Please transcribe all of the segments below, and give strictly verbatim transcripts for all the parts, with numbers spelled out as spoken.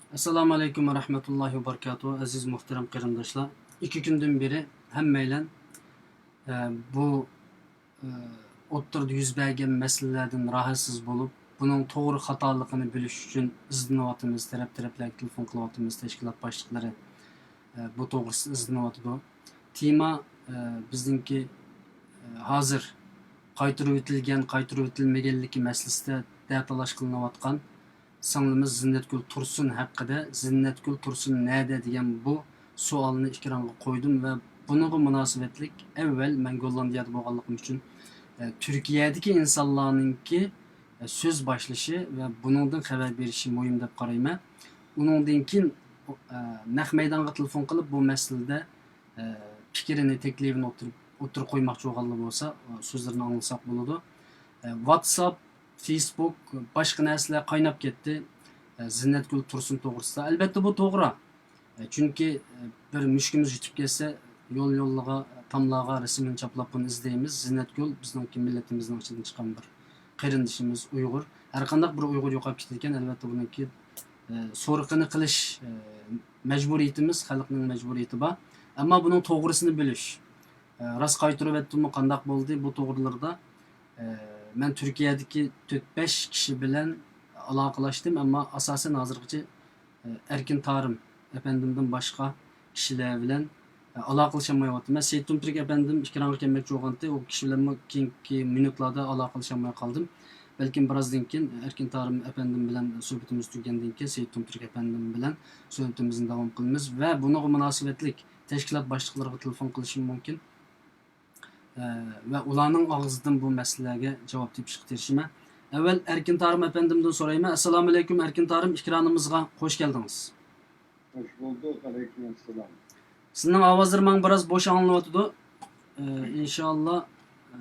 ئەسسالامۇ ئەلەيكۇم ۋە رەھمەتۇللاھى ۋە بەرىكاتۇھۇ. ئەزىز مۇھتەرەم قېرىنداشلار، ئىككى كۈندىن بېرى ھەممەيلەن، ئە، بۇ، ئە، ئوتتۇرىدا يۈز بەرگەن مەسىلىلەردىن راھەتسىز بولۇپ، بۇنىڭ توغرا خاتالىقىنى بىلىش ئۈچۈن ئىزدىنىۋاتىمىز، تەرەپ-تەرەپلەرگە تېلېفون قىلىۋاتىمىز، تەشكىلات باشلىقلىرى، ئە، بۇ توغرىسىدا ئىزدىنىۋاتىدۇ. تېما، ئە، بىزنىڭكى، ئە، ھازىر قايتۇرۇۋېتىلگەن، قايتۇرۇۋېتىلمىگەنلىكى مەسىلىسىدە دەتالاش قىلىنىۋاتقان سىڭلىمىز زىننەتگۈل تۇرسۇن ھەققىدە، زىننەتگۈل تۇرسۇن نەدە دېگەن بۇ سوئالنى ئېكرانغا قويدۇم ۋە بۇنىڭغا مۇناسىۋەتلىك ئەۋۋەل مەن گوللاندىيەدە بولغانلىقىم ئۈچۈن، ئە، تۈركىيەدىكى ئىنسانلارنىڭكى، ئە، سۆز باشلىشى ۋە بۇنىڭدىن خەۋەر بېرىشى مۇھىم دەپ قارايمەن. ئۇنىڭدىن كېيىن، ئە، نەق مەيدانغا تېلېفون قىلىپ بۇ مەسىلىدە، ئە، پىكرىنى، تەكلىپىنى ئوتتۇرا، ئوتتۇرىغا قويماقچى بولغانلار بولسا، ئە، سۆزلىرىنى ئاڭلىساق بولىدۇ. ئە، ۋاتساپ، فېيسبۇك، باشقا نەرسىلەر قايناپ كەتتى. ئە، زىننەتگۈل تۇرسۇن توغرىسىدا. ئەلۋەتتە، بۇ توغرا. ئە، چۈنكى، ئە، بىر مۈشۈكىمىز يۈتۈپ كەتسە، يول-يولىغا، تاملارغا رەسىمىنى چاپلاپ ئۇنى ئىزدەيمىز. زىننەتگۈل بىزنىڭكى مىللىتىمىزنىڭ ئىچىدىن چىققان بىر قېرىندىشىمىز ئۇيغۇر. ھەرقانداق بىر ئۇيغۇر يوقاپ كېتىدىكەن، ئەلۋەتتە، بۇنىڭكى، ئە، سورىقىنى قىلىش، ئە، مەجبۇرىيىتىمىز، خەلقنىڭ مەجبۇرىيىتى بار. ئەمما بۇنىڭ توغرىسىنى بىلىش، ئە، راست قايتۇرۇۋەتتىمۇ، قانداق بولدى، بۇ توغرىلىرىدا، ئە، مەن تۈركىيەدىكى تۆت-بەش كىشى بىلەن ئالاقىلاشتىم، ئەمما ئاساسەن ھازىرغىچە، ئە، ئەركىن تارىم ئەپەندىمدىن باشقا كىشىلەر بىلەن، ئە، ئالاقىلىشالمايۋاتىمەن. سېيىت تومتۈرك ئەپەندىم ئېكرانغا كەلمەكچى بولغانتى، ئۇ كىشى بىلەنمۇ كېيىنكى مىنۇتلاردا ئالاقىلىشالماي قالدىم. بەلكىم بىرازدىن كېيىن ئەركىن تارىم ئەپەندىم بىلەن سۆھبىتىمىز تۈگىگەندىن كېيىن سېيىت تومتۈرك ئەپەندىم بىلەن سۆھبىتىمىزنى داۋام قىلىمىز ۋە بۇنىڭغا مۇناسىۋەتلىك تەشكىلات باشلىقلىرىغا تېلېفون قىلىشىم مۇمكىن. ئە، ۋە ئۇلارنىڭ ئاغزىدىن بۇ مەسىلىلەرگە جاۋاب تېپىشقا تىرىشىمەن. ئەۋۋەل ئەركىن تارىم ئەپەندىمدىن سورايمەن. ئەسسالامۇئەلەيكۇم، ئەركىن تارىم، ئېكرانىمىزغا خوش كەلدىڭىز. خوش بولدۇق، ئەلەيكۇم ئەسسالام. سىزنىڭ ئاۋازلىرى ماڭا بىراز بوش ئاڭلىنىۋاتىدۇ. ئە، ئىنشاللا، ئە،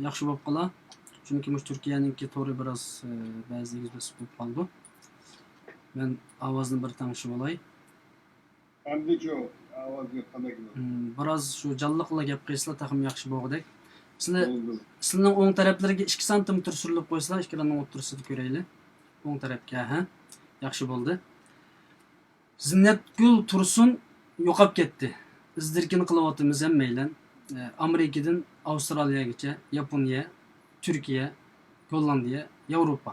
ياخشى بولۇپ قالا. چۈنكى مۇشۇ تۈركىيەنىڭكى تورى بىراز، ئە، بەزىدە ئېگىز-پەس بولۇپ قالىدۇ. مەن ئاۋازنى بىر تەڭشىۋالاي. ئەمدىچۇ، ئاۋاز قانداق كېلىدۇ؟ مم، بىراز شۇ جانلىقلا گەپ قىلسىلا تېخىمۇ ياخشى بولغۇدەك. سىلى، بولدى. سىلىنىڭ ئوڭ تەرەپلىرىگە ئىككى سانتىمېتىر سۈرۈلۈپ قويسىلا، ئېكراننىڭ ئوتتۇرىسىدا كۆرەيلى. ئوڭ تەرەپكە، ھە؟ ياخشى بولدى. زىننەتگۈل تۇرسۇن يوقاپ كەتتى. ئىز-دېرىكىنى قىلىۋاتىمىز ھەممەيلەن. ئە، ئامېرىكىدىن ئاۋسترالىيەگىچە، ياپونىيە، تۈركىيە، گوللاندىيە، ياۋروپا.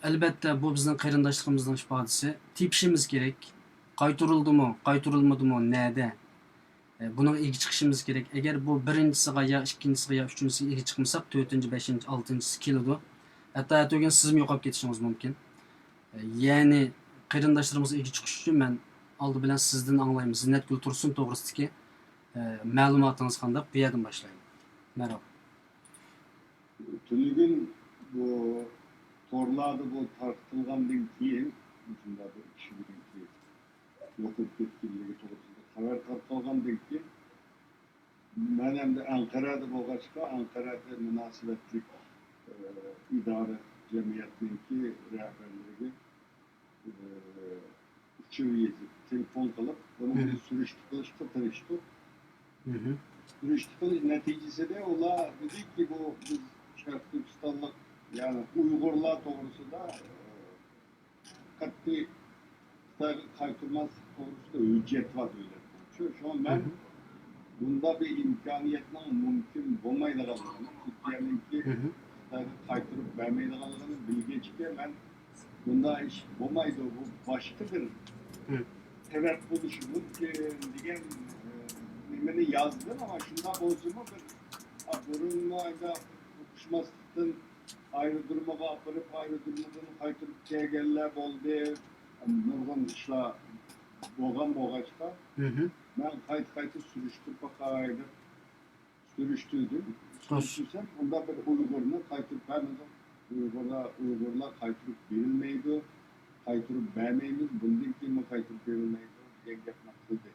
ئەلبەتتە، بۇ بىزنىڭ قېرىنداشلىقىمىزنىڭ ئىپادىسى. تېپىشىمىز كېرەك. قايتۇرۇلدىمۇ، قايتۇرۇلمىدىمۇ، نەدە؟ بۇنىڭغا ئىگە چىقىشىمىز كېرەك. ئەگەر بۇ بىرىنچىسىغا يا ئىككىنچىسىغا يا ئۈچىنچىسىگە ئىگە چىقمىساق، تۆتىنچى، بەشىنچى، ئالتىنچىسى كېلىدۇ. ھەتتا ئەتىگۈن سىزمۇ يوقاپ كېتىشىڭىز مۇمكىن. يەنى قېرىنداشلىرىمىزغا ئىگە چىقىش ئۈچۈن مەن ئالدى بىلەن سىزدىن ئاڭلايمىز. زىننەتگۈل تۇرسۇن توغرىسىدىكى، ئە، مەلۇماتىڭىز قانداق؟ بۇ يەردىن باشلايلى. مەرھابا. تۈنۈگۈن بۇ تورلاردا بۇ تارقىتىلغاندىن كېيىن، مۇشۇنداق بىر كىشى بۈگۈنكى يوقىلىپ كەتكەنلىكى توغرىسىدا خەۋەر تارقالغاندىن كېيىن، مەن ئەمدى ئەنقەرەدە بولغاچقا، ئەنقەرەدە مۇناسىۋەتلىك، ئى، ئىدارە، جەمئىيەتنىڭكى رەھبەرلىرىگە ئۇچۇر يېزىپ، تېلېفون قىلىپ، بۇنى بىز سۈرۈشتە قىلىشقا تىرىشتۇق. سۈرۈشتە قىلىش نەتىجىسىدە ئۇلار دېدىكى، بۇ بىز شەرقىي تۈركىستانلىق، يەنى ئۇيغۇرلار توغرىسىدا، ئى، قەتئىي خىتايغا قايتۇرماسلىق توغرىسىدا ھۆججەت بار دۆلەتنىڭ. شۇ، شۇڭا مەن بۇنداق بىر ئىمكانىيەتنىڭ مۇمكىن بولمايدىغانلىقىنى، تۈركىيەنىڭكى خىتايغا قايتۇرۇپ بەرمەيدىغانلىقىنى بىلگەچكە، مەن بۇنداق ئىش بولمايدۇ، بۇ باشقا بىر سەۋەب بولۇشى مۇمكىن دېگەن، ئە، نېمىنى يازدىم. ئەمما شۇنداق بولسىمۇ، بىر، ئا، بۇرۇنمۇ ئۇنداق ئۇقۇشماسلىقتىن ئايرودرومىغا ئاپىرىپ، ئايرودرومىدىن قايتۇرۇپ كەلگەنلەر بولدى. نۇرغۇن ئىشلار بولغان بولغاچقا، مەن قايتا-قايتا سۈرۈشتۈرۈپ باقاي دەپ سۈرۈشتۈردۈم. سۈرۈشتۈرسەم، ئۇنداق بىر ئۇيغۇرنى قايتۇرۇپ بەرمىدى. ئۇيغۇرلار، ئۇيغۇرلار قايتۇرۇپ بېرىلمەيدۇ، قايتۇرۇپ بەرمەيمىز، بۇندىن كېيىنمۇ قايتۇرۇپ بېرىلمەيدۇ دېگەن گەپنى قىلدى.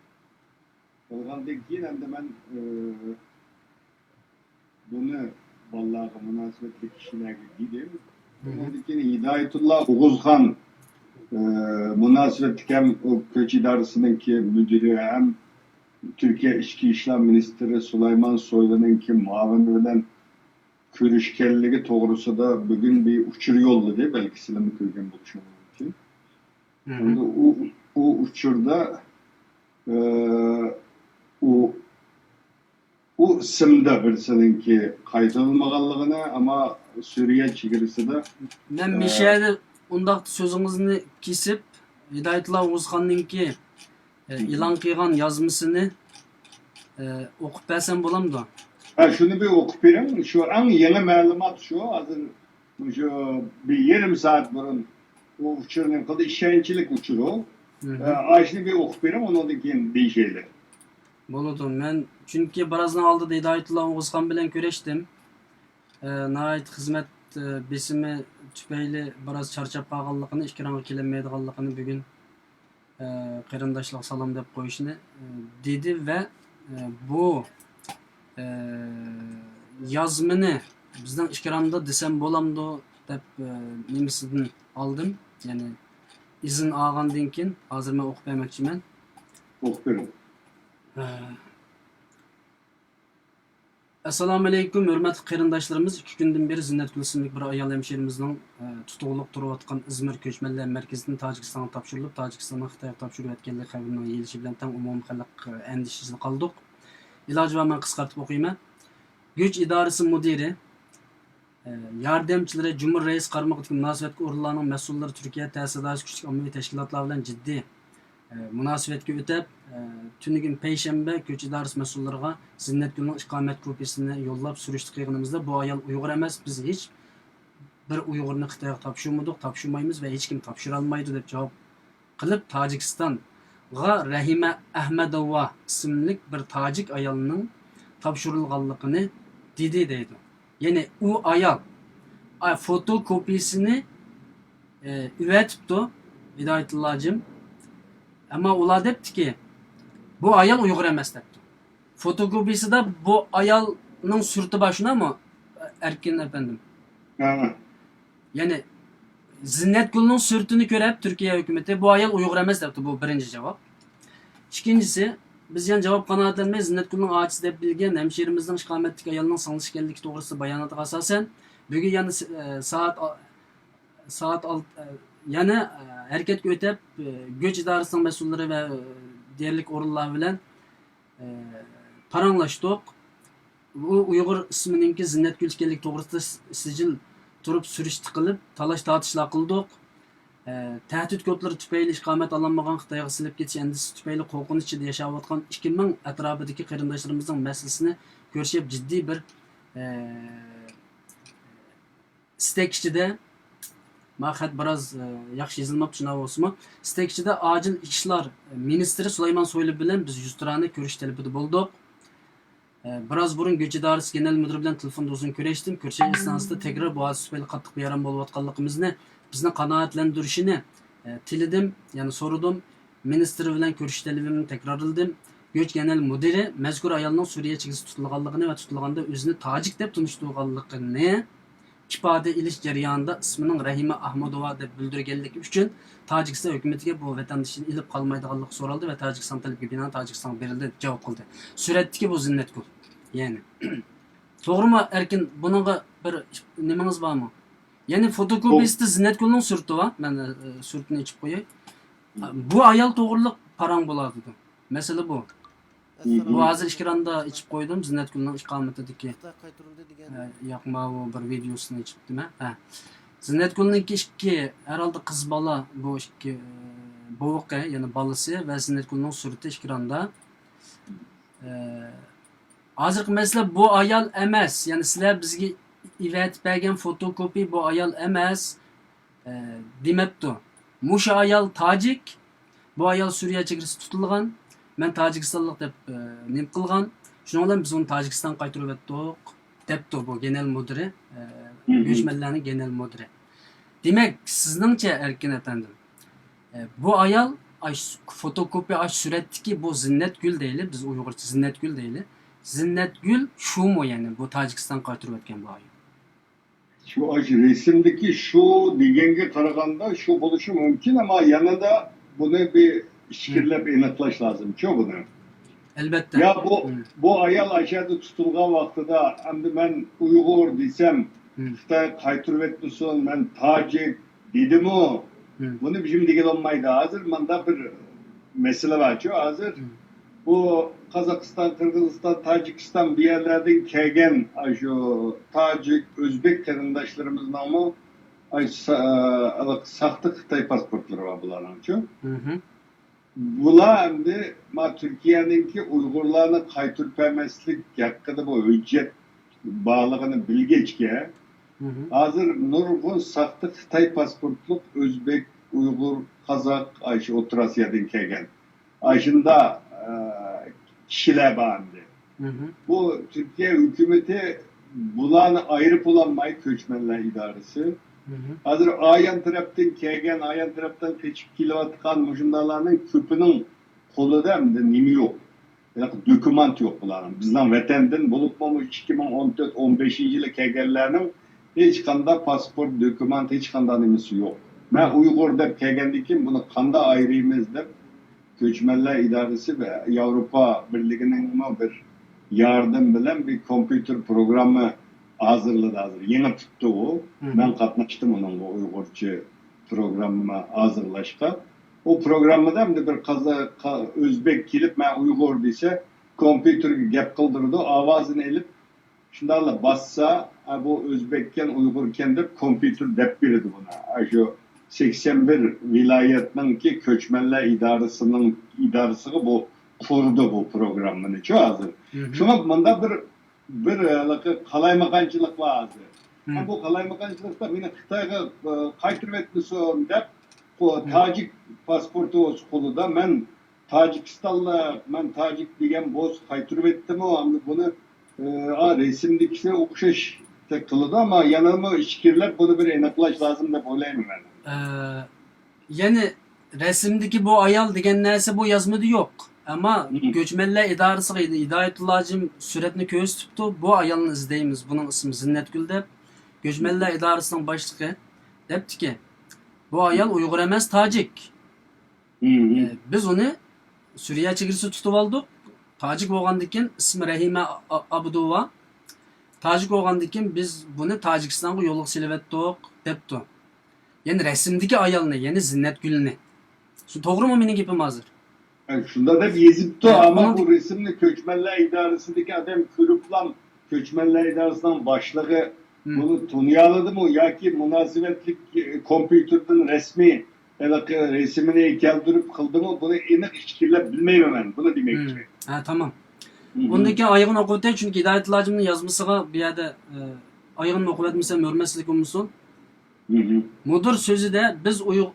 قىلغاندىن كېيىن ئەمدى مەن، ئى، بۇنى بالىلارغا مۇناسىۋەتلىك كىشىلەرگە دېدىم. ئۇنىڭدىن كېيىن ھىدايەتۇللا ئوغۇزخان، ئى، مۇناسىۋەتلىك ھەم ئۇ كۆچ ئىدارىسىنىڭكى مۇدىرى ھەم تۈركىيە ئىچكى ئىشلار مىنىستىرى سۇلايمان سويلۇنىڭكى مۇئاۋىنى بىلەن كۆرۈشكەنلىكى توغرىسىدا بۈگۈن بىر ئۇچۇر يوللىدى. بەلكى سىلەرمۇ كۆرگەن بولۇشىڭىز مۇمكىن. ئەمدى ئۇ، ئۇ ئۇچۇردا، ئە، ئۇ، ئۇ ئىسىمدا بىرسىنىڭكى قايتۇرۇلمىغانلىقىنى، ئەمما سۈرىيە چېگرىسىدا، مەن ئە، مىشەدە ئۇنداقتا سۆزىڭىزنى كېسىپ، ھىدايەتۇللا ئوغۇزخاننىڭكى، ئە، ئېلان قىلغان يازمىسىنى، ئە، ئوقۇپ بەرسەم بولامدۇ؟ ھە، شۇنى بىر ئوقۇپ بېرىڭ. شۇ ئەڭ يېڭى مەلۇمات شۇ. ھازىر شۇ بىر يېرىم سائەت بۇرۇن ئۇ ئۇچۇرنى قىلدى، ئىشەنچلىك ئۇچۇر ئۇ. ئە، ئاشۇنى بىر ئوقۇپ بېرىڭ، ئۇنىڭدىن كېيىن دېيىشەيلى. بولىدۇ. مەن چۈنكى بىرازنىڭ ئالدىدا ھىدايەتۇللا ئوغۇزخان بىلەن كۆرۈشتۈم. ئە، ناھايىتى خىزمەت، ئە، بېسىمى تۈپەيلى بىراز چارچاپ قالغانلىقىنى، ئېكرانغا كېلەلمەيدىغانلىقىنى بۈگۈن، ئە، قېرىنداشلارغا سالام دەپ قويۇشنى، ئە، دېدى ۋە، ئە، بۇ، ئە، يازمىنى بىزنىڭ ئېكراندا دېسەم بولامدۇ دەپ، ئە، نېمىسىدىن ئالدىم. يەنى ئىزىن ئالغاندىن كېيىن ھازىر مەن ئوقۇپ بەرمەكچىمەن. ئوقۇپ بېرىڭ. ئە، ئەسسالامۇئەلەيكۇم، ھۆرمەتلىك قېرىنداشلىرىمىز! ئىككى كۈندىن بېرى زىننەتگۈل ئىسىملىك بىر ئايال ھەمشىرىمىزنىڭ، ئە، تۇتۇقلۇق تۇرۇۋاتقان ئىزمىر كۆچمەنلەر مەركىزىدىن تاجىكىستانغا تاپشۇرۇلۇپ، تاجىكىستاننىڭ خىتايغا تاپشۇرۇۋەتكەنلىكى خەۋىرىنىڭ يېيىلىشى بىلەن تەڭ ئومۇمىي خەلق، ئە، ئەندىشىسىدە قالدۇق. ئىلاجى بار مەن قىسقارتىپ ئوقۇيمەن. گۆچ ئىدارىسى مۇدىرى، ئە، ياردەمچىلىرى، جۇمھۇر رەئىس قارمىقىدىكى مۇناسىۋەتلىك ئورۇنلارنىڭ مەسئۇللىرى تۈركىيە تەسىرداشى كۈچلۈك ئاممىۋى تەشكىلاتلار بىلەن جىددىي، ئە، مۇناسىۋەتكە ئۆتۈپ، ئە، تۈنۈگۈن پەيشەنبە كۆچ ئىدارىسى مەسئۇللىرىغا زىننەتگۈلنىڭ ئىقامەت كوپىيىسىنى يوللاپ سۈرۈشتە قىلغىنىمىزدا، بۇ ئايال ئۇيغۇر ئەمەس، بىز ھېچ بىر ئۇيغۇرنى خىتايغا تاپشۇرمىدۇق، تاپشۇرمايمىز ۋە ھېچكىم تاپشۇرالمايدۇ دەپ جاۋاب قىلىپ، تاجىكىستانغا رەھىمە ئەھمەدوۋا ئىسىملىك بىر تاجىك ئايالنىڭ تاپشۇرۇلغانلىقىنى دېدى دەيدۇ. يەنى ئۇ ئايال، ئا، فوتوكوپىيىسىنى، ئە، ئەۋەتىپتۇ ھىدايەتۇللا ھاجىم. ئەمما ئۇلار دەپتىكى، بۇ ئايال ئۇيغۇر ئەمەس دەپتۇ. فوتوكوپىيىسىدا بۇ ئايالنىڭ سۈرىتى بار، شۇنداقمۇ، ئەركىن ئەپەندىم؟ ھە. يەنى زىننەتگۈلنىڭ سۈرىتىنى كۆرۈپ تۈركىيە ھۆكۈمىتى، بۇ ئايال ئۇيغۇر ئەمەس دەپتۇ، بۇ بىرىنچى جاۋاب. ئىككىنچىسى، بىز يەنە جاۋاب قانائەتلەنمەي، زىننەتگۈلنىڭ ئاچىسى دەپ بىلگەن ھەمشىرىمىزنىڭ ئىقامەتتىكى ئايالنىڭ سىڭلىشى ئىكەنلىكى توغرىسىدا باياناتىغا ئاساسەن، بۈگۈن يەنە س-، ئە، سائەت ئا-، سائەت ئالتە، ئە، يەنە، ئە، ھەرىكەتكە ئۆتۈپ، ئە، گۆچ ئىدارىسىنىڭ مەسئۇللىرى ۋە، ئە، دېرەكلىك ئورۇنلار بىلەن ئە، پاراڭلاشتۇق. ئۇ ئۇيغۇر ئىسمىنىڭكى زىننەتگۈل ئىكەنلىكى توغرىسىدا س-، سىجىل تۇرۇپ سۈرۈشتە قىلىپ، تالاش-تارتىشلار قىلدۇق. ئە، تەھدىت كودلىرى تۈپەيلى ئىقامەت ئالالمىغان، خىتايغا سېلىپ كېتىش ئەندىشىسى تۈپەيلى قورقۇنچ ئىچىدە ياشاۋاتقان ئىككى مىڭ ئەتراپىدىكى قېرىنداشلىرىمىزنىڭ مەسىلىسىنى كۆرۈشۈپ، جىددىي بىر، ئە، ئىستەك ئىچىدە، ما خەت بىراز، ئە، ياخشى يېزىلماپتۇ، شۇنداق بولسىمۇ، ئىستەك ئىچىدە ئاجىل ئىشلار مىنىستىرى سۇلايمان سويلۇ بىلەن بىز يۈزتۇرانە كۆرۈش تەلىپىدە بولدۇق. ئە، بىراز بۇرۇن گۆچ ئىدارىسى گېنېرال مۇدىرى بىلەن تېلېفوندا ئۇزۇن كۆرۈشتۈم. كۆرۈشۈش ئەسناسىدا تەكرار بۇ ھادىسە تۈپەيلى قاتتىق بىئارام بولۇۋاتقانلىقىمىزنى، بىزنى قانائەتلەندۈرۈشىنى، ئە، تىلىدىم، يەنى سورىدىم. مىنىستىر بىلەن كۆرۈش تەلىپىمنى تەكرارلىدىم. گۆچ گېنېرال مۇدىرى مەزكۇر ئايالنىڭ سۈرىيە چېگرىسىدا تۇتۇلغانلىقىنى ۋە تۇتۇلغاندا ئۆزىنى تاجىك دەپ تونۇشتۇرغانلىقىنى ئىپادە ئېلىش جەريانىدا ئىسمىنىڭ رەھىمە ئاھمۇدوۋا دەپ بىلدۈرگەنلىكى ئۈچۈن تاجىكىستان ھۆكۈمىتىگە بۇ ۋەتەندىشىنى ئېلىپ قالمايدىغانلىقى سورالدى ۋە تاجىكىستان تەلىپىگە بىنائەن تاجىكىستانغا بېرىلدى دەپ جاۋاب قىلدى. سۈرەتتىكى بۇ زىننەتگۈل. يەنى. توغرىمۇ، ئەركىن؟ بۇنىڭغا بىر نېمىڭىز بارمۇ؟ يەنى فوتوكوپىيىسىدا زىننەتگۈلنىڭ سۈرىتى بار. مەن، ئە، سۈرىتىنى ئېچىپ قوياي. بۇ ئايال توغرىلىق پاراڭ بولاتىدۇ. مەسىلە بۇ. بۇ ھازىر ئېكراندا ئېچىپ قويدۇم، زىننەتگۈلنىڭ ئىقامىتىدىكى. خىتاي قايتۇرۇلدى دېگەن. ئە، ياق، ماۋۇ بىر ۋىدېيوسىنى ئېچىپتىمەن. ھە. زىننەتگۈلنىڭكى ئىككى، ھەرھالدا قىز بالا، بۇ ئىككى، ئە، بوۋىقى، يەنى بالىسى ۋە زىننەتگۈلنىڭ سۈرىتى ئېكراندا. ئە، ھازىرقى مەسىلە بۇ ئايال ئەمەس، يەنى سىلەر بىزگە ئەۋەتىپ بەرگەن فوتوكوپىي بۇ ئايال ئەمەس، ئە، دېمەپتۇ. مۇشۇ ئايال تاجىك، بۇ ئايال سۈرىيە چېگرىسىدا تۇتۇلغان، مەن تاجىكىستانلىق دەپ، ئە، نېمە قىلغان، شۇنىڭ بىلەن بىز ئۇنى تاجىكىستانغا قايتۇرۇۋەتتۇق، دەپتۇ بۇ گېنېرال مۇدىرى، ئە، گۆچمەنلەرنىڭ گېنېرال مۇدىرى. دېمەك، سىزنىڭچە، ئەركىن ئەپەندىم، ئە، بۇ ئايال، ئاش، فوتوكوپىيە، ئاش سۈرەتتىكى بۇ زىننەتگۈل دەيلى، بىز ئۇيغۇرچە زىننەتگۈل دەيلى. زىننەتگۈل شۇمۇ، يەنى بۇ تاجىكىستانغا قايتۇرۇۋەتكەن بۇ ئايال؟ شۇ، ئاش رەسىمدىكى شۇ دېگەنگە قارىغاندا شۇ بولۇشى مۇمكىن، ئەمما يەنىلا بۇنى بىر ئىچكىرىلەپ ئېنىقلاش لازىمچۇ بۇنى؟ ئەلۋەتتە. يا بۇ، بۇ ئايال ئاشۇ يەردە تۇتۇلغان ۋاقتىدا، ئەمدى مەن ئۇيغۇر دېسەم، خىتاي قايتۇرۇۋەتمىسۇن، مەن تاجىك دېدىمۇ؟ بۇنى بىزمۇ دېگىلى بولمايدۇ. ھازىر مۇنداق بىر مەسىلە بارچۇ، ھازىر بۇ قازاقىستان، قىرغىزىستان، تاجىكىستان بۇ يەرلەردىن كەلگەن، ئاشۇ تاجىك، ئۆزبېك قېرىنداشلىرىمىزنىڭمۇ، ئاي، سا-، ساختا خىتاي پاسپورتلىرى بار بۇلارنىڭچۇ. بۇلار ئەمدى ما تۈركىيەنىڭكى ئۇيغۇرلارنى قايتۇرۇپ بەرمەسلىك ھەققىدە بۇ ھۆججەت بارلىقىنى بىلگەچكە، ھازىر نۇرغۇن ساختا خىتاي پاسپورتلۇق ئۆزبېك، ئۇيغۇر، قازاق، ئاشۇ ئوتتۇرا ئاسىيادىن كەلگەن ئاشۇنداق، ئە، كىشىلەر بار ئەمدى. بۇ تۈركىيە ھۆكۈمىتى بۇلارنى ئايرىپ بولالماي، كۆچمەنلەر ئىدارىسى. ھازىر ئايان تەرەپتىن كەلگەن، ئايان تەرەپتىن قېچىپ كېلىۋاتقان مۇشۇنداقلارنىڭ كۆپىنىڭ قولىدا ئەمدى نېمە يوق؟ ھېلىقى دوكۇمېنت يوق بۇلارنىڭ. بىزنىڭ ۋەتەندىن بولۇپمۇ مۇشۇ ئىككى مىڭ ئون تۆت، ئون بەشىنچى يىلى كەلگەنلەرنىڭ ھېچقانداق پاسپورت، دوكۇمېنت، ھېچقانداق نېمىسى يوق. مەن ئۇيغۇر دەپ كەلگەندىن كېيىن بۇنى قانداق ئايرىيمىز دەپ، كۆچمەنلەر ئىدارىسى ۋە ياۋروپا بىرلىكىنىڭمۇ بىر ياردىمى بىلەن بىر كومپيۇتېر پروگرامما ھازىرلىدى ھازىر. يېڭى پۈتتى ئۇ. مەن قاتناشتىم ئۇنىڭغا، ئۇيغۇرچە پروگرامما ھازىرلاشقا. ئۇ پروگراممىدا ئەمدى بىر قازا-، قا-، ئۆزبېك كېلىپ، مەن ئۇيغۇر دېسە، كومپيۇتېرگە گەپ قىلدۇرىدۇ، ئاۋازىنى ئېلىپ، شۇنداقلا باسسا، ئا، بۇ ئۆزبېككەن، ئۇيغۇركەن دەپ كومپيۇتېر دەپ بېرىدۇ بۇنى. ئاشۇ سەكسەن بىر ۋىلايەتنىڭكى كۆچمەنلەر ئىدارىسىنىڭ، ئىدارىسىغا بۇ قۇردى بۇ پروگراممىنىچۇ ھازىر. شۇڭا مۇنداق بىر، بىر ھېلىقى قالايمىقانچىلىق بار ھازىر. ھە، بۇ قالايمىقانچىلىقتا مېنى خىتايغا، ئە، قايتۇرۇۋەتمىسۇن دەپ، بۇ تاجىك پاسپورتى بولسا قولىدا، مەن تاجىكىستانلىق، مەن تاجىك دېگەن بولسا قايتۇرۇۋەتتىمۇ، ئەمدى بۇنى، ئە، ئا، رەسىمدىكىسى ئوخشاشتەك قىلىدۇ، ئەمما يەنىمۇ ئىچكىرىلەپ بۇنى بىر ئېنىقلاش لازىم دەپ ئويلايمەن مەن. ئە، يەنى رەسىمدىكى بۇ ئايال دېگەن نەرسە بۇ يازمىدا يوق. ئەمما كۆچمەنلەر ئىدارىسىغا ھىدايەتۇللا ھاجىم سۈرەتنى كۆرسىتىپتۇ، بۇ ئايالنى ئىزدەيمىز، بۇنىڭ ئىسمى زىننەتگۈل دەپ. كۆچمەنلەر ئىدارىسىنىڭ باشلىقى دەپتىكى، بۇ ئايال ئۇيغۇر ئەمەس، تاجىك. ئە، بىز ئۇنى سۈرىيە چېگرىسىدا تۇتۇۋالدۇق. تاجىك بولغاندىكىن ئىسمى رەھىمە ئا-، ئابدۇۋا. تاجىك بولغاندىكىن بىز بۇنى تاجىكىستانغا يولغا سېلىۋەتتۇق، دەپتۇ. يەنى رەسىمدىكى ئايالنى، يەنى زىننەتگۈلنى. شۇ توغرىمۇ مېنىڭ گېپىم ھازىر؟ ھە، شۇنداق دەپ يېزىپتۇ، ھە، ئەمما ئۇنىڭ بۇ رەسىمنى كۆچمەنلەر ئىدارىسىدىكى ئادەم كۆرۈپلا، كۆچمەنلەر ئىدارىسىنىڭ باشلىقى بۇنى تونۇيالىدىمۇ ياكى مۇناسىۋەتلىك، ئە، كومپيۇتېردىن رەسمىي ھېلىقى رەسىمىنى كەلتۈرۈپ قىلدىمۇ، بۇنى ئېنىق ئىچكىرىلەپ بىلمەيمەن مەن، بۇنى دېمەكچى. ھە، تامام. ئۇندىن كېيىن ئايىغىنى ئوقۇۋېتەي، چۈنكى ھىدايەتۇللا ھاجىمنىڭ يازمىسىغا بۇ يەردە، ئە، ئايىغىنىمنى ئوقۇۋەتمىسەم ھۆرمەتسىزلىك بولمىسۇن. مۇدىر سۆزىدە، بىز ئۇيغ-،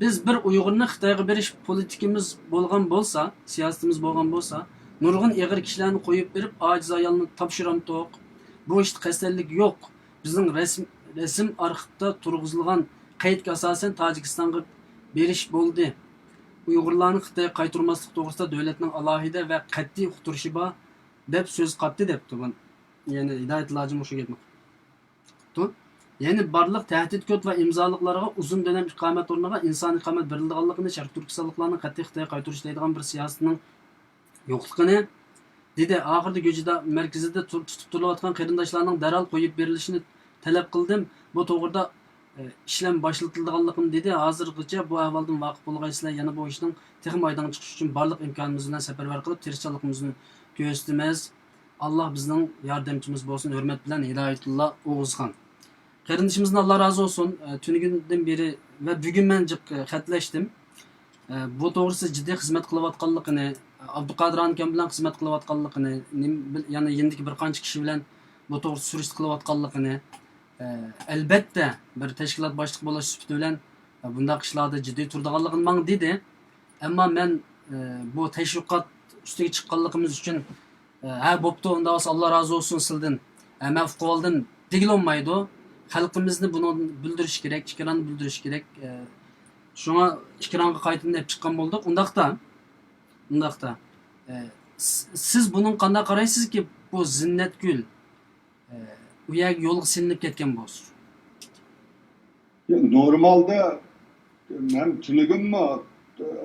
بىز بىر ئۇيغۇرنى خىتايغا بېرىش پولىتىكىمىز بولغان بولسا، سىياسىتىمىز بولغان بولسا، نۇرغۇن ئېغىر كىشىلەرنى قويۇپ بېرىپ، ئاجىز ئايالنى تاپشۇرامتۇق؟ بۇ ئىشتا قەستەنلىك يوق. بىزنىڭ رەسىم، رەسىم ئارخىپتا تۇرغۇزۇلغان قەيتكە ئاساسەن تاجىكىستانغا بېرىش بولدى. ئۇيغۇرلارنى خىتايغا قايتۇرماسلىق توغرىسىدا دۆلەتنىڭ ئالاھىدە ۋە قەتئىي ئۇقتۇرۇشى بار، دەپ سۆز قاتتى، دەپتۇ. يەنى ھىدايەتۇللا ھاجىمۇ شۇ گەپنى قىپتۇ. يەنى بارلىق تەھدىت كود ۋە ئىمزالىقلارغا ئۇزۇن دۆلەم ئىقامەت ئورنىغا ئىنسانىي ئىقامەت بېرىلىدىغانلىقىنى، شەرقىي تۈركىستانلىقلارنى قەتئىي خىتايغا قايتۇرۇش دەيدىغان بىر سىياسىتىنىڭ يوقلۇقىنى دېدى. ئاخىرىدا گۆجىدا مەركىزىدە تۇر-، تۇتۇپ تۇرۇلۇۋاتقان قېرىنداشلارنىڭ دەرھال قويۇپ بېرىلىشىنى تەلەپ قىلدىم. بۇ توغرىدا، ئە، ئىشلەم باشلىتىلىدىغانلىقىنى دېدى. ھازىرغىچە بۇ ئەھۋالدىن ۋاقىپ بولغايسىلەر، يەنە بۇ ئىشنىڭ تېخىمۇ ئايدىڭغا چىقىشى ئۈچۈن بارلىق ئىمكانىمىز بىلەن سەپەرۋەر قىلىپ، تىرىشچانلىقىمىزنى كۆرسىتىمىز. ئاللا بىزنىڭ ياردەمچىمىز بولسۇن. ھۆرمەت بىلەن، ھىدايەتۇللا ئوغۇزخان. قېرىندىشىمىزدىن ئاللا رازى بولسۇن. ئە، تۈنۈگۈندىن بېرى ۋە بۈگۈن مەن جىق، ئە، خەتلەشتىم. ئە، بۇ توغرىسىدا جىددىي خىزمەت قىلىۋاتقانلىقىنى، ئابدۇقادىر ئاكام بىلەن خىزمەت قىلىۋاتقانلىقىنى، نېمە بىل-، يەنە يېنىدىكى بىر قانچە كىشى بىلەن بۇ توغرىسىدا سۈرۈشتە قىلىۋاتقانلىقىنى، ئە، ئەلبەتتە، بىر تەشكىلات باشلىقى بولۇش سۈپىتى بىلەن، ئە، بۇنداق ئىشلاردا جىددىي تۇرىدىغانلىقىنى ماڭا دېدى. ئەمما مەن، ئە، بۇ تەشۋىقات ئۈستىگە چىققانلىقىمىز ئۈچۈن، ئە، ھە، بوپتۇ، ئۇنداق بولسا ئاللا رازى بولسۇن سىلدىن. ھە، مەن ئۇقۇۋالدىم دېگىلى بولمايدۇ. خەلقىمىزنى بۇنى بىلدۈرۈش كېرەك، ئېكراندا بىلدۈرۈش كېرەك. ئە، شۇڭا ئېكرانغا قايتىدىن ئېلىپ چىققان بولدۇق. ئۇنداقتا، ئۇنداقتا، ئە، س-، سىز بۇنىڭغا قانداق قارايسىزكى، بۇ زىننەتگۈل، ئە، ئۇ يەرگە يولغا سېلىنىپ كەتكەن بولسا؟ نورمالدا مەن تۈنۈگۈنمۇ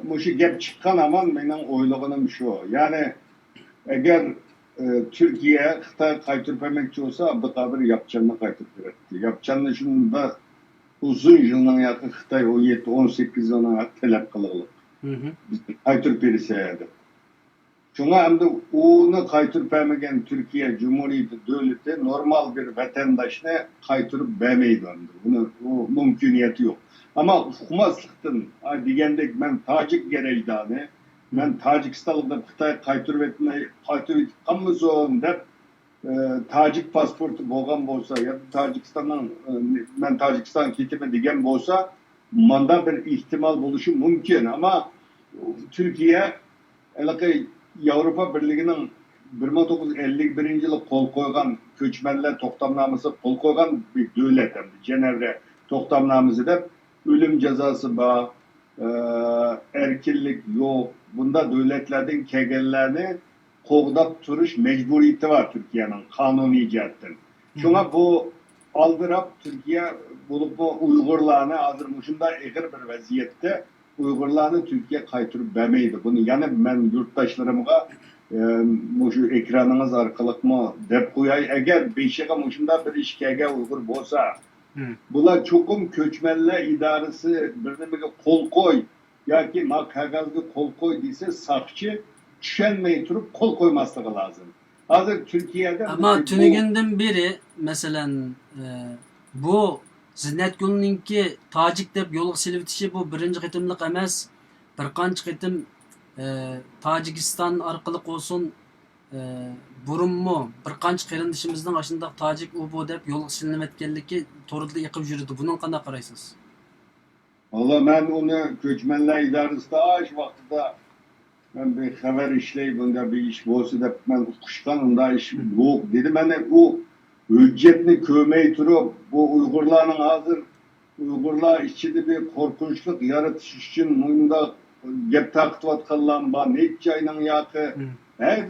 مۇشۇ گەپ چىققان ھامان مېنىڭ ئويلىغىنىم شۇ. يەنى ئەگەر، ئە، تۈركىيە خىتايغا قايتۇرۇپ بەرمەكچى بولسا، ئابدۇقادىر ياپچاننى قايتۇرۇپ بېرەتتى. ياپچاننى شۇنداق ئۇزۇن يىلنىڭ ياقى خىتاي ئون يەتتە، ئون سەككىز يىلنىڭ ياقى تەلەپ قىلغلىق. بىز قايتۇرۇپ بېرىسە دەپ. شۇڭا ئەمدى ئۇنى قايتۇرۇپ بەرمىگەن تۈركىيە جۇمھۇرىيىتى دۆلىتى نورمال بىر ۋەتەنداشنى قايتۇرۇپ بەرمەيدۇ ئەمدى. ئۇنى، ئۇ مۇمكىنىيىتى يوق. ئەمما ئۇقماسلىقتىن، ئا، دېگەندەك، مەن تاجىك گەرەجدانى، مەن تاجىكىستانلىق دەپ خىتاي قايتۇرۇۋەتمەي، قايتۇرۇۋېتىپ قالمىسۇن دەپ، ئە، تاجىك پاسپورتى بولغان بولسا، يا تاجىكىستاننىڭ، ئە، مەن تاجىكىستانغا كېتىمەن دېگەن بولسا، ماندا بىر ئېھتىمال بولۇشى مۇمكىن. ئەمما تۈركىيە ھېلىقى ياۋروپا بىرلىكىنىڭ بىر مىڭ توققۇز يۈز ئەللىك بىرىنچى يىلى قول قويغان كۆچمەنلەر توختامنامىسىغا قول قويغان بىر دۆلەت، ئەمدى جەنەۋرە توختامنامىسى دەپ ئۆلۈم جازاسى بار، ئە، ئەركىنلىك يوق، بۇنداق دۆلەتلەردىن كەلگەنلەرنى قوغداپ تۇرۇش مەجبۇرىيىتى بار تۈركىيەنىڭ قانۇنىي جەھەتتىن. شۇڭا بۇ ئالدىراپ تۈركىيە، بولۇپمۇ ئۇيغۇرلارنى ھازىر مۇشۇنداق ئېغىر بىر ۋەزىيەتتە ئۇيغۇرلارنى تۈركىيە قايتۇرۇپ بەرمەيدۇ. بۇنى يەنە مەن يۇرتداشلىرىمغا، ئە، مۇشۇ ئېكرانىڭىز ئارقىلىقمۇ دەپ قوياي، ئەگەر بېشىغا مۇشۇنداق بىر ئىش كەلگەن ئۇيغۇر بولسا، بۇلار چوقۇم كۆچمەنلەر ئىدارىسى بىر نېمىگە قول قوي ياكى ما قەغەزگە قول قوي دېسە، ساقچى چۈشەنمەي تۇرۇپ قول قويماسلىقى لازىم. ھازىر تۈركىيەدە ئەمما بۇ تۈنۈگۈندىن بېرى، مەسىلەن، ئە، بۇ زىننەتگۈلنىڭكى تاجىك دەپ يولغا سېلىۋېتىشى بۇ بىرىنچى قېتىملىق ئەمەس. بىر قانچە قېتىم، ئە، تاجىكىستان ئارقىلىق بولسۇن، ئە، بۇرۇنمۇ بىر قانچە قېرىندىشىمىزنىڭ ئاشۇنداق تاجىك ئۇ بۇ دەپ يولغا سېلىنىۋەتكەنلىكى توردا ئېقىپ يۈرىدۇ. بۇنىڭغا قانداق قارايسىز؟ ۋاللا مەن ئۇنى كۆچمەنلەر ئىدارىسىدە ئاشۇ ۋاقتىدا مەن بىر خەۋەر ئىشلەي، بۇنداق بىر ئىش بولسا دەپ مەن ئۇقۇشقان، ئۇنداق ئىش يوق دېدى. مەن ئۇ ھۆججەتنى كۆرمەي تۇرۇپ، بۇ ئۇيغۇرلارنىڭ ھازىر ئۇيغۇرلار ئىچىدە بىر قورقۇنچلۇق يارىتىش ئۈچۈن مۇنداق گەپ تارقىتىۋاتقانلارمۇ بار. نەچچە ئاينىڭ ياقى ھەر،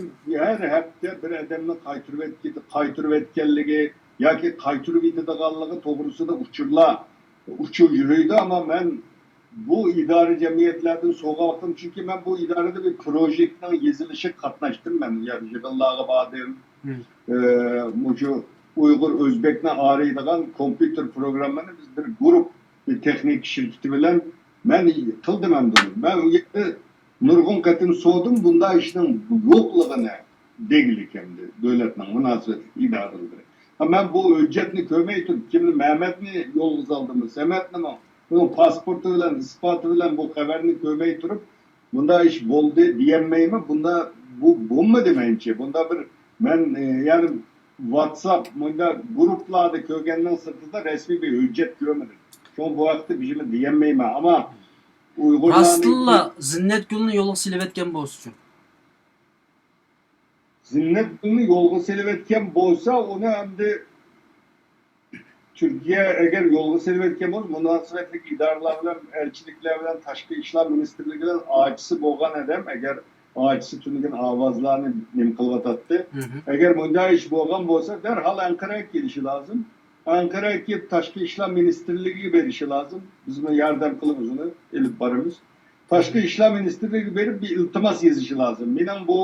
ھەر ھەپتە بىر ئادەمنى قايتۇرۇۋەتكىدى-، قايتۇرۇۋەتكەنلىكى ياكى قايتۇرۇۋېتىدىغانلىقى توغرىسىدا ئۇچۇرلار ئۇچۇپ يۈرىدۇ، ئەمما مەن بۇ ئىدارە جەمئىيەتلەردىن سوراپ باقتىم، چۈنكى مەن بۇ ئىدارىدە بىر پروژېكتنىڭ يېزىلىشىغا قاتناشتىم، مەن يىغىنلارغا باردىم. ئە، مۇشۇ ئۇيغۇر ئۆزبەكنى ئايرىيدىغان كومپيۇتېر پروگراممىنى بىز بىر گۇرۇپ، بىر تېخنىك شىركىتى بىلەن مەن قىلدىم ئەمدى. مەن ئۇ يەردە نۇرغۇن قېتىم سورىدىم، بۇنداق ئىشنىڭ يوقلۇقىنى دېگىلىك ئەمدى دۆلەتنىڭ مۇناسىۋەتلىك ئىدارىلىرى. ھە، مەن بۇ ھۆججەتنى كۆرمەي تۇرۇپ، كىمنى، مەمەتنى يولغا سالدىممۇ، سەمەتنىمۇ، بۇنىڭ پاسپورتى بىلەن، ئىسپاتى بىلەن بۇ خەۋەرنى كۆرمەي تۇرۇپ، بۇنداق ئىش بولدى دېيەلمەيمەن. بۇندا بۇ بولمىدى مەنچە. بۇندا بىر مەن، ئى، يەنى ۋاتساپ، مۇنداق گۇرۇپلاردا كۆرگەننىڭ سىرتىدا رەسمىي بىر ھۆججەت كۆرمىدىم. شۇڭا بۇ ھەقتە بىر نېمە دېيەلمەيمەن. ئەمما ئۇيغۇرلارنىڭ راستتىنلا زىننەتگۈلنى يولغا سېلىۋەتكەن بولسىچۇ؟ زىننەتگۈلنى يولغا سېلىۋەتكەن بولسا، ئۇنى ئەمدى تۈركىيە ئەگەر يولغا سېلىۋەتكەن بولسا، مۇناسىۋەتلىك ئىدارىلەر بىلەن، ئەلچىلىكلەر بىلەن، تاشقى ئىشلار مىنىستىرلىكى بىلەن ئاچىسى بولغان ئادەم، ئەگەر ئاچىسى تۈنۈگۈن ئاۋازلارنى نېمە قىلىۋاتاتتى. ئەگەر مۇنداق ئىش بولغان بولسا، دەرھال ئەنقەرەگە كېلىشى لازىم. ئەنقەرەگە كېلىپ، تاشقى ئىشلار مىنىستىرلىكىگە بېرىشى لازىم. بىزمۇ ياردەم قىلىمىز، ئۇنى ئېلىپ بارىمىز. تاشقى ئىشلار مىنىستىرلىكىگە بېرىپ، بىر ئىلتىماس يېزىشى لازىم. مېنىڭ بۇ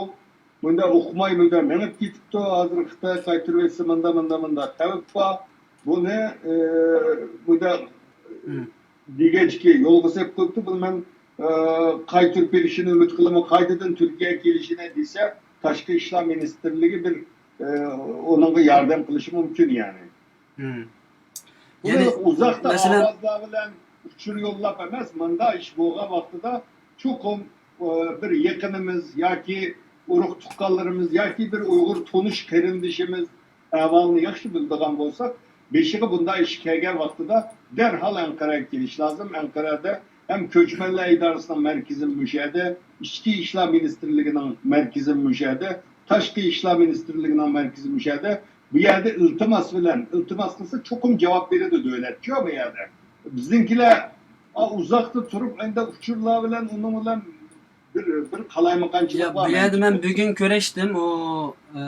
مۇنداق ئۇقماي، مۇنداق مېڭىپ كېتىپتۇ، ھازىر خىتاي قايتۇرۇۋەتسە، مۇنداق، مۇنداق، مۇنداق خەۋپ بار. بۇنى، ئى، مۇنداق دېگەچكى يولغا سېلىپ قويۇپتۇ. بۇنى مەن، ئى، قايتۇرۇپ بېرىشىنى ئۈمىد قىلىمەن، قايتىدىن تۈركىيەگە كېلىشىنى دېسە، تاشقى ئىشلار مىنىستىرلىكى بىر، ئى، ئۇنىڭغا ياردەم قىلىشى مۇمكىن، يەنى. بۇنى يەنى، ئۇزاقتا مەسىلەن، ئاۋازلار بىلەن ئۇچۇر يوللاپ ئەمەس، مۇنداق ئىش بولغان ۋاقتىدا چوقۇم، ئى، بىر يېقىنىمىز ياكى ئۇرۇق تۇغقانلىرىمىز ياكى بىر ئۇيغۇر تونۇش قېرىندىشىمىز ئەھۋالىنى ياخشى بىلىدىغان بولساق، بېشىغا بۇنداق ئىش كەلگەن ۋاقتىدا دەرھال ئەنقەرەگە كېلىش لازىم. ئەنقەرەدە ھەم كۆچمەنلەر ئىدارىسىنىڭ مەركىزىمۇ مۇشۇ يەردە، ئىچكى ئىشلار مىنىستىرلىكىنىڭ مەركىزىمۇ مۇشۇ يەردە، تاشقى ئىشلار مىنىستىرلىكىنىڭ مەركىزى مۇشۇ يەردە. بۇ يەردە ئىلتىماس بىلەن، ئىلتىماس قىلسا چوقۇم جاۋاب بېرىدۇ دۆلەتچۇ بۇ يەردە. بىزنىڭكىلەر، ئا، ئۇزاقتا تۇرۇپ، ئەندى ئۇچۇرلار بىلەن، ئۇنىڭ بىلەن بىر، بىر قالايمىقانچىلىق يا، بار بۇ يەردە مەن مەنچە. بۈگۈن كۆرۈشتۈم، ئۇ، ئە،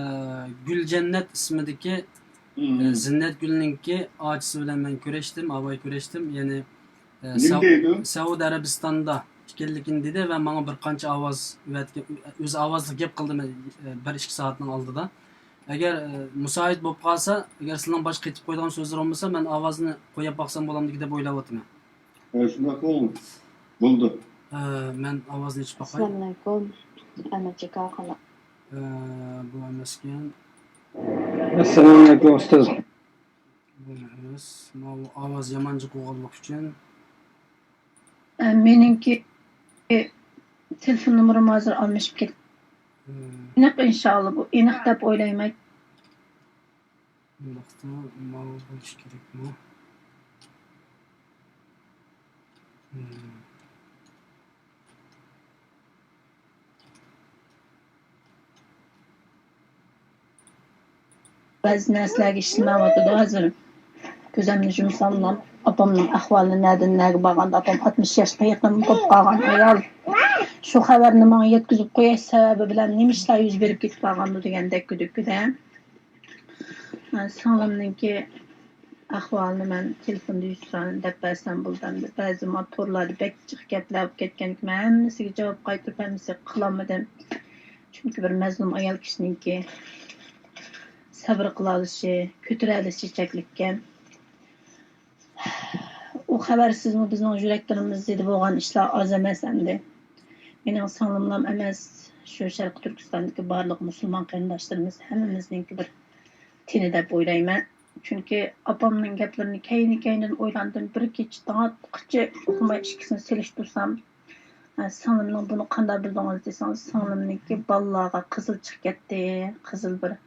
گۈلجەننەت ئىسمىدىكى، ئە، زىننەتگۈلنىڭكى ئاچىسى بىلەن مەن كۆرۈشتۈم، ئاۋاي كۆرۈشتۈم. يەنى، ئە، نېمە سەئۇ-، دەيدۇ؟ سەئۇدى ئەرەبىستاندا ئىكەنلىكىنى دېدى ۋە ماڭا بىر قانچە ئاۋاز ئەۋەتكەن، ئۆزى ئاۋازلىق گەپ قىلدى، مەن، ئە، بىر ئىككى سائەتنىڭ ئالدىدا. ئەگەر ئە، مۇساھىت بولۇپ قالسا، ئەگەر سىلەرنىڭ باشقا قېتىپ قويىدىغان سۆزلىرى بولمىسا، مەن ئاۋازنى قويۇپ باقسام بولامدىكىن دەپ ئويلاۋاتىمەن. ئە، شۇنداق بولدى. بولدى. ئە، مەن ئاۋازنى ئېچىپ باقاي. ئەسسالامۇئەلەيكۇم. ئەمەتجىكا قانداق؟ ئە، بۇ ئەمەسكەن. ئەسسالامۇئەلەيكۇم ئۇستاز. بۇ ئەمەس. ماۋۇ ئاۋاز يامان جىق بولغانلىقى ئۈچۈن. ئە، مېنىڭكى تېلېفون نومۇرۇم ھازىر ئالمىشىپ كېتىپ. ئە، ئېنىق ئىنشائاللا، بۇ ئېنىق دەپ ئويلايمەن. ئۇنداقتا ماۋۇ بولۇشى كېرەكمۇ؟ ئە. بەزى نەرسىلەرگە ئىشلىمەيۋاتىدۇ ھازىر. كۆزۈمنى يۇمساملا ئاپامنىڭ ئەھۋالىنى، نەدىن نەگە بارغاندا، ئاپام ئاتمىش ياشقا يېقىن بولۇپ قالغان ئايال. شۇ خەۋەرنى ماڭا يەتكۈزۈپ قويۇش سەۋەبى بىلەن نېمە ئىشلار يۈز بېرىپ كېتىپ قالغاندۇ دېگەندەك كۈدۈككىدە. سىڭلىمنىڭكى ئەھۋالىنى مەن تېلېفوندا يۈز سان دەپ بەرسەم بولىدۇ ئەمدى. بەزى ما تورلاردا بەك جىق گەپلەر بولۇپ كەتكەنكى، مەن ھەممىسىگە جاۋاب قايتۇرۇپ، ھەممىسىگە قىلالمىدىم. چۈنكى بىر مەزلۇم ئايال كىشىنىڭكى سەۋر قىلالىشى، كۆتۈرەلىشى چەكلىككەن. ئۇ خەۋەرسىزمۇ بىزنىڭ يۈرەكلىرىمىز زېدە بولغان ئىشلار ئاز ئەمەس ئەمدى. مېنىڭ سىڭلىملام ئەمەس، شۇ شەرقىي تۈركىستاندىكى بارلىق مۇسۇلمان قېرىنداشلىرىمىز ھەممىمىزنىڭكى بىر تېنى دەپ ئويلايمەن. چۈنكى ئاپامنىڭ گەپلىرىنى كەينى-كەينىدىن ئويلاندىم. بىر كېچە تاڭ ئاتقىچە ئۇخلىماي ئىككىسىنى سېلىشتۇرسام، سىڭلىمنىڭ بۇنى قانداق بىلدىڭىز دېسىڭىز، سىڭلىمنىڭكى بالىلارغا قىزىل چىقىپ كەتتى، قىزىل بىر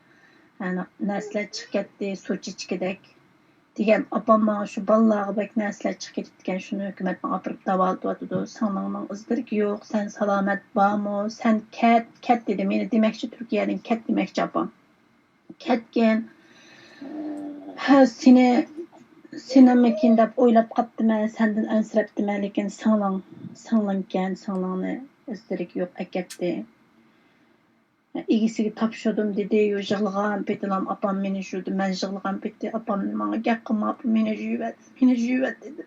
نەرسىلەر چىقىپ كەتتى، سۇ چېچىكىدەك دېگەن. ئاپام ماڭا شۇ بالىلارغا بەك نەرسىلەر چىقىپ كېتىپتىكەن، شۇنى ھۆكۈمەتنىڭ ئاپىرىپ داۋالىتىۋاتىدۇ، سىڭلىڭنىڭ ئىز دېرىكى يوق، سەن سالامەت بارمۇ، سەن كەت، كەت دېدى. مېنى دېمەكچى، تۈركىيەدىن كەت دېمەكچى ئاپام. كەتكىن. ھە، سېنى، سېنىمىكىن دەپ ئويلاپ قاپتىمەن، سەندىن ئەنسىرەپتىمەن، لېكىن سىڭلىڭ، سىڭلىڭكەن، سىڭلىڭنى ئىز دېرىكى يوق ئەكەتتى. ئىگىسىگە تاپشۇردۇم دېدى، يۇ، يىغلىغان پېتىلام ئاپام مېنى يۇدى، مەن يىغلىغان پېتى ئاپام ماڭا گەپ قىلما، ئاپام مېنى يۇيۇۋەت، مېنى يۇيۇۋەت دېدى.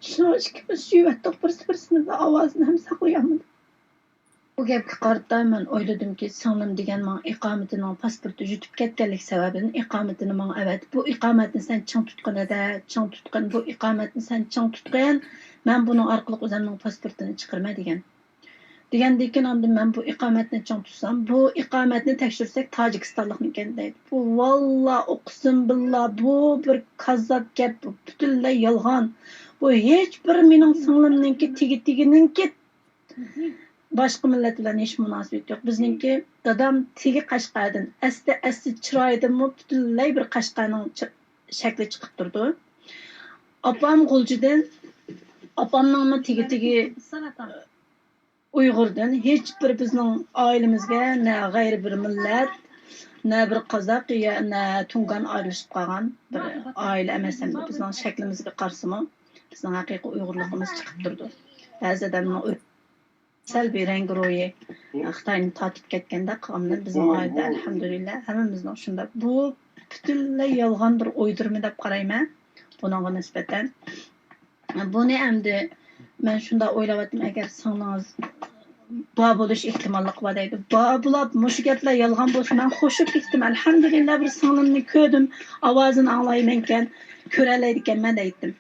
شۇڭا ئىككىمىز يۇيۇۋەتتۇق، بىرسى بىرسىمىزنىڭ ئاۋازىنى ھەم ساقلىيالمىدۇق. بۇ گەپكە قارىتا مەن ئويلىدىمكى، سىڭلىم دېگەن ماڭا ئىقامىتىنىڭ پاسپورتى يۈتۈپ كەتكەنلىكى سەۋەبىدىن ئىقامىتىنى ماڭا ئەۋەتىپ، بۇ ئىقامەتنى سەن چىڭ تۇتقىن ھەدە، چىڭ تۇتقىن، بۇ ئىقامەتنى سەن چىڭ تۇتقىن، مەن بۇنىڭ ئارقىلىق ئۆزۈمنىڭ پاسپورتىنى چىقىرىمەن دېگەن. دېگەندىن كېيىن ئاندىن مەن بۇ ئىقامەتنى چىڭ تۇتسام، بۇ ئىقامەتنى تەكشۈرسەك تاجىكىستانلىقمىكەن دەيدۇ. بۇ ۋاللا ئۇقسىم بىللا بۇ بىر كاززاپ گەپ، بۇ پۈتۈنلەي يالغان. بۇ ھېچ بىر مېنىڭ سىڭلىمنىڭكى تېگى تېگىنىڭكى باشقا مىللەت بىلەن ھېچ مۇناسىۋىتى يوق. بىزنىڭكى دادام تېگى قەشقەردىن، ئەسلى ئەسلى چىرايىدىنمۇ پۈتۈنلەي بىر قەشقەرنىڭ چى-، شەكلى چىقىپ تۇرىدۇ. ئاپام غۇلجىدىن، ئاپامنىڭمۇ تېگى تېگى ئۇيغۇردىن. ھېچ بىر بىزنىڭ ئائىلىمىزگە نە غەيرىي بىر مىللەت، نە بىر قازاق، يا نە تۇڭگان ئارىلىشىپ قالغان بىر ئائىلە ئەمەس ئەمدى. بىزنىڭ شەكلىمىزگە قارىسىمۇ بىزنىڭ ھەقىقىي ئۇيغۇرلۇقىمىز چىقىپ تۇرىدۇ. بەزى ئادەمنىڭ سەل بىر رەڭگى روھى خىتاينى تارتىپ كەتكەندە قىلغان بىلەن بىزنىڭ ئائىلىدە ئەلھەمدۇلىللا ھەممىمىزنىڭ شۇنداق. بۇ پۈتۈنلەي يالغان بىر ئويدۇرما دەپ قارايمەن بۇنىڭغا نىسبەتەن. بۇنى ئەمدى مەن شۇنداق ئويلاۋاتىمەن، ئەگەر سىڭلىڭىز بار بولۇش ئېھتىماللىقى بار دەيدۇ. بار بولۇپ مۇشۇ گەپلەر يالغان بولسا مەن خوش بولۇپ كېتىتتىم. ئەلھەمدۇلىللا بىر سىڭلىمنى كۆردۈم، ئاۋازىنى ئاڭلايمەنكەن، كۆرەلەيدىكەنمەن دەيتتىم.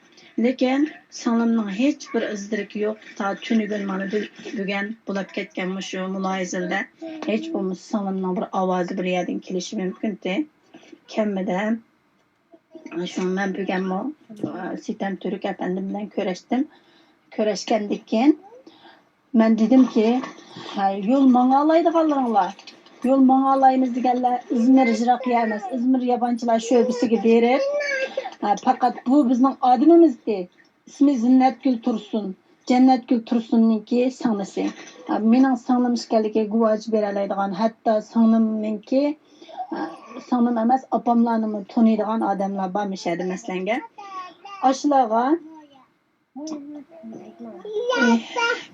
لېكىن سىڭلىمنىڭ ھېچ بىر ئىز دېرىكى يوق. تا تۈنۈگۈن مانا بۈ-، بۈگۈن بولاپ كەتكەن مۇشۇ مۇلاھىزىلەردە ھېچ بولمىسا سىڭلىمنىڭ بىر ئاۋازى بىر يەردىن كېلىشى مۇمكىنتى. كەممىدە شۇڭا مەن بۈگۈنمۇ، ئە، سىتەم تۈرك ئەپەندىم بىلەن كۆرۈشتۈم. كۆرۈشكەندىن كېيىن مەن دېدىمكى، ھە، يول ماڭالايدىغانلىرىڭلار، يول ماڭالايمىز دېگەنلەر ئىزمىر يىراق يەر ئەمەس، ئىزمىر يابانچىلار شۆبىسىگە بېرىپ، ھە، پەقەت بۇ بىزنىڭ ئادىمىمىزدى، ئىسمى زىننەتگۈل تۇرسۇن، جەننەتگۈل تۇرسۇننىڭكى سىڭلىسى. ھە، مېنىڭ سىڭلىم ئىكەنلىكىگە گۇۋاھچى بېرەلەيدىغان، ھەتتا سىڭلىمنىڭكى، ھە، سىڭلىم ئەمەس، ئاپاملارنىمۇ تونۇيدىغان ئادەملەر بار مۇشۇ يەردە مەسىلەنگە. ئاشۇلارغا ئېھ،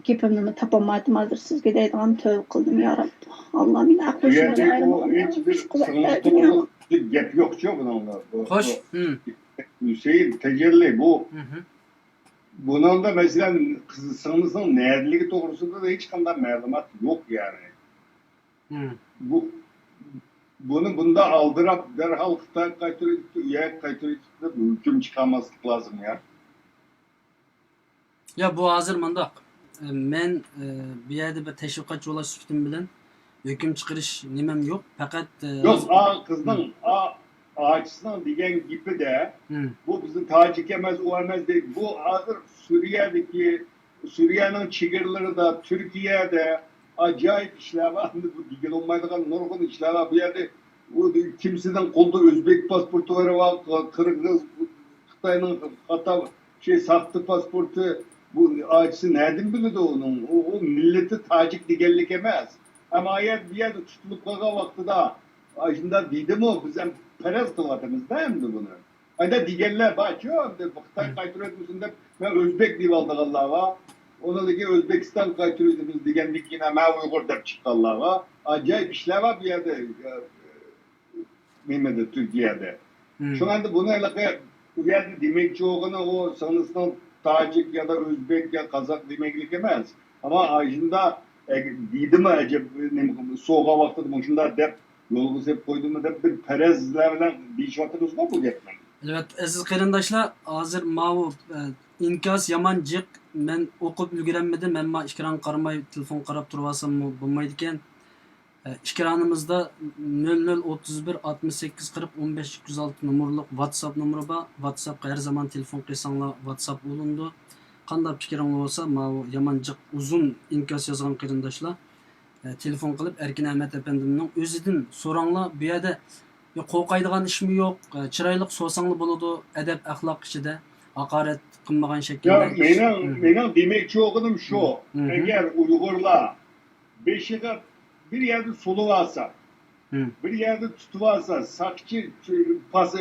گېپىمنىمۇ تاپالمايتتىم ھازىر سىزگە دەيدىغان، تۆۋە قىلدىم يا رەب. ئاللا مېنى ئەپۇ بۇ يەردە بۇ ھېچ بىر سىڭلىق توغرىلىق گەپ يوقچۇ بۇنىڭدا. بۇ، خوش. بۇ ھۈسەيىن تەجەللى بۇ. بۇنىڭدا مەسىلەن، قىز سىڭلىسىنىڭ نەدىلىكى توغرىسىدا ھېچقانداق مەلۇمات يوق يەنى. بۇ بۇنى بۇنداق ئالدىراپ، دەرھال خىتايغا قايتۇرۇۋېتىپتۇ، ئۇ يەرگە قايتۇرۇۋېتىپتۇ، ھۆكۈم چىقارماسلىق لازىم يا. يا، بۇ ھازىر مۇنداق. مەن، ئە، بۇ يەردە بىر تەشۋىقاتچى بولاش سۈپىتىم بىلەن ھۆكۈم چىقىرىش نېمەم يوق. پەقەت، ئە، يوق، ھازىر ئا، قىزنىڭ، مم. ئا، ئاچىسىنىڭ دېگەن گېپىدە، مم. بۇ بىزنىڭ تاجىك ئەمەس، ئۇ ئەمەس دەيدۇ. بۇ ھازىر سۈرىيەدىكى، سۈرىيەنىڭ چېگرىلىرىدا، تۈركىيەدە ئاجايىپ ئىشلار بار. ئەمدى بۇ دېگىلى بولمايدىغان نۇرغۇن ئىشلار بار. بۇ يەردە ئۇ كىمسىنىڭ قولىدا ئۆزبېك پاسپورتى بار، قىرغىز، خىتاينىڭ خاتا، شەي، ساختا پاسپورتى. بۇ ئاچىسى نەدىن بىلىدۇ ئۇنىڭ؟ ئۇ، ئۇ مىللىتى تاجىك دېگەنلىك ئەمەس. ئەمما ئايەت بۇ يەردە تۇتۇلۇپ قالغان ۋاقتىدا، ئاشۇنداق دېدىمۇ، بىز ھەم پەرەز قىلىۋاتىمىز-دە ئەمدى بۇنى. ئانداق دېگەنلەر بارچۇ، ئەمدى خىتاي قايتۇرۇۋەتمىسۇن دەپ، مەن ئۆزبېك دېيىۋالىدىغانلار بار. ئۇنىڭدىن كېيىن ئۆزبېكىستانغا قايتۇرۇۋېتىمىز دېگەندىن كېيىن، ھە، مەن ئۇيغۇر دەپ چىققانلار بار. ئاجايىپ ئىشلار بار بۇ يەردە، نېمىدە، تۈركىيەدە. مم. شۇڭا ئەمدى بۇنى ھېلىقى ئۇ يەردە دېمەكچى بولغىنى، ئۇ سىڭلىسىنىڭ تاجىك يا دا ئۆزبېك يا قازاق دېمەكلىك ئەمەس. ئەمما ئاشۇنداق، ئە، دېدىمۇ ئەجەب، نېمە، سوغا ۋاقتىدا مۇشۇنداق دەپ يولغا سېلىپ قويدىمۇ دەپ بىر پەرەزلەر بىلەن دېيىشىۋاتىمىزغۇ بۇ گەپنى. ئەلۋەتتە، ئەزىز قېرىنداشلار، ھازىر ماۋۇ، ئە، ئىنكاس يامان جىق، مەن ئوقۇپ ئۈلگۈرەلمىدىم، ئەمما ئېكرانغا قارىماي تېلېفون قاراپ تۇرۇۋالساممۇ بولمايدىكەن. ئە، ئىكرانىمىزدا نۆل نۆل ئوتتۇز بىر ئاتمىش سەككىز قىرىق ئون بەش ئىككى يۈز ئالتە نومۇرلۇق ۋاتساپ نومۇرى بار. ۋاتساپقا ھەر زامان تېلېفون قىلساڭلار، ۋاتساپ ئۇلىنىدۇ. قانداق پىكرىڭلار بولسا، ماۋۇ يامان جىق ئۇزۇن ئىنكاس يازغان قېرىنداشلار، ئە، تېلېفون قىلىپ ئەركىن ئەمەت ئەپەندىمنىڭ ئۆزىدىن سوراڭلار. بۇ يەردە، يا، قورقايدىغان ئىشمۇ يوق، ئە، چىرايلىق سورىساڭلار بولىدۇ، ئەدەپ، ئەخلاق ئىچىدە ھاقارەت قىلمىغان شەكىلدە. يا، مېنىڭ، مېنىڭ دېمەكچى بولغىنىم شۇ، ئەگەر ئۇيغۇرلار بېشىغا بىر يەردە سولىۋالسا، بىر يەردە تۇتۇۋالسا، ساقچى، پاس-،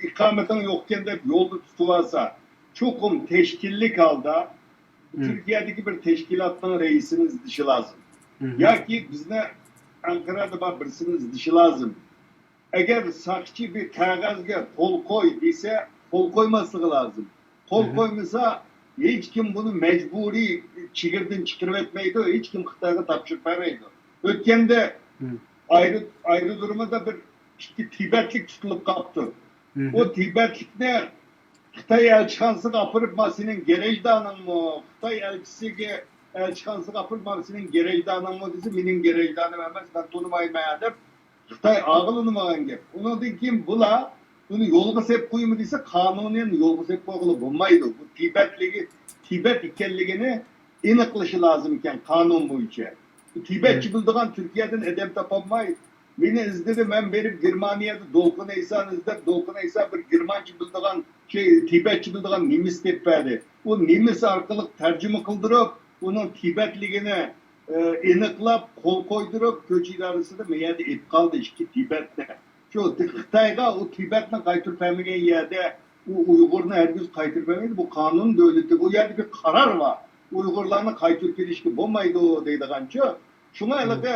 ئىقامىتىڭ يوقكەن دەپ يولدا تۇتۇۋالسا، چوقۇم تەشكىللىك ھالدا تۈركىيەدىكى بىر تەشكىلاتنىڭ رەئىسىنى ئىزدىشى لازىم. ياكى بىزنى ئەنقەرەدە بار بىرسىنى ئىزدىشى لازىم. ئەگەر ساقچى بىر قەغەزگە قول قوي دېسە، قول قويماسلىقى لازىم. قول قويمىسا، ھېچكىم بۇنى مەجبۇرىي چېگرىدىن چىقىرىۋەتمەيدۇ، ھېچكىم خىتايغا تاپشۇرۇپ بەرمەيدۇ. ئۆتكەندە ئايرو-، ئايرودرومىدا بىر ئىككى تىبەتلىك تۇتۇلۇپ قاپتۇ. ئۇ تىبەتلىكنى خىتاي ئەلچىخانىسىغا ئاپىرىپ، ما سېنىڭ گېرەژدانىڭمۇ؟ خىتاي ئەلچىسىگە، ئەلچىخانىسىغا ئاپىرىپ، ما سېنىڭ گېرەژدانىڭمۇ دېسە، مېنىڭ گېرەژدانىم ئەمەس، مەن تونۇمايمەن دەپ خىتاي ئاغىلىنىمىغان گەپ. ئۇنىڭدىن كېيىن بۇلار بۇنى يولغا سېلىپ قويىمۇ دېسە، قانۇنىي يولغا سېلىپ قويغىلى بولمايدۇ. بۇ تىبەتلىكى، تىبەت ئىكەنلىكىنى ئېنىقلىشى لازىم ئىكەن قانۇن بويىچە. بۇ تىبەتچە بىلىدىغان تۈركىيەدىن ئادەم تاپالماي، مېنى ئىزدىدى، مەن بېرىپ گېرمانىيەدە دولقۇن ئەيسانى ئىزدەپ، دولقۇن ئەيسا بىر گېرمانچە بىلىدىغان، شۇ تىبەتچە بىلىدىغان نېمىس تېپىپ بەردى. ئۇ نېمىس ئارقىلىق تەرجىمە قىلدۇرۇپ، ئۇنىڭ تىبەتلىكىنى، ئېنىقلاپ، قول قويدۇرۇپ، كوچا ئىدارىسىدە مەيەردە ئېلىپ قالدى ئىككى تىبەتنى. شۇ خىتايغا ئۇ تىبەتنى قايتۇرۇپ بەرمىگەن يەردە ئۇ ئۇيغۇرنى ھەرگىز قايتۇرۇپ بەرمەيدۇ. بۇ قانۇن دۆلىتى، بۇ يەردە بىر قارار بار. ئۇيغۇرلارنى قايتۇرۇپ كېلىشكە بولمايدۇ دەيدىغانچۇ. شۇڭا ھېلىقى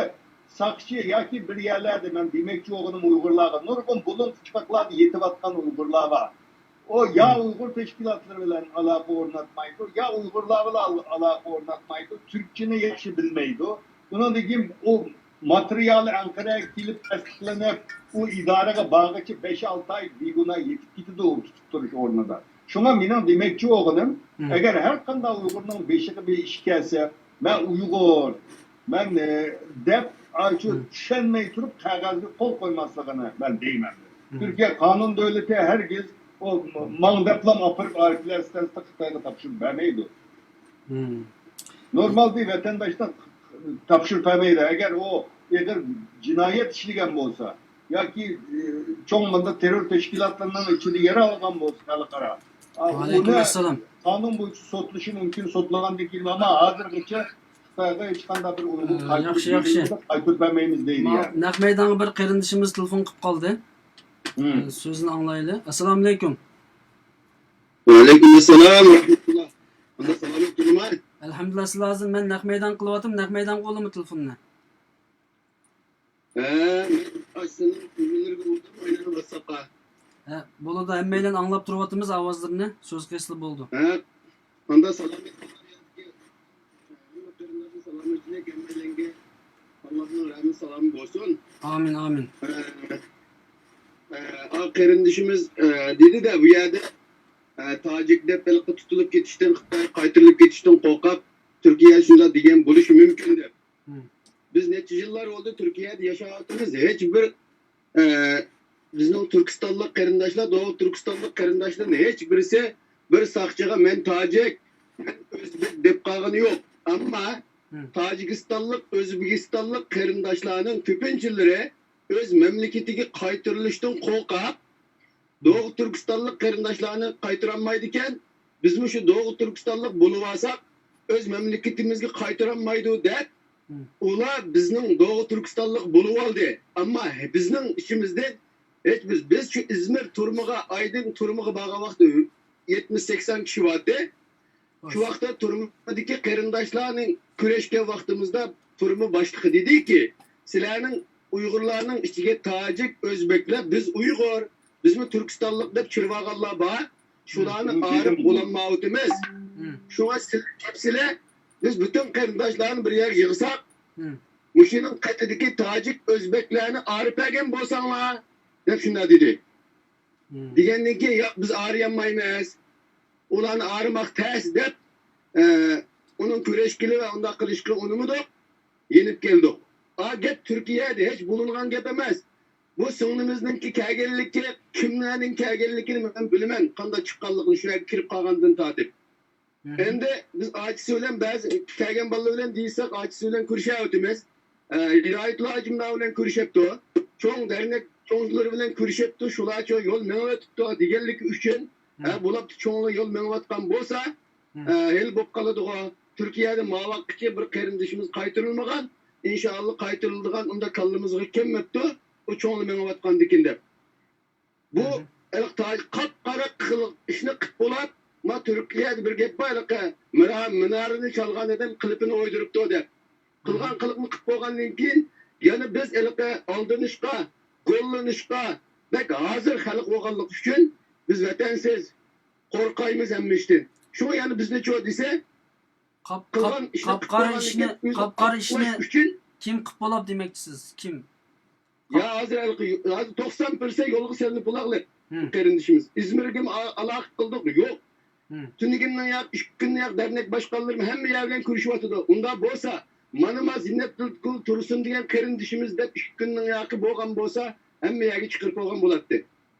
ساقچى ياكى بىر يەرلەردە، مەن دېمەكچى بولغىنىم، ئۇيغۇرلارغا نۇرغۇن بۇلۇڭ پۇچقاقلاردا يېتىۋاتقان ئۇيغۇرلار بار. ئۇ يا ئۇيغۇر تەشكىلاتلىرى بىلەن ئالاقە ئورناتمايدۇ، يا ئۇيغۇرلار بىلەن ئال-، ئالاقە ئورناتمايدۇ، تۈركچىنى ياخشى بىلمەيدۇ. ئۇنىڭدىن كېيىن ئۇ ماتېرىيالى ئەنقەرەگە كېلىپ تەستىقلىنىپ، ئۇ ئىدارىگە بارغىچە بەش-ئالتە ئاي بىگۇناھ يېتىپ كېتىدۇ ئۇ تۇتۇپ تۇرۇش ئورنىدا. شۇڭا مېنىڭ دېمەكچى بولغىنىم، ئەگەر ھەر قانداق ئۇيغۇرنىڭ بېشىغا بىر ئىش كەلسە، مەن ئۇيغۇر، مەن، ئە، دەپ، ئاشۇ چۈشەنمەي تۇرۇپ قەغەزگە قول قويماسلىقىنى مەن دەيمەن. تۈركىيە قانۇن دۆلىتى ھەرگىز ئۇ ماڭ دەپلا ئاپىرىپ ئاركىلەستەنسىنى خىتايغا تاپشۇرۇپ بەرمەيدۇ. نورمال بىر ۋەتەنداشنىڭ تاپشۇرۇپ بەرمەيدۇ. ئەگەر ئۇ ئېغىر جىنايەت ئىشلىگەن بولسا ياكى، ئى، چوڭ مۇنداق تېررور تەشكىلاتلىرىنىڭ ئىچىدە يەر ئالغان بولسا خەلقئارا، ئا، ئۇنى قانۇن بويىچە سوتلىشى مۇمكىن، سوتلىغاندىن كېيىن، ئەمما ھازىرغىچە خىتايغا ھېچقانداق بىر ئۇيغۇر ئە، قايتۇرۇپ ياخشى، ياخشى. بېرىلمىدى، قايتۇرۇپ بەرمەيمىز دەيدۇ ما-، يەنى. نەق مەيدانغا بىر قېرىندىشىمىز تېلېفون قىلىپ قالدى. ئە، سۆزىنى ئاڭلايلى. ئەسسالامۇئەلەيكۇم. ۋەئەلەيكۇم ئەسسالام ۋە رەھمەتۇللا. ئەمدى سالامەت تۇرماي. ئەلھەمدۇلىللا، سىلەر ھازىر مەن نەق مەيدان قىلىۋاتىمەن، نەق مەيدانغا ئۇلىما تېلېفوننى. ھە، مەن ئاشۇنىڭ نېمىلىرىگە ئۇردۇم، ئايلىنىپ ۋاتساپقا. ھە، بولىدۇ، ھەممەيلەن ئاڭلاپ تۇرۇۋاتىمىز ئاۋازلىرىنى، سۆز قىلسىلا بولىدۇ. ھە، ئاندا سالامەت، ھەممە قېرىنداشلار سالامەتچىلىك، ھەممەيلەنگە ئاللا رەھمىتى سالامى بولسۇن. ئامىن، ئامىن. ئە، ئە، قېرىندىشىمىز، ئە، دېدى-دە، بۇ يەردە، ئە، تاجىك دەپ ھېلىقى تۇتۇلۇپ كېتىشتىن، خىتايغا قايتۇرۇلۇپ كېتىشتىن قورقۇپ، تۈركىيە شۇنداق دېگەن بولۇشى مۇمكىن دەپ. مم. بىز نەچچە يىللار بولدى تۈركىيەدە ياشاۋاتىمىز. ھېچ بىر، ئە، بىزنىڭ تۈركىستانلىق قېرىنداشلار، دوغۇ تۈركىستانلىق قېرىنداشلارنىڭ ھېچ بىرسى بىر ساقچىغا «مەن تاجىك، مەن ئۆزبېك» دەپ قالغىنى يوق. ئەمما مم. تاجىكىستانلىق، ئۆزبېكىستانلىق قېرىنداشلارنىڭ كۆپىنچىلىرى ئۆز مەملىكىتىگە قايتۇرۇلۇشتىن قورقۇپ، دوغۇ تۈركىستانلىق قېرىنداشلارنى قايتۇرالمايدىكەن، بىزمۇ شۇ دوغۇ تۈركىستانلىق بولۇۋالساق، ئۆز مەملىكىتىمىزگە قايتۇرالمايدۇ دەپ، مم. ئۇلار بىزنىڭ دوغۇ تۈركىستانلىق بولۇۋالدى. ئەمما بىزنىڭ ئىچىمىزدىن ھېچ بىز، بىز شۇ ئىزمىر تۈرمىگە، ئايدىڭ تۈرمىگە بارغان ۋاقىتتا يەتمىش سەكسەن كىشى بارتى. شۇ ۋاقىتتا تۈرمىدىكى قېرىنداشلارنىڭ كۆرۈشكەن ۋاقتىمىزدا تۈرمە باشلىقى دېدىكى، سىلەرنىڭ ئۇيغۇرلارنىڭ ئىچىگە تاجىك، ئۆزبېكلەر، بىز ئۇيغۇر، بىزمۇ تۈركىستانلىق دەپ چىرىۋالغانلار بار. شۇلارنى ئايرىپ بولالمايۋاتىمىز. مم. شۇڭا سىلەر كەپسىلەر، بىز پۈتۈن قېرىنداشلارنى بىر يەرگە يىغساق، مم. مۇشۇنىڭ قېتىدىكى تاجىك، ئۆزبېكلەرنى ئايرىپ بەرگەن بولساڭلار، دەپ شۇنداق دېدى. مم. دېگەندىن كېيىن، ياق، بىز ئايرىيالمايمىز. ئۇلارنى ئايرىماق تەس دەپ، ئە، ئۇنىڭ كۆرۈشكىلى ۋە ئۇنداق قىلىشقا ئۇنىمىدۇق. يېنىپ كەلدۇق. ئا گەپ تۈركىيەدە ھېچ بولۇنغان گەپ ئەمەس. بۇ سىڭلىمىزنىڭكى كەلگەنلىكى، كىملەرنىڭ كەلگەنلىكىنى مەن بىلىمەن، قانداق چىققانلىقىنى شۇ يەرگە كىرىپ قالغاندىن تارتىپ. مم. ئەمدى بىز ئاچىسى بىلەن بەزى كەلگەن بالىلار بىلەن دېيىشسەك، ئاچىسى بىلەن كۆرۈشەۋاتىمىز. ئە، ھىدايەتۇللا ھاجىملار بىلەن كۆرۈشەپتۇ. چوڭ دەرنەك چوڭلىرى بىلەن كۆرۈشەپتۇ. شۇلارچۇ يول مېڭىۋېتىپتۇ دېگەنلىكى ئۈچۈن، مم. ھە، بولاپتۇ، چوڭلار يول مېڭىۋاتقان بولسا، مم. ئە، ھېلى بولۇپ قالىدىغۇ. تۈركىيەدە ماۋاققىچە بىر قېرىندىشىمىز قايتۇرۇلمىغان. ئىنشائاللا قايتۇرۇلىدىغان، ئۇنداق كاللىمىزغا كەلمەپتۇ، ئۇ چوڭلار مېڭىۋاتقاندىكىن دەپ. بۇ مم. ھېلىقى تاجىك قاپقارا قىلىق ئىشنى قىلىپ بولاپ، ما تۈركىيەدە بىر گەپ بار، ھېلىقى مىرا-، مىنارىنى چالغان ئادەم قېلىپىنى ئويدۇرۇپتۇ دەپ. قىلغان قىلىقنى قىلىپ بولغاندىن كېيىن، يەنە بىز ھېلىقى ئالدىنىشقا، گوللىنىشقا بەك ھازىر خەلق بولغانلىقى ئۈچۈن بىز ۋەتەنسىز، قورقايمىز ھەممە ئىشتىن. شۇڭا يەنە بىزنى چۇ دېسە، قاپ-، قىلغان قاپ-، ئىشنى قاپقارا قىلغانلىكى ئىشنى، ئۆزى قاپقارا ئىشنى ئۈچۈن كىم قىپ بولاپ دېمەكچىسىز؟ كىم؟ يا ھازىر ھېلىقى، ھازىر توقسان پىرسەنت يولغا سېلىنىپ بولاقلى. مم. قېرىندىشىمىز. ئىزمىرگىمۇ ئا-، ئالاقە قىلدۇق، يوق. مم. تۈنۈگۈننىڭ ياق، ئىككى كۈننىڭ ياق دەرنەك باشقانلىرىمۇ ھەممە يەر بىلەن كۆرۈشۈۋاتىدۇ. ئۇنداق بولسا، مانا ما زىننەتۇل تۇرسۇن دېگەن قېرىندىشىمىز دەپ ئىككى كۈننىڭ ياقى بولغان بولسا، ھەممە يەرگە چىقىرىپ بولغان بولاتتى.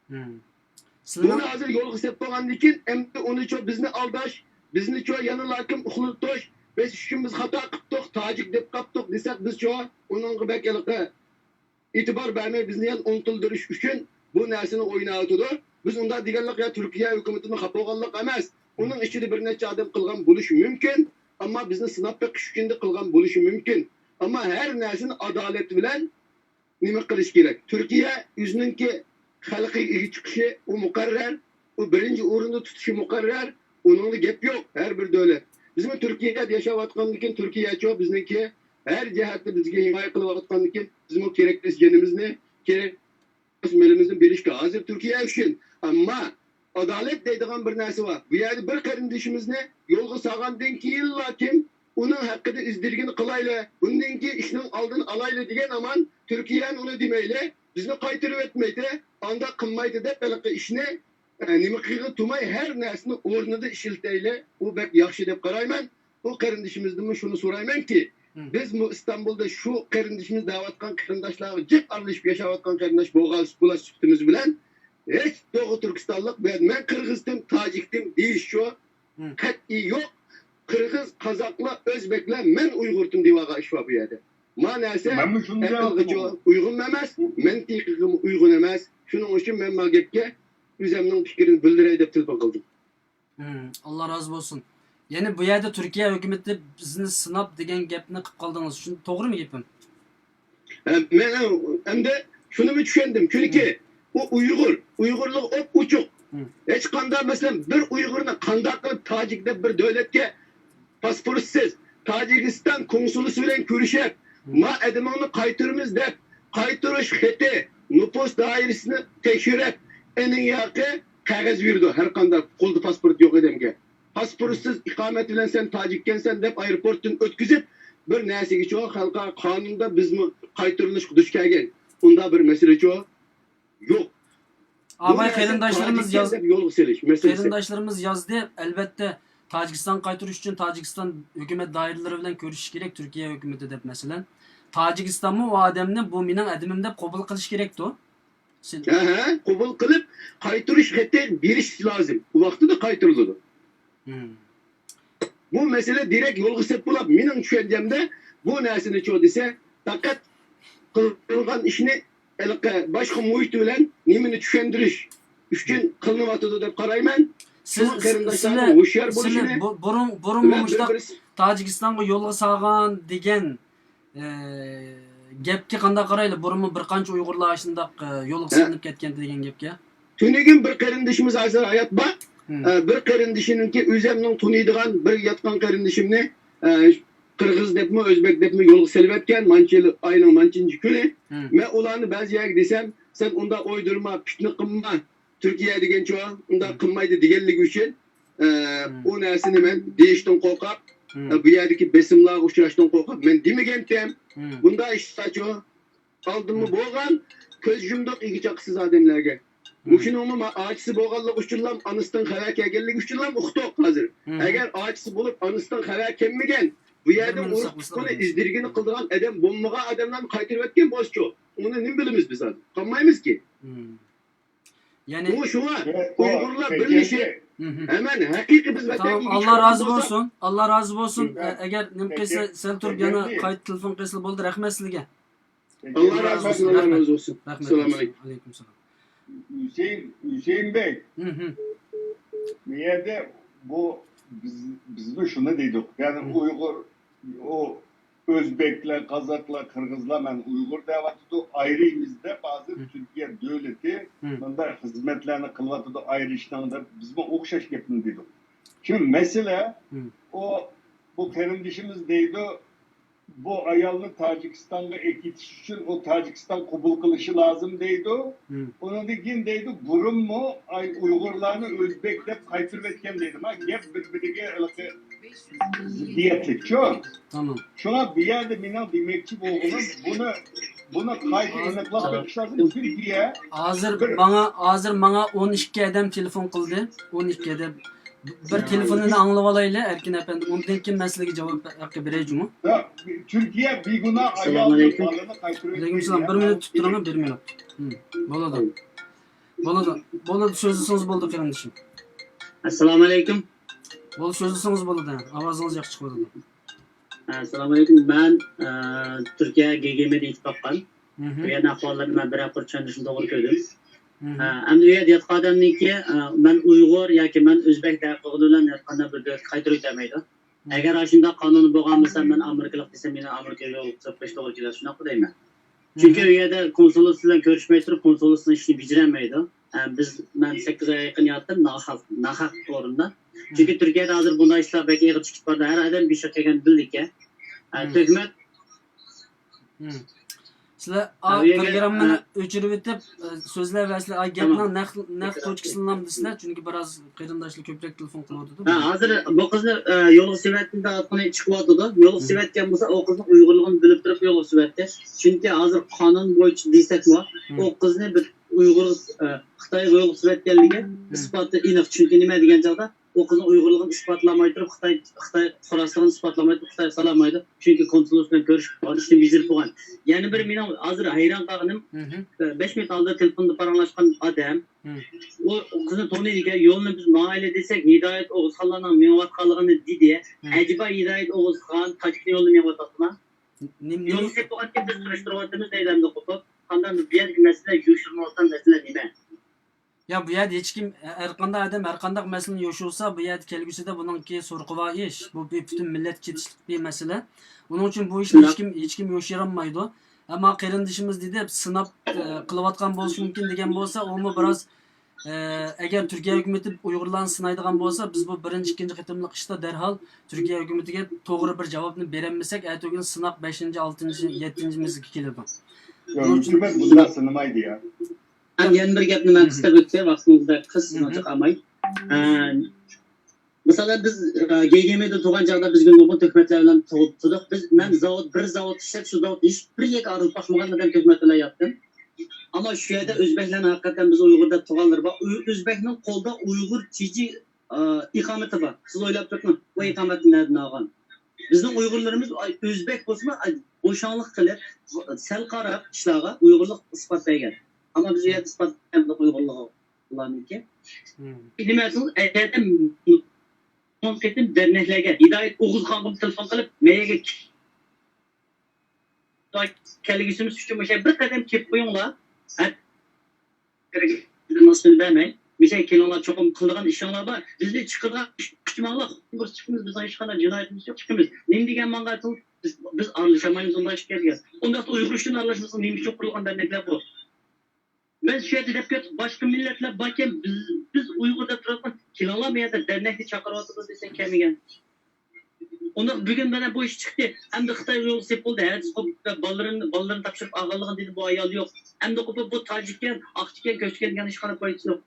مم. بۇنى ھازىر يولغا سېلىپ بولغاندىن كېيىن، ئەمدى ئۇنىچۇ بىزنى ئالداش، بىزنىچۇ يەنىلا كىم ئۇخلىتىش، بىز شۇ بىز خاتا قىپتۇق، تاجىك دەپ قاپتۇق دېسەك، بىزچۇ ئۇنىڭغا بەك ھېلىقى ئېتىبار بەرمەي، بىزنى يەنە ئۇنتۇلدۇرۇش ئۈچۈن بۇ نەرسىنى ئويناۋاتىدۇ. بىز ئۇنداق دېگەنلىك يا تۈركىيە ھۆكۈمىتىدىن خاپا بولغانلىق ئەمەس. ئۇنىڭ ئىچىدە بىر نەچچە ئادەم قىلغان بولۇشى مۇمكىن. ئەمما بىزنى سىناپ بېقىش ئۈچۈن قىلغان بولۇشى مۇمكىن. ئەمما ھەر نەرسىنى ئادالەت بىلەن نېمە قىلىش كېرەك؟ تۈركىيە ئۆزىنىڭكى خەلقىگە ئىگە چىقىشى ئۇ مۇقەررەر، ئۇ بىرىنچى ئورۇندا تۇتۇشى مۇقەررەر، ئۇنىڭدا گەپ يوق، ھەر بىر دۆلەت. بىزمۇ تۈركىيەدە ياشاۋاتقاندىكىن تۈركىيەچۇ بىزنىڭكى ھەر جەھەتتە بىزگە ھىمايە قىلىۋاتقاندىكىن بىزمۇ كېرەكلىسە جېنىمىزنى، كېرەك مېلىمىزنى بېرىشكە ھازىر تۈركىيە ئۈچۈن. ئەمما ئادالەت دەيدىغان بىر نەرسە بار. بۇ يەردە بىر قېرىندىشىمىزنى يولغا سالغاندىن كېيىنلا كىم ئۇنىڭ ھەققىدە ئىز دېرىكىنى قىلايلى، بۇندىن كېيىن ئىشنىڭ ئالدىنى ئالايلى دېگەن ھامان تۈركىيەنى ئۇنى دېمەيلى، بىزنى قايتۇرۇۋەتمەيتتى، ئانداق قىلمايتتى دەپ ھېلىقى ئىشنى، ئە، نېمە قىلغىلى تۇرماي ھەر نەرسىنى ئورنىدا ئىشلىتەيلى، ئۇ بەك ياخشى دەپ قارايمەن. ئۇ قېرىندىشىمىزدىنمۇ شۇنى سورايمەنكى، مم. بىزمۇ ئىستانبۇلدا شۇ قېرىندىشىمىز دەۋاتقان قېرىنداشلارغا جىق ئارىلىشىپ ياشاۋاتقان قېرىنداش بولغان، بولۇش سۈپىتىمىز بىلەن ھېچ دوغۇ تۈركىستانلىق، مەن قىرغىزدىم، تاجىكتىم دېيىشچۇ مم. قەتئىي يوق. قىرغىز، قازاقلار، ئۆزبەكلەر، مەن ئۇيغۇرتىم دېۋالغان ئىش بار بۇ يەردە. ما نەرسە مەنمۇ شۇنى ئەقىلگىچۇ ئويغۇنمۇ ئەمەس، مەنتىقىغىمۇ ئويغۇن ئەمەس. شۇنىڭ ئۈچۈن مەن ما گەپكە ئۆزەمنىڭ پىكرىنى بىلدۈرەي دەپ تېلېفون قىلدىم. مم، ئاللا رازى بولسۇن. يەنى بۇ يەردە تۈركىيە ھۆكۈمىتى بىزنى سىناپ دېگەن گەپنى قىلىپ قالدىڭىز. شۇ توغرىمۇ گېپىم؟ ھە، مەن ئەمدى شۇنىمۇ چۈشەندىم. چۈنكى ئۇ ئۇيغۇر، ئۇيغۇرلۇقى ئوپئوچۇق. مم. ھېچقانداق، مەسىلەن، بىر ئۇيغۇرنى قانداق قىلىپ تاجىك دەپ بىر دۆلەتكە پاسپورتسىز، تاجىكىستان كونسۇلىسى بىلەن كۆرۈشۈپ، مم. ما ئادىمىڭنى قايتۇرىمىز دەپ، قايتۇرۇش خېتى، نوپۇس دائىرىسىنى تەكشۈرۈپ، ئېنىڭ ياقى قەغەز بېرىدۇ، ھەر قانداق قولدا پاسپورت يوق ئادەمگە. پاسپورتسىز ئىقامەت بىلەن سەن تاجىككەنسەن دەپ ئايروپورتتىن ئۆتكۈزۈپ، بىر نەرسىگىچۇ خەلقئارا قانۇندا بىزمۇ قايتۇرۇلۇشقا دۇچ كەلگەن ئۇنداق بىر مەسىلىچۇ يوق. بۇ ئاۋاي نەرسە قېرىنداشلىرىمىز تاجىككەن ياز-، دەپ يولغا سېلىش مەسىلىسى. قېرىنداشلىرىمىز يازدى. ئەلۋەتتە، تاجىكىستانغا قايتۇرۇش ئۈچۈن تاجىكىستان ھۆكۈمەت دائىرىلىرى بىلەن كۆرۈشۈش كېرەك، تۈركىيە ھۆكۈمىتى دەپ، مەسىلەن. تاجىكىستانمۇ ئۇ ئادەمنى بۇ مېنىڭ ئادىمىم دەپ قوبۇل قىلىش كېرەكتۇ. سىل- ھە، ھە، قوبۇل قىلىپ، قايتۇرۇش خېتى بېرىش لازىم. ئۇ ۋاقتىدا قايتۇرۇلىدۇ. مم. بۇ مەسىلە دېرەك يولغا سېلىپ بولۇپ، مېنىڭ چۈشەنچەمدە بۇ نەرسىنىچۇ دېسە، پەقەت قىلغان ئىشنى ھېلىقى باشقا مۇھىت بىلەن نېمىنى چۈشەندۈرۈش ئۈچۈن قىلىنىۋاتىدۇ دەپ قارايمەن. سىز، شۇڭا سىز، قېرىنداشلارنىڭ سىلەر، ھوشيار سىلەر بولۇشىنى بۇ-، بۇرۇن، بۇرۇنمۇ ۋە مۇشۇنداق بىر-، بىرسى تاجىكىستانغا يولغا سالغان دېگەن ئى، گەپكە قانداق قارايلى؟ بۇرۇنمۇ بىر قانچە ئۇيغۇرلار شۇنداق، ئى، يولغا ھە. سېلىنىپ كەتكەنتى دېگەن گەپكە. تۈنۈگۈن بىر قېرىندىشىمىز ھازىر ھايات بار. ھىم. ئى، بىر قېرىندىشىنىڭكى ئۆزەمنىڭ تونۇيدىغان بىر ياتقان قېرىندىشىمنى، ئى، قىرغىز دەپمۇ، ئۆزبەك دەپمۇ يولغا سېلىۋەتكەن، مانچە يىل، ئاينىڭ مانچىنچى كۈنى. ھىم. مەن ئۇلارنى بەزى يەرگە دېسەم، سەن ئۇنداق ئويدۇرما، پىتنە قىلما، تۈركىيە دېگەنچۇ ئۇنداق ھىم. قىلمايدۇ دېگەنلىكى ئۈچۈن، ئى، ھىم. ئۇ نەرسىنى مەن دېيىشتىن قورقۇپ، ھىم. ئى، بۇ يەردىكى بېسىملارغا ئۇچراشتىن قورقۇپ، مەن دېمىگەنتىم. ھىم. بۇنداق ئىشلارچۇ ئالدىنمۇ ھىم. بولغان، كۆز يۇمدۇق ئىگە چاقىسىز ئادەملەرگە. ھىم. مۇشۇنىڭمۇ ما-، ئاچىسى بولغانلىقى ئۈچۈنلا، ئانىسىدىن خەۋەر كەلگەنلىكى ئۈچۈنلا ئۇقتۇق ھازىر. ھىم. ئەگەر ئاچىسى بولۇپ، ئانىسىدىن خەۋەر كەلمىگەن، بۇ يەردە بىر مىنۇت ئۇرۇش ساقلىسىڭىز تۇتقىنى، بولمايدۇ. ئىز دېرىكىنى قىلىدىغان ئادەم بولمىغان ئادەملەرنى قايتۇرۇۋەتكەن بولسىچۇ، ئۇنى نېمە بىلىمىز بىز ھازىر؟ قالمايمىزكى. ھىم. يەنى ئۇ شۇڭا ئۇيغۇرلار بىرلىشىپ، مەن ھەقىقىي بىز ۋەتەنگە ئىگە چىقىدىغان بولساق. ئاللا رازى بولسۇن. ئاللا رازى بولسۇن. ئە-، ئەگەر نېمە قىلسا، سەل تۇرۇپ يەنە قايتا تېلېفون قىلسىلا بولدى. رەھمەت سىزگە. ئاللا رازى بولسۇن. ئاللا رازى بولسۇن. رەھمەت. ئەسسالامۇ ئەلەيكۇم. ھۈسەيىن، ھۈسەيىن بەگ. بۇ يەردە بۇ بىز، بىزمۇ شۇنى دېدۇق. يەنى ئۇيغۇر، ئۇ ئۆزبەكلەر، قازاقلار، قىرغىزلار مەن ئۇيغۇر دەۋاتىدۇ، ئايرىيمىز دەپ ھازىر تۈركىيە دۆلىتى مۇنداق خىزمەتلەرنى قىلىۋاتىدۇ، ئايرىشىڭ دەپ بىزمۇ ئوخشاش گەپنى دېدۇق. شۇ مەسىلە، ئۇ، بۇ قېرىندىشىمىز دەيدۇ، بۇ ئايالنى تاجىكىستانغا ئەكېتىش ئۈچۈن ئۇ تاجىكىستان قوبۇل قىلىشى لازىم دەيدۇ. ئۇنىڭدىن كېيىن دەيدۇ، بۇرۇنمۇ ئاي-، ئۇيغۇرلارنى ئۆزبېك دەپ قايتۇرۇۋەتكەن دەيدۇ. ما گەپ بىر-بىرىگە زىددىيەتلىكچۇ. تامام. شۇڭا بۇ يەردە مېنىڭ دېمەكچى بولغىنىم، بۇنى، بۇنى قايتا ئېنىقلاپ بېقىش لازىم. تۈركىيە ھازىر ماڭا، ھازىر ماڭا ئون ئىككى ئادەم تېلېفون قىلدى. ئون ئىككى ئادەم. بىر تېلېفوننى ئاڭلىۋالايلى، ئەركىن ئەپەندى. ئۇندىن كېيىن مەن سىلەرگە جاۋاب ھەققى بېرەي جۇمۇ. تۈركىيە بىگۇناھ ئايالنى، بالىنى قايتۇرۇۋەتكەن. ۋەئەلەيكۇم سالام. بىر مىنۇت تۇتۇپ تۇرۇڭ، بىر مىنۇت. بولىدۇ. بولىدۇ. بولىدۇ، سۆزلىسىڭىز بولىدۇ، قېرىندىشىم. ئەسسالامۇ ئەلەيكۇم. بولىدۇ، سۆزلىسىڭىز بولىدۇ. ئاۋازىڭىز ياخشى چىقىۋاتىدۇ. ئەسسالامۇ ئەلەيكۇم. مەن، ئە، تۈركىيە گېگېمېدا يېتىپ باققان. بۇ يەرنىڭ ئەھۋاللىرىنى مەن بىرەر قۇر چۈشەندۈرۈشنى توغرا كۆردۈم. ئە، ئەمدى ئۇ يەردە ياتقان ئادەمنىڭكى، ئە، مەن ئۇيغۇر ياكى مەن ئۆزبەك دەپ قىلغىنى بىلەن ھېچقانداق بىر دۆلەتكە قايتۇرۇۋېتەلمەيدۇ. ئەگەر ئاشۇنداق قانۇن بولغان بولسا، مەن ئامېرىكىلىق دېسەم، مېنى ئامېرىكىغا يولغا سېلىپ قويۇش توغرا كېلىدۇ، شۇنداقمۇ دەيمەن. چۈنكى ئۇ يەردە كونسۇللۇق بىلەن كۆرۈشمەي تۇرۇپ، كونسۇللۇقنىڭ ئىشىنى بېجىرەلمەيدۇ. ئە، بىز، مەن سەككىز ئاي يېقىن ياتتىم، ناھەق، ناھەق ئورۇندا. چۈنكى تۈركىيەدە ھازىر بۇنداق ئىشلار بەك ئېغىر چىقىپ بارىدۇ. ھەر ئادەم بېشىغا كەلگەننى بىلىدىكەن. ئە، تۆھمەت. سىلەر ئا، پروگراممىنى ئۆچۈرۈۋېتىپ، ئە، سۆزلەۋەرسىلەر. ئا، گەپنىڭ نەق، نەق توچكىسىنى دېسىلەر، چۈنكى بىراز قېرىنداشلار كۆپرەك تېلېفون قىلىۋاتىدۇ. ھە، ھازىر بۇ قىزنى، ئە، يولغا سېلىۋەتتىم دەۋاتقىنى چىقىۋاتىدۇ. يولغا سېلىۋەتكەن بولسا، ئۇ قىزنىڭ ئۇيغۇرلۇقىنى بىلىپ تۇرۇپ يولغا سېلىۋەتتى. چۈنكى ھازىر قانۇن بويىچە دېسەكمۇ، ئۇ قىزنى بىر ئۇيغۇر، ئە، خىتايغا يولغا سېلىۋەتكەنلىكى ئىسپاتى ئېنىق. چۈنكى نېمە دېگەن چاغدا، ئۇ قىزنىڭ ئۇيغۇرلۇقىنى ئىسپاتلىماي تۇرۇپ، خىتاي، خىتاي پۇقراسلىقىنى ئىسپاتلىماي تۇرۇپ، خىتايغا سالالمايدۇ. چۈنكى كونسۇللۇق بىلەن كۆرۈشۈپ، ئىشنى بېجىرىپ بولغان. يەنە بىر مېنىڭ ھازىر ھەيران قالغىنىم، بەش مىنۇت ئالدىدا تېلېفوندا پاراڭلاشقان ئادەم، ئۇ قىزنى تونۇيدىكەن، يولنى بىز ماڭايلى دېسەك، ھىدايەت ئوغۇزخانلارنىڭ مېڭىۋاتقانلىقىنى دېدى. ئەجەبا ھىدايەت ئوغۇزخان تاجىكنى يولدا مېڭىۋاتاتتىما؟ يولنى سېلىپ بولغانكەن، بىز سۈرۈشتۈرۈۋاتىمىز دەيدۇ ئەمدى قوپۇپ. قانداق بۇ يەردىكى مەسىلە يوشۇرۇنۇۋاتقان مەسىلە نېمە؟ يا، بۇ يەردە ھېچكىم، ھەرقانداق ئادەم ھەرقانداق مەسىلىنى يوشۇرسا، بۇ يەردە كەلگۈسىدە بۇنىڭكى سورىقى بار ئىش. بۇ بىر پۈتۈن مىللەتكە چېتىشلىق بىر مەسىلە. ئۇنىڭ ئۈچۈن بۇ ئىشنى ھېچكىم، ھېچكىم يوشۇرالمايدۇ. ئەمما قېرىندىشىمىز دېدى، سىناپ، ئە، قىلىۋاتقان بولۇشى مۇمكىن دېگەن بولسا، ئۇمۇ بىراز، ئە، ئەگەر تۈركىيە ھۆكۈمىتى ئۇيغۇرلارنى سىنايدىغان بولسا، بىز بۇ بىرىنچى، ئىككىنچى قېتىملىق ئىشتا دەرھال تۈركىيە ھۆكۈمىتىگە توغرا بىر جاۋابنى بېرەلمىسەك، ئەتىگۈن سىناق بەشىنچى، ئالتىنچى، يەتتىنچى مەزگىلگە كېلىدۇ. يا، ھۆكۈمەت بۇنداق سىنىمايدۇ يا. ھەم يەنە بىر گەپنى مەن قىستۇرۇپ ئۆتسەم، ۋاقتىڭىزدا قىس، سىزنى جىق ئالماي. ئە، مەسىلەن، بىز، ئە، گېگېمىدا تۇرغان چاغدا بىزگە نۇرغۇن تۆھمەتلەر بىلەن تۇغۇپ تۇردۇق. بىز، مەن زاۋۇت، بىر زاۋۇت ئىشلەپ، شۇ زاۋۇتتا ھېچبىر يەرگە ئايرىلىپ باقمىغان ئادەم تۆھمەت بىلەن ياتتىم. ئەمما شۇ يەردە ئۆزبەكلەرنىڭ ھەقىقەتەن بىز ئۇيغۇر دەپ تۇرغانلىرى بار. ئۆ-، ئۆزبەكنىڭ قولىدا ئۇيغۇر تىجى، ئە، ئىقامىتى بار. سىز ئويلاپ بېقىڭ، بۇ ئىقامەتنى نەدىن ئالغان؟ بىزنىڭ ئۇيغۇرلىرىمىز، ئاي، ئۆزبەك بولسىمۇ، ئاي، بوشاڭلىق قىلىپ، سەل قاراپ ئىشلارغا ئۇيغۇرلۇق ئىسپات بەرگەن. ئەمما بىز ئۇ يەردە ئىسپات بەرمىدۇق ئۇيغۇرلۇقلارنىڭكى. مم. نېمە دېسىڭىز، ئەگەردە ئون قېتىم دەرنەكلەرگە، ھىدايەت ئوغۇزخانغا تېلېفون قىلىپ، مەيەگە كەلگۈسىمىز ئۈچۈن مۇشۇ بىر قەدەم كېلىپ قويۇڭلار. ھە، بىزنىڭ سىلى بەرمەي. مۇشۇ كېلىڭلار، چوقۇم قىلىدىغان ئىشىڭلار بار. بىزنى چىقىدىغان ئىش، چىقىمىز، بىزنىڭ ھېچقانداق جىنايىتىمىز يوق، چىقىمىز. نېمە دېگەن ماڭا، بىز، بىز ئارىلىشالمايمىز ئۇنداق ئىشلارغا. ئۇنداقتا ئۇيغۇر ئۈچۈن ئارىلاشمىسا، نېمە ئۈچۈن قۇرۇلغان دەرنەكلەر بۇ؟ مەن شۇ يەردە دەپ كەتتىم، باشقا مىللەتلەر باركەن، بىز، بىز ئۇيغۇر دەپ تۇرۇۋاتقان، كېلىڭلار، مەن يەردە دەرنەكنى چاقىرىۋاتىمىز دېسەم، كەلمىگەن. ئۇنداق بۈگۈن مانا بۇ ئىش چىقتى. ئەمدى خىتاي يول سېلىپ بولدى، ھەدىس قوپۇپ، بالىلىرىنى، بالىلىرىنى تاپشۇرۇپ ئالغانلىقىنى دېدى بۇ ئايال يوق. ئەمدى قوپۇپ بۇ تاجىككەن، ئاقچىكەن، كۆچكەن دېگەن ھېچقانداق پايدىسى يوق.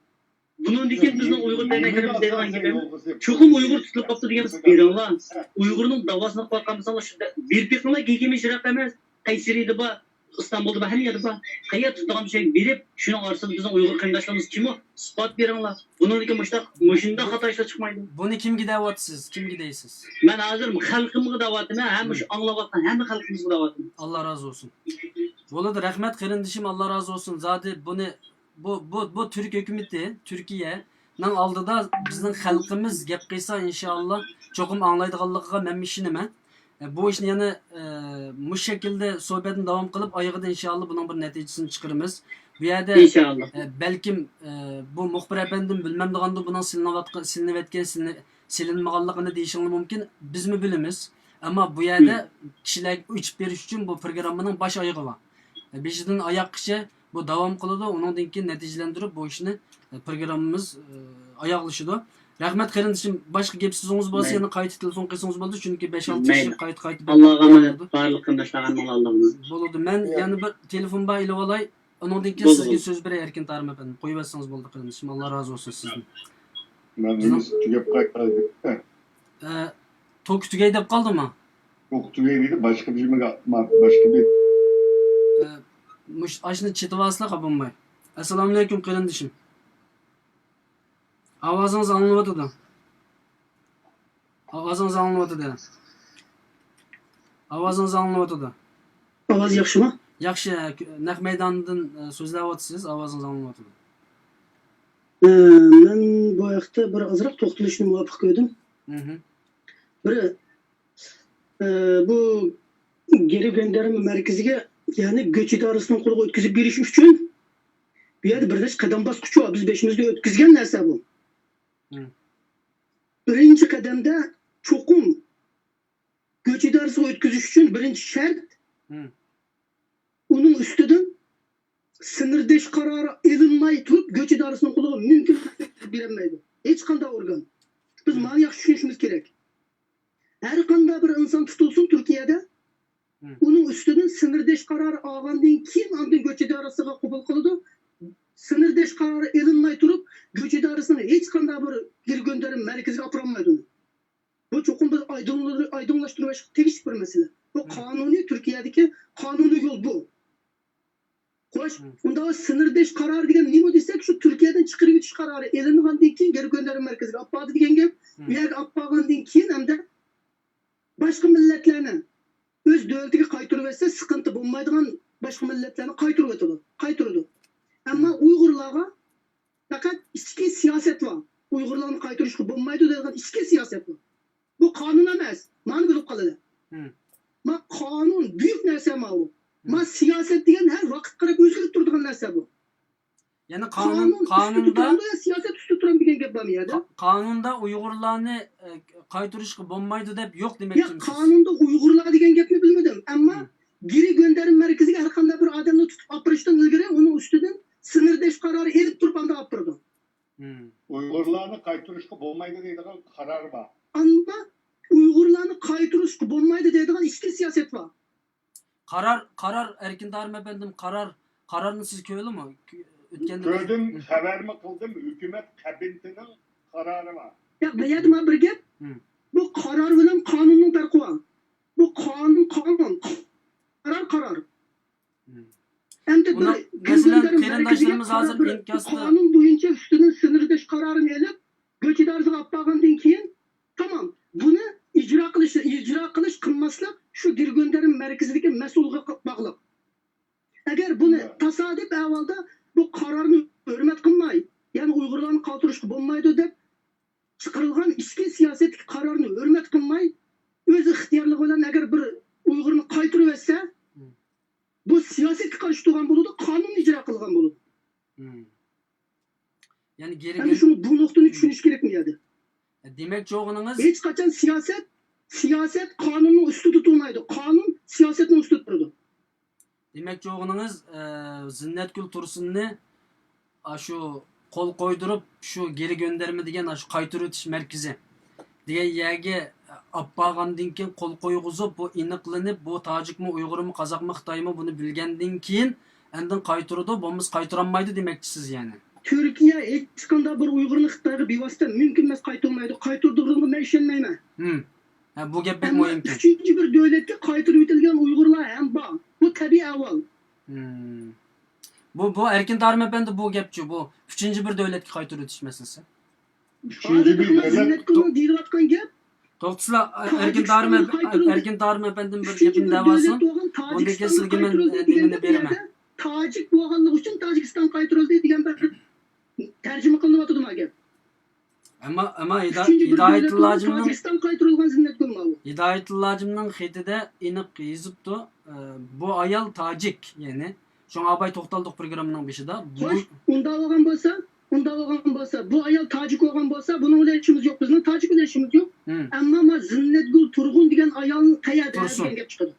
بۇنىڭدىن كېيىن بىزنىڭ ئۇيغۇر دەرنەكلىرىمىز دەيدىغان گېپىم، چوقۇم ئۇيغۇر تۇتۇلۇپ قاپتۇ دېگەن، بېرىڭلار. ئۇيغۇرنىڭ داۋاسىنى قىلىۋاتقان بولساڭلار، شۇ بېرىپ بېقىڭلار، گېگېمىش يىراق ئەمەس. قەيسىرىدە بار، ئىستانبۇلدا بار، ھەممە يەردە بار. قەيەردە تۇتىدىغان بولساڭ بېرىپ، شۇنىڭ ئارىسىدا بىزنىڭ ئۇيغۇر قېرىنداشلىرىمىز كىمۇ؟ ئىسپات بېرىڭلار. بۇنىڭدىن كېيىن مۇشۇنداق، مۇشۇنداق خاتا ئىشلار چىقمايدۇ. بۇنى كىمگە دەۋاتىسىز؟ كىمگە دەيسىز؟ مەن ھازىر خەلقىمگە دەۋاتىمەن، ھەم مۇشۇ ئاڭلاۋاتقان ھەممە خەلقىمىزگە دەۋاتىمەن. ئاللا رازى بولسۇن. بولىدۇ، رەھمەت قېرىندىشىم، ئاللا رازى بولسۇن. زادى بۇنى بۇ، بۇ، بۇ تۈرك ھۆكۈمىتى، تۈركىيەنىڭ ئالدىدا بىزنىڭ خەلقىمىز گەپ قىلسا، ئىنشائاللا، چوقۇم ئاڭلايدىغانلىقىغا مەن ئىشىنىمەن. بۇ ئىشنى يەنە، ئە، مۇشۇ شەكىلدە سۆھبەتنى داۋام قىلىپ، ئايىغىدا ئىنشائاللا بۇنىڭ بىر نەتىجىسىنى چىقىرىمىز. بۇ يەردە، ئىنشائاللا. ئە، بەلكىم، ئە، بۇ مۇخبىر ئەپەندىم بىلمەمدىغاندۇ، بۇنىڭ سېلىنىۋاتقان، سېلىنىۋەتكەن، سېلىنىۋەتكەن، سېلىنمىغانلىقىنى دېيىشىڭلار مۇمكىن، بىزمۇ بىلىمىز. ئەمما بۇ يەردە مم. كىشىلەرگە ئېچىپ بېرىش ئۈچۈن بۇ پروگراممىنىڭ باش ئايىغى بار. بېشىدىن ئاياققىچە بۇ داۋام قىلىدۇ، ئۇنىڭدىن كېيىن نەتىجىلەندۈرۈپ بۇ ئىشنى، پروگراممىمىز، ئاياغلىشىدۇ. رەھمەت قېرىندىشىم، باشقا گەپ سۆزىڭىز بولسا مەيلى. يەنە قايتا تېلېفون قىلسىڭىز بولىدۇ، چۈنكى بەش-ئالتە كىشى مەيلى. قايتا قايتا ئاللاغا ئامانەت، بارلىق قېرىنداشلارغا ھەممىڭلارغا ئاللاغا ئامانەت. بولىدۇ، مەن يەنە بىر تېلېفون بار، ئېلىۋالاي. ئۇنىڭدىن كېيىن بولدى، سىزگە بولدى. سۆز بېرەي، ئەركىن تارىم ئەپەندىم. قويۇۋەتسىڭىز بولدى، قېرىندىشىم. ئاللا رازى بولسۇن سىزدىن. مەن بىزنىڭ ھېلىسى تۈگەپ قايتاي دېدى. ئە، توكى تۈگەي دەپ قالدىمۇ؟ توكى تۈگەي دېدى، باشقا بىر نېمىگە، ما-، باشقا بىر ئە، مۇش-، ئاشۇنى چېتىۋالسىلا، خاپا بولماي. ئەسسالامۇئەلەيكۇم، قېرىندىشىم. ئاۋازىڭىز ئاڭلىنىۋاتىدۇ. ئاۋازىڭىز ئاڭلىنىۋاتىدۇ. ئاۋازىڭىز ئاڭلىنىۋاتىدۇ. ئاۋاز ياخشىمۇ؟ ياخشى، نەق مەيداندىن، ئە، سۆزلەۋاتىسىز، ئاۋازىڭىز ئاڭلىنىۋاتىدۇ. ئە، مەن بۇ ھەقتە بىر ئازراق توختىلىشنى مۇۋاپىق كۆردۈم. مھم. بىر، ئە، بۇ گېرى گۆندەرمە مەركىزىگە، يەنى گۆچ ئىدارىسىنىڭ قولىغا ئۆتكۈزۈپ بېرىش ئۈچۈن بۇ يەردە بىر نەچچە قەدەم باسقۇچ بار. بىز بېشىمىزدا ئۆتكۈزگەن نەرسە بۇ. مم. بىرىنچى قەدەمدە چوقۇم گۆچ ئىدارىسىغا ئۆتكۈزۈش ئۈچۈن بىرىنچى شەرت، مم. ئۇنىڭ ئۈستىدىن سىنىرداش قارارى ئېلىنماي تۇرۇپ، گۆچ ئىدارىسىنىڭ قولىغا مۇمكىن بېرەلمەيدۇ ھېچقانداق ئورگان. بىز مم. مانى ياخشى چۈشىنىشىمىز كېرەك. ھەر قانداق بىر ئىنسان تۇتۇلسۇن تۈركىيەدە، مم. ئۇنىڭ ئۈستىدىن سىنىرداش قارارى ئالغاندىن كېيىن، ئاندىن گۆچ ئىدارىسىغا قوبۇل قىلىدۇ. سىنىرداش قارارى ئېلىنماي تۇرۇپ، گۆچ ئىدارىسىنىڭ ھېچقانداق بىر گېرى گۆندەرمە مەركىزىگە ئاپىرالمايدۇ ئۇنى. بۇ چوقۇم بىز ئايدىڭلىدۇر-، ئايدىڭلاشتۇرۇۋېلىشقا تېگىشلىك بىر مەسىلە. بۇ مم. قانۇنىي، تۈركىيەدىكى قانۇنىي يول بۇ. خوش، مم. ئۇنداق سىنىرداش قارارى دېگەن نېمە دېسەك، شۇ تۈركىيەدىن چىقىرىۋېتىش قارارى ئېلىنغاندىن كېيىن گېرى گۆندەرمە مەركىزىگە ئاپارىدۇ دېگەن گەپ. مم. ئۇ يەرگە ئاپارغاندىن كېيىن ھەمدە باشقا مىللەتلەرنى ئۆز دۆلىتىگە قايتۇرۇۋەتسە، سىقىنتى بولمايدىغان باشقا مىللەتلەرنى قايتۇرۇۋېتىدۇ، قايتۇرىدۇ. ئەمما مم. ئۇيغۇرلارغا پەقەت ئىچكى سىياسەت بار. ئۇيغۇرلارنى قايتۇرۇشقا بولمايدۇ دەيدىغان ئىچكى سىياسەت بار. بۇ قانۇن ئەمەس. مانا بىلىپ قالىدۇ. مم. ما قانۇن بۈيۈك نەرسە ما ئۇ. ما مم. سىياسەت دېگەن ھەر ۋاقىت قاراپ ئۆزگىرىپ تۇرىدىغان نەرسە بۇ. يەنى قانۇن، قانۇن ئۈستىدە قانۇندا تۇرامدۇ يا سىياسەت ئۈستىدە تۇرامدۇ دېگەن گەپ بارمۇ يەردە؟ قا-، قانۇندا ئۇيغۇرلارنى، ئە، قايتۇرۇشقا بولمايدۇ دەپ يوق ياق، دېمەكچىمىسىز؟ قانۇندا ئۇيغۇرلار دېگەن گەپنى بىلمىدىم. ئەمما مم. گېرى گۆندەرمە مەركىزىگە ھەر قانداق بىر ئادەمنى تۇتۇپ ئاپىرىشتىن ئىلگىرى ئۇنىڭ ئۈستىدىن سىنىرداش قارارى ئېلىپ تۇرۇپ ئانداق ئاپىرىدۇ. مم. ئۇيغۇرلارنى قايتۇرۇشقا بولمايدۇ دەيدىغان قارار بار. ئەمما ئۇيغۇرلارنى قايتۇرۇشقا بولمايدۇ دەيدىغان ئىچكى سىياسەت بار. قارار، قارار، ئەركىن تارىم ئەپەندىم، قارار، قارارنى سىز كۆردىڭمۇ؟ ئۆتكەندە كۆردۈم، خەۋەرمۇ قىلدىم، ھۆكۈمەت كابىنېتىنىڭ قارارى بار. ياق، بۇ يەردە مانا بىر گەپ. بۇ قارار بىلەن قانۇننىڭ پەرقى بار. بۇ قانۇن، قانۇن. قارار، قارار. ئەمدى بىر گىرگۆندەر مەركىزىگە قارار بېرىپ، قانۇن بويىچە ئۈستىدىن سىنىرداش قارارىنى ئېلىپ، گۆچ ئىدارىسىغا ئاپارغاندىن كېيىن، تامام. بۇنى ئىجرا قىلىش، ئىجرا قىلىش، قىلماسلىق شۇ گىرگۆندەر مەركىزىدىكى مەسئۇلغا باغلىق. ئەگەر بۇنى تاسادىپ ئەھۋالدا بۇ قارارنى ھۆرمەت قىلماي، يەنى ئۇيغۇرلارنى قالدۇرۇشقا بولمايدۇ دەپ چىقىرىلغان ئىچكى سىياسەتتىكى قارارنى ھۆرمەت قىلماي، ئۆز ئىختىيارلىقى بىلەن ئەگەر بىر ئۇيغۇرنى قايتۇرۇۋەتسە، بۇ سىياسەتكە قارشى تۇرغان بولىدۇ، قانۇننى ئىجرا قىلغان بولىدۇ. يەنى ئەمدى شۇڭا بۇ نۇقتىنى چۈشىنىش كېرەك بۇ يەردە. دېمەكچى بولغىنىڭىز، ھېچقاچان سىياسەت، سىياسەت قانۇننىڭ ئۈستىدە تۇرمايدۇ، قانۇن سىياسەتنىڭ ئۈستىدە تۇرىدۇ. دېمەكچى بولغىنىڭىز، زىننەتگۈل تۇرسۇننى ئاشۇ قول قويدۇرۇپ، شۇ گېرى گۆندەرمە دېگەن ئاشۇ قايتۇرۇۋېتىش مەركىزى دېگەن يەرگە ئاپارغاندىن كېيىن، قول قويغۇزۇپ، بۇ ئېنىقلىنىپ، بۇ تاجىكمۇ، ئۇيغۇرمۇ، قازاقمۇ، خىتايمۇ، بۇنى بىلگەندىن كېيىن، ئاندىن قايتۇرىدۇ، بولمىسا قايتۇرالمايدۇ دېمەكچىسىز يەنى. تۈركىيە ھېچقانداق بىر ئۇيغۇرنى خىتايغا بىۋاسىتە مۇمكىن ئەمەس قايتۇرمايدۇ. قايتۇردۇرغىنىغا مەن ئىشەنمەيمەن. ھە، بۇ گەپ بەك مۇھىمكەن. ئۈچىنچى بىر دۆلەتكە قايتۇرۇۋېتىلگەن ئۇيغۇرلار ھەم بار. بۇ تەبىئىي ئەھۋال. بۇ، بۇ ئەركىن تارىم ئەپەندى، بۇ گەپچۇ، بۇ ئۈچىنچى بىر دۆلەتكە قايتۇرۇۋېتىش مەسىلىسى. ئۈچىنچى بىر دۆلەت. زىننەتگۈلنىڭ دېيىۋاتقان گەپ. توختىسىلا، ئەركىن تارىم، ئەركىن تارىم ئەپەندىم بىر گەپنى دەۋالسۇن. ئۇندىن كېيىن سىزگە مەن نېمىنى بېرىمەن. تاجىك بولغانلىقى ئۈچۈن تاجىكىستان قايتۇرۇلدى دېگەن بىر تەرجىمە قىلىنىۋاتىدۇ ما گەپ. ئەمما، ئەمما ھىدايەتۇللا ھاجىمنىڭ، ھىدايەتۇللا ھاجىمنىڭ خېتىدە ئېنىق يېزىپتۇ، بۇ ئايال تاجىك، يەنى شۇڭا ئاۋاي توختالدۇق پروگراممىنىڭ بېشىدا. خوش، ئۇنداق بولغان بولسا، ئۇنداق بولغان بولسا، بۇ ئايال تاجىك بولغان بولسا، بۇنىڭ بىلەن ئىشىمىز يوق، بىزنىڭ تاجىك بىلەن ئىشىمىز يوق. ئەمما ما زىننەتگۈل تۇرغۇن دېگەن ئايال قەيەردە دېگەن گەپ چىقىدۇ.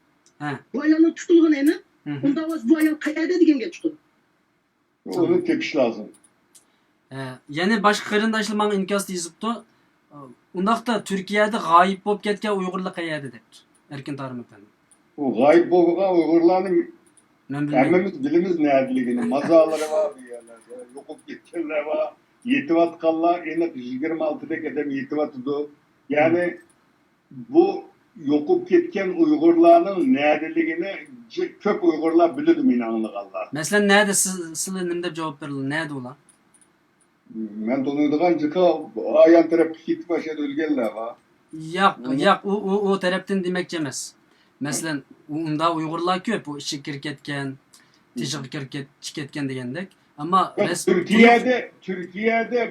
بۇ ئايالنىڭ تۇتۇلغىنى ئېنىق. ئۇنداق بولسا بۇ ئايال قەيەردە دېگەن گەپ چىقىدۇ. ئۇنى تېپىش لازىم. ھە، يەنە باشقا قېرىنداشلار ماڭا ئىنكاستا يېزىپتۇ. ئۇنداقتا تۈركىيەدە غايىب بولۇپ كەتكەن ئۇيغۇرلار قەيەردە دەپتۇ ئەركىن تارىم ئەپەندى. ئۇ غايىب بولغان ئۇيغۇرلارنى مەن بىلمەيمەن. ھەممىمىز بىلىمىز نەدىلىكىنى. مازارلىرى بار بۇ يەرلەردە، يوقاپ كەتكەنلەر بار. يېتىۋاتقانلار ئېنىق يىگىرمە ئالتىدەك ئادەم يېتىۋاتىدۇ. يەنى بۇ يوقاپ كەتكەن ئۇيغۇرلارنىڭ نەدىلىكىنى جى-، كۆپ ئۇيغۇرلار بىلىدۇ، مېنى ئاڭلىغانلار. مەسىلەن، نەدە سىز، سىلەر نېمە دەپ جاۋاب بېرىدۇ؟ نەدە ئۇلار؟ مەن تونۇيدىغان جىقا ئايان تەرەپكە كېتىپ ئاشۇ يەردە ئۆلگەنلەر بار. ياق، ياق، ئۇ، ئۇ، ئۇ تەرەپتىن دېمەكچى ئەمەس. مەسىلەن، ئۇ، ئۇنداق ئۇيغۇرلار كۆپ، ئۇ ئىچىگە كىرىپ كەتكەن، تېشىغا كىرىپ كەت-، چىقىپ كەتكەن دېگەندەك. ئەمما ياق، رەس-، تۈركىيەدە، تۈركىيەدە،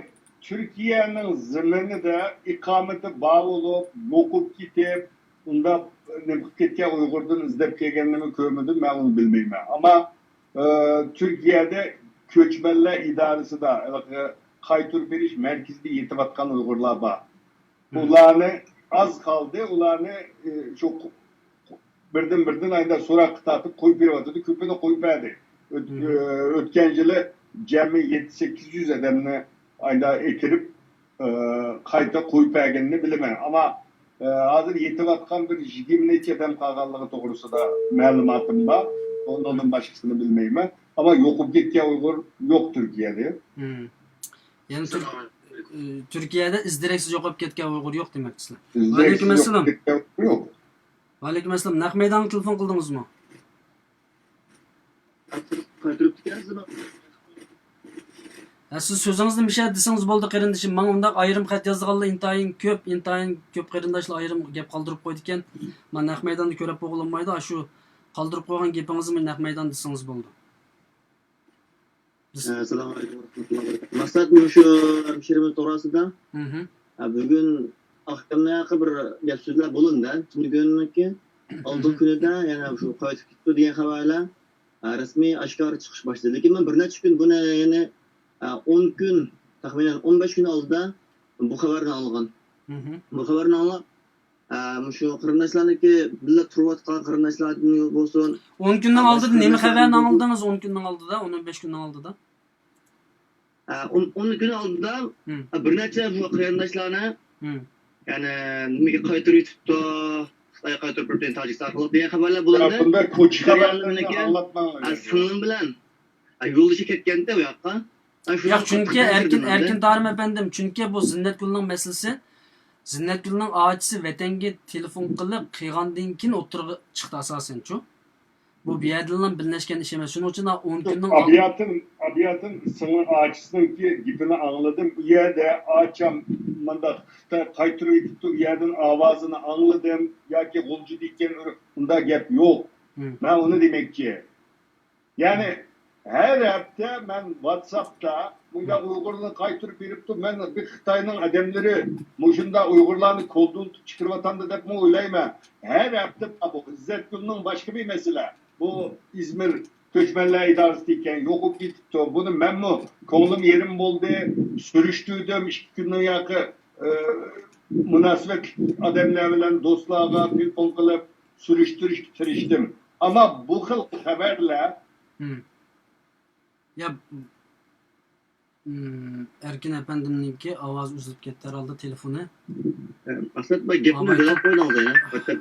تۈركىيەنىڭ زېمىنىدا ئىقامىتى بار بولۇپ، يوقۇپ كېتىپ، ئۇنداق نېمە قىلىپ كەتكەن ئۇيغۇردىن ئىزدەپ كەلگەننىمۇ كۆرمىدىم، مەن ئۇنى بىلمەيمەن. ئەمما، ئە، تۈركىيەدە كۆچمەنلەر ئىدارىسىدا، ھېلىقى قايتۇرۇپ بېرىش مەركىزىدە يېتىۋاتقان ئۇيغۇرلار بار. ئۇلارنى ئاز قالدى، ئۇلارنى، ئى، شۇ بىردىن-بىردىن ئايدا سوراققا تارتىپ قويۇپ بېرىۋاتىدۇ، كۆپىنى قويۇپ بەردى. ئۆت-، ئۆتكەن يىلى جەمئىي يەتتە سەككىز يۈز ئادەمنى ئايدا ئەكىرىپ، ئى، قايتا قويۇپ بەرگىنىنى بىلىمەن. ئەمما، ئى، ھازىر يېتىۋاتقان بىر يىگىرمە نەچچە ئادەم قالغانلىقى توغرىسىدا مەلۇماتىم بار. ئۇنىڭدىن باشقىسىنى بىلمەيمەن. ئەمما يوقىپ كەتكەن ئۇيغۇر يوق تۈركىيەدە. يەنى تۈر-، ئى، تۈركىيەدە ئىز دېرەكسىز يوقاپ كەتكەن ئۇيغۇر يوق دېمەكچىسىلەر. ۋەئەلەيكۇم ئەسسالام. ۋەئەلەيكۇم ئەسسالام. نەق مەيدانغا تېلېفون قىلدىڭىزمۇ؟ ھە، سىز سۆزىڭىزنى مۇشۇ يەردە دېسىڭىز بولدى، قېرىندىشىم. ماڭا ئۇنداق ئايرىم خەت يازىدىغانلار ئىنتايىن كۆپ، ئىنتايىن كۆپ قېرىنداشلار ئايرىم گەپ قالدۇرۇپ قويىدىكەن. مانا نەق مەيداندا كۆرۈپ بولغىلى بولمايدۇ. ئاشۇ قالدۇرۇپ قويغان گېپىڭىزنى نەق مەيداندا دېسىڭىز بولدى. ئەسسالامۇ ئەلەيكۇم ۋە رەھمەتۇللاھى ۋە بەرىكاتۇھ. مەقسەت، مۇشۇ ھەمشىرىمىز توغراسىدا، ھە، بۈگۈن ئاخشامدا بىر گەپ سۆزلەر بولۇندى، تۈنۈگۈنكى، ئالدىنقى كۈنىدە يەنە شۇ قايتىپ كېتىپتۇ دېگەن خەۋەرلەر، ھە، رەسمىي ئاشكارا چىقىش باشلىدى. لېكىن مەن بىر نەچچە كۈن بۇنى، يەنى، ھە، ئون كۈن، تەخمىنەن ئون بەش كۈن ئالدىدا بۇ خەۋەرنى ئاڭلىغان. بۇ خەۋەرنى ئاڭلاپ، ئە، مۇشۇ قېرىنداشلارنىڭكى، بىللە تۇرۇۋاتقان قېرىنداشلاردىن بولسۇن. ئون كۈننىڭ ئالدىدا نېمە خەۋەرنى ئاڭلىدىڭىز؟ ئون كۈننىڭ ئالدىدا، ئون، ئون بەش كۈننىڭ ئالدىدا؟ ئە، ئون، ئون كۈن ئالدىدا، ئە، بىر نەچچە بۇ قېرىنداشلارنى، يەنى نېمىگە قايتۇرۇۋېتىپتۇ، خىتايغا قايتۇرۇپ بېرىپتۇ، تاجىكىستان ئارقىلىق دېگەن خەۋەرلەر بولۇندى. بۇنداق كوچا خەۋەرلەرنى ئاڭلاتماڭ. ئە، سىڭلىم بىلەن، ئە، يولدىشى كەتكەنتى ئۇ ياققا. ياق، چۈنكى ئەركىن، ئەركىن تارىم ئەپەندىم، چۈنكى بۇ زىننەتگۈلنىڭ مەسىلىسى، زىننەتگۈلنىڭ ئاچىسى ۋەتەنگە تېلېفون قىلىپ قىلغاندىن كېيىن ئوتتۇرىغا چىقتى ئاساسەنچۇ. بۇ بۇ يەردىنلا بىلىنەشكەن ئىش ئەمەس. شۇنىڭ ئۈچۈن ئون كۈننىڭ ئالدى. ئابىياتىن، ئابىياتىن سىڭلىڭ ئاچىسىنىڭكى گېپىنى ئاڭلىدىم. ئۇ يەردە ئاچام مۇنداق خىتاي قايتۇرۇۋېتىپتۇ، ئۇ يەردىن ئاۋازىنى ئاڭلىدىم ياكى غۇلجىدىكەن، ئۇنداق گەپ يوق. مەن ئۇنى دېمەكچى. يەنى ھەر ھەپتە مەن ۋاتساپتا مۇنداق ئۇيغۇرلارنى قايتۇرۇپ بېرىپتۇ، مەن بىر خىتاينىڭ ئادەملىرى مۇشۇنداق ئۇيغۇرلارنى كولدۇنتۇپ چىقىرىۋاتامدۇ دەپمۇ ئويلايمەن. ھەر ھەپتە بۇ ئىززەتگۈلنىڭ باشقا بىر مەسىلە. بۇ ئىزمىر كۆچمەنلەر ئىدارىسىدىكەن، يوقىلىپ كېتىپتۇ. بۇنى مەنمۇ كۆڭلۈم يېرىم بولدى، سۈرۈشتۈردۈم، ئىككى كۈننىڭ ياقى، ئى، مۇناسىۋەتلىك ئادەملەر بىلەن دوستلارغا تېلېفون قىلىپ سۈرۈشتۈرۈشكە تىرىشتىم. ئەمما بۇ خىل خەۋەرلەر. يا، ئەركىن ئەپەندىمنىڭكى ئاۋازى ئۈزۈلۈپ كەتتى ھەرھالدا تېلېفونى. مەقسەت، بۇ گەپنى بۆلۈپ قويدىڭىز يا.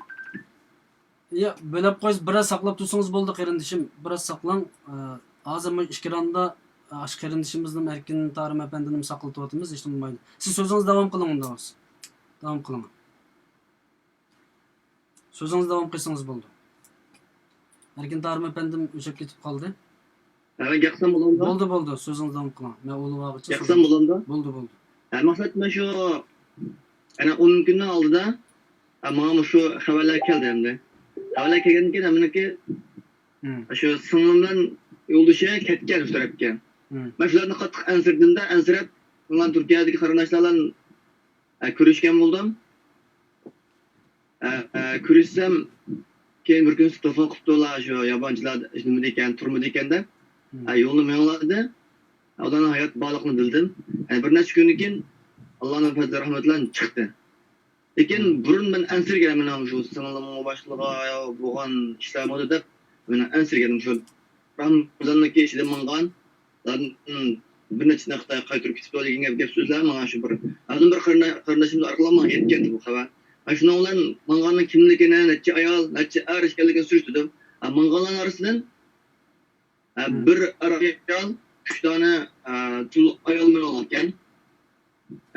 يا، بۆلۈپ قويسا بىراز ساقلاپ تۇرسىڭىز بولدى قېرىندىشىم. بىراز ساقلاڭ. ئە، ھازىر مۇشۇ ئېكراندا، ئە، ئاشۇ قېرىندىشىمىزنىڭ ئەركىن تارىم ئەپەندىنىمۇ ساقلىتىۋاتىمىز، ھېچنېمە بولمايدۇ. سىز سۆزىڭىزنى داۋام قىلىڭ ئۇنداق بولسا. داۋام قىلىڭ. سۆزىڭىزنى داۋام قىلسىڭىز بولىدۇ. ئەركىن تارىم ئەپەندىم ئۆچۈپ كېتىپ قالدى. ھە، مەن گەپ قىلسام بولامدۇ؟ بولدى، بولدى. سۆزىڭىزنى داۋام قىلىڭ. مەن ئۇلۇغاغىچە. گەپ قىلسام بولامدۇ؟ بولدى، بولدى. ھە، مەقسەت، مەن شۇ، ئەنە ئون كۈننىڭ ئالدىدا، ھە، ماڭا مۇشۇ خەۋەرلەر كەلدى ئەمدى. خەۋەرلەر كەلگەندىن كېيىن، ھەممىنىڭكى، شۇ سىڭلىم بىلەن يولدىشى كەتكەن شۇ تەرەپكە. مەن شۇلارنى قاتتىق ئەنسىرىدىم-دە، ئەنسىرەپ، مانا تۈركىيەدىكى قېرىنداشلار بىلەن، ھە، كۆرۈشكەن بولدۇم. ئە، ئە، كۆرۈشسەم، كېيىن بىر كۈنى تېلېفون قىپتۇ، ئۇلار شۇ ياپونچىلار نېمىدىكەن، تۈرمىدىكەن دەپ. ئە، يولنى مېڭىڭلار دېدى. ئۇلارنىڭ ھايات بارلىقىنى بىلدىم. ئە، بىر نەچچە كۈندىن كېيىن ئاللانىڭ پەزلى رەھمىتى بىلەن چىقتى. لېكىن بۇرۇن مەن ئەنسىرىگەن، مېنىڭ شۇ سىڭلىممۇ باشلىقى بولغان ئىشلار بولدى دەپ، مەن ئەنسىرىگەن شۇ رامىزاننىڭكى ئىچىدە ماڭغان، زادىن بىر نەچچە خىتاي قايتۇرۇپ كېتىپتۇ دېگەن گەپ، گەپ سۆزلەر ماڭا شۇ بىر، زادىن بىر قېرىندا-، قېرىندىشىمىز ئارقىلىق ماڭا يەتكەنتى بۇ خەۋەر. ھە، شۇنىڭ بىلەن ماڭغاننىڭ كىملىكىنى، نەچچە ئايال، نەچچە ئەر ئىكەنلىكىنى سۈرۈشتۈردۈم. ھە، ماڭغانلارنىڭ ئارىسىدىن، ھە، بىر ئەر ئايال، ئۈچ دانە، ھە، تۇل ئايال ماڭغانىكەن.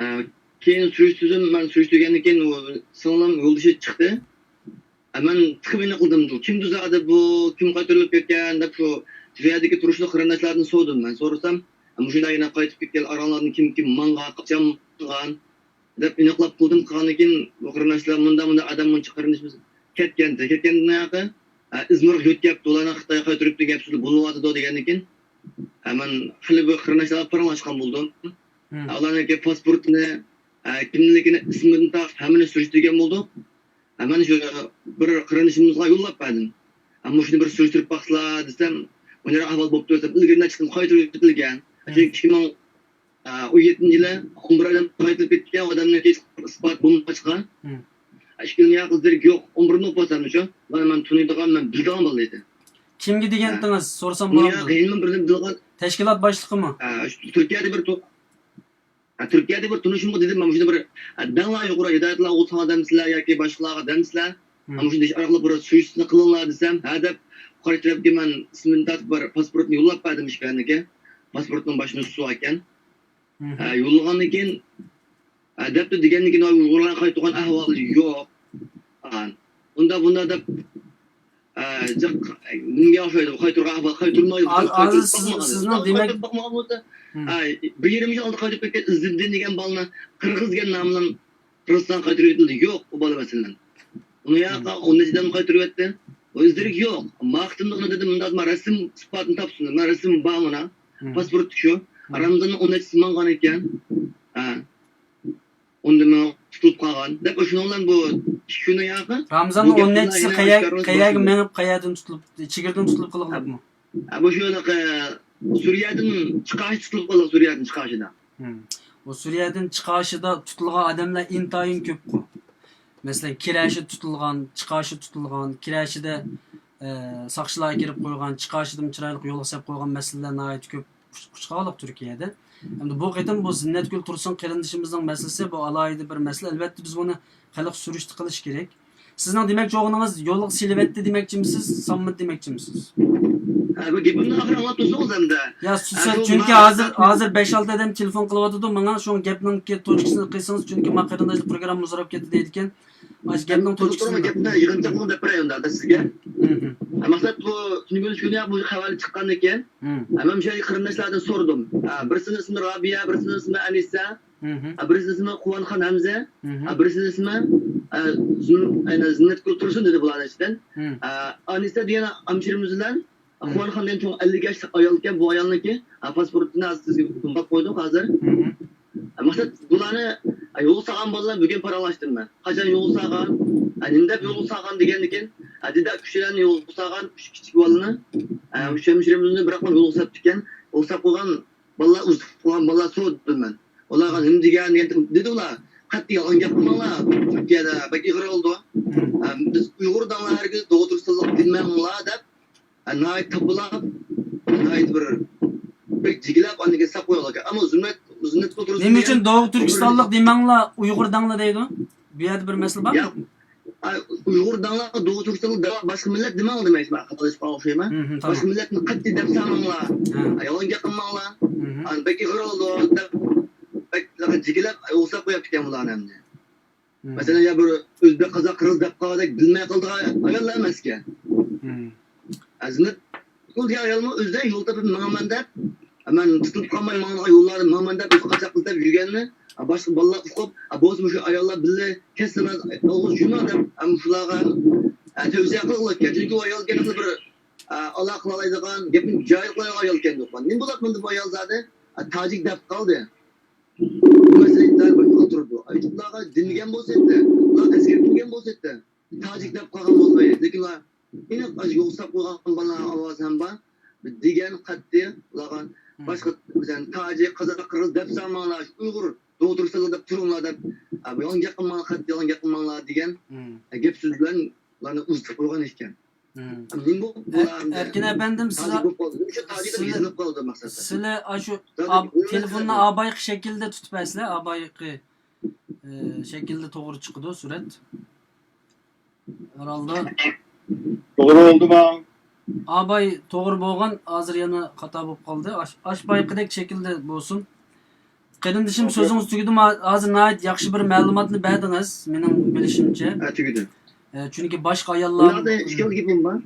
ئە، كېيىن سۈرۈشتۈردۈم، مەن سۈرۈشتۈرگەندىن كېيىن ئۇ سىڭلىم يولدىشى چىقتى. ئە، مەن تېخىمۇ ئېنىق قىلدىم، كىمدۇ زادى بۇ، كىم قايتۇرۇلۇپ كەتكەن دەپ شۇ، شۇ يەردىكى تۇرۇشلۇق قېرىنداشلاردىن سورىدىم مەن. سورىسام، مۇشۇنداق يەنە قايتىپ كەتكەن، ئاراڭلاردىن كىم كىم ماڭغان، قاچان ماڭغان دەپ ئېنىقلاپ قىلدىم. قىلغاندىن كېيىن بۇ قېرىنداشلار مۇنداق مۇنداق ئادەم مۇنچە قېرىندىشىمىز كەتكەنتى، كەتكەندىن ئاياقى، ئە، ئىزمىرغا يۆتكەپتۇ، ئۇلارنى خىتايغا قايتۇرۇپتۇ، گەپ سۆزى بولۇۋاتىدۇ دېگەندىن كېيىن، ئە، مەن خېلى بىر قېرىنداشلار بىلەن پاراڭلاشقان بولدۇم. ئۇلارنىڭكى پاسپورتىنى، ئە، كىملىكىنى، ئىسمىدىن تارتىپ ھەممىنى سۈرۈشتۈرگەن بولدۇم. ئە، مەن شۇ بىر قېرىندىشىمىزغا يوللاپ بەردىم. ئە، مۇشۇنى بىر سۈرۈشتۈرۈپ باقسىلا دېسەم، ئۇنىڭ ئەھۋالى بوپتۇ دېسەم، ئىلگىرى نەچچە قېتىم قايتۇرۇپ ئۆتۈلگەن. ئىككى مىڭ ئون يەتتىنچى يىلى ئون بىر ئادەم قايتۇرۇپ كەتكەن، ئۇ ئادەمنىڭ ھېچ ئىسپات بولمىغاچقا. ئىككى مىڭ ياق ئىزدىرىك يوق، ئون بىر نوپۇس ئەمدى شۇ. مانا مەن تونۇيدىغان، مەن بىلىدىغان بالا ئىدى. كىمگە دېگەنتىڭىز، سورىسام بولامدۇ؟ ياق، ھېلىمۇ بىردىن بىلىدىغان. تەشكىلات باشلىقىمۇ؟ ھە، شۇ تۈركىيەدە بىر تو-، ھە، تۈركىيەدە بىر تونۇشۇمغا دېدىم، مانا مۇشۇنى بىر، ھە، دەڭلار يۇقىرى ھىدايەتۇللا ئوغۇلخان دەمسىلەر ياكى باشقىلارغا دەمسىلەر؟ مانا مۇشۇنداق ئىش ئارقىلىق بىر سۈرۈشتىنى قىلىڭلار دېسەم، ھە دەپ، قارشى تەرەپكە مەن ئىسمىنى تارتىپ بىر پاسپورتنى يوللاپ بەردىم ئىككىلەنگە. پاسپورتنىڭ باشىنىڭ ئۈستى بار ئىكەن. ھە، يوللىغاندىن كېيىن، ھە، دەپتۇ، دېگەندىن كېيىن ئۇيغۇرلار قايتۇرغان ئەھۋالى يوق. ھە، ئۇنداق بۇنداق دەپ، ھە، جىق، نېمىگە ئوخشايدۇ؟ قايتۇرغان ئەھۋال قايتۇرمايدۇ. ھازىر سىز، سىزنىڭ دېمەك، باقمىغان بولسا، ھە، بىر يېرىم يىل ئالدى قايتۇرۇپ كەتكەن ئىززىدىن دېگەن بالىنى قىرغىز دېگەن نام بىلەن قىرغىزىستانغا قايتۇرۇۋېتىلدى. يوق، ئۇ بالا مەسىلەن. ئۇنى ياققا ئون نەچچە ئادەم قايتۇرۇۋەتتى. ئۇ ئىزدىرىك يوق. ما قېتىملىقىنى دېدىم، مۇنداق، ما رەسىم ئىسپاتىنى تاپسۇن. ما رەسىم بار مانا. پاسپورت شۇ. رامىزاننىڭ ئون نەچچىسى ماڭغان ئىكەن. ھە. ئۇندىن تۇتۇلۇپ قالغان. دەپ، شۇنىڭ بىلەن بۇ ئىككى كۈننىڭ ياقى. رامىزاننىڭ ئون نەچچىسى قەيەر-، قەيەرگە مېڭىپ، قەيەردىن تۇتۇلۇپ، چېگرىدىن تۇتۇلۇپ قالغانمۇ؟ ھە، بۇ شۇ ھېلىقى سۈرىيەدىن چىقىش، تۇتۇلۇپ قالغان سۈرىيەدىن چىقىشىدا. ئۇ سۈرىيەدىن چىقىشىدا تۇتۇلغان ئادەملەر ئىنتايىن كۆپقۇ. مەسىلەن، كىرەشىدە تۇتۇلغان، چىقىشىدا تۇتۇلغان، كىرەشىدە، ئە، ساقچىلار ئەكىرىپ قويغان، چىقىشىدىمۇ چىرايلىق يولغا سەپ قويغان مەسىلىلەر ناھايىتى كۆپ ئۇچ-، ئۇچرىغانلىق تۈركىيەدە. ئەمدى بۇ قېتىم بۇ زىننەتگۈل تۇرسۇن قېرىندىشىمىزنىڭ مەسىلىسى، بۇ ئالاھىدە بىر مەسىلە. ئەلۋەتتە، بىز بۇنى خەلق سۈرۈشتە قىلىشى كېرەك. سىزنىڭ دېمەكچى بولغىنىڭىز يولغا سېلىۋەتتى دېمەكچىمىسىز، سالمىدى دېمەكچىمىسىز؟ ھە، بۇ گېپىمنى ئاخىرى ئاڭلاپ تۇرسىڭىز ئەمدى. يا، سۈسە، ھە، شۇ چۈنكى ماڭا ھازىر، ھازىر بەش-ئالتە ئادەم تېلېفون قىلىۋاتىدۇ ماڭا، شۇ گەپنىڭكى توچكىسىنى قىلسىڭىز، چۈنكى ما قېرىنداشلار پروگرامما ئۇزىراپ كەتتى دەيدىكەن. ئاشۇ گەپنىڭ توچكىسىنى. گەپنى يىغىنچاقلىق دەپ بېرەي ئۇندا سىزگە. مەقسەت، بۇ تۈنۈگۈن شۇ بۇ خەۋەر چىققاندىن كېيىن، مەن مۇشۇ قېرىنداشلاردىن سورىدىم. ھە، بىرسىنىڭ ئىسمى رابىيە، بىرسىنىڭ ئىسمى ئەنىسە، ھە، بىرسىنىڭ ئىسمى قۇۋانخان ھەمزە، ھە، بىرسىنىڭ ئىسمى، ئە، زۇن-، ئەنە، زىننەتگۈل تۇرسۇن دېدى بۇلارنىڭ ئىچىدىن. ھە. ئە، ئەنىسە دېگەن ھەمشىرىمىز بىلەن قۇۋانخان دېگەن چوڭ ئەللىك ياشلىق ئايال ئىكەن، بۇ ئايالنىڭكى، ھە، پاسپورتىنى ھازىر سىزگە يوللاپ قويدۇق ھازىر. مەقسەت، بۇلارنى، ھە، يولغا سالغان بالىلار بۈگۈن پاراڭلاشتىم مەن. قاچان يولغا سالغان؟ ھە، نېمە دەپ يولغا سالغان دېگەندىكىن، ھە، دېدى، ئۈچىلەننى يولغا سالغان، ئۈچ كىچىك بالىنى. ھە، ئۈچ ھەمشىرىمىزنى بىراق يولغا ساپتىكەن. يولغا ساپ قويغان بالىلار، ئۇزىتىپ قويغان بالىلار سورىدىم مەن. ئۇلارغا نېمە دېگەن دېگەن دېدى ئۇلار. قەتئىي يالغان گەپ قىلماڭلار. تۈركىيەدە بەك ئېغىر بولىدۇ. ئە، بىز ئۇيغۇر داڭلار ھەرگىز دوغرا تۇرۇشسىزلىق دېمەڭلار دەپ، ئە، ناھايىتى تاپىلاپ، ناھايىتى بىر، بەك جىگىلەپ، ئاندىن كېيىن ساپ قويۇلغان. ئەمما زۇننەت، زۇننەت ئولتۇرۇشى نېمە ئۈچۈن دوغرا تۈركىستانلىق دېمەڭلار، ئۇيغۇر داڭلار دەيدۇ؟ بۇ يەردە بىر مەسىلە بارمۇ؟ ئۇيغۇر داڭلارغا دوغرا تۈركىستانلىق دەپ باشقا مىللەت دېمەڭلار دېمەكچى، مەن خاتالىشىپ قالغان ئوخشايمەن. باشقا مىللەتنى قەتئىي دەپ سالماڭلار. يالغان گەپ قىلماڭلار. ئاندىن بەك ئېغىر بولىدۇ دەپ، بەك جىگىلەپ ئوساپ قويۇپتىكەن بۇلارنى ئەمدى. مەسىلەن، يا بىر ئۆزبېك، قازاق، قىرغىز دەپ قالغۇدەك بىلمەي قالىدىغان ئاياللار ئەمەسكەن. ئەزىمەت دېگەن ئايالمۇ ئۆزى يول تېپىپ ماڭىمەن دەپ، مەن تۇتۇپ قالماي ماڭىدىغان يوللاردا ماڭىمەن دەپ، ئۆزى قاچاق قىز دەپ يۈرگەننى، باشقا بالىلار ئۇقۇپ، بولسا مۇشۇ ئاياللار بىللە كەتسىلا، يالغۇز يۈرمەڭ دەپ، شۇلارغا تەۋسىيە قىلغىلى كەلگەن. چۈنكى ئۇ ئايال كەنتىدە بىر ئالاقە قىلالايدىغان، گەپنى جايىدا قىلالايدىغان ئايال ئىكەن. نېمە بولۇپ ماندىن بۇ ئايال زادى تاجىك دەپ قالدى؟ بۇ مەسىلە ئىنتايىن بىر خىل تۇرىدۇ. ئۇلارغا دېمىگەن بولسا ئىدى، ئۇلار ئەسكەرتمىگەن بولسا ئىدى، تاجىك دەپ قالغان بولمايدۇ. لېكىن ئۇلار ئېنىق ئاشۇ يوقساپ قويغان بالىلارنىڭ ئاۋازى ھەم بار. دېگەن قەتئىي ئۇلارغا باشقا، مەسىلەن، تاجىك، قازاق، قىرغىز دەپ سالماڭلار، ئۇيغۇر دوغرا تۇرۇشسىزلىق دەپ تۇرۇڭلار دەپ، يالغان گەپ قىلماڭلار، قەتئىي يالغان گەپ قىلماڭلار دېگەن گەپ سۆز بىلەن ئۇلارنى ئۇزىتىپ قويغان ئىكەن. ئەركىن ئەپەندىم، سىلە، سىلە ئاشۇ تېلېفوننى ئابايقى شەكىلدە تۇتۇپ بەرسىلە، ئابايقى شەكىلدە توغرا چىقىدۇ سۈرەت. ھەرھالدا. توغرا بولدىما؟ ئاباي توغرا بولغان، ھازىر يەنە خاتا بولۇپ قالدى. ئاش-، ئاشبايقىدەك شەكىلدە بولسۇن. قېرىندىشىم، سۆزىڭىز تۈگىدىما؟ ھازىر ناھايىتى ياخشى بىر مەلۇماتنى بەردىڭىز، مېنىڭ بىلىشىمچە. ھە، تۈگىدى. ئە، چۈنكى باشقا ئاياللار. ئىككى گېپىم بار.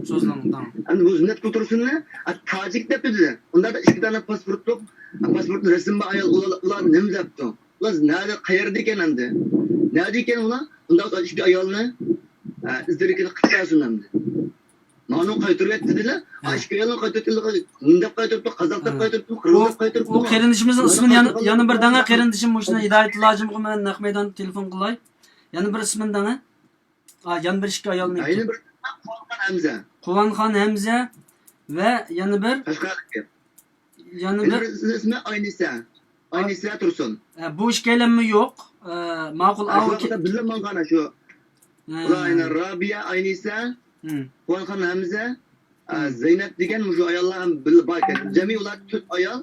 سۆزلەڭ، تامام. ئەمدى بۇ زىننەت كۇلتۇرىسىنى، ئە، تاجىك دەپ دېدى. ئۇندا ئىككى دانە پاسپورتلۇق، پاسپورتنىڭ رەسىمى بار ئايال، ئۇلار، ئۇلار نېمە دەپتۇ؟ ئۇلار نەدە، قەيەردىكەن ئەمدى؟ نەدىكەن ئۇلار؟ ئۇنداق ئىككى ئايالنى، ئە، ئىزدىرىكىنى قىلىپ بەرسۇن ئەمدى. مانا قايتۇرۇۋەت دېدىلە. ئىككى ئايالنى قايتۇرۇۋەتتىلە. نېمە دەپ قايتۇرۇپتۇ؟ قازاق دەپ قايتۇرۇپتۇ، قىرغىز دەپ قايتۇرۇپتۇ. ئۇ قېرىندىشىمىزنىڭ ئىسمىنى يەنە، يەنە بىر دەڭە قېرىندىشىم مۇشۇنى ھىدايەتۇللا ھاجىمغا مەن نەق مەيداندا تېلېفون قىلاي. يەنە بىر ئىسمىنى دەڭە. ئا، يەنە بىر ئىككى ئايالنىڭكى. يەنە بىر قۇۋانخان ھەمزە. قۇۋانخان ھەمزە ۋە يەنە بىر. قەشقەردىكى. يەنە بىر. بىرىسىنىڭ ئىسمى ئاينىسە. ئاينىسە تۇرسۇن. ئە، بۇ ئىككىيلەنمۇ يوق. ئە، ماقۇل، ئە، ئاۋۇ شۇ ۋاقىتتا بىللە ماڭغان شۇ. ھە. ئۇلار ئاينى رابىيە، ئاينىسە، قۇۋانخان ھەمزە، ئە، زەينەپ دېگەن مۇشۇ ئاياللار ھەم بىللە بار ئىكەن. جەمئىي ئۇلار تۆت ئايال،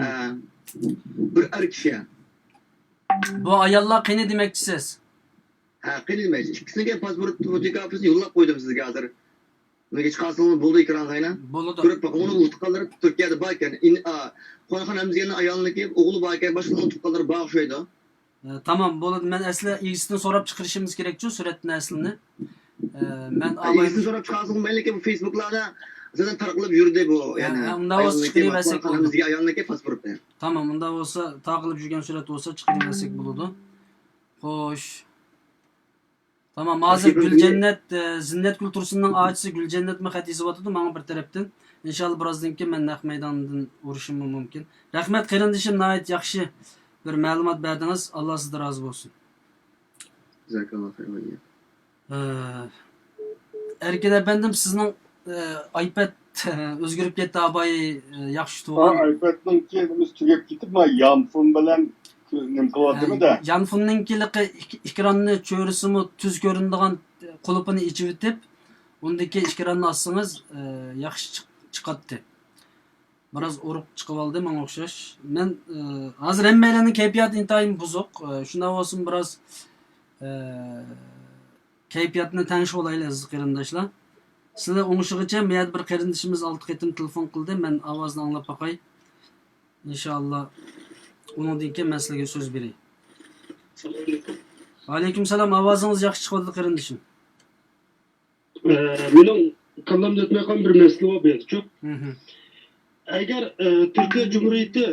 ئە، بىر ئەر كىشى. بۇ ئاياللار قېنى دېمەكچىسىز؟ ھە، قېنى دېمەكچى. ئىككىسىنىڭكى پاسپورت فوتوكوپىيىسىنى يوللاپ قويدۇم سىزگە ھازىر. نېمىگە چىقارسىڭىز بولدى ئېكرانغا ئەينە. بولىدۇ. كۆرۈپ بېقىڭ، ئۇنىڭ ئۇتۇقلىرى تۈركىيەدە بار ئىكەن. ئا، قۇۋانخان ھەمزىگەننىڭ ئايالىنىڭكى ئوغلى بار ئىكەن، باشقىلارنىڭ ئۇتۇقلىرى بار ئوخشايدۇ. ئە، تامام، بولىدۇ. مەن ئەسلى ئىگىسىدىن سوراپ چىقىرىشىمىز كېرەكچۇ، سۈرەتنى ئەسلىنى. ئە، مەن ئە، ئاباي ئىگىسىدىن سوراپ چىقارسىڭىز مەيلىكى، بۇ فېيسبۇكلاردا زادەن تارقىلىپ يۈردى بۇ، ئە، يەنە ئە، ئۇنداق بولسا ئايالنىڭكى چىقىرىۋەرسەك بولىدۇ. ھەمزىگە ئايالنىڭكى پاسپورتى. تامام، ئۇنداق بولسا تارقىلىپ يۈرگەن سۈرەت بولسا چىقىرىۋەرسەك بولىدۇ. خوش. تامام، ھازىر گۈلجەننەت، ئە، زىننەتگۈل تۇرسۇننىڭ ئاچىسى گۈلجەننەتمۇ خەت يېزىۋاتىدۇ ماڭا بىر تەرەپتىن. ئىنشاللا بىرازدىن كېيىن مەن نەق مەيداندىن ئۇرۇشۇممۇ مۇمكىن. رەھمەت قېرىندىشىم، ناھايىتى ياخشى بىر مەلۇمات بەردىڭىز. ئاللا سىزدىن رازى بولسۇن. جازاكاللا خەير. ئە، ئەركىن ئەپەندىم، سىزنىڭ، ئە، ئايپەد ئۆزگىرىپ كەتتى، ئاباي، ئە، ياخشى ئۇتۇۋالغان. ئايپەدنىڭكى نېمىسى تۈگەپ كېتىپ، ما يانفون بىلەن نېمە قىلىۋاتىمىز-دە. يانفوننىڭكىلىقى ئىك-، ئېكراننى چۆرىسىمۇ تۈز كۆرۈنىدىغان قۇلۇپىنى ئېچىۋېتىپ، ئۇندىكى ئېكراننى ئاچسىڭىز، ئە، ياخشى چىق-، چىقاتتى. بىراز ئورۇق چىقىۋالدى ماڭا ئوخشاش. مەن، ئە، ھازىر ھەممەيلەننىڭ كەيپىياتى ئىنتايىن بۇزۇق. ئە، شۇنداق بولسىمۇ بىراز، ئە، كەيپىياتنى تەڭشىۋالايلى ئەزىز قېرىنداشلار. سىلەر ئوڭشىغىچە، مۇ يەردە بىر قېرىندىشىمىز ئالتە قېتىم تېلېفون قىلدى. مەن ئاۋازىنى ئاڭلاپ باقاي. ئىنشاللا، ئۇنىڭدىن كېيىن مەن سىلەرگە سۆز بېرەي. ۋەئەلەيكۇم سالام، ئاۋازىڭىز ياخشى چىقىۋاتىدۇ، قېرىندىشىم. ئە، مېنىڭ كاللامدا ئۆتمەيۋاتقان بىر مەسىلە بار بۇ يەردىچۇ. مھم. ئەگەر، ئە، تۈركىيە جۇمھۇرىيىتى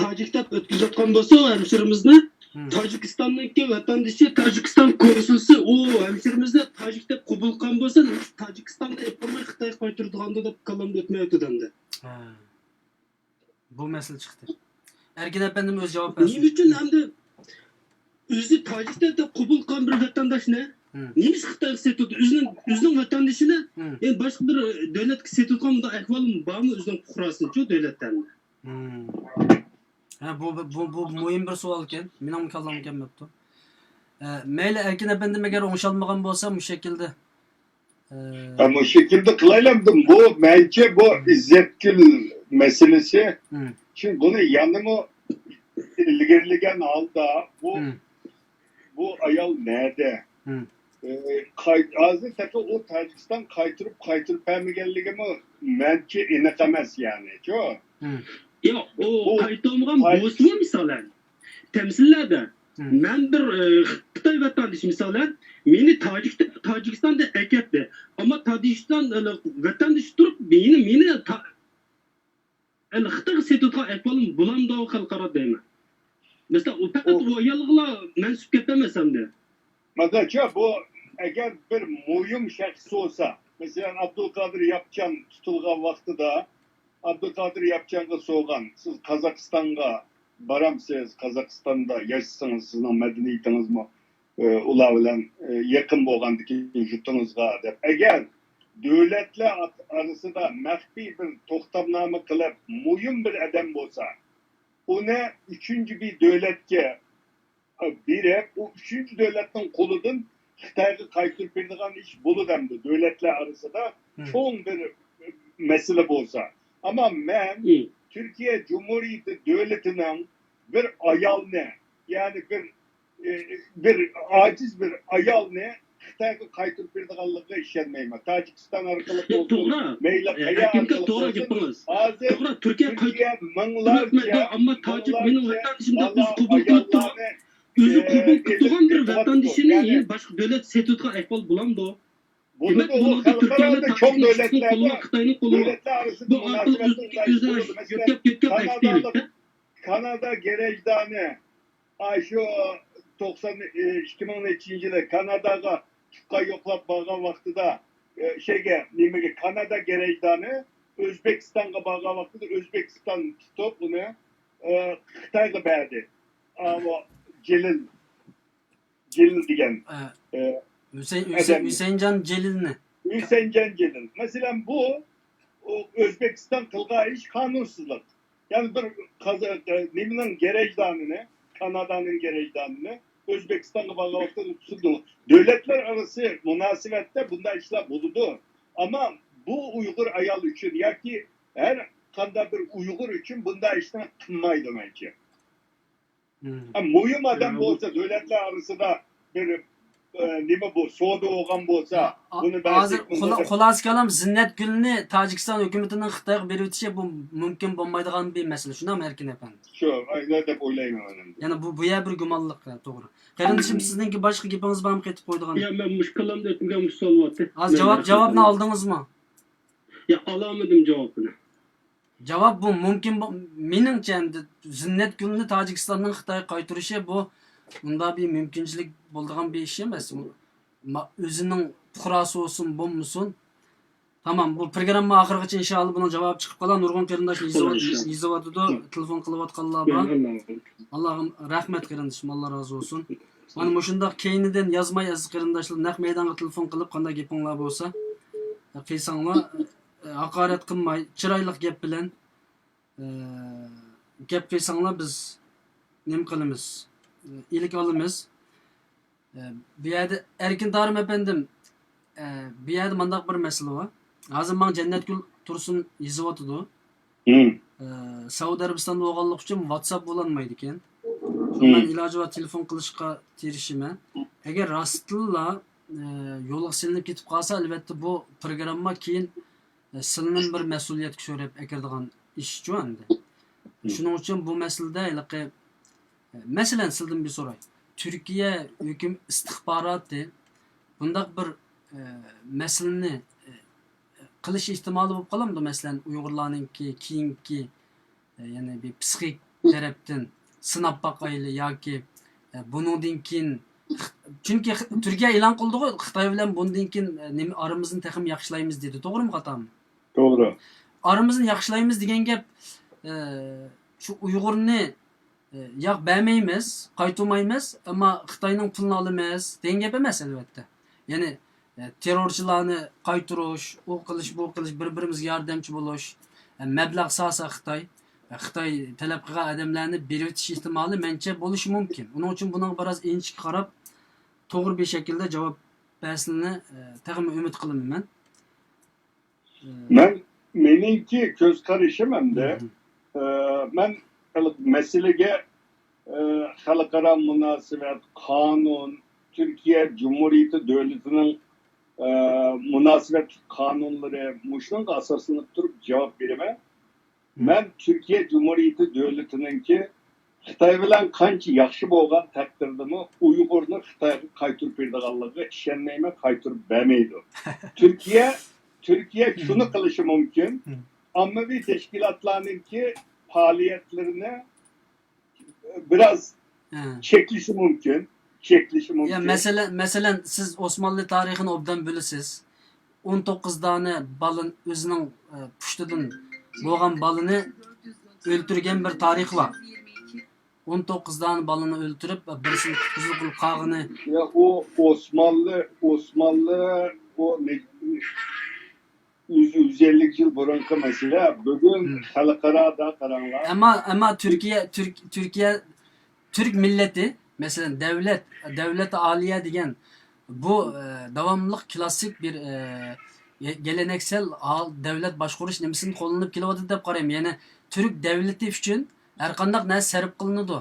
تاجىك دەپ ئۆتكۈزۈۋاتقان بولسا ئۇ ھەمشىرىمىزنى، مھم. تاجىكىستاننىڭكى ۋەتەندىشى تاجىكىستان كونسۇلى ئۇ ھەمشىرىمىزنى تاجىك دەپ قوبۇل قىلغان بولسا، تاجىكىستاندا ئېلىپ بارماي خىتايغا قايتۇرىدىغاندۇ دەپ كاللامدا ئۆتمەيۋاتىدۇ ئەمدى. ھە. بۇ مەسىلە چىقتى. ئەركىن ئەپەندىم ئۆزى جاۋاب بەرسۇن. نېمە ئۈچۈن ئەمدى ئۆزى تاجىكتەن دەپ قوبۇل قىلغان بىر ۋەتەنداشنى مم. نېمىشقا خىتايغا سېتىۋاتىدۇ؟ ئۆزىنىڭ، ئۆزىنىڭ ۋەتەندىشىنى مم. يەنە باشقا بىر دۆلەتكە سېتىۋاتقان بۇنداق ئەھۋال بارمۇ؟ ئۆزىنىڭ پۇقراسىنىچۇ دۆلەتلەرنى. مم. ھە، بۇ، بۇ، بۇ مۇھىم بىر سوئال ئىكەن. مېنىڭمۇ كاللامغا كەلمەپتۇ. ئە، مەيلى، ئەركىن ئەپەندىم ئەگەر ئوڭشالمىغان بولسا، مۇشۇ شەكىلدە ئە، مۇشۇ شەكىلدە قىلايلامدىم. بۇ، مەنچە، بۇ ئىززەتگۈل مەسىلىسى. مم. چۈنكى بۇنى يەنىمۇ ئىلگىرىلىگەن ھالدا بۇ، مم. بۇ ئايال نەدە؟ مم. ئە، قاي-، ھازىر تېخى ئۇ تاجىكىستان قايتۇرۇپ، قايتۇرۇپ بەرمىگەنلىكىمۇ مەنچە ئېنىق ئەمەس، يەنى، چۇ؟ مم. ياق، ئۇ بۇ قايتۇرمىغان قاي- بولسىمۇ، مىسالەن، تەمسىللەردە مم. مەن بىر، ئى، خىتاي ۋەتەندىشى، مىسالەن، مېنى تاجىك-، تاجىكىستاندا ئەكەتتى. ئەمما تاجىكىستان، ئى، ۋەتەندىشى تۇرۇپ، مېنى، مېنى تا-، ئەنە خىتايغا سېتىۋاتقان ئەھۋالىم بولامدۇ خەلقئارا دەيمەن. مەسىلەن، ئۇ پەقەت ئۇ ئايالغىلا مەنسۇپ گەپ ئەمەس ئەمدى. مانداچۇ، بۇ ئەگەر بىر مۇھىم شەخس بولسا، مەسىلەن، ئابدۇلقادىر ياپچان تۇتۇلغان ۋاقتىدا، ئابدۇلقادىر ياپچانغا سورىغان، سىز قازاقىستانغا بارامسىز؟ قازاقىستاندا ياشىسىڭىز، سىزنىڭ مەدەنىيىتىڭىزمۇ، ئى، ئۇلار بىلەن، ئى، يېقىن بولغاندىكىن يۇرتىڭىزغا دەپ. ئەگەر دۆلەتلەر ئارىسىدا مەخپىي بىر توختامنامە قىلىپ، مۇھىم بىر ئادەم بولسا، ئۇنى ئۈچىنچى بىر دۆلەتكە بېرىپ، ئۇ ئۈچىنچى دۆلەتنىڭ قولىدىن خىتايغا قايتۇرۇپ بېرىدىغان ئىش بولىدۇ ئەمدى، دۆلەتلەر ئارىسىدا مم. چوڭ بىر مەسىلە بولسا. ئەمما مەن مم. تۈركىيە جۇمھۇرىيىتى دۆلىتىنىڭ بىر ئايالنى، يەنى بىر، ئى، بىر ئاجىز بىر ئايالنى خىتايغا قايتۇرۇپ بېرىدىغانلىقىغا ئىشەنمەيمەن. تاجىكىستان ئارقىلىق ياق، بولسۇن، توغرا. مەيلى ئە، قەيەر ئەركىن ئارقىلىق توغرا بولسۇن. گېپىڭىز. ھازىر توغرا، تۈركىيە تۈركىيە قايتۇرۇپ مىڭلارچە، بەرمەيدۇ، ئەمما تاجىك مېنىڭ مىڭلارچە ۋەتەندىشىم دەپ ئۆزى بالا قوبۇل قىلىپ تۇرۇپ، ئاياللارنى، ئۆزى ئە، قوبۇل قىلىپ تۇرغان بىر ئېتىۋاتىدۇ. ۋەتەندىشىنى يەنى يەنە باشقا دۆلەت سېتىۋاتقان ئەھۋال بولامدۇ؟ بولىدۇ، دېمەك، بۇ بۇنىڭدا خەلقئارادا تۈركىيەنىڭ، چوڭ تاجىكىستاننىڭ دۆلەتلەردە، قولىغا، خىتاينىڭ قولىغا دۆلەتلەر ئارىسىدا بۇ ئارقىلىق مۇناسىۋەتنىڭ ئۆزىنىڭكى ئۆزىنى يۆتكەپ، يۆتكەپ كانادالىق، ئەكېتەيلىك. كانادا گېرەژدانى، ئاشۇ توقسان، ئىككى مىڭ نەچچىنچى يىلى كاناداغا تۇغقان يوقلاپ بارغان ۋاقتىدا، ئە، شەيگە، نېمىگە، كانادا گېرەژدانى ئۆزبېكىستانغا بارغان ۋاقتىدا ئۆزبېكىستان تۇتۇپ ئۇنى، ئە، خىتايغا بەردى. ئاۋۇ جېلىل، جېلىل دېگەن، ئە، ئە، ھۈسەي-، ھۈسەي-، ئادەمنى. ھۈسەيىنجان جېلىلنى. ھۈسەيىنجان جېلىل. مەسىلەن، بۇ، ئۇ ئۆزبېكىستان قىلغان ئىش قانۇنسىزلىق. يەنى بىر قازا-، نېمىنىڭ گېرەژدانىنى، كانادانىڭ گېرەژدانىنى ئۆزبېكىستانغا بارغان ۋاقتىدا تۇتۇلدى. دۆلەتلەر ئارىسى مۇناسىۋەتتە بۇنداق ئىشلار بولىدۇ. ئەمما بۇ ئۇيغۇر ئايال ئۈچۈن ياكى ھەر قانداق بىر ئۇيغۇر ئۈچۈن بۇنداق ئىشنى قىلمايدۇ مەنچە. مم. ھە، مۇھىم ئادەم يا، بۇ بولسا، دۆلەتلەر ئارىسىدا بىر، ئە، نېمە بۇ، سودا بولغان بولسا، يا، ئا-، بۇنى ھازىر بەرسەك، بۇنى خۇلا-، بەرسەك. خۇلاسە كالام، زىننەتگۈلنى تاجىكىستان ھۆكۈمىتىنىڭ خىتايغا بېرىۋېتىشى بۇ مۇمكىن بولمايدىغان بىر مەسىلە، شۇنداقمۇ، ئەركىن ئەپەندى؟ شۇ، ئاينا دەپ ئويلايمەن مەن ئەمدى. يەنە بۇ، بۇ يەر بىر گۇمانلىق، ھە، توغرا. قېرىندىشىم، سىزنىڭكى باشقا گېپىڭىز بارمۇ؟ قېتىپ قويىدىغان. يا، مەن مۇشۇ كالامدا ئېيتمىگەن مۇشۇ سوئال بارتى. ھازىر مەن جاۋاب، جاۋابنى ئالدىڭىزمۇ؟ يا، ئالالمىدىم جاۋابىنى. جاۋاب بۇ مۇمكىن بو-، مېنىڭچە ئەمدى زىننەتگۈلنى تاجىكىستاننىڭ خىتايغا قايتۇرۇشى بۇ مۇنداق بىر مۇمكىنچىلىك بولىدىغان بىر ئىش ئەمەس. ما-، ئۆزىنىڭ پۇقراسى بولسۇن، بولمىسۇن. تامام، بۇ پروگرامما ئاخىرىغىچە ئىنشائاللا بۇنىڭ جاۋابى چىقىپ قالار. نۇرغۇن قېرىنداش يېزىۋا-، يېزىۋاتىدۇ، تېلېفون قىلىۋاتقانلار بار. ئاللاغا رەھمەت قېرىندىشىم، ئاللا رازى بولسۇن. مانا مۇشۇنداق كەينىدىن يازماي ئەزىز قېرىنداشلار، نەق مەيدانغا تېلېفون قىلىپ قانداق گېپىڭلار بولسا، قىلساڭلار، ھاقارەت قىلماي، چىرايلىق گەپ بىلەن، ئە، گەپ قىلساڭلار بىز نېمە قىلىمىز؟ ئىلىك ئالىمىز. ئە، بۇ يەردە ئەركىن تارىم ئەپەندىم، ئە، بۇ يەردە مانداق بىر مەسىلە بار. ھازىر ماڭا جەننەتگۈل تۇرسۇن يېزىۋاتىدۇ. مم. ئە، سەئۇدى ئەرەبىستاندا بولغانلىقى ئۈچۈن ۋاتساپ بولالمايدىكەن. شۇڭا مەن مم. ئىلاجى بار تېلېفون قىلىشقا تىرىشىمەن. ئەگەر راستتىنلا ئە، يولغا سېلىنىپ كېتىپ قالسا، ئەلۋەتتە، بۇ پروگرامما كېيىن، ئە، سىلىنىمۇ بىر مەسئۇلىيەتكە سۆرەپ ئەكىرىدىغان ئىشچۇ ئەمدى. شۇنىڭ ئۈچۈن بۇ مەسىلىدە ھېلىقى، ئە، مەسىلەن، سىلدىن بىر سوراي. تۈركىيە ھۆكۈم ئىستىخباراتى بۇنداق بىر، ئە، مەسىلىنى، ئە، قىلىش ئېھتىمالى بولۇپ قالامدۇ؟ مەسىلەن، ئۇيغۇرلارنىڭكى كېيىنكى، ئە، يەنى بىر پسىخىك تەرەپتىن سىناپ باقايلى ياكى، ئە، بۇنىڭدىن كېيىن، چۈنكى خى-، تۈركىيە ئېلان قىلدىغۇ، خىتاي بىلەن بۇندىن كېيىن، ئە، نېمە، ئارىمىزنى تېخىمۇ ياخشىلايمىز دېدى. توغرىمۇ، خاتامۇ؟ توغرا. ئارىمىزنى ياخشىلايمىز دېگەن گەپ، ئە، شۇ ئۇيغۇرنى ياق، بەرمەيمىز، قايتۇرمايمىز، ئەمما خىتاينىڭ پۇلىنى ئالىمىز دېگەن گەپ ئەمەس، ئەلۋەتتە. يەنى، ئە، تېررورچىلارنى قايتۇرۇش، ئۇ قىلىش، بۇ قىلىش، بىر-بىرىمىزگە ياردەمچى بولۇش، ئە، مەبلەغ سالسا خىتاي، ئە، خىتاي تەلەپ قىلغان ئادەملەرنى بېرىۋېتىش ئېھتىمالى مەنچە بولۇشى مۇمكىن. ئۇنىڭ ئۈچۈن بۇنىڭغا بىراز ئىنچىكە قاراپ، توغرا بىر شەكىلدە جاۋاب بەرسىلىنى، ئە، تېخىمۇ ئۈمىد قىلىمەن مەن. مەن، مېنىڭكى كۆز قارىشىم ئەمدى، ئە، مەن مەسىلىگە، ئە، خەلقئارا مۇناسىۋەت، قانۇن، تۈركىيە جۇمھۇرىيىتى دۆلىتىنىڭ، ئە، مۇناسىۋەتلىك قانۇنلىرى، مۇشۇنىڭغا ئاساسلىنىپ تۇرۇپ جاۋاب بېرىمەن. مەن تۈركىيە جۇمھۇرىيىتى دۆلىتىنىڭكى خىتاي بىلەن قانچە ياخشى بولغان تەقدىردىمۇ ئۇيغۇرنى خىتايغا قايتۇرۇپ بېرىدىغانلىقىغا ئىشەنمەيمەن، قايتۇرۇپ بەرمەيدۇ. تۈركىيە، تۈركىيە شۇنى قىلىشى مۇمكىن، ئاممىۋى تەشكىلاتلارنىڭكى پائالىيەتلىرىنى بىراز چەكلىشى مۇمكىن، چەكلىشى يا، مۇمكىن. مەسىلەن، مەسىلەن، سىز ئوسمانلى تارىخىنى ئوبدان بىلىسىز. ئون توققۇز دانە بالىنى ئۆزىنىڭ، ئە، پۇشتىدىن بولغان بالىنى ئۆلتۈرگەن بىر تارىخ بار. ئون توققۇز دانە بالىنى ئۆلتۈرۈپ، بىرسىنى قۇتقۇزۇپ قىلىپ قالغىنى. يا، ئۇ ئوسمانلى، ئوسمانلى، ئۇ نە-، يۈز، يۈز ئەللىك يىل بۇرۇنقى مەسىلە. بۈگۈن خەلقئارادا قاراڭلار. ئەمما، ئەمما تۈركىيە، تۈرك-، تۈركىيە، تۈرك مىللىتى، مەسىلەن، دەۋلەت، دەۋلەت ئالىيە دېگەن بۇ، ئە، داۋاملىق كلاسسىك بىر، ئە، گە-، گەلەنەكسەل ھال، دەۋلەت باشقۇرۇش نېمىسىنى قوللىنىپ كېلىۋاتىدۇ دەپ قارايمەن. يەنى تۈرك دەۋلىتى ئۈچۈن ھەر قانداق نەرسە سەرپ قىلىنىدۇ.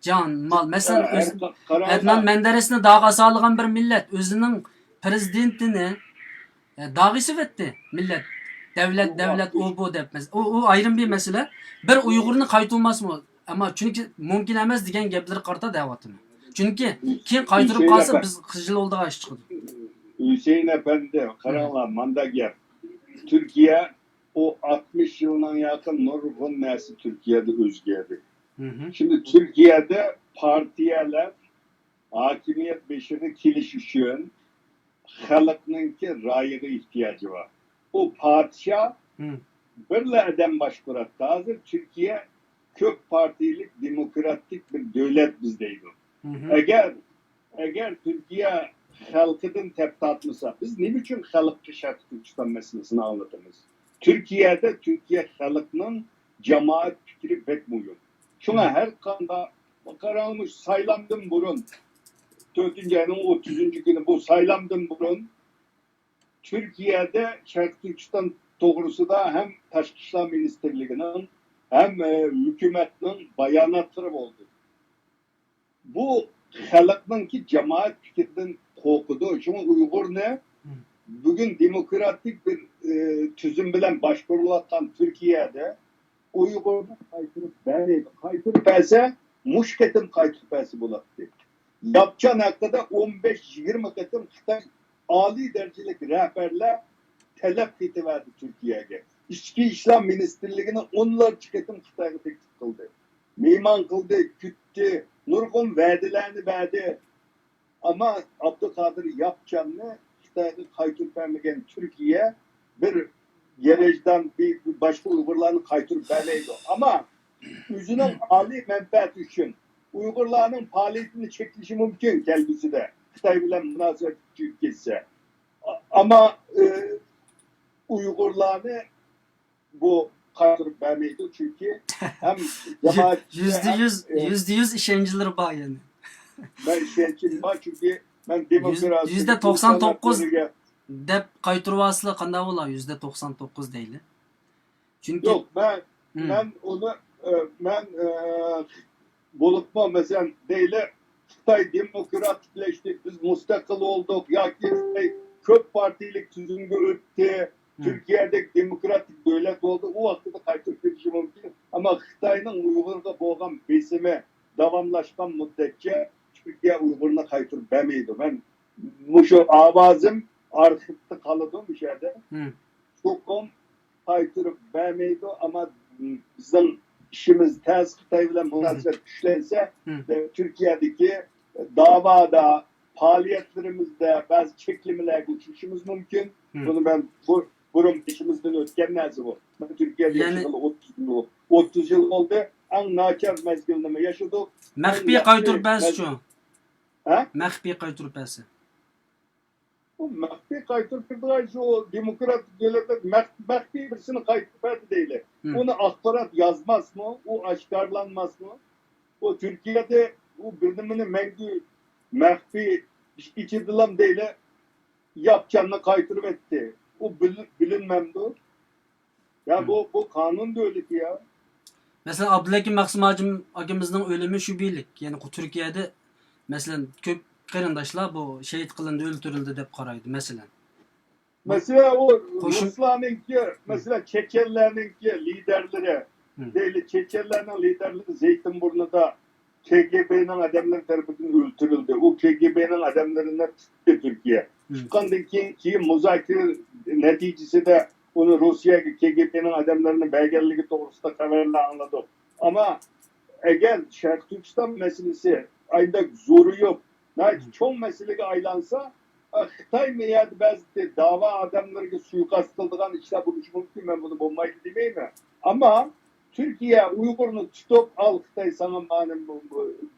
جان، مال. مەسىلەن، ئە، ئۆز-، ھەر قا-، قاراڭلار. ئەدنان مەندەرەسنى داغا سالىدىغان بىر مىللەت، ئۆزىنىڭ پرېزىدېنتىنى، ئە، داغا سېلىۋەتتى مىللەت. دەۋلەت، دەۋلەت، ئۇ، بۇ دەپ. مەس-، ئۇ، ئۇ ئايرىم بىر مەسىلە. بىر ئۇيغۇرنى قايتۇرماسمۇ؟ ئەمما چۈنكى مۇمكىن ئەمەس دېگەن گەپلىرىگە قارىتا دەۋاتىمەن. چۈنكى كېيىن قايتۇرۇپ قالسا، بىز خىجىل بولىدىغان ئىش چىقىدۇ. ھۈسەيىن ئەپەندى، قاراڭلار، ماندا گەپ. تۈركىيە ئۇ ئاتمىش يىلنىڭ ياقى نۇرغۇن نەرسە تۈركىيەدە ئۆزگەردى. شىمدى تۈركىيەدە پارتىيەلەر ھاكىمىيەت بېشىغا كېلىش ئۈچۈن خەلقنىڭكى رايىغا ئېھتىياجى بار. ئۇ پادىشاھ بىرلا ئادەم باشقۇراتتى. ھازىر تۈركىيە كۆپ پارتىيىلىك دېموكراتىك بىر دۆلەت بىز دەيدۇ. ئەگەر، ئەگەر تۈركىيە خەلقىدىن تەپ تارتمىسا، بىز نېمە ئۈچۈن خەلققە شەرقىي تۈركىستان مەسىلىسىنى ئاڭلىتىمىز؟ تۈركىيەدە تۈركىيە خەلقنىڭ جامائەت پىكرى بەك مۇھىم. شۇڭا ھەر قانداق، قاراڭ، مۇشۇ سايلامدىن بۇرۇن، تۆتىنچى ئاينىڭ ئوتتۇزىنچى كۈنى بۇ سايلامدىن بۇرۇن تۈركىيەدە شەرقىي تۈركىستان توغرىسىدا ھەم تاشقى ئىشلار مىنىستىرلىكىنىڭ، ھەم، ئە، ھۆكۈمەتنىڭ باياناتلىرى بولدى. بۇ خەلقنىڭكى جامائەت پىكرىدىن قورقىدۇ. شۇڭا ئۇيغۇرنى بۈگۈن دېموكراتىك بىر، ئە، تۈزۈم بىلەن باشقۇرۇلۇۋاتقان تۈركىيەدە ئۇيغۇرنى قايتۇرۇپ بەرمەيدۇ. قايتۇرۇپ بەرسە، مۇشۇ قېتىم قايتۇرۇپ بەرسە بولاتتى. ياپچان ھەققىدە ئون بەش يىگىرمە قېتىم خىتاي ئالىي دەرىجىلىك رەھبەرلەر تەلەپ قېتىۋەردى تۈركىيەگە. ئىچكى ئىشلار مىنىستىرلىكىنى ئونلارچە قېتىم خىتايغا تەكلىپ قىلدى. مېھمان قىلدى، كۈتتى، نۇرغۇن ۋەدىلەرنى بەردى. ئەمما ئابدۇقادىر ياپچاننى خىتايغا قايتۇرۇپ بەرمىگەن تۈركىيە بىر گېرەژدان، بىر، بىر باشقا ئۇيغۇرلارنى قايتۇرۇپ بەرمەيدۇ. ئەمما ئۆزىنىڭ ئالىي مەنپەئەتى ئۈچۈن ئۇيغۇرلارنىڭ پائالىيىتىنى چەكلىشى مۇمكىن كەلگۈسىدە. خىتاي بىلەن مۇناسىۋەت كۈچىيىپ كەتسە. ئەمما، ئە، ئۇيغۇرلارنى بۇ قايتۇرۇپ بەرمەيدۇ، چۈنكى ھەم جامائەت يۈزدە يۈز، ھەم، ئە، يۈزدە يۈز ئىشەنچلىرى بار يەنى. مەن ئىشەنچىم بار، چۈنكى مەن دېموكراتىيە، يۈزدە توقسان توققۇز دەپ قايتۇرۇۋالسىلا قانداق بولا؟ يۈزدە توقسان توققۇز دەيلى. چۈنكى يوق، مەن، مەن ئۇنى، ئە، مەن، ئە، بولۇپمۇ، مەسىلەن، دەيلى، خىتاي دېموكراتىكلەشتى، بىز مۇستەقىل بولدۇق ياكى خىتاي كۆپ پارتىيىلىك تۈزۈمگە ئۆتتى، تۈركىيەدەك دېموكراتىك دۆلەت بولدى، ئۇ ھەققىدە قايتۇرۇپ بېرىشى مۇمكىن. ئەمما خىتاينىڭ ئۇيغۇرغا بولغان بېسىمى داۋاملاشقان مۇددەتچە تۈركىيە ئۇيغۇرنى قايتۇرۇپ بەرمەيدۇ. مەن مۇشۇ ئاۋازىم ئارخىپتا قالىدۇ مۇشۇ يەردە. چوقۇم قايتۇرۇپ بەرمەيدۇ، ئەمما بىزنىڭ ئىشىمىز تەس، خىتاي بىلەن مۇناسىۋەت كۈچلەنسە، تۈركىيەدىكى داۋادا، پائالىيەتلىرىمىزدە بەزى چەكلىمىلەرگە ئۇچرىشىمىز مۇمكىن. بۇنى مەن بۇ، بۇرۇن بېشىمىزدىن ئۆتكەن نەرسە بۇ. مەن تۈركىيەدە يەنى ياشىغىلى ئوتتۇز يىل، ئوتتۇز يىل بولدى. ئەڭ ناچار مەزگىلنىمۇ ياشىدۇق. مەخپىي قايتۇرۇپ بەرسىچۇ؟ ھە؟ مەخپىي قايتۇرۇپ بەرسە. بۇ مەخپىي قايتۇرۇپ بېرىدىغان شۇ دېموكراتىك دۆلەتلەر مەخ-، مەخپىي بىرسىنى قايتۇرۇپ بەردى دەيلى. ئۇنى ئاخبارات يازماسمۇ؟ ئۇ ئاشكارىلانماسمۇ؟ ئۇ تۈركىيەدە ئۇ بىر نېمىنى مەڭگۈ مەخپىي ئىچىدىلام دەيلى ياپچاننى قايتۇرۇۋەتتى. ئۇ بىل-، بىلىنمەمدۇ؟ يا بۇ، بۇ قانۇن دۆلىتى يا. مەسىلەن، ئابدۇلھەكىم مەخسۇم ھاجىم ئاكىمىزنىڭ ئۆلۈمى شۈبھىلىك. يەنى تۈركىيەدە، مەسىلەن، كۆپ قېرىنداشلار بۇ شېھىت قىلىندى، ئۆلتۈرۈلدى دەپ قارايدۇ، مەسىلەن. مەسىلەن، ئۇ قوشۇن- رۇسلارنىڭكى، مەسىلەن، چېچەنلەرنىڭكى لىدەرلىرى، دەيلى، چېچەنلەرنىڭ لىدەرلىرى زەيتىنبۇرنىدا كېگېبېنىڭ ئادەملىرى تەرىپىدىن ئۆلتۈرۈلدى. ئۇ كېگېبېنىڭ ئادەملىرىنى تۇتتى تۈركىيە. تۇتقاندىن كېيىن، كېيىن مۇزاكىرە نەتىجىسىدە ئۇنى روسىيەگە كېگېبېنىڭ ئادەملىرىنى بەرگەنلىكى توغرىسىدا خەۋەرلەر ئاڭلىدۇق. ئەمما ئەگەر شەرقىي تۈركىستان مەسىلىسى ئايندەك زورىيىپ، ناھايىتى چوڭ مەسىلىگە ئايلانسا، خىتاي مەيەدە بەزى داۋا ئادەملىرىگە سۇيىقەست قىلىدىغان ئىشلار بولۇشى مۇمكىن. مەن بۇنى بولمايدۇ دېمەيمەن. ئەمما تۈركىيە ئۇيغۇرنى تۇتۇپ، ئال خىتاي ساڭا مانى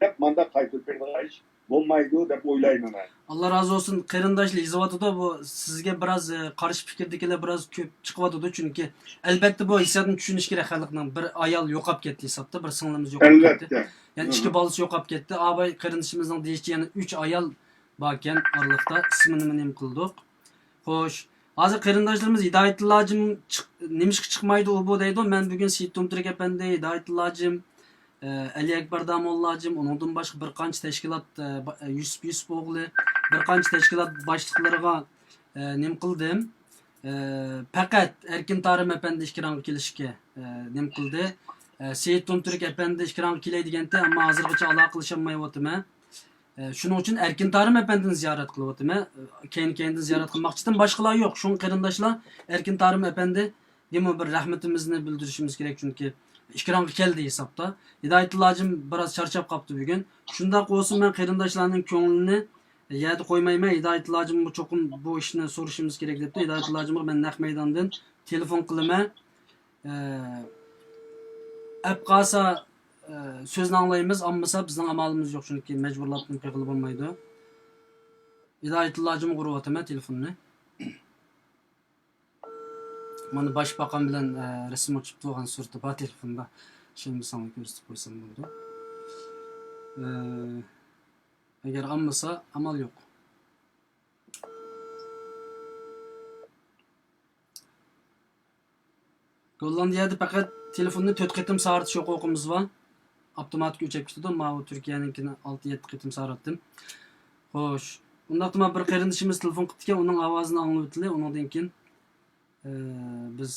دەپ مانداق قايتۇرۇپ بېرىدىغان ئىش بولمايدۇ دەپ ئويلايمەن مەن. ئاللا رازى بولسۇن، قېرىنداشلار يېزىۋاتىدۇ، بۇ سىزگە بىراز، ئە، قارشى پىكىردىكىلەر بىراز كۆپ چىقىۋاتىدۇ، چۈنكى ئەلبەتتە بۇ ھېسسىياتنى چۈشىنىش كېرەك خەلقنىڭ. بىر ئايال يوقاپ كەتتى ھېسابتا، بىر سىڭلىمىز يوقاپ كەتتى. ئەلۋەتتە. يەنە ئىككى بالىسى يوقاپ كەتتى. ئاباي قېرىندىشىمىزنىڭ دېيىشىچە يەنە ئۈچ ئايال باركەن ئارىلىقتا، ئىسمىنىمۇ نېمە قىلدۇق. خوش. ھازىر قېرىنداشلىرىمىز ھىدايەتۇللا ھاجىم چىق-، نېمىشقا چىقمايدۇ ئۇ بۇ دەيدۇ. مەن بۈگۈن سېيىت تۇمتۇرك ئەپەندى، ھىدايەتۇللا ھاجىم، ئە، ئەلى ئەكبەر داموللا ھاجىم، ئۇنىڭدىن باشقا بىر قانچە تەشكىلات، ئە، با-، ئە، يۈسۈپ يۈسۈپ ئوغلى، بىر قانچە تەشكىلات باشلىقلىرىغا، ئە، نېمە قىلدىم. ئە، پەقەت ئەركىن تارىم ئەپەندى ئىكرامغا كېلىشكە، ئە، نېمە قىلدى. ئە، سېيىت تۇمتۇرك ئەپەندى ئىكرامغا كېلەي دېگەنتى، ئەمما ھازىرغىچە ئالاقىلىشالمايۋاتىمەن. ئە، شۇنىڭ ئۈچۈن ئەركىن تارىم ئەپەندىنى زىيارەت قىلىۋاتىمەن. ئە، كەينى-كەينىدىن زىيارەت قىلماقچىدىم. باشقىلار يوق. شۇڭا قېرىنداشلار، ئەركىن تارىم ئەپەندىگىمۇ بىر رەھمىتىمىزنى بىلدۈرۈشىمىز كېرەك، چۈنكى ئىكرامغا كەلدى ھېسابتا. ھىدايەتۇللا ھاجىم بىراز چارچاپ قاپتۇ بۈگۈن. شۇنداق بولسىمۇ، مەن قېرىنداشلارنىڭ كۆڭلىنى يەردە قويمايمەن. ھىدايەتۇللا ھاجىممۇ چوقۇم بۇ ئىشنى سورىشىمىز كېرەك دەپتۇ. ھىدايەتۇللا ھاجىمغا مەن نەق مەيداندىن تېلېفون قىلىمەن. ئە، ئەپ قالسا، ئە، سۆزنى ئاڭلايمىز، ئاڭلىمىسا بىزنىڭ ئامالىمىز يوق، چۈنكى مەجبۇرلاپمۇ قىلغىلى بولمايدۇ. ھىدايەتۇللا ھاجىمغا ئۇرۇۋاتىمەن تېلېفوننى. مانا باش باققان بىلەن، ئە، رەسىم ئوچۇپ تۇرغان سۈرىتى بار تېلېفوندا. ئىشەنمىسەڭلار كۆرسىتىپ قويسام بولىدۇ. ئە، ئەگەر ئاڭلىمىسا ئامال يوق. گوللاندىيەدە پەقەت تېلېفوننى تۆت قېتىم ساغارتىش ھوقۇقىمىز بار. ئاپتوماتىك ئۆچۈپ كېتىدۇ. ماۋۇ تۈركىيەنىڭكىنى ئالتە، يەتتە قېتىم ساغارتتىم. خوش. ئۇنداقتا مانا بىر قېرىندىشىمىز تېلېفون قىپتىكەن، ئۇنىڭ ئاۋازىنى ئاڭلىۋېتىلى. ئۇنىڭدىن كېيىن، ئە، بىز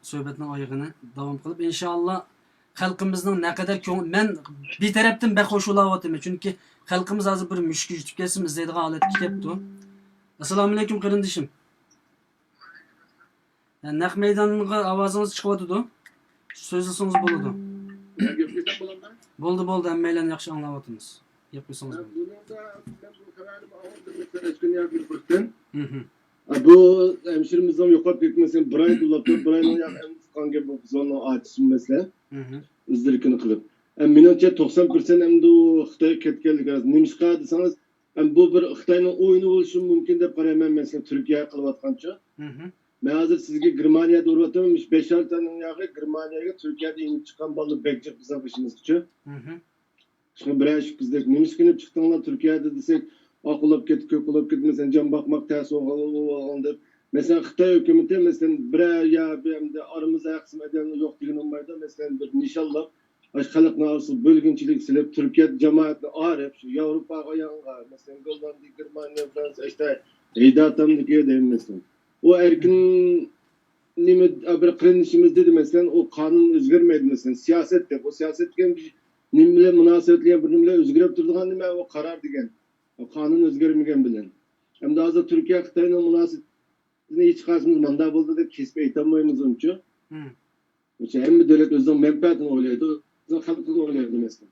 سۆھبەتنىڭ ئايىغىنى داۋام قىلىپ، ئىنشائاللا، خەلقىمىزنىڭ نەقەدەر كۆڭ-، مەن بىر تەرەپتىن بەك خوش بولاۋاتىمەن، چۈنكى خەلقىمىز ھازىر بىر مۈشۈككە يېتىپ كەتسىمۇ ئىزدەيدىغان ھالەتكە كەپتۇ. ئەسسالامۇئەلەيكۇم، قېرىندىشىم. نەق مەيدانغا ئاۋازىڭىز چىقىۋاتىدۇ. سۆزلىسىڭىز بولىدۇ. گەپ قىلسام بولامدۇ؟ بولدى، بولدى. ھەممەيلەن ياخشى ئاڭلاۋاتىمىز. گەپ قىلسىڭىز بولىدۇ. بۇنىڭدا مەن بۇ خەۋەرنى ئاڭلىدىم، مەسىلەن، ئەسكىنىيە بىر بىردىن. مھم. بۇ ھەمشىرىمىزنىڭ يوقاپ كەتمىسى بىر ئاي بولۇپتۇ. بىر ئاينىڭ ياق ئەمدى قالغان گەپ بۇ قىزلارنىڭ ئاچىسى مەسىلە. مھم. ئۆزلىرىكىنى قىلىپ. ئە، مېنىڭچە توقسان پىرسەنت ئەمدى ئۇ خىتايغا كەتكەنلىكى راست. نېمىشقا دېسىڭىز، ئەمدى بۇ بىر خىتاينىڭ ئويۇنى بولۇشى مۇمكىن دەپ قارايمەن مەن، مەسىلەن، تۈركىيە قىلىۋاتقانچە. مھم. مەن ھازىر سىزگە گېرمانىيەدە ئۇرۇۋاتىمەن، مۇشۇ بەشەر تاننىڭ ياغى گېرمانىيەگە تۈركىيەدە يېنىپ چىققان بالىلار بەك جىق بىزنىڭ بېشىمىزغىچە. مھم. شۇڭا بىرەر ئىش بىزدەك، نېمىشقا يېنىپ چىقتىڭلار تۈركىيەدە دېسەك، ئاق بولاپ كەتتى، كۆك بولاپ كەتتى، مەسىلەن، جان باقماق تەس بولغان دەپ. مەسىلەن، خىتاي ھۆكۈمىتى، مەسىلەن، بىرەر يا بىر ئەمدى ئارىمىزدا ھەر قىسىم ئادەملەر يوق دېگىنى بولمايدۇ. مەسىلەن، بىر نىشانلاپ، ئاشۇ خەلقنى ئارىسىغا بۆلگۈنچىلىك سېلىپ، تۈركىيە جامائەتنى ئايرىپ، شۇ ياۋروپاغا يانغا، مەسىلەن، گوللاندىيە، گېرمانىيە، فرانسىيە، ئىشتە ھەيداتامدىكى دەيمەن، مەسىلەن. ئۇ ئەركىن نېمە، بىر قېرىندىشىمىز دېدى، مەسىلەن، ئۇ قانۇن ئۆزگەرمەيدۇ، مەسىلەن، سىياسەت دەپ. ئۇ سىياسەت دېگەن بىر نېمە بىلەن مۇناسىۋەتلىك، بىر نېمە بىلەن ئۆزگىرىپ تۇرىدىغان نېمە، ئۇ قارار دېگەن. ئۇ قانۇن ئۆزگەرمىگەن بىلەن. ئەمدى ھازىر تۈركىيە خىتاينىڭ مۇناسىۋىتىنى ھېچقايسىمىز مۇنداق بولدى دەپ كېسىپ ئېيتالمايمىز ئۇنچە. مم. ئۇنچە ھەممە دۆلەت ئۆزىنىڭ مەنپەئەتىنى ئويلايدۇ، ئۆزىنىڭ خەلقىنى ئويلايدۇ، مەسىلەن.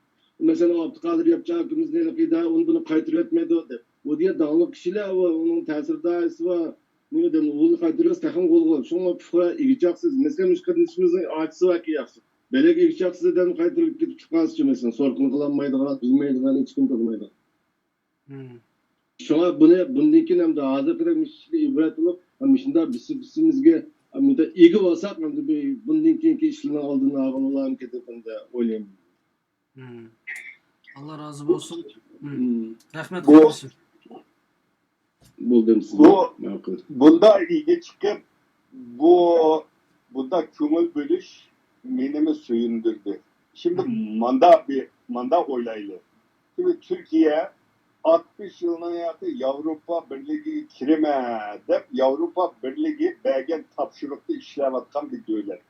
مەسىلەن، ئۇ ئابدۇقادىر ياپچى ئاكىمىزنى ھېلىقى ئىدارە ئۇنى بۇنى قايتۇرۇۋەتمەيدۇ دەپ. ئۇ دېگەن داڭلىق كىشىلەر، ئۇ، ئۇنىڭ تەسىر دائىرىسى بار. نېمە دەيمەن، ئۇنى قايتۇرۇۋەتسە تېخىمۇ غۇلغۇلا. شۇڭا پۇقرا ئىگە چاقسىز. مەسىلەن، مۇشۇ قېرىندىشىمىزنىڭ ئاچىسى باركەن ياخشى. بەلەك ئىگە چاقسىز ئادەم قايتۇرۇپ كېتىپ چىققانسىچۇ، مەسىلەن، سورقۇن قىلالمايدىغان، بىلمەيدىغان، ھېچكىم تونۇمايدىغان. مم. شۇڭا بۇنى، بۇندىن كېيىن ئەمدى ھازىرقىدەك مۇشۇ ئىشتىن ئىبرەت ئېلىپ، مۇشۇنداق بىسىمىزگە ئىگە بولساق، ئەمدى بۇ، بۇندىن كېيىنكى ئىشلارنىڭ ئالدىنى ئالغىلى بولارمىكىن دەپ ئەمدى ئويلايمەن. مم. ئاللا رازى بولسۇن. مم. مم. رەھمەت، بۇ قېرىندىشىم. بولدى، بۇ ماقۇل. بۇنداق ئىگە چىقىپ، بۇ، بۇنداق كۆڭۈل بۆلۈش مېنىمۇ سۆيۈندۈردى. شىمدى مم. ماندا بىر، ماندا ئويلايلى. شىمدى تۈركىيە ئاتمىش يىلنىڭ ياقى ياۋروپا بىرلىكىگە كىرىمەن دەپ، ياۋروپا بىرلىكى بەرگەن تاپشۇرۇقتا ئىشلەۋاتقان بىر دۆلەت.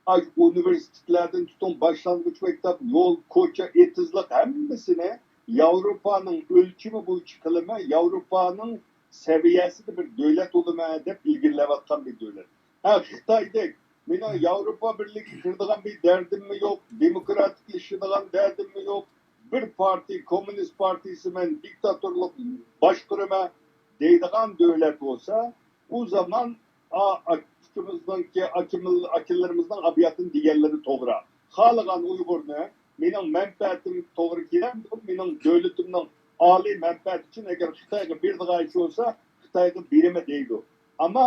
ئاي، ئۇنىۋېرسىتېتلاردىن تۇتۇڭ، باشلانغۇچ مەكتەپ، يول، كوچا، ئېتىزلىق ھەممىسىنى ياۋروپانىڭ ئۆلچىمى بويىچە قىلىمەن، ياۋروپانىڭ سەۋىيەسىدە بىر دۆلەت بولىمەن دەپ ئىلگىرىلەۋاتقان بىر دۆلەت. ھە، خىتايدەك، مېنىڭ ياۋروپا بىرلىكىگە كىرىدىغان بىر دەردىممۇ يوق، دېموكراتىكلىشىدىغان دەردىممۇ يوق، بىر پارتىيە، كوممۇنىست پارتىيىسى، مەن دىكتاتورلۇق باشقۇرىمەن دەيدىغان دۆلەت بولسا، ئۇ زامان ئا-، ئاكىمىزنىڭكى، ئاكىمىل-، ئاكىلىرىمىزنىڭ ئابىياتىن دېگەنلىرى توغرا. خالىغان ئۇيغۇرنى مېنىڭ مەنپەئەتىم توغرا كېلەمدۇ، مېنىڭ دۆلىتىمنىڭ ئالىي مەنپەئەتى ئۈچۈن ئەگەر خىتايغا بېرىدىغان ئىش بولسا، خىتايغا بېرىمەن دەيدۇ. ئەمما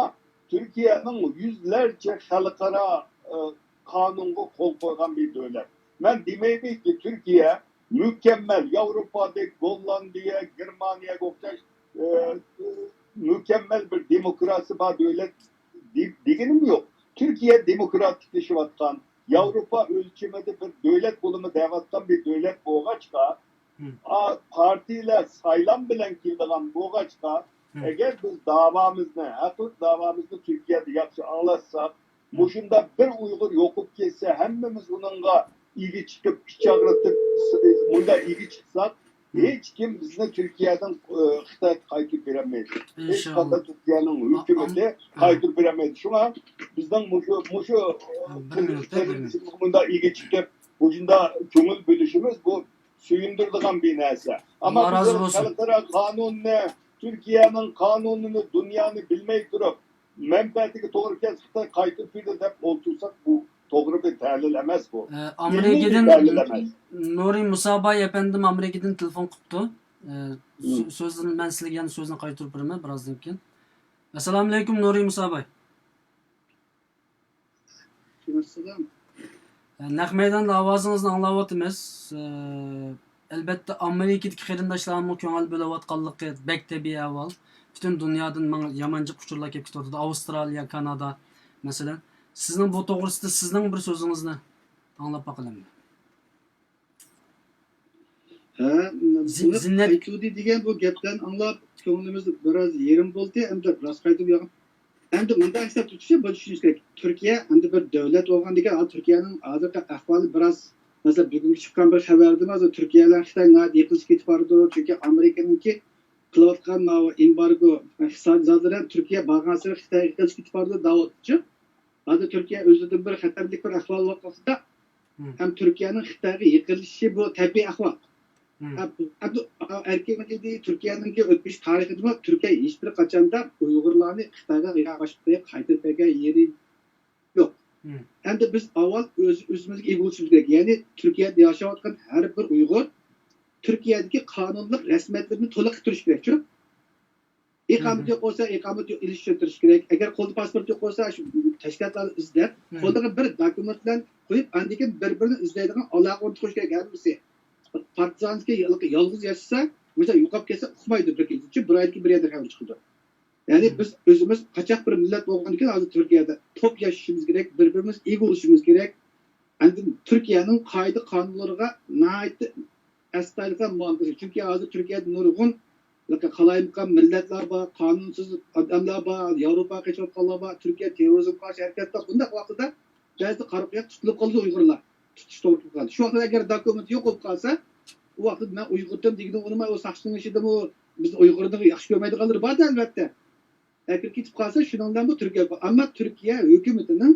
تۈركىيەنىڭ يۈزلەرچە خەلقئارا، ئى، قانۇنغا قول قويغان بىر دۆلەت. مەن دېمەيمەنكى، تۈركىيە مۇكەممەل، ياۋروپادەك، گوللاندىيە، گېرمانىيەگە ئوخشاش، ئى، مۇكەممەل بىر دېموكراتىيە بار دۆلەت دە-، دېگىنىم يوق. تۈركىيە دېموكراتىكلىشىۋاتقان، ياۋروپا ئۆلچىمىدە بىر دۆلەت بولىمەن دەۋاتقان بىر دۆلەت بولغاچقا، مم. ئا، پارتىيەلەر سايلام بىلەن كېلىدىغان بولغاچقا، مم. ئەگەر بىز داۋامىزنى، ھەقلىق داۋامىزنى تۈركىيەدە ياخشى ئاڭلاتساق، مم. مۇشۇنداق بىر ئۇيغۇر يوقىلىپ كەتسە، ھەممىمىز ئۇنىڭغا ئىگە چىقىپ، ئىچ ئاغرىتىپ، مۇنداق ئىگە چىقساق، مم. ھېچكىم بىزنى تۈركىيەدىن، ئى، خىتايغا قايتۇرۇپ بېرەلمەيدۇ. ھېچقانداق تۈركىيەنىڭ ھۆكۈمىتى قايتۇرۇپ بېرەلمەيدۇ. شۇڭا بىزنىڭ مۇشۇ، مۇشۇ، ئى، بىر مىنۇت، بىر مىنۇت. مۇنداق ئىگە چىقىپ، مۇشۇنداق كۆڭۈل بۆلۈشىمىز بۇ سۆيۈندۈرىدىغان بىر نەرسە. ئەمما بىز خەلقئارا قانۇننى، تۈركىيەنىڭ قانۇنىنى، دۇنيانى بىلمەي تۇرۇپ، مەنپەئەتىگە توغرا كەلسە خىتاي قايتۇرۇپ بېرىدۇ دەپ ئولتۇرساق، بۇ توغرا بىر تەھلىل ئەمەس بۇ. ئە، ئىلمىي بىر ئامېرىكىدىن تەھلىل ئەمەس. نۇرى مۇساباي ئەپەندىم ئامېرىكىدىن تېلېفون قىپتۇ. ئە، سۆ-، مم. سۆزنى، مەن سىلەرگە يەنە سۆزنى قايتۇرۇپ بېرىمەن بىرازدىن كېيىن. ئەسسالامۇئەلەيكۇم، نۇرى مۇساباي. ئەسسالام. ئە، نەق مەيداندا ئاۋازىڭىزنى ئاڭلاۋاتىمىز. ئە، ئەلۋەتتە، ئامېرىكىدىكى قېرىنداشلارمۇ كۆڭۈل بۆلۈۋاتقانلىقى بەك تەبىئىي ئەھۋال. پۈتۈن دۇنيادىن ماڭا يامان جىق ئۇچۇرلار كېلىپ كېتىۋاتىدۇ. ئاۋسترالىيە، كانادا، مەسىلەن. سىزنىڭ بۇ توغرىسىدا سىزنىڭ بىر سۆزىڭىزنى ئاڭلاپ باقىلى ئەمدى. ھە، زىننەت قايتۇردى دېگەن بۇ گەپلەرنى ئاڭلاپ، كۆڭلىمىز بىراز يېرىم بولدى. ئەمدى راست قايتۇرۇپ ياغ-، ئەمدى مۇنداق ھېساب تۇتۇشى، بۇنى چۈشىنىش كېرەك. تۈركىيە ئەمدى بىر دۆلەت بولغاندىكىن، ھازىر تۈركىيەنىڭ ھازىرقى ئەھۋالى بىراز، مەسىلەن، بۈگۈنكى چىققان بىر خەۋەردىمۇ، ھازىر تۈركىيە بىلەن خىتاي ناھايىتى يېقىنلىشىپ كېتىپ بارىدۇ. چۈنكى ئامېرىكىنىڭكى قىلىۋاتقان ماۋۇ ئېمبارگو، ئىقتىسادىي زادلىرى تۈركىيە بارغانسېرى خىتايغا يېقىنلىشىپ كېتىپ بارىدۇ، دەۋاتىدۇ. ھازىر تۈركىيە ئۆزىدىن بىر خەتەرلىك بىر ئەھۋال بولۇۋاتقاندا، مم. ھەم تۈركىيەنىڭ خىتايغا يېقىنلىشىشى بۇ تەبىئىي ئەھۋال. مم. ھەم، ھەم ئەركىن ئىدى، تۈركىيەنىڭكى ئۆتمۈش تارىخىدىمۇ تۈركىيە ھېچبىر قاچاندا ئۇيغۇرلارنى خىتايغا يا باشقا يەرگە قايتۇرۇپ بەرگەن يېرى يوق. مم. ئەمدى بىز ئاۋۋال ئۆز، ئۆزىمىزگە ئىگە بولۇشىمىز كېرەك. يەنى تۈركىيەدە ياشاۋاتقان ھەر بىر ئۇيغۇر تۈركىيەدىكى قانۇنلۇق رەسمىيەتلىرىنى تولۇق كەلتۈرۈشى كېرەك، شۇ. ئىقامىتى يوق بولسا، ئىقامىتى يوق، ئېلىشتۇرۇش كېرەك. ئەگەر قولدا پاسپورت يوق بولسا، شۇ تەشكىلاتلارنى ئىزدەپ، قولىدىكى بىر دوكۇمېنت بىلەن قويۇپ، ئاندىن كېيىن بىر-بىرىنى ئىزدەيدىغان ئالاقە ئورنىتىش كېرەك ھەممىسى. پارتىزانسكىي يال-، يالغۇز ياشىسا، مەسىلەن، يوقاپ كەتسە ئۇقمايدۇ بىر كېچىدە، بىر ئايدىن كېيىن بىر يەردە خەۋەر چىقىدۇ. يەنى بىز ئۆزىمىز قاچاق بىر مىللەت بولغاندىكىن، ھازىر تۈركىيەدە توپ ياشىشىمىز كېرەك، بىر-بىرىمىزگە ئىگە بولۇشىمىز كېرەك. ئاندىن تۈركىيەنىڭ قائىدە قانۇنلىرىغا ناھايىتى ئەستايىدىل مۇئامىلە قىلىش. چۈنكى ھازىر تۈركىيەدە نۇرغۇن قالايمىقان مىللەتلەر بار، قانۇنسىز ئادەملەر بار، ياۋروپاغا قېچىۋاتقانلار بار، تۈركىيە تېررورىزمغا قارشى ھەرىكەت قىلىپ، بۇنداق ۋاقتىدا بەزى قارا قۇياق تۇتۇلۇپ قالىدۇ ئۇيغۇرلار. تۇتۇش توغرا تۇتۇلغان. شۇ ۋاقىتتا ئەگەر دوكۇمېنت يوق بولۇپ قالسا، ئۇ ۋاقىتتا مەن ئۇيغۇردىن دېگىنى ئۇنىماي، ئۇ ساقچىنىڭ ئىچىدىمۇ بىزنى ئۇيغۇردىن ياخشى كۆرمەيدىغانلىرى بار ئەلۋەتتە. ئەكىرىپ كېتىپ قالسا، شۇنىڭ بىلەن بۇ تۈركىيە. ئەمما تۈركىيە ھۆكۈمىتىنىڭ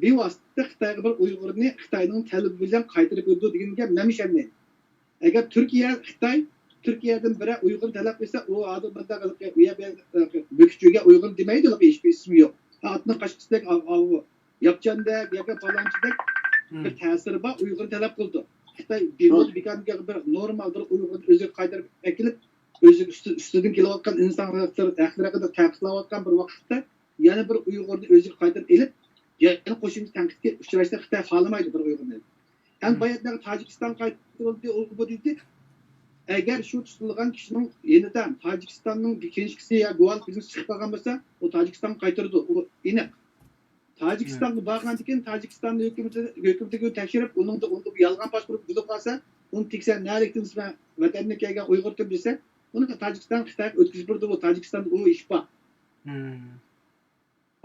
بىۋاسىتە خىتايغا بىر ئۇيغۇرنى خىتاينىڭ تەلىپى بىلەن قايتۇرۇپ بېرىدۇ دېگەنگە مەن ئىشەنمەيمەن. ئەگەر تۈركىيە، خىتاي تۈركىيەدىن بىرەر ئۇيغۇرنى تەلەپ قىلسا، ئۇ ھازىر مۇنداق بۆكۈپ يۈرگەن ئۇيغۇر دېمەيدۇ، ھېچبىر ئىسمى يوق. ئاتنىڭ قاچقۇسىدەك، ياپچاندەك ياكى پالانچىدەك بىر تەسىرى بار ئۇيغۇرنى تەلەپ قىلىدۇ. خىتاي بىھۇدە بىكاردىن بىر نورمال بىر ئۇيغۇرنى ئۆزىگە قايتۇرۇپ ئەكېلىپ، ئۆزىگە ئۈستىدىن كېلىۋاتقان ئىنسان ھەقلىرى ھەققىدە تەنقىدلەۋاتقان بىر ۋاقىتتا، يەنە بىر ئۇيغۇرنى ئۆزىگە قايتۇرۇپ ئېلىپ، يەنە قوشۇمچە تەنقىدكە ئۇچراشنى خىتاي خالىمايدۇ بىر ئۇيغۇرنى. ھەم باياتنىغا تاجىكىستان قايتۇرۇلدى، ئۇ بۇ دېدى. ئەگەر شۇ تۇتۇلغان كىشىنىڭ يېنىدا تاجىكىستاننىڭ بىر كىنىشكىسى يا گۇۋاھلىق بېلگىسى چىقىپ قالغان بولسا، ئۇ تاجىكىستانغا قايتۇرىدۇ، ئۇ ئېنىق. تاجىكىستانغا بارغاندىن كېيىن، تاجىكىستان ھۆكۈمىتى، ھۆكۈمىتىگە تەكشۈرۈپ، ئۇنىڭدا، ئۇندا يالغان پاسپورت بولۇپ قالسا، ئۇنى تېگىسە نەلىكتىن سىلەر ۋەتەندىن كەلگەن ئۇيغۇركەن دېسە، ئۇنى تاجىكىستان خىتايغا ئۆتكۈزۈپ بېرىدۇ، بۇ تاجىكىستاندا ئۇ ئىش بار.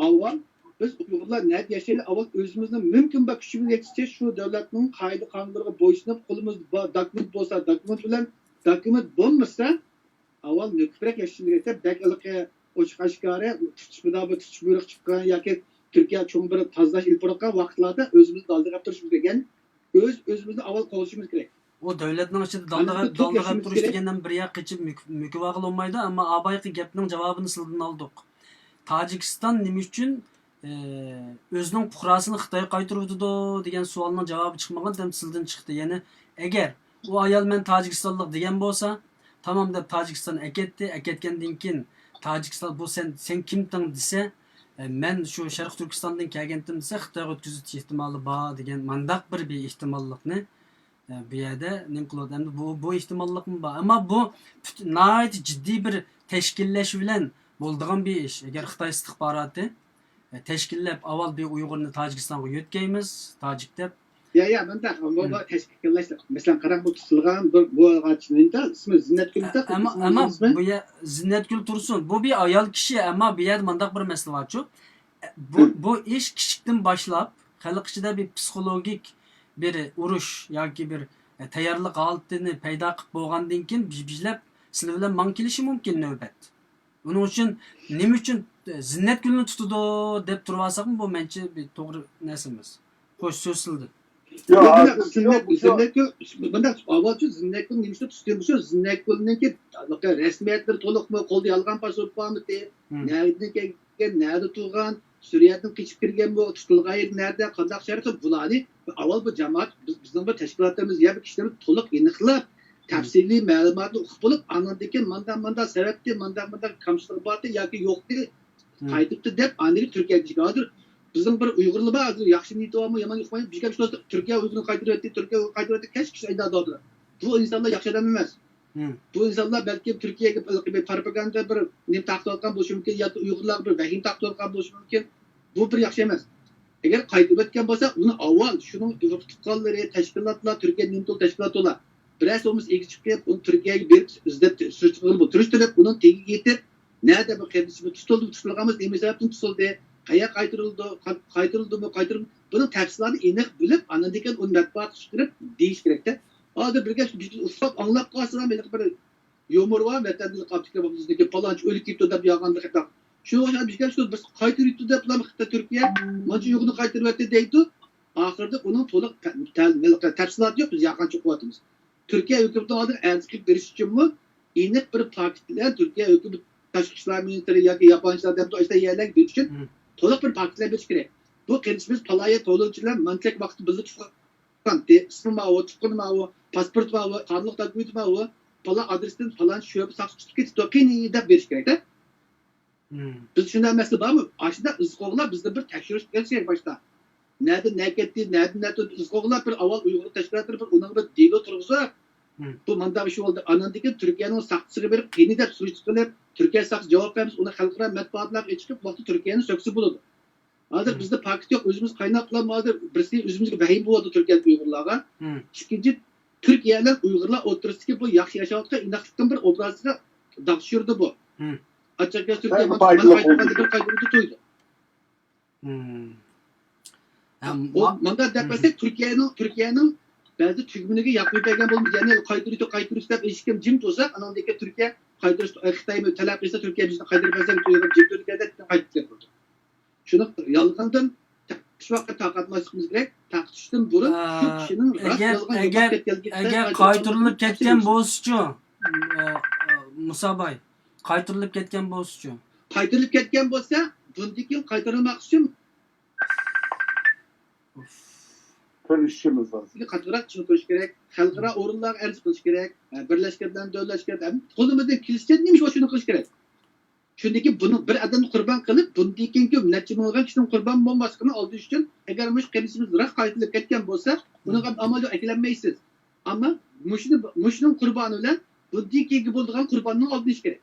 ئاۋۋال بىز ئۇيغۇرلار نەدە ياشايلى، ئاۋۋال ئۆزىمىزنى مۇمكىن بار كۈچىمىز يېتىشىچە شۇ دۆلەتنىڭ قائىدە قانۇنلىرىغا بويسۇنۇپ، قولىمىزدا دوكۇمېنت بولسا، دوكۇمېنت بىلەن، دوكۇمېنت بولمىسا، ئاۋۋال نۆكىرەك ياشىشىمىز كېرەك. بەك ھېلىقى ئوچۇق ئاشكارا تۇتۇش بۇيرۇق چىققان ياكى تۈركىيە چوڭ بىر تازىلاش ئېلىپ بارغان ۋاقىتلاردا ئۆزىمىزنى دالدىغا ئېلىپ تۇرۇشىمىز كېرەك. يەنى ئۆز ئۆزىمىزنى ئاۋۋال قوغدىشىمىز كېرەك. ئۇ دۆلەتنىڭ ئىچىدە دالدىغا، دالدىغا ئېلىپ تۇرۇش دېگەندىن بىر ياققا قېچىپ مۆكۈپ، مۆكۈۋالغىلى بولمايدۇ. ئەمما ئابايقى گەپنىڭ جاۋابىنى سىلىدىن ئالدۇق. تاجىكىستان نېمە ئۈچۈن ئۆزىنىڭ پۇقراسىنى خىتايغا قايتۇرۇۋېتىدۇ دېگەن سوئالنىڭ جاۋابى چىقمىغان دەپ سىلىدىن چىقتى. يەنى ئەگەر ئۇ ئايال مەن تاجىكىستانلىق دېگەن بولسا، تامام دەپ تاجىكىستان ئەكەتتى، ئەكەتكەندىن كېيىن تاجىكىستان بۇ سەن، سەن كىمتىڭ دېسە، مەن شۇ شەرقىي تۈركىستاندىن كەلگەنتىم دېسە، خىتايغا ئۆتكۈزۈۋېتىش ئېھتىمالى بار دېگەن مانداق بىر، بىر ئېھتىماللىقنى بۇ يەردە نېمە قىلىۋاتىدۇ؟ ئەمدى بۇ، بۇ ئېھتىماللىقمۇ بار. ئەمما بۇ پۈت-، ناھايىتى جىددىي بىر تەشكىللەش بىلەن بولىدىغان بىر ئىش. ئەگەر خىتاي ئىستىخباراتى تەشكىللەپ، ئاۋۋال بىر ئۇيغۇرنى تاجىكىستانغا يۆتكەيمىز، تاجىك دەپ. يا، يا، مۇنداق، بۇ، بۇ تەشكىللەش. مەسىلەن، قاراڭ، بۇ تۇتۇلغان بىر، بۇ ئىسمى زىننەتگۈل، ئەمما، ئەمما بۇ يە-، زىننەتگۈل تۇرسۇن. بۇ بىر ئايال كىشى، ئەمما بۇ يەردە مۇنداق بىر مەسىلە بارچۇ. بۇ، بۇ ئىش كىچىكتىن باشلاپ، خەلق ئىچىدە بىر پسىخولوگىك بىر ئۇرۇش ياكى بىر، ئە، تەييارلىق ھالىتىنى پەيدا قىلىپ بولغاندىن كېيىن، بىج-، بىجلەپ سىلەر بىلەن ماڭا كېلىشى مۇمكىن نۆۋەت. ئۇنىڭ ئۈچۈن نېمە ئۈچۈن، ئە، زىننەتگۈلنى تۇتىدۇ دەپ تۇرۇۋالساقمۇ، بۇ مەنچە بىر توغرا نەرسە ئەمەس. خوش، سۆز سىلىدىن. ياق، ياق، بۇنداق، زىننەت-، زىننەتگۈل، بۇنداق ئاۋۋالچۇ زىننەتگۈل نېمە ئۈچۈن تۇتۇلدى؟ شۇ زىننەتگۈلنىڭكى رەسمىيەتلىرى تولۇقمۇ، قولىدا يالغان پاسپورت بارمىدى؟ نەدىن كەلگەن، نەدە تۇرغان، سۈرىيەدىن قېچىپ كىرگەنمۇ، تۇتۇلغان يېرى نەدە، قانداق شەرتتە، بۇلارنى ئاۋۋال بۇ جامائەت، بىز، بىزنىڭ بىر تەشكىلاتلىرىمىز يا بىر كىشىلەرنى تولۇق ئېنىقلاپ، تەپسىلىي مەلۇماتنى ئۇقۇپ بولۇپ، ئاندىن كېيىن مانداق، مانداق سەۋەبتىن، مانداق، مانداق كەمچىلىكى باردى ياكى يوقتى، قايتىپتۇ دەپ، ئاندىن تۈركىيەگە كېلىشكەن. ھازىر بىزنىڭ بىر ئۇيغۇرلار بار، ھازىر ياخشى نىيىتى بارمۇ، يامان يوقمۇ، بىز گەپ تۈركىيە ئۇيغۇرنى قايتۇرۇۋەتتى، تۈركىيە ئۇيغۇرنى قايتۇرۇۋەتتى، كەچ كىشى ئايدا ھازىر. بۇ ئىنسانلار ياخشى ئادەم ئەمەس. بۇ ئىنسانلار بەلكىم تۈركىيەگە بىر پروپاگاندا بىر نېمە تارقىتىۋاتقان بولۇشى مۇمكىن، ياكى ئۇيغۇرلارغا بىر ۋەھىمە تارقىتىۋاتقان بولۇشى مۇمكىن. بۇ بىر ياخشى ئەمەس. ئەگەر قايتۇرۇۋەتكەن بولسا، ئۇنى ئاۋۋال شۇنىڭ ئۇرۇق تۇغقانلىرى، تەشكىلاتلار، تۈركىيە نېمە تولۇق تەشكىلات تولا، بىرەرسى بولمىسا ئىگە چىقىپ، ئۇنى تۈركىيەگە بېرىپ ئىزدەپ سۈرۈشتۈرگىلى بولىدۇ. سۈرۈشتۈرۈپ، ئۇنىڭ تېگىگە يېتىپ، نەدە بۇ قېرىندىشىمىز تۇتۇلدىمۇ، تۇتۇلغانمۇ، نېمە سەۋەبتىن تۇتۇلدى، قەيەرگە قايتۇرۇلدى، قاي-، قايتۇرۇلدىمۇ، قايتۇرۇلدى، بۇنىڭ تەپسىلاتىنى ئېنىق بىلىپ، ئاندىن كېيىن ئۇنى مەتبۇئاتقا چىقىرىپ دېيىش كېرەكتە. ھازىر بىر گەپ ئۇسساپ ئاڭلاپ قالسىلا، مېنىڭ بىر يۇمۇر بار، ۋەتەندىن قاپتىكەن، پالانچى ئۆلۈپ كېتىپتۇ دەپ يالغاندا خەتەر. شۇنىڭغا ئوخشاش بىر گەپ شۇ، بىز قايتۇرۇۋېتىپتۇ دەپلا خىتاي تۈركىيە مانچە ئۇيغۇرنى قايتۇرۇۋەتتى دەيدۇ. ئاخىرىدا ئۇنىڭ تولۇق تە-، تە-، تەپسىلاتى يوق، بىز يالغانچە ئوقۇۋاتىمىز. تۈركىيە ھۆكۈمىتىنىڭ ئالدىغا ئەرز قىلىپ بېرىش ئۈچۈنمۇ ئېنىق بىر پاكىت بىلەن تۈركىيە ھۆكۈمىتى تاشقى ئىشلار مىنىستىرى ياكى ياپونچىلار دەپ ئاشۇنداق يەرلەرگە بېرىش ئۈچۈن تولۇق بىر پاكىتلار بېرىش كېرەك. بۇ قېرىندىشىمىز پالايە تولۇنچىلار مانچىلىك ۋاقىت بىزدە تۇتقان، ئىسمى ماۋۇ، تۇغقىنى ماۋۇ، پاسپورتى ماۋۇ، قانۇنلۇق دوكۇمېنتى ماۋۇ، پالان ئادرېستىن پالان شۆبە ساقچى تۇتۇپ كېتىپتۇ، قېنى دەپ بېرىش كېرەكتە. بىز شۇنداق مەسىلە بارمۇ؟ ئاشۇنداق ئىز قوغلاپ بىزدىن بىر تەكشۈرۈش كېرەك باشتا. نەدىن نەگە كەتتى، نەدىن نەدە ئىز قوغلاپ بىر ئاۋۋال ئۇيغۇر تەشكىلاتلىرى بىر ئۇنىڭغا بىر دېلو تۇرغۇزۇپ، بۇ مانداق ئىش بولدى. ئاندىن كېيىن تۈركىيەنىڭ ساقچىسىغا بېرىپ قېنى دەپ سۈرۈشتە قىلىپ، تۈركىيە ساقچى جاۋاب بەرمىسە ئۇنى خەلقئارا مەتبۇئاتلارغا چىقىپ ۋاقتى تۈركىيەنى سۆكسە بولىدۇ. ھازىر بىزدە پاكىت يوق، ئۆزىمىز قايناپ قالىمىز. ھازىر بىرسى ئۆزىمىزگە ۋەھىمە بولىدۇ تۈركىيەدىكى ئۇيغۇرلارغا. ئىككىنچى، تۈركىيە بىلەن ئۇيغۇرلار ئوتتۇرىسىدىكى بۇ ياخشى ياشاۋاتقان ئىناقلىقنىڭ بىر ئوبرازىغا داغ چۈشۈرىدۇ بۇ. ئاچچىقكەس تۈركىيە مانا قايتىدىغاندا بىر قايتۇرۇپ تويدى. مۇنداق دەپ بەرسەك، تۈركىيەنىڭ تۈركىيەنىڭ بەزى تۈگمىنىگە ياقماي بەرگەن بولىدۇ. يەنى قايتۇرۇش، قايتۇرۇش دەپ ھېچكىم جىم تۇرسا، ئانىڭدىن كېيىن تۈركىيە قايتۇرۇش، خىتاي تەلەپ قىلسا، تۈركىيە بىزنى قايتۇرۇپ بەرسە، تۈركىيە قايتۇرۇپ كەلدى، قايتۇپ كەلدى. شۇنى يالغاندىن شۇ ۋاقىت تارقاتماسلىقىمىز كېرەك. تارقىتىشتىن بۇرۇن شۇ كىشىنىڭ راست ئەگەر يالغان ئەگەر يوقاپ كەتكەنلىكىدە ئەگەر قايتۇرۇلۇپ كەتكەن بولسىچۇ، ئە، ئە، مۇسا باي، قايتۇرۇلۇپ كەتكەن بولسىچۇ؟ قايتۇرۇلۇپ كەتكەن بولسا، بۇندىن كېيىن قايتۇرۇلماق ئۈچۈن تىرىشىشىمىز لازىم. قاتتىقراق چىڭ تۇرۇش كېرەك. خەلقئارا ئورۇنلارغا ئەرز قىلىش كېرەك. بىرلەشكەن دۆلەتلەر، قولىمىزدىن كېلىشىچە نېمە ئىش بار، شۇنى قىلىش كېرەك. چۈنكى بۇنى بىر ئادەمنى قۇربان قىلىپ، بۇندىن كېيىنكى نەچچە مىڭلىغان كىشىنىڭ قۇربان بولماسلىقىنى ئالدىنى ئۈچۈن، ئەگەر مۇشۇ قېرىندىشىمىز راست قايتۇرۇلۇپ كەتكەن بولسا، بۇنىڭغا ئامال يوق، ئەكېلەلمەيسىز. ئەمما مۇشۇنى، مۇشۇنىڭ قۇربانى بىلەن بۇندىن كېيىنكى بولىدىغان قۇرباننىڭ ئالدىنى ئېلىش كېرەك.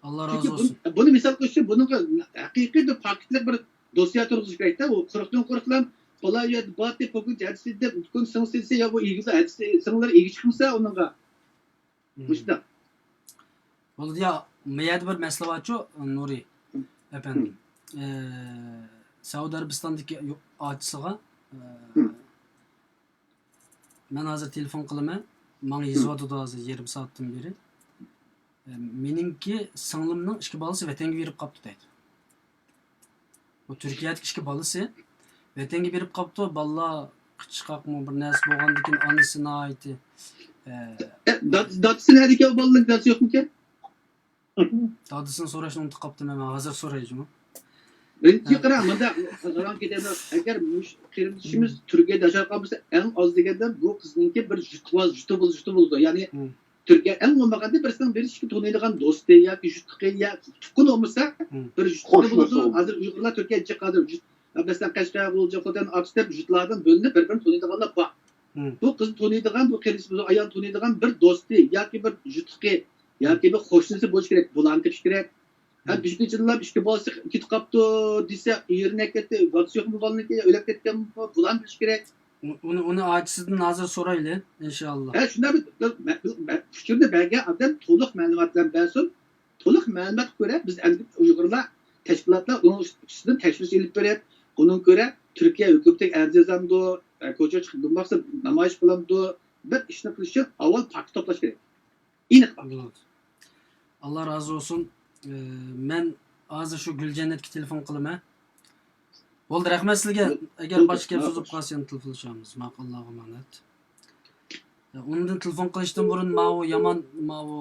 ئاللا چۈنكى رازى بۇن- بولسۇن. بۇنى مىسال قىلىش ئۈچۈن، بۇنىڭغا ھەقىقىي بىر پاكىتلىق بىر دوسيە تۇرغۇزۇش كېرەكتە. ئۇ قۇرۇقتىن قۇرۇقلام، پالان يەردە باتى، پوكۇن جەدىسى دەپ، كۈن سىڭسىسى يا بۇ ئىگىزى، سىڭلىرى ئىگە چىقمىسا ئۇنىڭغا. مۇشۇنداق. بولدى يا، مەيەدە بىر مەسىلە بارچۇ، نۇرى ئەپەندىم. ئە، سەئۇدى ئەرەبىستاندىكى يو- ئاچىسىغا، ئە، مەن ھازىر تېلېفون قىلىمەن. ماڭا يېزىۋاتىدۇ ھازىر يېرىم سائەتتىن بېرى. ئە، مېنىڭكى سىڭلىمنىڭ ئىككى بالىسى ۋەتەنگە بېرىپ قاپتۇ دەيدۇ. بۇ تۈركىيەدىكى ئىككى بالىسى ۋەتەنگە بېرىپ قاپتۇ. بالىلار قىچىشقاقمۇ بىر نەرسە بولغاندىكىن ئانىسى ناھايىتى، ئە، ئە، داد- دادىسى نەدىكەن ئۇ بالىنىڭ؟ دادىسى يوقمىكەن؟ دادىسىنى سوراشنى ئۇنتۇپ قاپتىمەن مەن. ھازىر سوراي جۇمۇ. بىرىنچى قارا، مۇنداق قارىغان كېتەدۇ. ئەگەر مۇش قېرىندىشىمىز تۈركىيەدە ياشاپ قالمىسا، ئەڭ ئاز دېگەندە بۇ قىزنىڭكى بىر يۇتۇۋال-، يۇتۇۋال-، يۇتۇۋالىدۇ. يەنى تۈركىيە ئەڭ بولمىغاندا بىرسىنىڭ بىر ئىككى تونۇيدىغان دوستى ياكى يۇتۇقى يا تۇغقىنى بولمىسا، بىر يۇتۇقى بولىدۇ. ھازىر ئۇيغۇرلار تۈركىيەدە جىق ھازىر يۇت-، مەسىلەن، قەشقەر، غۇلجا، خوتەن، ئاقسۇ دەپ يۇتلاردا بۆلۈنۈپ بىر-بىرىنى تونۇيدىغانلار بار. بۇ قىزنى تونۇيدىغان، بۇ قېرىندىشىمىزنىڭ ئايالنى تونۇيدىغان بىر دوستى ياكى بىر يۇتۇقى ياكى بىر قوشنىسى بولۇشى كېرەك. بۇلارنى تېپىش كېرەك. ھە، بىشكۈنچىلام ئىككى بالىسى كېتىپ قاپتۇ دېسە، ئېرىنى ئەكەتتى، بالىسى يوقمۇ بالىنىڭكى، ئۆلۈپ كەتكەنمۇ، بۇلارنى بىلىش كېرەك. ئۇنى، ئۇنى ئاچىسىدىن ھازىر سورايلى، ئىنشائاللا. ھە، شۇنداق بىر، بىر، بىر، بىر ئۇچۇرنى بەرگەن ئادەم تولۇق مەلۇمات بىلەن بەرسۇن. تولۇق مەلۇماتقا كۆرە، بىز ئەمدى ئۇيغۇرلار تەشكىلاتلار ئۇنىڭ ئۈستىدىن تەكشۈرۈش ئېلىپ بېرىپ، ئۇنىڭغا كۆرە تۈركىيە ھۆكۈمىتىگە ئەرز يازامدۇ، كوچىغا چىقىپ بولماقسا نامايىش قىلامدۇ، بىر ئىشنى قىلىش ئۈچۈن ئاۋۋال پاكىت توپلاش كېرەك. ئېنىق. بولدى. ئاللا رازى بولسۇن. ئە، مەن ھازىر شۇ گۈلجەننەتكە تېلېفون قىلىمەن. بولدى، رەھمەت سىزگە. ئەگەر باشقا گەپ سوزۇپ قالسا يەنە تېلېفونلىشارمىز. ماقۇل، ئاللاغا ئامانەت. ئۇنىڭدىن تېلېفون قىلىشتىن بۇرۇن ماۋۇ يامان، ماۋۇ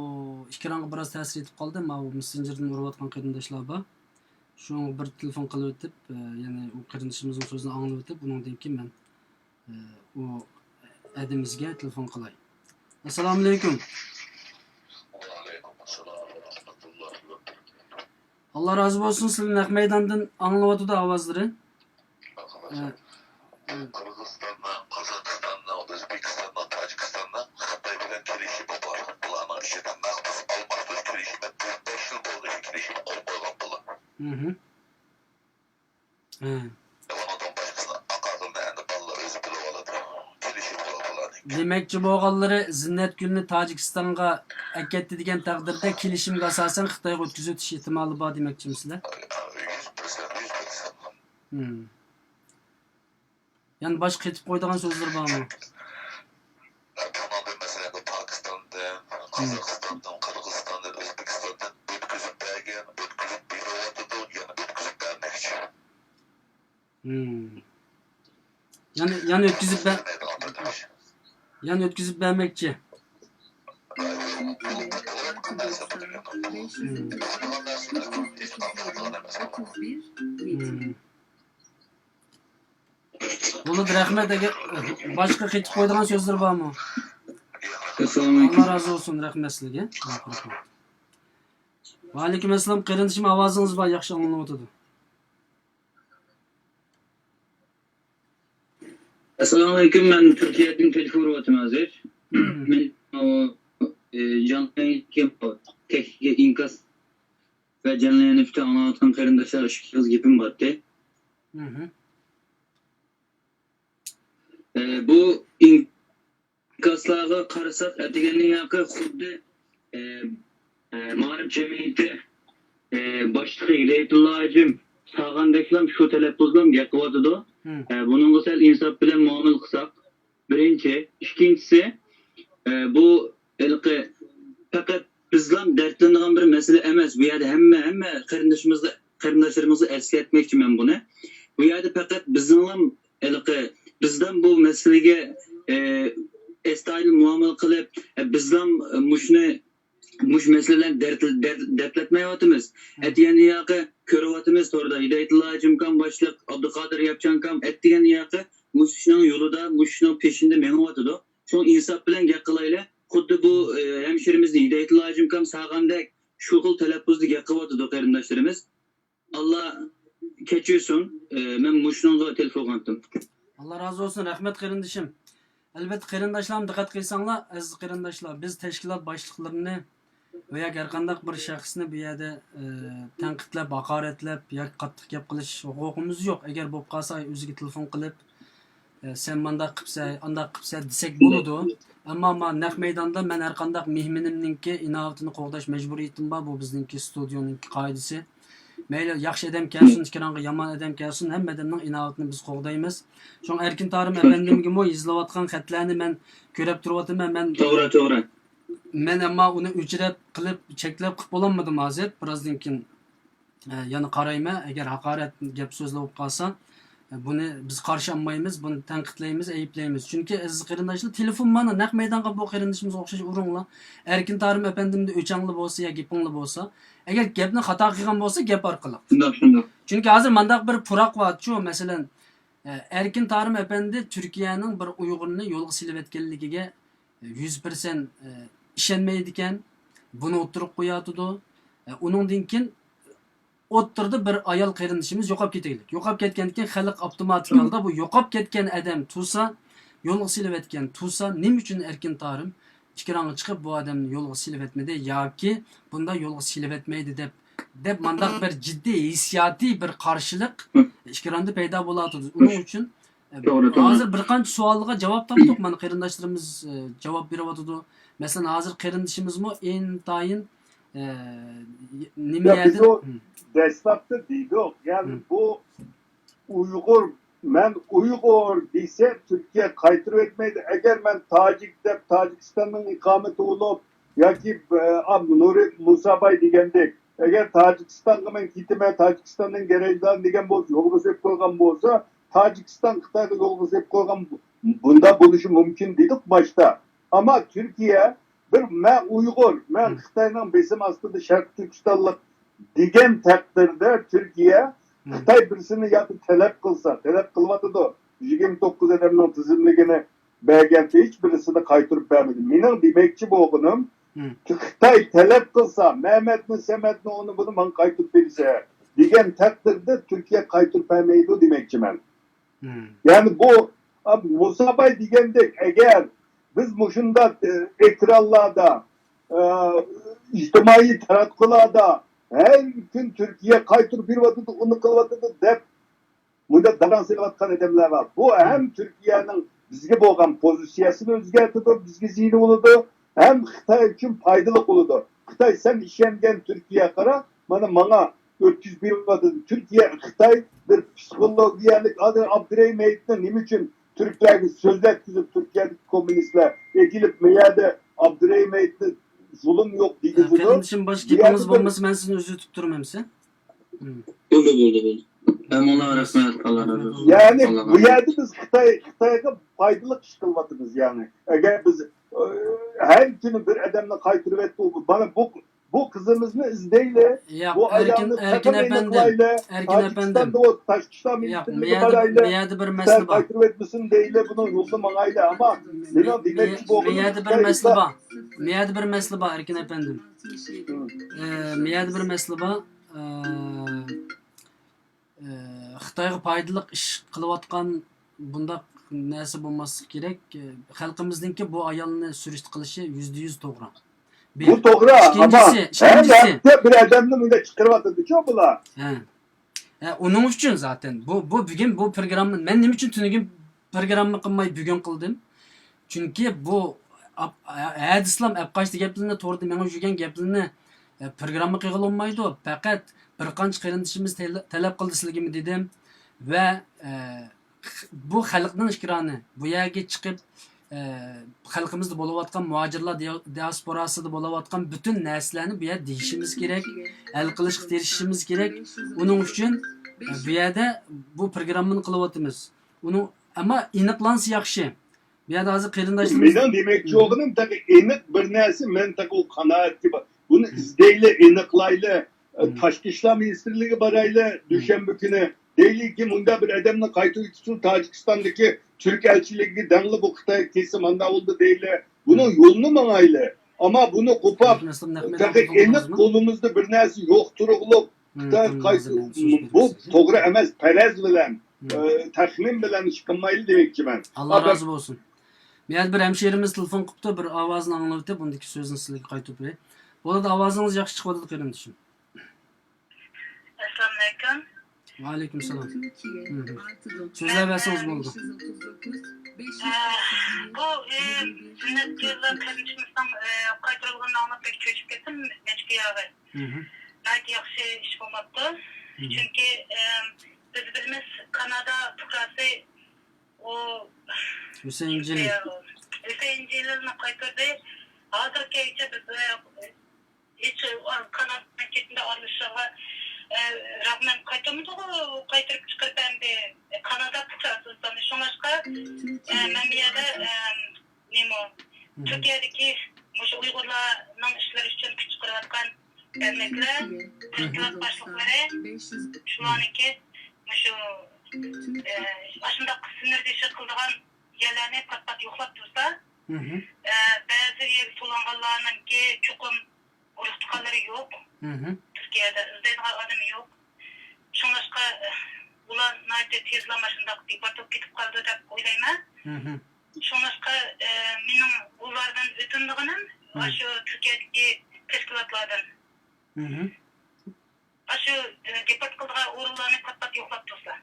ئېكرانغا بىراز تەسىر يېتىپ قالدى. ماۋۇ مېسسېنجېردىن ئۇرۇۋاتقان قېرىنداشلار بار. شۇنىڭغا بىر تېلېفون قىلىۋېتىپ، ئە، يەنى ئۇ قېرىندىشىمىزنىڭ سۆزىنى ئاڭلىۋېتىپ، ئۇنىڭدىن كېيىن مەن ئۇ ئەدىمىزگە تېلېفون قىلاي. ئەسسالامۇئەلەيكۇم. ئاللا رازى بولسۇن، سىلىنى نەق مەيداندىن ئاڭلىۋاتىدۇ ئاۋازلىرى. قىرغىزىستاننىڭ، قازاقىستاننىڭ، ئۆزبېكىستاننىڭ، تاجىكىستاننىڭ خىتاي بىلەن كېلىشىمى بار. بۇلارنىڭ ئىچىدە مەخسۇس ئالماشتۇرۇش كېلىشىمى، بۇ بەش يىل بولدى شۇ كېلىشىمنى قول قويغان بۇلار. ئۇنىڭدىن باشقىسىنى ئاقاغىمنى ئەمدى بالىلار ئۆزى بىلىۋالىدۇ. كېلىشىم بار بۇلارنىڭكى. دېمەكچى بولغانلىرى زىننەتگۈلنى تاجىكىستانغا ئەكەتتى دېگەن تەقدىردە كېلىشىمگە ئاساسەن خىتايغا ئۆتكۈزۈۋېتىش ئېھتىمالى بار دېمەكچىمىسىلەر؟ يۈز پىرسەنت، يۈز پىرسەنت. يەنە باشقا قېتىپ قويىدىغان سۆزلىرى بارمۇ؟ بۇنىڭدىن مەسىلەن، پاكىستاندىن، قازاقىستاندىن، قىرغىزىستاندىن، ئۆزبېكىستاندىن ئۆتكۈزۈپ بەرگەن، ئۆتكۈزۈپ بېرىۋاتىدۇ، يەنە ئۆتكۈزۈپ بەرمەكچى. يەنە، يەنە ئۆتكۈزۈپ بەر-، يەنە ئۆتكۈزۈپ بەرمەكچى. بولىدۇ، رەھمەت. ئەگەر باشقا قېتىپ قويىدىغان سۆزلىرى بارمۇ؟ ئەسسالامۇئەلەيكۇم. ئاللا رازى بولسۇن، رەھمەت سىلەرگە. ۋەئەلەيكۇم ئەسسالام، قېرىندىشىم، ئاۋازىڭىز بار، ياخشى ئاڭلىنىۋاتىدۇ. ئەسسالامۇئەلەيكۇم، مەن تۈركىيەدىن تېلېفون ئۇرۇۋاتىمەن ھازىر. مەن، ئۇ، ئى، جان تەكلىپكە ئىنكاس جانلىنىپ ئاڭلاۋاتقان قېرىنداشلار، ئىككى ئېغىز گېپىم بارتى. ئە، بۇ ئىنكاسلارغا قارىساق، ئەتىگەننىڭ ياقى خۇددى، ئە، ئە، مائارىپ جەمئىيىتى، ئە، باشلىقى ھىدايەتۇللا ھاجىم ساغاندەكلام شۇ تەلەپپۇزلام گەپ قىلىۋاتىدۇ. ئە، بۇنىڭغا سەل ئىنساپ بىلەن مۇئامىلە قىلساق، بىرىنچى. ئىككىنچىسى، ئە، بۇ ھېلىقى پەقەت بىزلام دەردلىنىدىغان بىر مەسىلە ئەمەس. بۇ يەردە ھەممە، ھەممە قېرىندىشىمىزغا، قېرىنداشلىرىمىزغا ئەسكەرتمەكچىمەن بۇنى. بۇ يەردە پەقەت بىزنىڭلام ھېلىقى، بىزدىن بۇ مەسىلىگە، ئە، ئەستايىدىل مۇئامىلە قىلىپ، ئە، بىزلام مۇشۇنى، مۇشۇ مەسىلە بىلەن دەرد-، دەرد-، دەردلەتمەيۋاتىمىز. ئەتىگەننى ياقى كۆرۈۋاتىمىز توردا، ھىدايەتۇللا ھاجىمكام باشلىق، ئابدۇقادىر ياپچانكام ئەتىگەننى ياقى مۇشۇ ئىشنىڭ يولىدا، مۇشۇ ئىشنىڭ پېشىنىدە مېڭىۋاتىدۇ. شۇڭا ئىنساپ بىلەن گەپ قىلايلى. خۇددى بۇ، ئە، ھەمشىرىمىزنى ھىدايەتۇللا ھاجىمكام ساغاندەك شۇ خىل تەلەپپۇزدا گەپ قىلىۋاتىدۇ قېرىنداشلىرىمىز. ئاللا كەچۈرسۇن، ئە، مەن مۇشۇنىڭغا تېلېفون قىلغانتىم. ئاللا رازى بولسۇن، رەھمەت قېرىندىشىم. ئەلۋەتتە، قېرىنداشلارمۇ دىققەت قىلساڭلار، ئەزىز قېرىنداشلار، بىز تەشكىلات باشلىقلىرىنى ۋە ياكى ھەر قانداق بىر شەخسنى بۇ يەردە، ئە، تەنقىدلەپ، ھاقارەتلەپ ياكى قاتتىق گەپ قىلىش ھوقۇقىمىز يوق. ئەگەر بولۇپ قالسا، ئۆزىگە تېلېفون قىلىپ، ئە، سەن مانداق قىپسەن، ئانداق قىپسەن دېسەك بولىدۇ. ئەمما ما نەق مەيداندا مەن ھەر قانداق مېھمىنىمنىڭكى ئىناۋىتىنى قوغداش مەجبۇرىيىتىم بار. بۇ بىزنىڭكى ستۇدىيونىڭكى قائىدىسى. مەيلى ياخشى ئادەم كەلسۇن، ئىككى رەڭگە يامان ئادەم كەلسۇن، ھەممە ئادەمنىڭ ئىناۋىتىنى بىز قوغدايمىز. شۇڭا ئەركىن تارىم ئەپەندىمگىمۇ يېزىلىۋاتقان خەتلەرنى مەن كۆرۈپ تۇرۇۋاتىمەن. مەن توغرا، توغرا. مەن ئەمما ئۇنى ئۆچۈرۈپ قىلىپ، چەكلەپ قىلىپ بولالمىدىم ھازىر. بىرازدىن كېيىن، ئە، يەنە قارايمەن. ئەگەر ھاقارەت گەپ سۆزلەر بولۇپ قالسا، ئە، بۇنى بىز قارشى ئالمايمىز، بۇنى تەنقىدلەيمىز، ئەيىبلەيمىز. چۈنكى ئەزىز قېرىنداشلار، تېلېفون مانا نەق مەيدانغا بۇ قېرىندىشىمىزغا ئوخشاش ئۇرۇڭلار. ئەركىن تارىم ئەپەندىمدە ئۆچەڭلار بولسا يا گېپىڭلار بولسا، ئەگەر گەپنى خاتا قىلغان بولسا، گەپ ئارقىلىق. شۇنداق، شۇنداق. چۈنكى ھازىر مانداق بىر پۇراق بارچۇ، مەسىلەن، ئە، ئەركىن تارىم ئەپەندى تۈركىيەنىڭ بىر ئۇيغۇرنى يولغا سېلىۋەتكەنلىكىگە يۈز پىرسەنت، ئە، ئىشەنمەيدىكەن، بۇنى ئوتتۇرىغا قويۇۋاتىدۇ. ئە، ئۇنىڭدىن كېيىن ئوتتۇرىدا بىر ئايال قېرىندىشىمىز يوقاپ كېتەيلىك. يوقاپ كەتكەندىن كېيىن خەلق ئاپتوماتىك ھالدا بۇ يوقاپ كەتكەن ئادەم تۇرسا، يولغا سېلىۋەتكەن تۇرسا، نېمە ئۈچۈن ئەركىن تارىم ئىككى رەڭگە چىقىپ بۇ ئادەمنى يولغا سېلىۋەتمىدى ياكى بۇنداق يولغا سېلىۋەتمەيدۇ دەپ، دەپ مانداق بىر جىددىي ھېسسىياتىي بىر قارشىلىق ئىككى رەڭدە پەيدا بولۇۋاتىدۇ. ئۇنىڭ ئۈچۈن، ئە، توغرا، توغرا. ھازىر بىر قانچە سوئالغا جاۋاب تاپتۇق. مانا قېرىنداشلىرىمىز، ئە، جاۋاب بېرىۋاتىدۇ. مەسىلەن، ھازىر قېرىندىشىمىزمۇ ئىنتايىن، ئە، نېمە يا، بىز يەردىن، ئۇ دەسلەپتە دېدۇق، يەنى بۇ ئۇيغۇر، مەن ئۇيغۇر دېسە، تۈركىيە قايتۇرۇۋەتمەيدۇ. ئەگەر مەن تاجىك دەپ، تاجىكىستاننىڭ ئىقامىتى بولۇپ، ياكى، ئە، نۇرى مۇساباي دېگەندەك، ئەگەر تاجىكىستانغا مەن كېتىمەن، تاجىكىستاننىڭ گەرەيدان دېگەن بولسا، يولغا سېلىپ قويغان بولسا، تاجىكىستان خىتايغا يولغا سېلىپ قويغان، بۇنداق بولۇشى مۇمكىن دېدۇق باشتا. ئەمما تۈركىيە بىر، مەن ئۇيغۇر، مەن خىتاينىڭ بېسىم ئاستىدا شەرقىي تۈركىستانلىق دېگەن تەقدىردە، تۈركىيە خىتاي بىرسىنى ياكى تەلەپ قىلسا، تەلەپ قىلىۋاتىدۇ، يىگىرمە توققۇز ئادەمنىڭ تىزىملىكىنى بەرگەن، ھېچ بىرسىنى قايتۇرۇپ بەرمىدى. مېنىڭ دېمەكچى بولغىنىم، خىتاي تەلەپ قىلسا، مەمەتنى، سەمەتنى، ئۇنى، بۇنى ماڭا قايتۇرۇپ بېرسە دېگەن تەقدىردە، تۈركىيە قايتۇرۇپ بەرمەيدۇ دېمەكچىمەن. يەنى بۇ، ئا، مۇساباي دېگەندەك، ئەگەر بىز مۇشۇنداق، ئە، ئېكرانلاردا، ئە، ئىجتىمائىي تاراتقۇلاردا ھەر كۈن تۈركىيە قايتۇرۇپ بېرىۋاتىدۇ، ئۇنى قىلىۋاتىدۇ دەپ، بۇنداق داراڭ سېلىۋاتقان ئادەملەر بار. بۇ ھەم تۈركىيەنىڭ بىزگە بولغان پوزىتسىيەسىنى ئۆزگەرتىدۇ، بىزگە زىيىنى بولىدۇ، ھەم خىتاي ئۈچۈن پايدىلىق بولىدۇ. خىتاي، سەن ئىشەنگەن تۈركىيە قارا، مانا ماڭا ئۆتكۈزۈپ بېرىۋاتىدۇ. تۈركىيە، خىتاي بىر پسىخولوگىيەلىك، ھازىر ئابدۇرېھىم ھېيتنى نېمە ئۈچۈن تۈركلەرگە سۆزلەتكۈزۈپ، تۈركىيەدىكى كوممۇنىستلار ئېكىلىپ، ما يەردە ئابدۇرېھىم ھېيتنى زۇلۇم يوق دېگۈزىدۇ. قېرىندىشىم، باشقا گېپىڭىز بولمىسا، مەن سىزنى ئۈزۈتۈپ تۇرىمەن ئەمىسە. بولدى، بولدى، بولدى. ئەمىنلار، رەھمەت، ئاللا رازى بولسۇن. يەنى بۇ يەردە بىز خىتاي، خىتايغا پايدىلىق ئىش قىلىۋاتىمىز، يەنى. ئەگەر بىز، ئە، ھەر كۈنى بىر ئادەمنى قايتۇرۇۋەتتۇق، مانا بۇ، بۇ قىزىمىزنى ئىزدەيلى، بۇ ئايالنى قەتل قىلايلى، تاجىكىستاندا ئۇ تاشقى ئىشلار مىنىستىرلىكىگە بارايلى، خىتاي قايتۇرۇۋەتمىسۇن دەيلى، بۇنىڭ يولىدا ماڭايلى. ئەمما مېنىڭ دېمەكچى بولغىنىم، خىتاي بىزدە، مەيەردە بىر مەسىلە بار، ئەركىن ئەپەندىم. ئە، مەيەردە بىر مەسىلە بار. ئە، ئە، خىتايغا پايدىلىق ئىش قىلىۋاتقان بۇنداق نەرسە بولماسلىقى كېرەك. ئە، خەلقىمىزنىڭكى بۇ ئايالنى سۈرۈشتە قىلىشى يۈزدە يۈز توغرا. بۇ توغرا، ئەمما ئىككىنچىسى، ھەر ئىككىنچىسى. ھەپتە بىر ئادەمنى مۇنداق چىقىرىۋاتىدۇچۇ بۇلار. ھە. ھە، ئۇنىڭ ئۈچۈن زاتەن بۇ، بۇ بۈگۈن بۇ پروگرامما، مەن نېمە ئۈچۈن تۈنۈگۈن پروگرامما قىلماي بۈگۈن قىلدىم؟ چۈنكى بۇ ئاپ-، ئە-، ئەتىسلام ئەپقاچتى گەپلىرىنى، توردا مېڭىپ يۈرگەن گەپلىرىنى، ئە، پروگرامما قىلغىلى بولمايدۇ. پەقەت بىر قانچە قېرىندىشىمىز تەل-، تەلەپ قىلدى سىلىگىمۇ دېدىم. ۋە، ئە، بۇ خەلقنىڭ ئىكرانى، بۇ يەرگە چىقىپ، ئە، خەلقىمىزدە بولۇۋاتقان مۇھاجىرلار دىيا-، دىئاسپوراسىدا بولۇۋاتقان پۈتۈن نەرسىلەرنى بۇ يەردە دېيىشىمىز كېرەك، ھەل قىلىشقا تىرىشىشىمىز كېرەك. ئۇنىڭ ئۈچۈن، ئە، بۇ يەردە بۇ پروگراممىنى قىلىۋاتىمىز. ئۇنىڭ، ئەمما ئېنىقلانسا ياخشى. بۇ يەردە ھازىر قېرىنداشلىرىمىز مېنىڭ دېمەكچى بولغىنىم، تېخى ئېنىق بىر نەرسە، مەن تېخى ئۇ قانائەتكە بار-، بۇنى ئىزدەيلى، ئېنىقلايلى. ئە، تاشقى ئىشلار مىنىستىرلىكىگە بارايلى، دۈشەنبە كۈنى. دەيلىكى، مۇنداق بىر ئادەمنى قايتۇرۇۋېتىشسۇن، تاجىكىستاندىكى تۈرك ئەلچىلىكىگە دەڭلى، بۇ خىتاي كېسى مانداق بولدى دەيلى. بۇنىڭ يولىنى ماڭايلى. ئەمما بۇنى قوپاپ، تېخى ئېنىق قولىمىزدا بىر نەرسە يوق تۇرۇقلۇق، خىتاي قايتۇ-، بۇ توغرا ئەمەس، پەرەز بىلەن، ئە، تەخمىن بىلەن ئىش قىلمايلى دېمەكچىمەن. ئاللا رازى بولسۇن. بۇ يەردە بىر ھەمشىرىمىز تېلېفون قىپتۇ، بىر ئاۋازىنى ئاڭلىۋېتىپ، ئۇندىكى سۆزنى سىلەرگە قايتۇرۇپ بېرەي. بولىدۇ، ئاۋازىڭىز ياخشى چىقىۋاتىدۇ، قېرىندىشىم. ئەسسالامۇئەلەيكۇم. ۋەئەلەيكۇم سالام. سۆزلەپ بەرسىڭىز بولىدۇ. ئە، بۇ، ئە، زىننەتكە قېرىندىشىمىزنىڭ، ئە، قايتۇرۇلغىنىنى ئاڭلاپ بەك چۆچۈپ كەتتىم، نەچكە ياغى. ناھايىتى ياخشى ئىش بولماپتۇ. چۈنكى، ئە، بىز بىلىمىز، كانادا پۇقراسى ئۇ ھۈسەيىن جېلىل. ھۈسەيىن جېلىلنى قايتۇردى. ھازىرغىچە بىز، ئە، ھېچ كانادانىڭ چېتىندە ئارىلىشىشىغا، ئە، رەغمەن قايتۇرمىدىغۇ، قايتۇرۇپ چىقىرىپ ئەمدى كانادا پۇقراسى ئىنسان. شۇڭلاشقا، ئە، مەن بۇ يەردە، ئە، نېمە، تۈركىيەدىكى مۇشۇ ئۇيغۇرلارنىڭ ئىشلىرى ئۈچۈن كۈچ چىقىرىۋاتقان دەرنەكلەر، تەشكىلات باشلىقلىرى، شۇلارنىڭكى مۇشۇ، ئە، ئاشۇنداق سىنىردىشى قىلىدىغان يەرلەرنى پات-پات يوقلاپ تۇرسا، ئە، بەزى يەرگە سولانغانلارنىڭكى چوقۇم ئۇرۇق-تۇغقانلىرى يوق. تۈركىيەدە ئىزدەيدىغان ئادىمى يوق. شۇڭلاشقا، ئۇلار ناھايىتى تېزلا ماشۇنداق دېپورت بولۇپ كېتىپ قالىدۇ دەپ ئويلايمەن. شۇڭلاشقا، مېنىڭ ئۇلاردىن ئۆتۈنىدىغىنىم، ئاشۇ تۈركىيەدىكى تەشكىلاتلاردىن. ئاشۇ، دېپورت قىلىدىغان ئورۇنلارنى پات-پات يوقلاپ تۇرسا.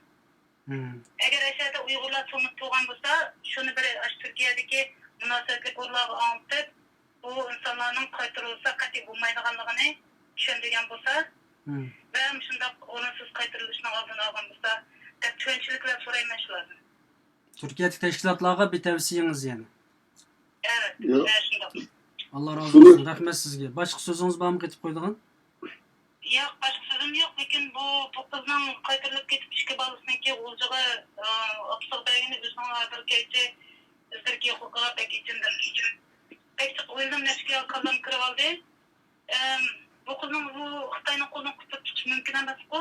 ئەگەر ئەشەدە ئۇيغۇرلار سولىنىپ تۇرغان بولسا، شۇنى بىر ئاشۇ تۈركىيەدىكى مۇناسىۋەتلىك ئورۇنلارغا ئاڭلىتىپ، بۇ ئىنسانلارنىڭ قايتۇرۇلسا قەتئىي بولمايدىغانلىقىنى چۈشەندۈرگەن بولسا، ۋە مۇشۇنداق ئورۇنسىز قايتۇرۇلۇشنىڭ ئالدىنى ئالغان بولسا، دەپ تۆۋەنچىلىك بىلەن سورايمەن شۇلاردىن. تۈركىيەدىكى تەشكىلاتلارغا بىر تەۋسىيەڭىز يەنە؟ ئەۋەت، ياق. ئە، شۇنداق. ئاللا رازى بولسۇن. رەھمەت سىزگە. باشقا سۆزىڭىز بارمۇ قېتىپ قويىدىغان؟ ياق، باشقا سۆزۈم يوق، لېكىن بۇ، بۇ قىزنىڭ قايتۇرۇلۇپ كېتىپ ئىككى بالىسىنىڭكى غۇلجىغا، ئە، ئاپىسىغا بەرگىنى ئۆزىنىڭ ھازىرغىچە ئۆزلىرىكى يوقلۇقىغا بەك ئېچىندىم. بەك جىق ئويلىدىم، نەچچە كاللام كىرىۋالدى. ئەم، بۇ قىزنىڭ بۇ خىتاينىڭ قولىدىن قۇتۇلۇپ چىقىشى مۇمكىن ئەمەسقۇ؟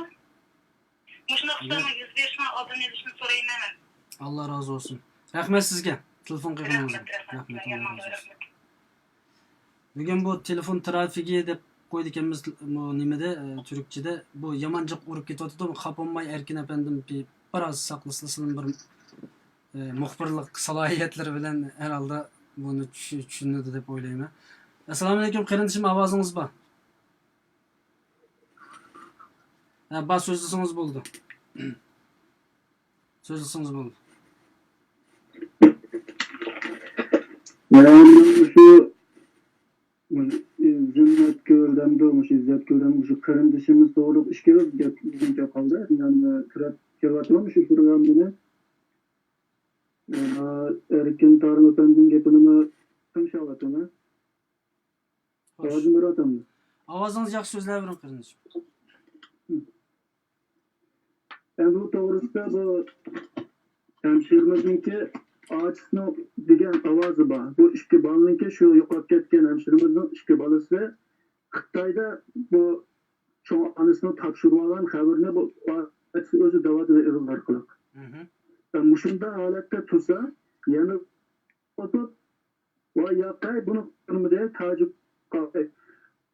مۇشۇنداق خىتاينىڭ يۈز بېرىشىنىڭ ئالدىنى ئېلىشنى سورايمەن مەن. ئاللا رازى بولسۇن. رەھمەت سىزگە. تېلېفون قىلغىنىڭىزغا. رەھمەت، رەھمەت. رەھمەت، ئاللا رازى بولسۇن. بۈگۈن بۇ تېلېفون ترافىكى دەپ قويىدىكەنمىز، بۇ نېمىدە، ئە، تۈركچىدە. بۇ يامان جىق ئۇرۇپ كېتىۋاتىدۇ. خاپا بولماي، ئەركىن ئەپەندىم، بىر، بىراز ساقلىسىلا، سىلىنى بىر، ئە، مۇخبىرلىق سالاھىيەتلىرى بىلەن ھەر ھالدا بۇنى چۈش-، چۈشىنىدۇ دەپ ئويلايمەن. ئەسسالامۇئەلەيكۇم، قېرىندىشىم، ئاۋازىڭىز بار. ھە، بار، سۆزلىسىڭىز بولىدۇ. سۆزلىسىڭىز بولىدۇ. يەنى مۇشۇ، مۇشۇ ئىززەت كۆردەمدۇ، مۇشۇ ئىززەت كۆردەم، مۇشۇ قېرىندىشىمىز توغرىلىق ئىككى گەپ، گەپ قالدى. يەنى كىرىپ كېلىۋاتىمەن مۇشۇ پروگراممىنى. يەنى ئەركىن تارىم ئەپەندىنىڭ گېپىنىمۇ تىڭشاۋاتىمەن. خوش. ئاۋازىم بېرىۋاتامدۇ؟ ئاۋازىڭىز ياخشى، سۆزلەۋېرىڭ، قېرىندىشىم. ئەمدى بۇ توغرىسىدا بۇ ھەمشىرىمىزنىڭكى ئاچىسىنىڭ دېگەن ئاۋازى بار. بۇ ئىككى بالىنىڭكى، شۇ يوقاپ كەتكەن ھەمشىرىمىزنىڭ ئىككى بالىسى خىتايدا بۇ چوڭ ئانىسىنىڭ تاپشۇرۇۋالغان خەۋىرىنى بۇ ئاچىسى ئۆزى دەۋاتىدۇ ئېغىز ئارقىلىق. مۇشۇنداق ھالەتتە تۇرسا، يەنە قوپۇپ، ۋاي ياقەي، بۇنى قىلمىدى، تاجىك قالدى.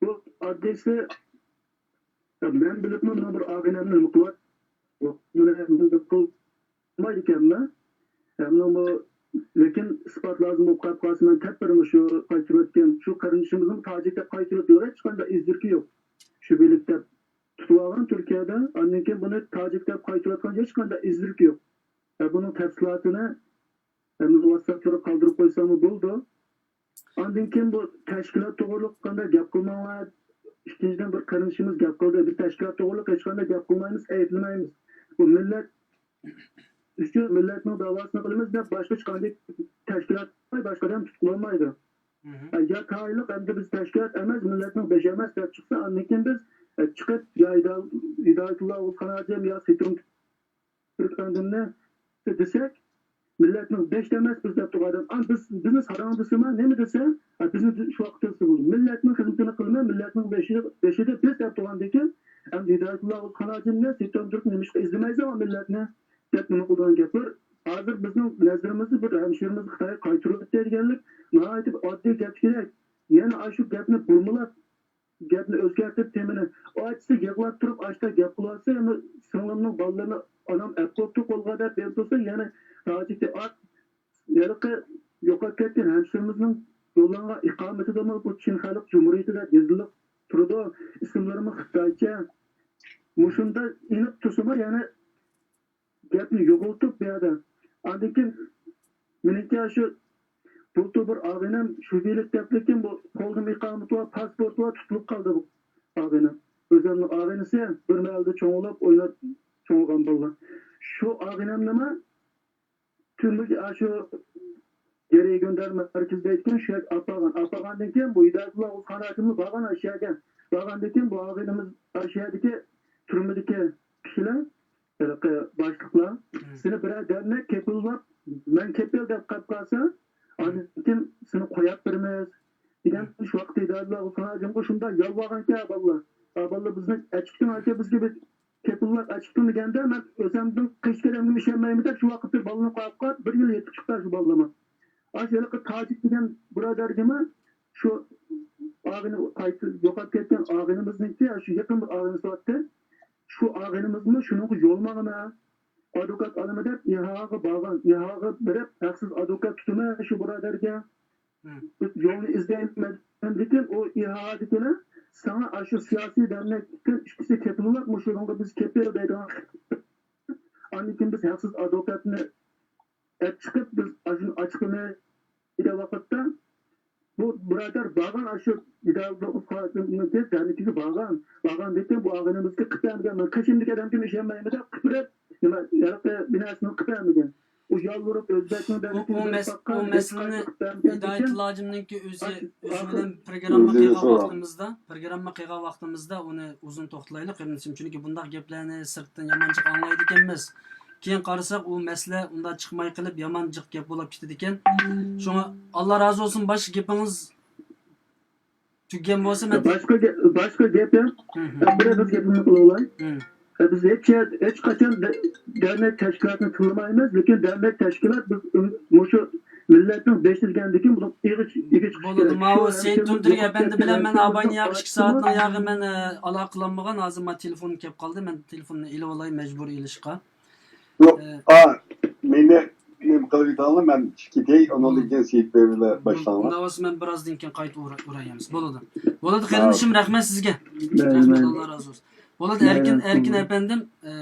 بۇ ئاددىيسى، مەن بىلىپمۇ مېنىڭ بىر ئاغىنەمنى نېمە قىلىۋات-، بۇنى قىلمايدىكەنمەن. مېنىڭ بۇ لېكىن ئىسپات لازىم بولۇپ قېلىپ قالسا، مەن تەپ بىر مۇشۇ قايتۇرۇۋەتكەن شۇ قېرىندىشىمىزنىڭ تاجىك دەپ قايتۇرۇۋەتكەن ھېچقانداق ئىز دېرىكى يوق. شۈبھىلىك دەپ تۇتۇۋالغان تۈركىيەدە، ئاندىن كېيىن بۇنى تاجىك دەپ قايتۇرۇۋەتكەن ھېچقانداق ئىز دېرىكى يوق. ھە، بۇنىڭ تەپسىلاتىنى ھەممە ۋاتساپلارغا قالدۇرۇپ قويساممۇ بولىدۇ. ئاندىن كېيىن بۇ تەشكىلات توغرىلىق قانداق گەپ قىلماڭلار. ئىككىنچىدىن، بىر قېرىندىشىمىز گەپ قىلدى، بىز تەشكىلات توغرىلىق ھېچقانداق گەپ قىلمايمىز، ئەيىبلىمەيمىز. بۇ مىللەت ئۈچۈن مىللەتنىڭ داۋاسىنى قىلىمىز دەپ باشقا ھېچقانداق تەشكىلات باشقا ئادەم تۇتقۇلانمايدۇ. يا تايىنلىق ئەمدى بىز تەشكىلات ئەمەس، مىللەتنىڭ بېشى ئەمەس دەپ چىقسا، ئاندىن كېيىن بىز، ئە، چىقىپ، يا ھىدا-، ھىدايەتۇللا ئوغۇزخان ھاجىم يا سېيىتئۆمۈر تۈرك ئەپەندىمنى دېسەك، مىللەتنىڭ بېشى ئەمەس بىز دەپ تۇرغان ئادەم. ئا، بىز، بىزنى ساراڭ دېسىمۇ، نېمە دېسە، ئا، بىزنى شۇ ۋاقىتتا دېسە بولدى. مىللەتنىڭ خىزمىتىنى قىلماي، مىللەتنىڭ بېشى، بېشىدا بىز دەپ تۇرغاندىكىن، ئەمدى ھىدايەتۇللا ئوغۇزخان ھاجىمنى، سېيىتئۆمۈر تۈركنى نېمىشقا ئىزدىمەيسىلەر مىللەتنى دەپ نېمە قىلىدىغان گەپلەر. ھازىر بىزنىڭ نەزىرىمىزدە بىر ھەمشىرىمىزنى خىتايغا قايتۇرۇۋەتتى دېگەنلىك ناھايىتى ئاددىي گەپتىكىدەك. يەنە ئاشۇ گەپنى بۇرمىلاپ، گەپنى ئۆزگەرتىپ تېمىنى، ئاچىسى يىغلاپ تۇرۇپ ئاشۇنداق گەپ قىلىۋاتسا، يەنە سىڭلىمنىڭ بالىلىرىنى ئانام ئەپ قوپتۇ قولغا دەپ بېرىپ تۇرسا، يەنە تاجىكتە ئات، ھېلىقى يوقاپ كەتكەن ھەمشىرىمىزنىڭ يوللانغان ئىقامىتىدىمۇ بۇ چىن خەلق جۇمھۇرىيىتى دەپ يېزىلىپ تۇرىدۇ. ئىسىملىرىمۇ خىتايچە. مۇشۇنداق ئېنىق تۇرسىمۇ، يەنە گەپنى يوغىنىتىپ بۇ يەردە. ئاندىن كېيىن مېنىڭكى شۇ بۇلتۇر بىر ئاغىنەم شۇ يىلى دەپلىكىن بۇ قولىدا ئىقامىتى بار، پاسپورتى بار، تۇتۇلۇپ قالدى بۇ ئاغىنەم. ئۆزۈمنىڭ ئاغىنىسى بىر مەھەلدە چوڭ بولۇپ، ئويناپ چوڭ بولغان بالىلار. شۇ ئاغىنەمنىمۇ تۈرمىگە، ئاشۇ گېرى گۆندەر مەركىزىدە ئىكەن، شۇ يەرگە ئاپارغان. ئاپارغاندىن كېيىن بۇ ھىدايەتۇللا ئوغۇزخان ھاجىممۇ بارغان ئاشۇ يەرگە. بارغاندىن كېيىن بۇ ئاغىنىمىز ئاشۇ يەردىكى تۈرمىدىكى كىشىلەر، ھېلىقى باشلىقلار، سېنى بىرەر دەرنەك كېپىللاپ، مەن كېپىل دەپ قاپ قالسا، ئاندىن كېيىن سېنى قوياپ بېرىمىز دېگەن. شۇ ۋاقىتتا ھىدايەتۇللا ئوغۇزخان ھاجىمغا شۇنداق يالۋارغانكەن، بالىلار، ئا بالىلار، بىزنى ئەچىقتىڭ ئاكا، بىزگە بىر كېپىللاپ ئەچىقتىڭ دېگەندە، مەن ئۆزۈمدىن قېچىپ كېتەمدىمۇ ئىشەنمەيمەن دەپ شۇ ۋاقىتتا بالىنى قويۇپ قاپ بىر يىل يېتىپ چىقتى شۇ بالىلارمۇ. ئاشۇ ھېلىقى تاجىك دېگەن بۇرادەرگىمۇ شۇ ئاغىنە قايتىپ يوقاپ كەتكەن ئاغىنىمىزنىڭكى شۇ يېقىن بىر ئاغىنىسى بارتتى. شۇ ئاغىنىمىزمۇ شۇنىڭغا يول ماڭىمەن، ئادۋوكات ئالىمەن دەپ ئىھاغا بارغان. ئىھاغا بېرىپ ھەقسىز ئادۋوكات تۇتىمەن شۇ بۇرادەرگە. يولنى ئىزدەيمەن دېگەندىكىن ئۇ ئىھادىكىلەر ساڭا ئاشۇ سىياسىي دەرنەكتىن ئىككىسى كېپىللاپ مۇشۇنىڭغا بىز كېپىل دەيدىغان. ئاندىن كېيىن بىز ھەقسىز ئادۋوكاتنى ئەپ چىقىپ، بىز ئاشۇنى ئاچىقىمىز دېگەن ۋاقىتتا، بۇ بۇرادەر بارغان، ئاشۇ دەرنىكىگە بارغان. بارغاندىن كېيىن بۇ ئاغىنىمىزگە قىپەمگەن، مەن قېشىمدىكى ئادەمگىمۇ ئىشەنمەيمەن دەپ قىپىرىپ، نېمە، ھېلىقى بىناسىنى قىپەمگەن. ئۇ يالۋۇرۇپ ئۆزبەكنىڭ ئۇ، ئۇ دەرنىكىگە مەس-، بېرىپ ئۇ باققان، مەسىلىنى ھىدايەتۇللا ھاجىمنىڭكى ئۆزى، ئۆزى بىلەن پروگرامما قىلغان ۋاقتىمىزدا، پروگرامما قىلغان ۋاقتىمىزدا ئۇنى ئۇزۇن توختىلايلى، قېرىندىشىم. چۈنكى بۇنداق گەپلەرنى سىرتتىن يامان جىق ئاڭلايدىكەنمىز. كېيىن قارىساق، ئۇ مەسىلە ئۇنداق چىقماي قېلىپ، يامان جىق گەپ بولۇپ كېتىدىكەن. شۇڭا، ئاللا رازى بولسۇن، باشقا گېپىڭىز تۈگىگەن بولسا، مەن باشقا گە-، باشقا گەپ يوق. بىر ئېغىز گېپىمنى قىلىۋالاي. بىز ھېچ، ھېچقاچان دە-، دەرنەك تەشكىلاتىنى تىللىمايمىز، لېكىن دەرنەك تەشكىلات بىز ئۈن-، مۇشۇ مىللەتنىڭ بېشى دېگەندىكىن بۇنىڭ ئېغىز، ئېگىز چىقىشى بولىدۇ. كېرەك. ماۋۇ شۇ سېيىت ھەمشىرىمىز تۇندۇرۇك ئەپەندى بىلەن مەن ئاۋاينى ياقى ئىككى سائەتنىڭ ياغى مەن، ئە، ئالاقە قىلالمىغان. ھازىر ماڭا تېلېفون كەپ قالدى. مەن تېلېفوننى ئېلىۋالاي، مەجبۇرىي ئېلىشقا. يوق، ئا، مېنى نېمە قىلىۋېتىڭلار، مەن چىقىپ كېتەي، ئۇنىڭدىن كېيىن سېيىت بەگ بىلەن باشلاڭلار. مۇنداق بولسا مەن بىر ئازدىن كېيىن قايتا ئۇرا-، ئۇرايمىز. بولىدۇ. بولىدۇ، قېرىندىشىم، رەھمەت سىزگە. رەھمەت، ئاللا رازى بولسۇن. بولىدۇ، ئەركىن، ئەركىن ئەپەندىم، ئە،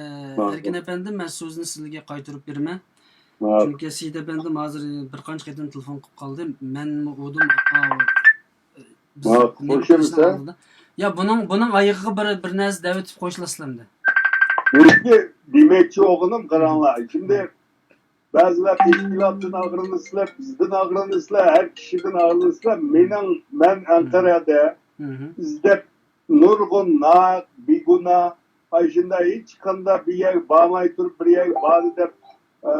ئەركىن ئەپەندىم، مەن سۆزنى سىزگە قايتۇرۇپ بېرىمەن. چۈنكى سېيىت ئەپەندىم ھازىر بىر قانچە قېتىم تېلېفون قىلىپ قالدى. مەنمۇ ئۇدۇم، ئا، بىز نېمە قىلىشنىڭ ئالدىدا. يا، بۇنىڭ، بۇنىڭ ئايىغىغا بىر، بىر نەرسە دەۋېتىپ قويسىلا ئەمدى. مېنىڭكى دېمەكچى بولغىنىم، قاراڭلار، ئىچىمدە بەزىلەر تەشكىلاتتىن ئاغرىنىسىلەر، بىزدىن ئاغرىنىسىلەر، ھەر كىشىدىن ئاغرىنىسىلەر. مېنىڭ، مەن ئەنقەرەدە ئىزدەپ نۇرغۇن ناھەق، بىگۇناھ، ئاشۇنداق ھېچقانداق بىر يەرگە بارماي تۇرۇپ، بىر يەرگە باردى دەپ، ئە،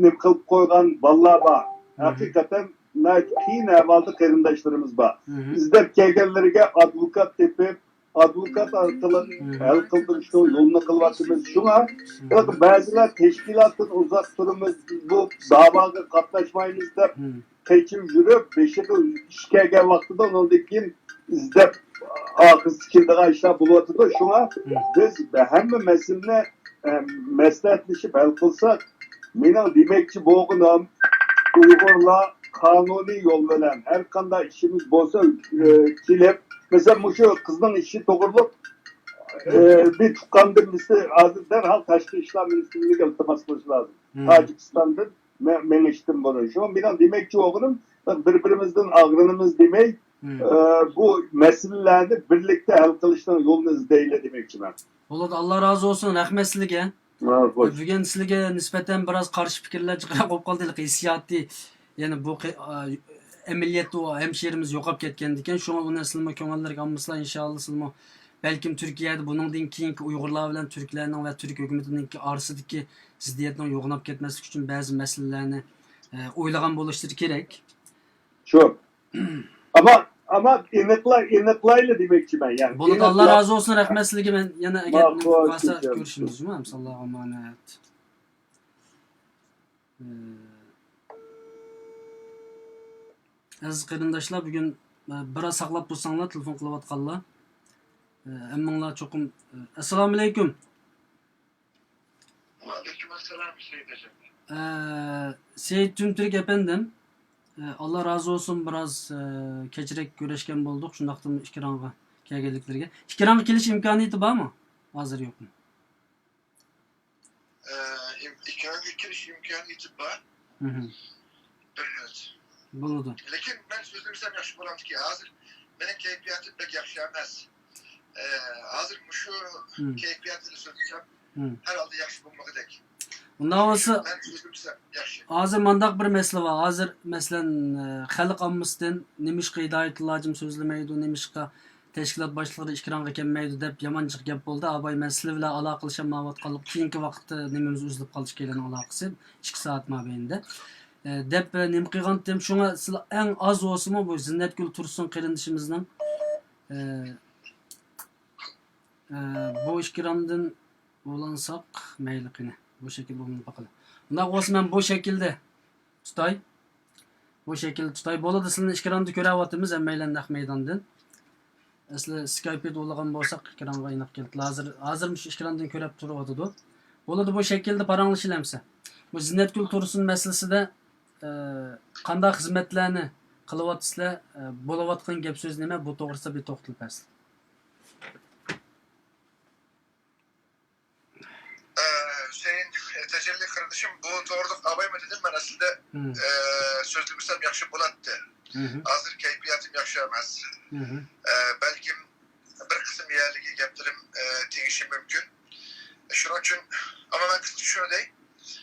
نېمە قىلىپ قويغان بالىلار بار. ھەقىقەتەن ناھايىتى قىيىن ئەھۋالدا قېرىنداشلىرىمىز بار. ئىزدەپ كەلگەنلىرىگە ئادۋوكات تېپىپ، ئادۋوكات ئارقىلىق ھەل قىلدۇرۇشنىڭ يولىنى قىلىۋاتىمىز. شۇڭا بەزىلەر تەشكىلاتتىن ئۇزاق تۇرىمىز، بۇ داۋاغا قاتناشمايمىز دەپ قېچىپ يۈرۈپ، بېشىغا ئىش كەلگەن ۋاقتىدا ئۇنىڭدىن كېيىن ئىزدەپ ئارقىسىدا كېلىدىغان ئىشلار بولۇۋاتىدۇ. شۇڭا بىز ھەممە مەسىلىنى، ئە، مەسلىھەتلىشىپ ھەل قىلساق، مېنىڭ دېمەكچى بولغىنىم، ئۇيغۇرلار قانۇنىي يول بىلەن ھەر قانداق ئىشىمىز بولسا، ئە، كېلىپ، مەسىلەن، مۇشۇ قىزنىڭ ئىشى توغرۇلۇق، ئە، بىر تۇغقاندىن بىرسى ھازىر دەرھال تاشقى ئىشلار مىنىستىرلىكىگە ئىلتىماس قىلىش لازىم. تاجىكىستاندىن مە-، مېڭىشتىن بۇرۇن. شۇڭا مېنىڭ دېمەكچى بولغىنىم، بىر-بىرىمىزدىن ئاغرىنىمىز دېمەي، ئە، بۇ مەسىلىلەرنى بىرلىكتە ھەل قىلىشنىڭ يولىنى ئىزدەيلى دېمەكچىمەن. بولىدۇ، ئاللا رازى بولسۇن، رەھمەت سىلىگە. ھە، خوش. بۈگۈن سىلىگە نىسبەتەن بىراز قارشى پىكىرلەر جىقراق بولۇپ قالدى، ھېلىقى ھېسسىياتى، يەنى بۇ قى-، ئا، ئەمەلىيەتتە ئۇ ھەمشىرىمىز يوقاپ كەتكەندىكىن، شۇڭا ئۇنى سىلمۇ كۆڭۈللىرىگە ئالمىسىلا، ئىنشائاللا سىلمۇ بەلكىم تۈركىيەدە بۇنىڭدىن كېيىنكى ئۇيغۇرلار بىلەن تۈركلەرنىڭ ۋە تۈرك ھۆكۈمىتىنىڭكى ئارىسىدىكى زىددىيەتنىڭ يوغىناپ كەتمەسلىكى ئۈچۈن بەزى مەسىلىلەرنى، ئە، ئويلىغان بولۇشلىرى كېرەك. شۇ. ئەمما، ئەمما ئېنىقلا-، ئېنىقلايلى دېمەكچىمەن، يەنى. بولىدۇ، ئاللا ئېنىقلاپ رازى بولسۇن، رەھمەت سىلىگە. مەن يەنە ئەگەر ماقۇل، نېمە قالسا كۆرۈشىمىز، جۇمۇ، ئەمسە، ئاللاغا ئامانەت. ئە، ئەزىز قېرىنداشلار، بۈگۈن، ئە، بىراز ساقلاپ تۇرساڭلار، تېلېفون قىلىۋاتقانلار. ئە، ھەممىڭلار چوقۇم، ئە، ئەسسالامۇئەلەيكۇم. ۋەئەلەيكۇم ئەسسالام، سېيىت ھەجەم. ئە، سېيىت جۈمتۈرك ئەپەندىم، ئە، ئاللا رازى بولسۇن، بىراز، ئە، كەچرەك كۆرۈشكەن بولدۇق، شۇنداقتىمۇ ئېكرانغا كەلگەنلىكلىرىگە. ئېكرانغا كېلىش ئىمكانىيىتى بارمۇ؟ ھازىر يوقمۇ؟ ئە، ئىم-، ئېكرانغا كېلىش ئىمكانىيىتى بار. مھم. بىر مىنۇت. بولىدۇ. لېكىن مەن سۆزلىمىسەم ياخشى بولامدىكى، ھازىر مېنىڭ كەيپىياتىم بەك ياخشى ئەمەس. ئە، ھازىر مۇشۇ مم. كەيپىياتىمنى سۆزلىسەم، مم. ھەر ھالدا ياخشى بولمىغۇدەك. ئۇنداق بولسا، مەن سۆزلىمىسەم ياخشى. ھازىر مانداق بىر مەسىلە بار. ھازىر، مەسىلەن، ئە، خەلق ئاممىسىدىن نېمىشقا ھىدايەتۇللا ھاجىم سۆزلىمەيدۇ، نېمىشقا تەشكىلات باشلىقلىرى ئېكرانغا كەلمەيدۇ دەپ يامان جىق گەپ بولدى. ئاۋاي، مەن سىلەر بىلەن ئالاقىلىشالمايۋاتقانلىق، كېيىنكى ۋاقىتتا نېمىمىز ئۈزۈلۈپ قالدى ئىككىيلەننىڭ ئالاقىسى ئىككى سائەت مابەينىدە، ئە، دەپ، ئە، نېمە قىلغانتىم. شۇڭا سىلەر ئەڭ ئاز بولسىمۇ بۇ زىننەتگۈل تۇرسۇن قېرىندىشىمىزنىڭ، ئە، ئە، بۇ ئېكراندىن ئۇلانساق مەيلى، قېنى، بۇ شەكىلدە ئۇلىنىپ باقىلى. ئۇنداق بولسا مەن بۇ شەكىلدە تۇتاي. بۇ شەكىلدە تۇتاي. بولىدۇ، سىلىنى ئېكراندا كۆرۈۋاتىمىز ھەممەيلەن نەق مەيداندىن. ئەسلى سكايپىدا ئۇلىغان بولساق ئېكرانغا ئېنىق كېلىدۇ. ھازىر، ھازىر مۇشۇ ئېكراندىن كۆرۈپ تۇرۇۋاتىدۇ. بولىدۇ، بۇ شەكىلدە پاراڭلىشىلەمسە. بۇ زىننەتگۈل تۇرسۇن مەسىلىسىدە، ئە، قانداق خىزمەتلەرنى قىلىۋاتىسىلەر، ئە، بولۇۋاتقان گەپ سۆز نېمە؟ بۇ توغرىسىدا بىر توختىلىپ بەرسىلە. ئە، ھۈسەيىن تەجەللى قېرىندىشىم، بۇ توغرىلىق ئاۋايمۇ دېدىم مەن ئەسلىدە، مم. ئە، سۆزلىمىسەم ياخشى بولاتتى. مم. ھازىر كەيپىياتىم ياخشى ئەمەس. مم. ئە، بەلكىم بىر قىسىم يەرلىكى گەپلىرىم، ئە، تېگىشى مۇمكىن. شۇنىڭ ئۈچۈن، ئەمما مەن قىسقىچە شۇنى دەي.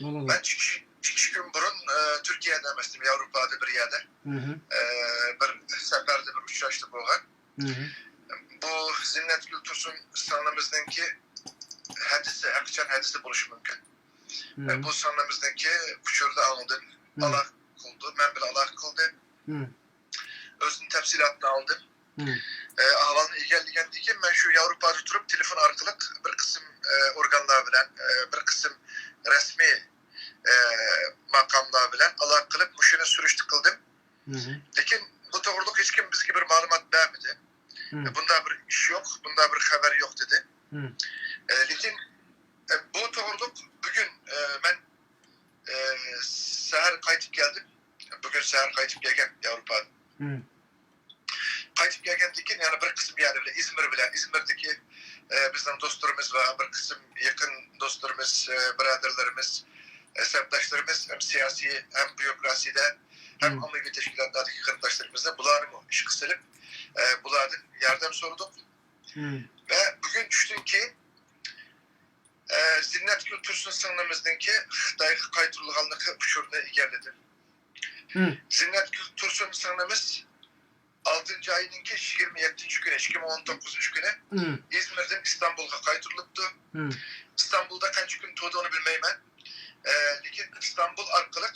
بولىدۇ. مەن ئىككى، ئىككى كۈن بۇرۇن، ئە، تۈركىيەدە ئەمەستىم، ياۋروپادا بىر يەردە. مم. ئە، بىر سەپەردە بىر ئۇچراشتى بولغان. مم. بۇ زىننەتگۈل تۇرسۇن سىڭلىمىزنىڭكى ھەدىسى، ھەقىچان ھەدىسى بولۇشى مۇمكىن. مم. ئە، بۇ سىڭلىمىزنىڭكى ئۇچۇردا ئاڭلىدىم. مم. ئالاقە قىلدى، مەن بىلەن ئالاقە قىلدى. مم. ئۆزىنىڭ تەپسىلاتىنى ئالدىم. مم. ئە، ئەھۋالنى ئىگىلىگەندىن كېيىن مەن شۇ ياۋروپادا تۇرۇپ تېلېفون ئارقىلىق بىر قىسىم، ئە، ئورگانلار بىلەن، ئە، بىر قىسىم رەسمىي، ئە، ماقاملار بىلەن ئالاقە قىلىپ مۇشۇنى سۈرۈشتە قىلدىم. مم. لېكىن بۇ توغرىلىق ھېچكىم بىزگە بىر مەلۇمات بەرمىدى. مم. ئە، بۇنداق بىر ئىش يوق، بۇنداق بىر خەۋەر يوق دېدى. مم. ئە، لېكىن، ئە، بۇ توغرىلىق بۈگۈن، ئە، مەن، ئە، سەھەر قايتىپ كەلدىم. بۈگۈن سەھەر قايتىپ كەلگەن ياۋروپادىن. مم. قايتىپ كەلگەندىن كېيىن يەنە بىر قىسىم يەرلەر بىلەن، ئىزمىر بىلەن، ئىزمىردىكى، ئە، بىزنىڭ دوستلىرىمىز ۋە بىر قىسىم يېقىن دوستلىرىمىز، ئە، بىرادەرلىرىمىز، ئە، سەپداشلىرىمىز ھەم سىياسىي، ھەم بيۇروكراتىيىدە، ھەم مم. ئاممىۋى تەشكىلاتلاردىكى قېرىنداشلىرىمىزنى بۇلارنىمۇ ئىشقا سېلىپ، ئە، بۇلاردىن ياردەم سورىدۇق. مم. ۋە بۈگۈن چۈشتىن كېيىن، ئە، زىننەتگۈل تۇرسۇن سىڭلىمىزنىڭكى خىتايغا قايتۇرۇلغانلىقى ئۇچۇرىنى ئىگىلىدىم. مم. زىننەتگۈل تۇرسۇن سىڭلىمىز ئالتىنچى ئاينىڭكى يىگىرمە يەتتىنچى كۈنى، ئىككى مىڭ ئون توققۇزىنچى كۈنى مم. ئىزمىردىن ئىستانبۇلغا قايتۇرۇلۇپتۇ. مم. ئىستانبۇلدا قانچە كۈن تۇردى، ئۇنى بىلمەيمەن. ئە، لېكىن ئىستانبۇل ئارقىلىق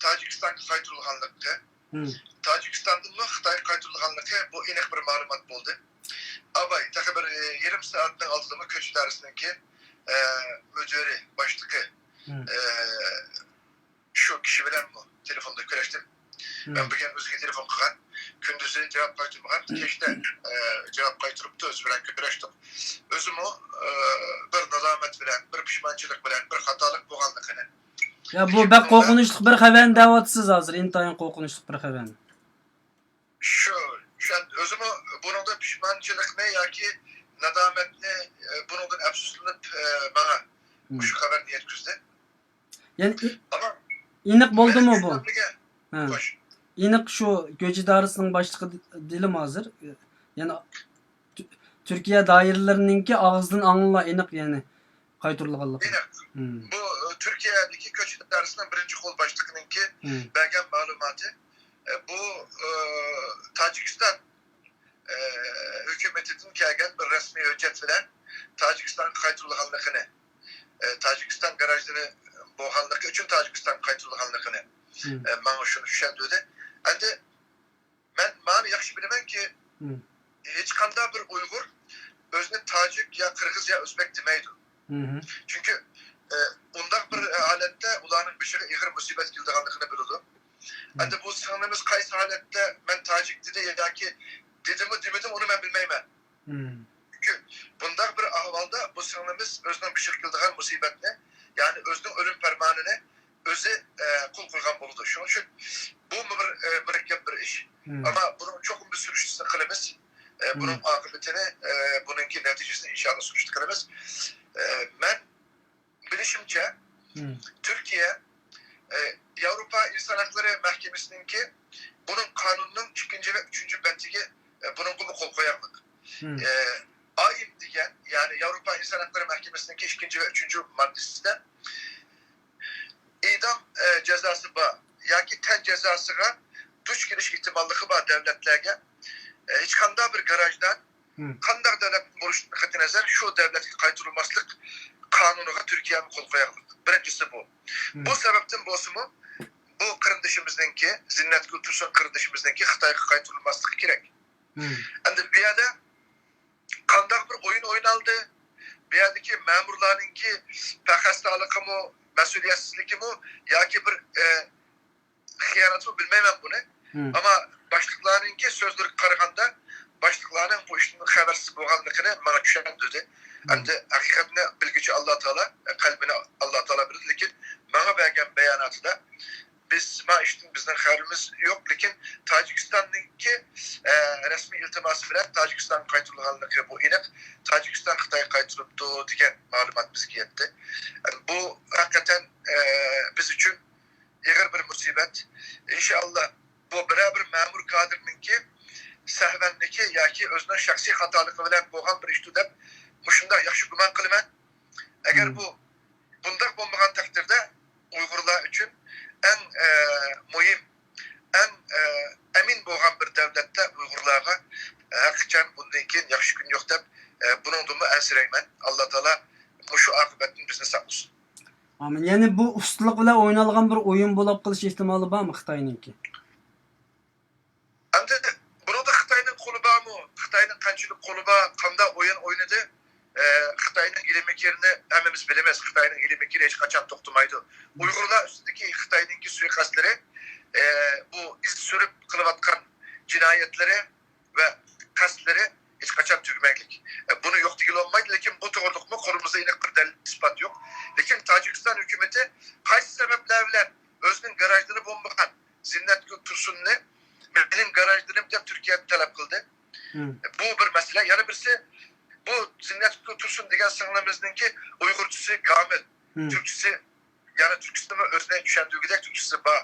تاجىكىستانغا قايتۇرۇلغانلىقى، مم. تاجىكىستاندىنمۇ خىتايغا قايتۇرۇلغانلىقى، بۇ ئېنىق بىر مەلۇمات بولدى. ئاۋاي، تېخى بىر، ئە، يېرىم سائەتنىڭ ئالدىدىمۇ كۆچ ئىدارىسىنىڭكى، ئە، مۇدىرى، باشلىقى، مم. ئە، شۇ كىشى بىلەنمۇ تېلېفوندا كۆرۈشتۈم. مم. مەن بۈگۈن ئۆزىگە تېلېفون قىلغان. كۈندۈزى جاۋاب قايتۇرمىغان. كەچتە، ئە، جاۋاب قايتۇرۇپتۇ، ئۆزى بىلەن كۆرۈشتۇق. ئۆزىمۇ، ئە، بىر نادامەت بىلەن، بىر پۇشمانچىلىق بىلەن، بىر خاتالىق بولغانلىقىنى، يا، بۇ بەك قورقۇنچلۇق بىر خەۋەرنى دەۋاتىسىز ھازىر، ئىنتايىن قورقۇنچلۇق بىر خەۋەرنى. شۇ، شۇ، ئۆزىمۇ بۇنىڭدا پۇشمانچىلىقنى ياكى نادامەتنى، ئە، بۇنىڭدىن ئەپسۇسلىنىپ، ئە، ماڭا مۇشۇ خەۋەرنى يەتكۈزدى. يەنى ئېنىق بولدىمۇ بۇ؟ ھە. ئېنىق شۇ كۆچ ئىدارىسىنىڭ باشلىقى دېدىلىمۇ ھازىر؟ يەنى تۈركىيە دائىرىلىرىنىڭكى ئاغزىدىن ئاڭلىنىلا ئېنىق، يەنى قايتۇرۇلغانلىقى. ئېنىق. بۇ، ئە، تۈركىيەدىكى كۆچ ئىدارىسىنىڭ بىرىنچى قول باشلىقىنىڭكى بەرگەن مەلۇماتى. ئە، بۇ، ئە، تاجىكىستان، ئە، ھۆكۈمىتىدىن كەلگەن بىر رەسمىي ھۆججەت بىلەن تاجىكىستانغا قايتۇرۇلغانلىقىنى، ئە، تاجىكىستان گراژدىنى بولغانلىقى ئۈچۈن تاجىكىستانغا قايتۇرۇلغانلىقىنى، ئە، ماڭا شۇنى چۈشەندۈردى. ئەمدى مەن مانى ياخشى بىلىمەنكى، ھېچقانداق بىر ئۇيغۇر ئۆزىنى تاجىك يا قىرغىز يا ئۆزبەك دېمەيدۇ. چۈنكى، ئە، ئۇنداق بىر ھالەتتە ئۇلارنىڭ بېشىغا ئېغىر مۇسىبەت كېلىدىغانلىقىنى بىلىدۇ. ئەمدى بۇ سىڭلىمىز قايسى ھالەتتە مەن تاجىك دېدى ياكى دېدىمۇ دېمىدىمۇ، ئۇنى مەن بىلمەيمەن. چۈنكى بۇنداق بىر ئەھۋالدا بۇ سىڭلىمىز ئۆزىنىڭ بېشىغا كېلىدىغان مۇسىبەتنى، يەنى ئۆزىنىڭ ئۆلۈم پەرمانىنى ئۆزى، ئە، قول قويغان بولىدۇ. شۇنىڭ ئۈچۈن بۇمۇ بىر، ئە، مۇرەككەپ بىر ئىش. ئەمما بۇنىڭ چوقۇم بىز سۈرۈشتىسىنى قىلىمىز. ئە، بۇنىڭ ئاقىۋىتىنى، ئە، بۇنىڭكى نەتىجىسىنى ئىنشاللا سۈرۈشتە قىلىمىز. ئە، مەن بىلىشىمچە، تۈركىيە، ئە، ياۋروپا ئىنسان ھەقلىرى مەھكىمىسىنىڭكى بۇنىڭ قانۇننىڭ ئىككىنچى ۋە ئۈچىنچى بەندىگە، ئە، بۇنىڭغىمۇ قول قويارلىق. ئە، ئايم دېگەن، يەنى ياۋروپا ئىنسان ھەقلىرى مەھكىمىسىنىڭكى ئىككىنچى ۋە ئۈچىنچى ماددىسىدە ئىدام، ئە، جازاسى بار ياكى تەن جازاسىغا دۇچ كېلىش ئېھتىماللىقى بار دۆلەتلەرگە، ئە، ھېچقانداق بىر گراژدان قانداق دۆلەتتىن بولۇشىدىن قەتئىينەزەر، شۇ دۆلەتكە قايتۇرۇلماسلىق قانۇنىغا تۈركىيەمۇ قول قويارلىق. بىرىنچىسى بۇ. بۇ سەۋەبتىن بولسىمۇ، بۇ قېرىندىشىمىزنىڭكى، زىننەتگۈل تۇرسۇن قېرىندىشىمىزنىڭكى خىتايغا قايتۇرۇلماسلىقى كېرەك. ئەمدى بۇ يەردە قانداق بىر ئويۇن ئوينالدى؟ بۇ يەردىكى مەمۇرلارنىڭكى پەخەستالىقىمۇ، مەسئۇلىيەتسىزلىكىمۇ ياكى بىر، ئە، خىيانەتمۇ، بىلمەيمەن بۇنى. ئەمما باشلىقلارنىڭكى سۆزلىرىگە قارىغاندا، باشلىقلارنىڭ بۇ ئىشتىن خەۋەرسىز بولغانلىقىنى ماڭا چۈشەندۈردى. ئەمدى ھەقىقەتنى بىلگۈچى ئاللا تائالا، قەلبىنى ئاللا تائالا بىلىدۇ، لېكىن ماڭا بەرگەن باياناتىدا، بىز ما ئىشتىن بىزنىڭ خەۋىرىمىز يوق، لېكىن تاجىكىستاننىڭكى، ئە، رەسمىي ئىلتىماسى بىلەن تاجىكىستانغا قايتۇرۇلغانلىقى بۇ ئېنىق. تاجىكىستان خىتايغا قايتۇرۇپتۇ دېگەن مەلۇمات بىزگە يەتتى. بۇ ھەقىقەتەن، ئە، بىز ئۈچۈن ئېغىر بىر مۇسىبەت. ئىنشائاللا، بۇ بىرەر بىر مەمۇر كادىرنىڭكى سەھۋەنلىكى ياكى ئۆزىنىڭ شەخسىي خاتالىقى بىلەن بولغان بىر ئىشتۇ دەپ مۇشۇنداق ياخشى گۇمان قىلىمەن. ئەگەر بۇ بۇنداق بولمىغان تەقدىردە، ئۇيغۇرلار ئۈچۈن ئەڭ، ئە، مۇھىم، ئەڭ، ئە، ئەمىن بولغان بىر دەۋلەتتە ئۇيغۇرلارغا، ئە، ھەقىقەتەن بۇندىن كېيىن ياخشى كۈن يوق دەپ، ئە، بۇنىڭدىنمۇ ئەنسىرەيمەن. ئاللا تائالا مۇشۇ ئاقىۋەتتىن بىزنى ساقلىسۇن. ئامىن. يەنى بۇ ئۇستىلىق بىلەن ئوينالغان بىر ئويۇن بولۇپ قېلىش ئېھتىمالى بارمۇ خىتاينىڭكى؟ ئەمدى بۇنىڭدا خىتاينىڭ قولى بارمۇ؟ خىتاينىڭ قانچىلىك قولى بار؟ قانداق ئويۇن ئوينىدى؟ ئە، خىتاينىڭ ھىيلە-مىكرىنى ھەممىمىز بىلىمىز. خىتاينىڭ ھىيلە-مىكرى ھېچقاچان توختىمايدۇ. ئۇيغۇرلار ئۈستىدىكى خىتاينىڭكى سۇيىقەستلىرى، ئە، بۇ ئىز سۈرۈپ قىلىۋاتقان جىنايەتلىرى ۋە قەستلىرى ھېچقاچان تۈگىمەيدۇ. ئە، بۇنى يوق دېگىلى بولمايدۇ، لېكىن بۇ توغرىلىقمۇ قولىمىزدا ئېنىق بىر دەلىل-ئىسپات يوق. لېكىن تاجىكىستان ھۆكۈمىتى قايسى سەۋەبلەر بىلەن ئۆزىنىڭ گاراژدىنى بولمىغان زىننەتگۈل تۇرسۇننى مېنىڭ گاراژدىنىم دەپ تۈركىيەدىن تەلەپ قىلدى. بۇ بىر مەسىلە. يەنە بىرسى، بۇ زىننەتگۈل تۇرسۇن دېگەن سىڭلىمىزنىڭكى ئۇيغۇرچىسى گامىل، تۈركچىسى، يەنى تۈركچىسىمۇ ئۆزىنى چۈشەندۈرگۈدەك تۈركچىسى بار.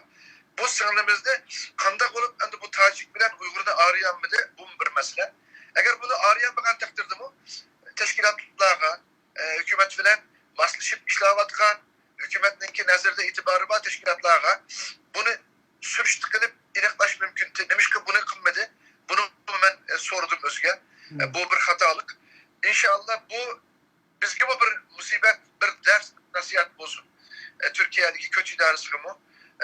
بۇ سىڭلىمىزنى قانداق بولۇپ ئەمدى بۇ تاجىك بىلەن ئۇيغۇرنى ئايرىيالمىدى؟ بۇمۇ بىر مەسىلە. ئەگەر بۇنى ئايرىيالمىغان تەقدىردىمۇ تەشكىلاتلارغا، ئە، ھۆكۈمەت بىلەن ماسلىشىپ ئىشلەۋاتقان، ھۆكۈمەتنىڭكى نەزىرىدە ئېتىبارى بار تەشكىلاتلارغا بۇنى سۈرۈشتە قىلىپ ئېنىقلاش مۇمكىن. نېمىشقا بۇنى قىلمىدى؟ بۇنى مەن، ئە، سورىدىم ئۆزىگە. ئە، بۇ بىر خاتالىق. ئىنشائاللا، بۇ بىزگىمۇ بىر مۇسىبەت، بىر دەرس، نەسىھەت بولسۇن. ئە، تۈركىيەدىكى كۆچ ئىدارىسىغىمۇ،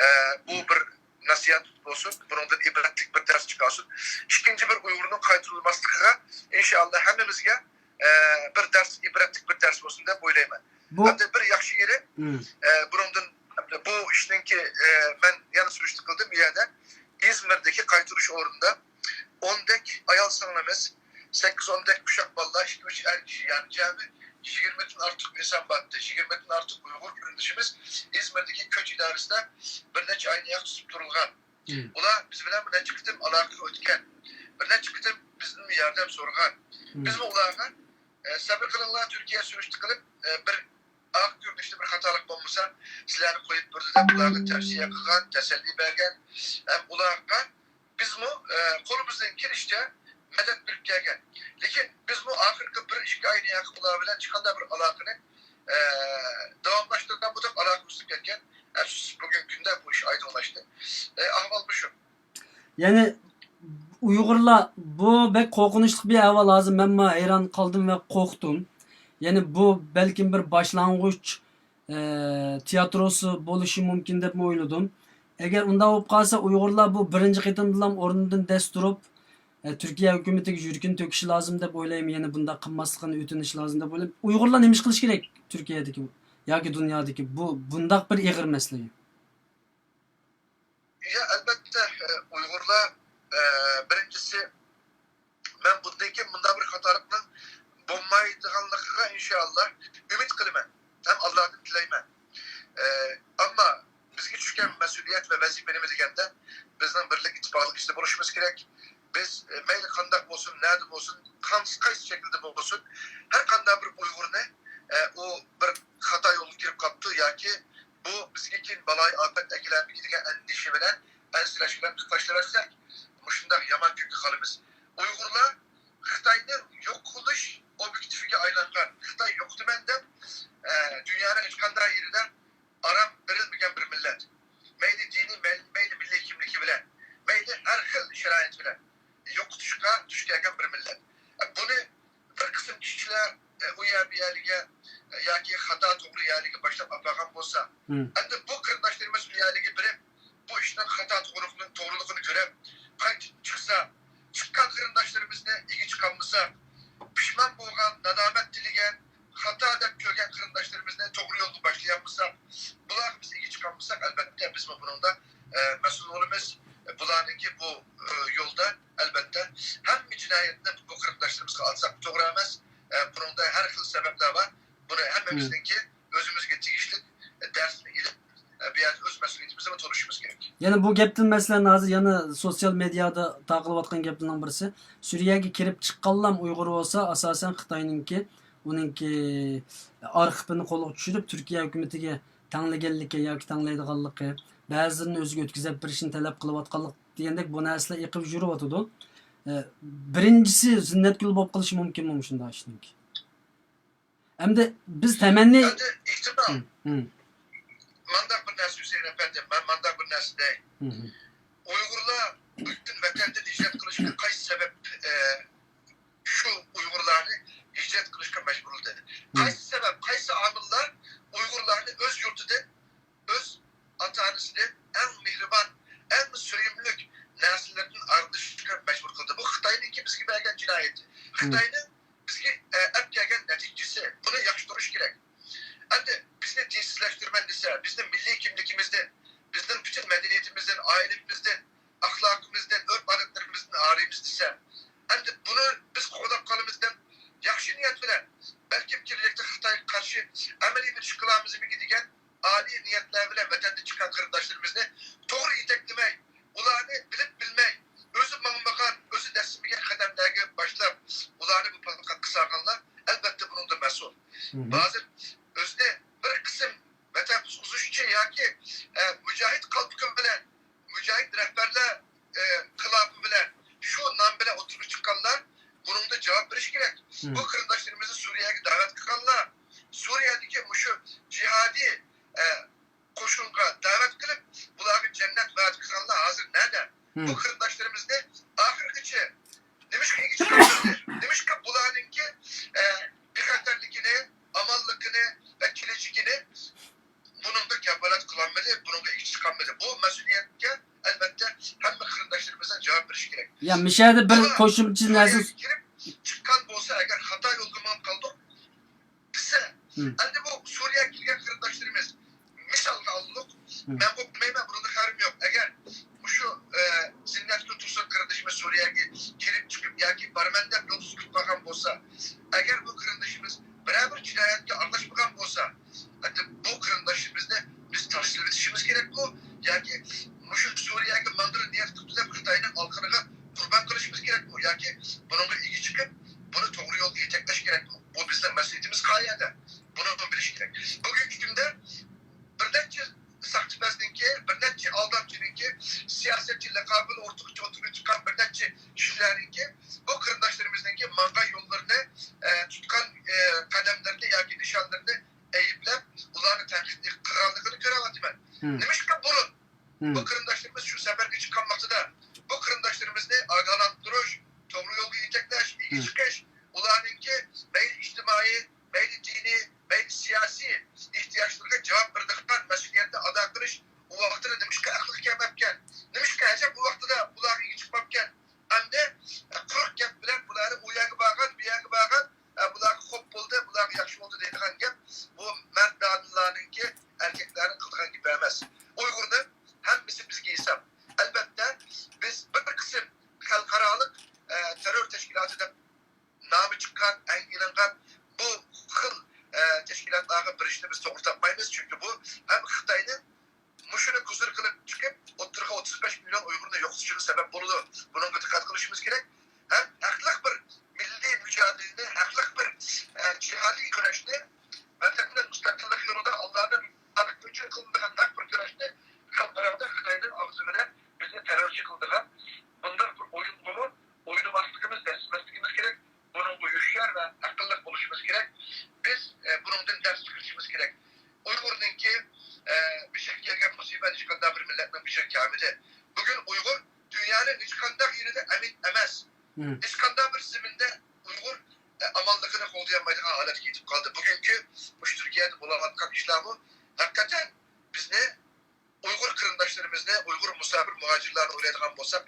ئە، بۇ بىر نەسىھەت بولسۇن، بۇنىڭدىن ئىبرەتلىك بىر دەرس چىقارسۇن. ئىككىنچى بىر ئۇيغۇرنىڭ قايتۇرۇلماسلىقىغا، ئىنشائاللا، ھەممىمىزگە، ئە، بىر دەرس، ئىبرەتلىك بىر دەرس بولسۇن دەپ ئويلايمەن. بۇ ھەمدە بىر ياخشى يېرى، ئە، بۇنىڭدىن، بۇ ئىشنىڭكى، ئە، مەن يەنە سۈرۈشتە قىلدىم، ئۇ يەردە ئىزمىردىكى قايتۇرۇش ئورنىدا ئوندەك ئايال سىڭلىمىز، سەككىز ئوندەك ئۇششاق بالىلار، ئىككى ئۈچ ئەر كىشى، يەنى جەمئىي يىگىرمىدىن ئارتۇق ئىنسان باتتى. يىگىرمىدىن ئارتۇق ئۇيغۇر قېرىندىشىمىز ئىزمىردىكى كۆچ ئىدارىسىدە بىر نەچچە ئاينى ياق تۇتۇپ تۇرۇلغان. مم. ئۇلار بىز بىلەن بىر نەچچە قېتىم ئالاقىگە ئۆتكەن. بىر نەچچە قېتىم بىزدىن ياردەم سورىغان. مم. بىزمۇ ئۇلارغا، ئە، سەۋر قىلىڭلار، تۈركىيە سۈرۈشتە قىلىپ، ئە، بىر ئاق كۆرۈنۈشتە بىر خاتالىق بولمىسا، سىلەرنى قويۇپ بېرىدۇ دەپ ئۇلارغا تەۋسىيە قىلغان، تەسەللى بەرگەن. ھەم ئۇلارغا بىزمۇ، ئە، قولىمىزدىن كېلىشىچە مەدەت بېرىپ كەلگەن. لېكىن بىزمۇ ئاخىرقى بىر ئىككى ئاينى ياقى ئۇلار بىلەن ھېچقانداق بىر ئالاقىنى، ئە، داۋاملاشتۇرغان بولساق، ئالاقە ئۈزۈلۈپ كەتكەن. ئەپسۇس، بۈگۈنكى كۈندە بۇ ئىش ئايدىڭلاشتى. ئە، ئەھۋال مۇشۇ. يەنى ئۇيغۇرلار، بۇ بەك قورقۇنچلۇق بىر ئەھۋال. ھازىر مەنمۇ ھەيران قالدىم ۋە قورقتۇم. يەنى بۇ بەلكىم بىر باشلانغۇچ، ئە، تىياتروسى بولۇشى مۇمكىن دەپمۇ ئويلىدىم. ئەگەر ئۇنداق بولۇپ قالسا، ئۇيغۇرلار بۇ بىرىنچى قېتىمدىلا ئورنىدىن دەس تۇرۇپ، ئە، تۈركىيە ھۆكۈمىتىگە يۈرىكىنى تۆكۈشى لازىم دەپ ئويلايمەن. يەنە بۇنداق قىلماسلىقىنى ئۆتۈنۈشى لازىم دەپ ئويلايمەن. ئۇيغۇرلار نېمە ئىش قىلىشى كېرەك تۈركىيەدىكى ياكى دۇنيادىكى بۇ، بۇنداق بىر ئېغىر مەسىلىگە؟ يا، ئەلۋەتتە، ئە، ئۇيغۇرلار، ئە، بىرىنچىسى، مەن بۇندىن كېيىن مۇنداق بىر خاتالىقنىڭ بولمايدىغانلىقىغا ئىنشائاللا ئۈمىد قىلىمەن ھەم ئاللادىن تىلەيمەن. ئە، ئەمما بىزگە چۈشكەن مەسئۇلىيەت ۋە ۋەزىپە نېمە دېگەندە، بىزنىڭ بىرلىك، ئىتتىپاقلىق ئىچىدە بولۇشىمىز كېرەك. بىز، ئە، مەيلى قانداق بولسۇن، نەدە بولسۇن، قانس-، قايسى شەكىلدە بولسۇن، ھەر قانداق بىر ئۇيغۇرنى، ئە، ئۇ بىر خاتا يولغا كىرىپ قاپتۇ ياكى بۇ بىزگە كېيىن بالايىئاپەت ئەكېلەرمىكىن دېگەن ئەندىشە بىلەن ئەنسىرەش بىلەن قىلىپ تاشلىۋەتسەك، مۇشۇنداق يامان كۈنگە قالىمىز. ئۇيغۇرلار خىتاينىڭ يوق قىلىش ئوبيېكتىپىگە ئايلانغان، خىتاي يوقىتىمەن دەپ، ئە، دۇنيانىڭ ھېچقانداق يېرىدە ئارام بېرىلمىگەن بىر مىللەت. مەيلى دىنىي، مەيلى، مەيلى مىللىي كىملىكى بىلەن، مەيلى ھەر خىل شارائىت بىلەن يوقىتىشقا دۇچ كەلگەن بىر مىللەت. ئە، بۇنى بىر قىسىم كىشىلەر، ئە، ئۇ يەر بۇ يەرلىككە، ئە، ياكى خاتا توغرا يەرلىككە باشلاپ ئاپارغان بولسا، مم. ئەمدى بۇ قېرىنداشلىرىمىز ئۇ يەرلىككە بېرىپ، بۇ ئىشنىڭ خاتا توغرىلىقىنى، توغرىلىقىنى كۆرۈپ، قايتىپ چىقسا، چىققان قېرىنداشلىرىمىزنى ئىگە چىقالمىساق، پىشمان بولغان، نادامەت تىلىگەن، خاتا دەپ كۆرگەن قېرىنداشلىرىمىزنى توغرا يولغا باشلىيالمىساق، بۇلارغا بىز ئىگە چىقالمىساق، ئەلۋەتتە، بىزمۇ بۇنىڭدا، ئە، مەسئۇل بولىمىز. ئە، بۇلارنىڭكى بۇ، ئە، يولدا، ئەلۋەتتە، ھەممە جىنايەتنى بۇ قېرىنداشلىرىمىزغا ئالساق توغرا ئەمەس. ئە، بۇنىڭدا ھەر خىل سەۋەبلەر بار. بۇنى ھەممىمىزنىڭكى ئۆزىمىزگە تېگىشلىك، ئە، دەرسنى ئېلىپ، ئە، بۇ يەردە ئۆز مەسئۇلىيىتىمىزنى تونۇشىمىز كېرەك. يەنە بۇ گەپتىن مەسىلەن، ھازىر يەنە سوتسىيال مېدىيادا تارقىلىۋاتقان گەپلەرنىڭ بىرسى، سۈرىيەگە كىرىپ چىققانلام ئۇيغۇر بولسا، ئاساسەن خىتاينىڭكى، ئۇنىڭكى ئارخىپىنى قولغا چۈشۈرۈپ، تۈركىيە ھۆكۈمىتىگە تەڭلىگەنلىكى ياكى تەڭلەيدىغانلىقى، بەزىلىرىنى ئۆزىگە ئۆتكۈزۈپ بېرىشنى تەلەپ قىلىۋاتقانلىق دېگەندەك بۇ نەرسىلەر ئېقىپ يۈرۈۋاتىدۇ. ئە، بىرىنچىسى زىننەتگۈل بولۇپ قېلىشى مۇمكىنمۇ مۇشۇنداق ئىشنىڭكى؟ ئەمدى بىز تەمەننى ئەمدى ئېھتىمال. مم، مم. مانداق بىر نەرسە، ھۈسەيىن ئەپەندى، مەن مانداق بىر نەرسە دەي. مم. ئۇيغۇرلار بۈگۈن ۋەتەندىن ھىجرەت قىلىشقا قايسى سەۋەب، ئە، شۇ ئۇيغۇرلارنى ھىجرەت قىلىشقا مەجبۇرلىدى؟ مم. قايسى سەۋەب، قايسى ئامىللار ئۇيغۇرلارنى ئۆز يۇرتىدىن، ئۆز ئاتا-ئانىسىدىن، ئەڭ مېھرىبان، ئەڭ سۆيۈملۈك نەرسىلىرىدىن ئايرىلىشقا مەجبۇر قىلدى؟ بۇ خىتاينىڭكى بىزگە بەرگەن جىنايىتى. مم. خىتاينىڭ بىزگە، ئە، ئەپ كەلگەن نەتىجىسى. بۇنى ياخشى تونۇش كېرەك. ئەمدى بىزنى دىنسىزلەشتۈرىمەن دېسە، بىزنى مىللىي كىملىكىمىزدىن، بىزنىڭ پۈتۈن مەدەنىيىتىمىزدىن، ئائىلىمىزدىن، ئەخلاقىمىزدىن، ئۆرپ-ئادەتلىرىمىزدىن ئايرىيمىز دېسە، ئەمدى بۇنى بىز قوغداپ قالىمىز دەپ ياخشى نىيەت بىلەن، بەلكىم كېلەچەكتە خىتايغا قارشى ئەمەلىي بىر ئىش قىلارمىزمىكىن دېگەن ئالىي نىيەتلەر بىلەن ۋەتەندىن چىققان قېرىنداشلىرىمىزنى توغرا يېتەكلىمەي، ئۇلارنى بىلىپ بىلمەي، ئۆزى ماڭمىغان، ئۆزى دەسسىمىگەن قەدەملەرگە باشلاپ، ئۇلارنى بۇ پاتقاققا سالغانلار، ئەلۋەتتە، بۇنىڭدىن مەسئۇل. مم. ھازىر ئۆزىنى بىر قىسىم ۋەتەن قۇتقۇزۇشچى ياكى، ئە، مۇجاھىد قالپىقى بىلەن، مۇجاھىد رەھبەرلەر، ئە، خىلاپى بىلەن شۇ نام بىلەن ئوتتۇرىغا چىققانلار بۇنىڭدا جاۋاب بېرىشى كېرەك. مم. بۇ قېرىنداشلىرىمىزنى سۈرىيەگە دەۋەت قىلغانلار، سۈرىيەدىكى مۇشۇ جىھادىي، ئە، قوشۇنغا دەۋەت قىلىپ، بۇلارغا جەننەت ۋەدە قىلغانلار ھازىر نەدە؟ مم. بۇ قېرىنداشلىرىمىزنى ئاخىرغىچە نېمىشقا ئىگە چىقارمىدى؟ نېمىشقا بۇلارنىڭكى، ئە، بىخەتەرلىكىنى، ئامانلىقىنى ۋە كېلەچىكىنى بۇنىڭغا كاپالەت قىلالمىدى، بۇنىڭغا ئىگە چىقالمىدى؟ بۇ مەسئۇلىيەتكە، ئەلۋەتتە، ھەممە قېرىنداشلىرىمىزنىڭ جاۋاب بېرىشى كېرەك. يا، مۇشۇ يەردە بىر بۇلار قوشۇمچە نەرسە سۈرىيەگە كىرىپ چىققان بولسا، ئەگەر خاتا يولغا مېڭىپ قالدۇق، دېسە، مم. ئەمدى بۇ سۈرىيەگە كەلگەن قېرىنداشلىرىمىز، مىسالغا ئالدۇق، مم. مەن بولۇپ بىلمەيمەن، بۇنىڭدا خەۋىرىم يوق. ئەگەر مۇشۇ، ئە، زىننەتگۈل تۇرسۇن قېرىندىشىمىز سۈرىيەگە كىرىپ چىقىپ ياكى بارىمەن دەپ يولدا تۇتۇپ قالغان بولسا، ئەگەر بۇ قېرىندىشىمىز بىرەر بىر كىشىلەرنىڭكى، بۇ قېرىنداشلىرىمىزنىڭكى ماڭغان يوللىرىنى، ئە، تۇتقان، ئە، قەدەملىرىنى ياكى نىشانلىرىنى ئەيىبلەپ، ئۇلارنى تەنقىد قىلغانلىقىنى كۆرۈۋاتىمەن. نېمىشقا بۇرۇن بۇ قېرىنداشلىرىمىز شۇ سەپەرگە چىققان ۋاقتىدا بۇ قېرىنداشلىرىمىزنى ئاگاھلاندۇرۇش، توغرا يولغا يېتەكلەش، ئىگە چىقىش، ئۇلارنىڭكى مەيلى ئىجتىمائىي، مەيلى دىنىي، مەيلى سىياسىي ئېھتىياجلىرىغا جاۋاب بېرىدىغان مەسئۇلىيەتنى ئادا قىلىش، ئۇ ۋاقتىدا نېمىشقا ئەقلىگە كەلمەپكەن؟ نېمىشقا ھەجەپ ئۇ ۋاقتىدا ئۇلارغا ئىگە چىقماپكەن؟ ئەمدى قۇرۇق گەپ بىلەن بۇلارنى ئۇ يەرگە بارغان، بۇ يەرگە بارغان، ئە، بۇلارغا خوپ بولدى، بۇلارغا ياخشى بولدى دەيدىغان گەپ، بۇ مەردانىلارنىڭكى، ئەركەكلەرنىڭ قىلىدىغان گېپى ئەمەس. ئۇيغۇرنىڭ ھەممىسى بىزگە ھېساب. ئەلۋەتتە، بىز بىر قىسىم خەلقئارالىق، ئە، تېررور تەشكىلاتى دەپ نامى چىققان، ئەڭگە ئېلىنغان بۇ خىل، ئە، تەشكىلاتلارغا بېرىشنى بىز توغرا تاپمايمىز. چۈنكى بۇ ھەم خىتاينىڭ مۇشۇنى كوزىر قىلىپ چىقىپ، ئوتتۇرىغا ئوتتۇز بەش مىليون ئۇيغۇرنى يوقىتىشىغا سەۋەب بولىدۇ. بۇنىڭغا دىققەت قىلىشىمىز كېرەك. ھەم ھەقلىق بىر مىللىي مۇجادىلىنى، ھەقلىق بىر، ئە، جىھادىي كۈرەشنى، ۋەتەننىڭ مۇستەقىللىقى يولىدا ئاللانىڭ ئۈچۈن قىلىنىدىغان ھەق بىر كۈرەشنى خەلقئارادا خىتاينىڭ ئاغزى بىلەن بىزنى تېررورچى قىلىدىغان بۇنداق بىر ئويۇنغىمۇ ئوينىماسلىقىمىز، دەسسىمەسلىكىمىز كېرەك. بۇنىڭغا ھوشيار ۋە ئەقىللىق بولۇشىمىز كېرەك. بىز، ئە، بۇنىڭدىن دەرس چىقىرىشىمىز كېرەك. ئۇيغۇرنىڭكى، ئە، بېشىغا كەلگەن مۇسىبەت ھېچقانداق بىر مىللەتنىڭ بېشىغا كەلمىدى. بۈگۈن ئۇيغۇر دۇنيانىڭ ھېچقانداق يېرىدە ئەمىن ئەمەس. ھېچقانداق بىر زېمىندا ئۇيغۇر، ئە، ئامانلىقىنى قوغدىيالمايدىغان ھالەتكە يېتىپ قالدى. بۈگۈنكى مۇشۇ تۈركىيەدە بولۇۋاتقان ئىشلارمۇ ھەقىقەتەن بىزنى ئۇيغۇر قېرىنداشلىرىمىزنى، ئۇيغۇر مۇساپىر مۇھاجىرلارنى ئويلايدىغان بولساق،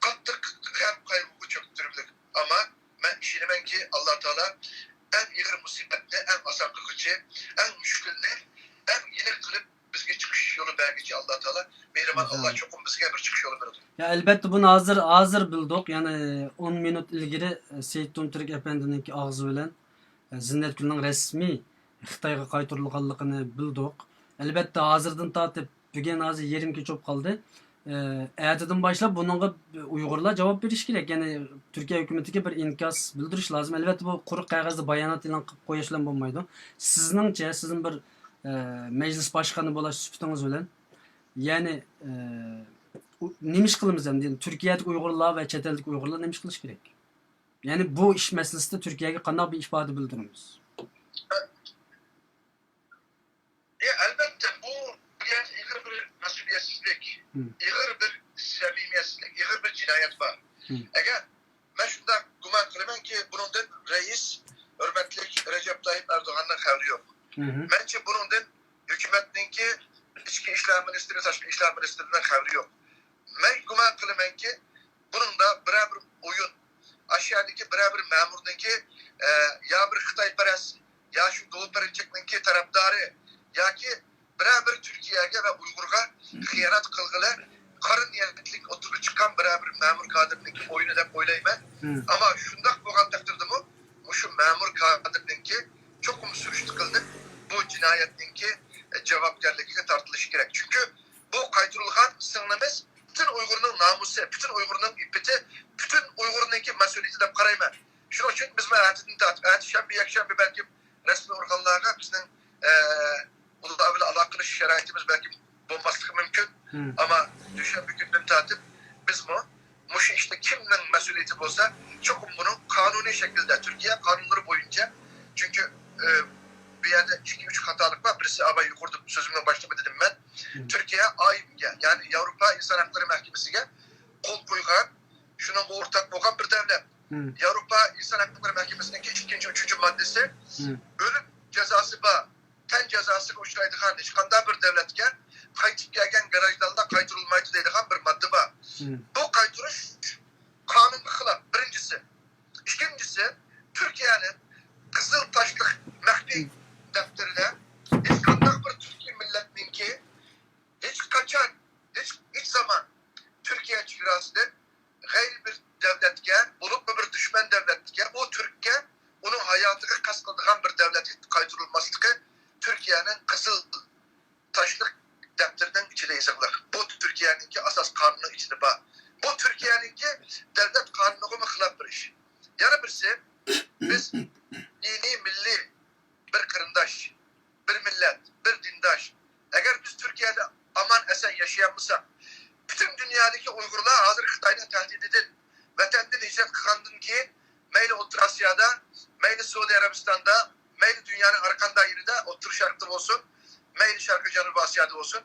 قاتتىق غەم قايغۇغا چۆكتۈرۈملۈك. ئەمما مەن ئىشىنىمەنكى، ئاللا تائالا ئەڭ ئېغىر مۇسىبەتنى ئەڭ ئاسان قىلغۇچى، ئەڭ مۈشكۈلنى ئەڭ يېنىك قىلىپ، بىزگە چىقىش يولى بەرگۈچى ئاللا تائالا، مېھرىبان ئاللا چوقۇم بىزگە بىر چىقىش يولى بېرىدۇ. يا، ئەلۋەتتە، بۇنى ھازىر، ھازىر بىلدۇق. يەنى ئون مىنۇت ئىلگىرى، ئە، سېيىت تۇمتۈرك ئەپەندىنىڭكى ئاغزى بىلەن، ئە، زىننەتگۈلنىڭ رەسمىي خىتايغا قايتۇرۇلغانلىقىنى بىلدۇق. ئەلۋەتتە، ھازىردىن تارتىپ بۈگۈن ھازىر يېرىم كېچە بولۇپ قالدى. ئە، ئەتىدىن باشلاپ بۇنىڭغا ئۇيغۇرلار جاۋاب بېرىشى كېرەك. يەنى تۈركىيە ھۆكۈمىتىگە بىر ئىنكاس بىلدۈرۈش لازىم. ئەلۋەتتە، بۇ قۇرۇق قەغەزدە بايانات ئېلان قىلىپ قويۇش بىلەن بولمايدۇ. سىزنىڭچە، سىزنىڭ بىر، ئە، مەجلىس باشقانى بولاش سۈپىتىڭىز بىلەن، يەنى، ئە، ئۇ-، نېمە ئىش قىلىمىز ئەمدى؟ يەنى تۈركىيەدىكى ئۇيغۇرلار ۋە چەت ئەلدىكى ئۇيغۇرلار نېمە ئىش قىلىشى كېرەك؟ يەنى بۇ ئىش مەسىلىسىدە تۈركىيەگە قانداق بىر ئىپادە بىلدۈرىمىز؟ ئە، ئەلۋەتتە، بۇ بىر ئېغىر بىر مەسئۇلىيەتسىزلىك، ئېغىر بىر سەمىمىيەتسىزلىك، ئېغىر بىر جىنايەت بار. ئەگەر مەن شۇنداق گۇمان قىلىمەنكى، بۇنىڭدىن رەئىس، ھۆرمەتلىك رەجەپ تايىپ ئەردوغاننىڭ خەۋىرى يوق. مەنچە بۇنىڭدىن ھۆكۈمەتنىڭكى ئىچكى ئىشلار مىنىستىرى، تاشقى ئىشلار مىنىستىرىنىڭ خەۋىرى يوق. مەن گۇمان قىلىمەنكى، بۇنىڭدا بىرەر بىر ئويۇن، ئاشۇ يەردىكى بىرەر بىر مەمۇرنىڭكى، ئە، يا بىر خىتايپەرەس، يا شۇ دوۋپەرەنچەكنىڭكى تەرەپدارى، ياكى بىرەر بىر تۈركىيەگە ۋە ئۇيغۇرغا خىيانەت قىلغىلى قارا نىيەتلىك ئوتتۇرىغا چىققان بىرەر بىر مەمۇر كادىرنىڭكى ئويۇنى دەپ ئويلايمەن. ئەمما شۇنداق بولغان تەقدىردىمۇ، مۇشۇ مەمۇر كادىرنىڭكى چوقۇم سۈرۈشتە قىلىنىپ، بۇ جىنايەتنىڭكى، ئە، جاۋابكارلىقىغا تارتىلىشى كېرەك. چۈنكى بۇ قايتۇرۇلغان سىڭلىمىز پۈتۈن ئۇيغۇرنىڭ نامۇسى، پۈتۈن ئۇيغۇرنىڭ ئىپپىتى، پۈتۈن ئۇيغۇرنىڭكى مەسئۇلىيىتى دەپ قارايمەن. شۇنىڭ ئۈچۈن بىزمۇ ئەتىدىن تارتىپ، ئەتە شەنبە، يەكشەنبە بەلكىم رەسمىي ئورگانلارغا بىزنىڭ، ئە، ئۇلار بىلەن ئالاقىلىشىش شارائىتىمىز بەلكىم بولماسلىقى مۇمكىن. ئەمما دۈشەنبە كۈندىن تارتىپ بىزمۇ مۇشۇ ئىشتا كىمنىڭ مەسئۇلىيىتى بولسا، چوقۇم بۇنىڭ قانۇنىي شەكىلدە، تۈركىيە قانۇنلىرى بويىچە، چۈنكى، ئە، بۇ يەردە ئىككى، ئۈچ خاتالىق بار. بىرسى، ئاۋۋال يۇقىرىدا سۆزۈمنىڭ باشلىقىدا دېدىم مەن. تۈركىيە ئايمگە، يەنى ياۋروپا ئىنسان ھەقلىرى مەھكىمىسىگە قول قويغان، شۇنىڭغا ئورتاق بولغان بىر دەۋلەت. ياۋروپا ئىنسان ھەقلىرى مەھكىمىسىنىڭكى ئىككىنچى، ئۈچىنچى ماددىسى، ئۆلۈم جازاسى بار، تەن جازاسىغا ئۇچرايدىغان ھېچقانداق بىر دەۋلەتكە قايتىپ كەلگەن گراژدانلار قايتۇرۇلمايدۇ دەيدىغان بىر ماددا بار. بۇ قايتۇرۇش قانۇنغا خىلاپ، بىرىنچىسى. ئىككىنچىسى، تۈركىيەنىڭ قىزىل تاشلىق مەخپىي دەپتىرىدە ھېچقانداق بىر تۈركىي مىللەتنىڭكى ھېچقاچان، ھېچ، ھېچ زامان تۈركىيە چېگراسىدىن غەيرىي بىر دەۋلەتكە، بولۇپمۇ بىر دۈشمەن دەۋلەتكە، ئۇ تۈرككە، ئۇنىڭ ھاياتىغا قەست قىلىدىغان بىر دەۋلەتكە قايتۇرۇلماسلىقى تۈركىيەنىڭ قىزىل تاشلىق دەپتىرىنىڭ ئىچىدە يېزىقلىق. بۇ تۈركىيەنىڭكى ئاساس قانۇنىنىڭ ئىچىدە بار. بۇ تۈركىيەنىڭكى دەۋلەت قانۇنىغىمۇ خىلاپ بىر ئىش. يەنە بىرسى، بىز دىنىي، مىللىي بىر قېرىنداش، بىر مىللەت، بىر دىنداش. ئەگەر بىز تۈركىيەدە ئامان ئەسەن ياشىيالمىساق، پۈتۈن دۇنيادىكى ئۇيغۇرلار ھازىر خىتاينىڭ تەھدىتىدىن، ۋەتەندىن ھېچ مەيلى سەئۇدى ئەرەبىستاندا، مەيلى دۇنيانىڭ ھەر قانداق يېرىدە، ئوتتۇرا شەرقتە بولسۇن، مەيلى شەرقىي جەنۇبىي ئاسىيادا بولسۇن،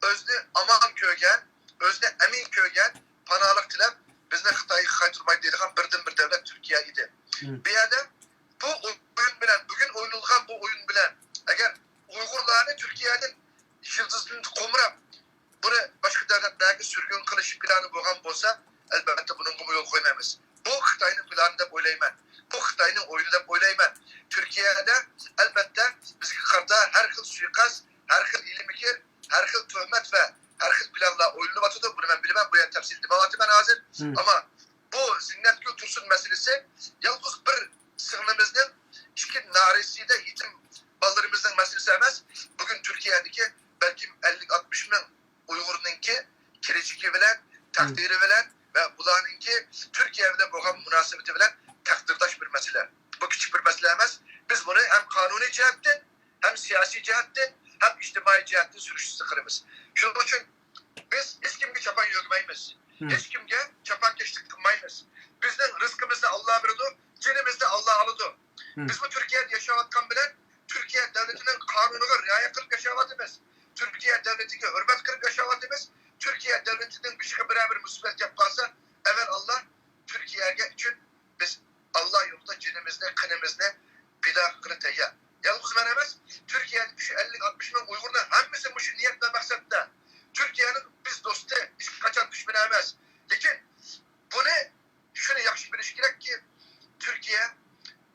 ئۆزىنى ئامان كۆرگەن، ئۆزىنى ئەمىن كۆرگەن، پاناھلىق تىلەپ، بىزنى خىتايغا قايتۇرمايدۇ دەيدىغان بىردىنبىر دەۋلەت تۈركىيە ئىدى. مم. بۇ يەردە بۇ ئويۇن بىلەن، بۈگۈن ئوينىلغان بۇ ئويۇن بىلەن، ئەگەر ئۇيغۇرلارنى تۈركىيەدىن يىلتىزىدىن قومراپ، بۇنى باشقا دۆلەتلەرگە سۈرگۈن قىلىش پىلانى بولغان بولسا، ئەلبەتتە بۇنىڭغىمۇ يول قويمايمىز. بۇ خىتاينىڭ پىلانى دەپ ئويلايمەن. بۇ خىتاينىڭ ئويۇنى دەپ ئويلايمەن. تۈركىيەدە ئەلبەتتە بىزگە قارىتا ھەر خىل سۇيىقەست، ھەر خىل ھىيلە-مىكىر، ھەر خىل تۆھمەت ۋە ھەر خىل پىلانلار ئويلىنىۋاتىدۇ. بۇنى مەن بىلىمەن، بۇ يەردە تەپسىلىي دېمەيۋاتىمەن ھازىر. مم. ئەمما بۇ زىننەتگۈل تۇرسۇن مەسىلىسى يالغۇز بىر سىڭلىمىزنىڭ، ئىككى نارەسىدە يېتىم بالىلىرىمىزنىڭ مەسىلىسى ئەمەس. بۈگۈن تۈركىيەدىكى بەلكىم ئەللىك، ئاتمىش مىڭ ئۇيغۇرنىڭكى كېلىچىكى بىلەن، تەقدىرى بىلەن ۋە بۇلارنىڭكى تۈركىيە بىلەن بولغان مۇناسىۋىتى بىلەن تەقدىرداش بىر مەسىلە. بۇ كىچىك بىر مەسىلە ئەمەس. بىز بۇنى ھەم قانۇنىي جەھەتتىن، ھەم سىياسىي جەھەتتىن، ھەم ئىجتىمائىي جەھەتتىن سۈرۈشتە قىلىمىز. شۇنىڭ ئۈچۈن بىز ھېچكىمگە چاپان يۆگىمەيمىز. مم. ھېچكىمگە چاپانكەشلىك قىلمايمىز. بىزنىڭ رىزقىمىزنى ئاللا بېرىدۇ، جېنىمىزنى ئاللا ئالىدۇ. مم. بىزمۇ تۈركىيەدە ياشاۋاتقان بىلەن تۈركىيە دۆلىتىنىڭ قانۇنىغا رىئايە قىلىپ ياشاۋاتىمىز. تۈركىيە دۆلىتىگە ھۆرمەت قىلىپ ياشاۋاتىمىز. تۈركىيە دۆلىتىنىڭ بېشىغا بىرەر بىر مۇسىبەت كەپ قالسا، ئەۋەل ئاللا تۈركىيەگە ئۈچۈن بىز ئاللا يولىدا جېنىمىزنى، قېنىمىزنى پىدا قىلغىلى تەييار. يالغۇز مەن ئەمەس، تۈركىيەدىكى شۇ ئەللىك، ئاتمىش مىڭ ئۇيغۇرنىڭ ھەممىسى مۇشۇ نىيەت ۋە مەقسەتتە. تۈركىيەنىڭ بىز دوستى، ھېچقاچان دۈشمىنى ئەمەس. لېكىن بۇنى، شۇنى ياخشى بىلىش كېرەككى، تۈركىيە،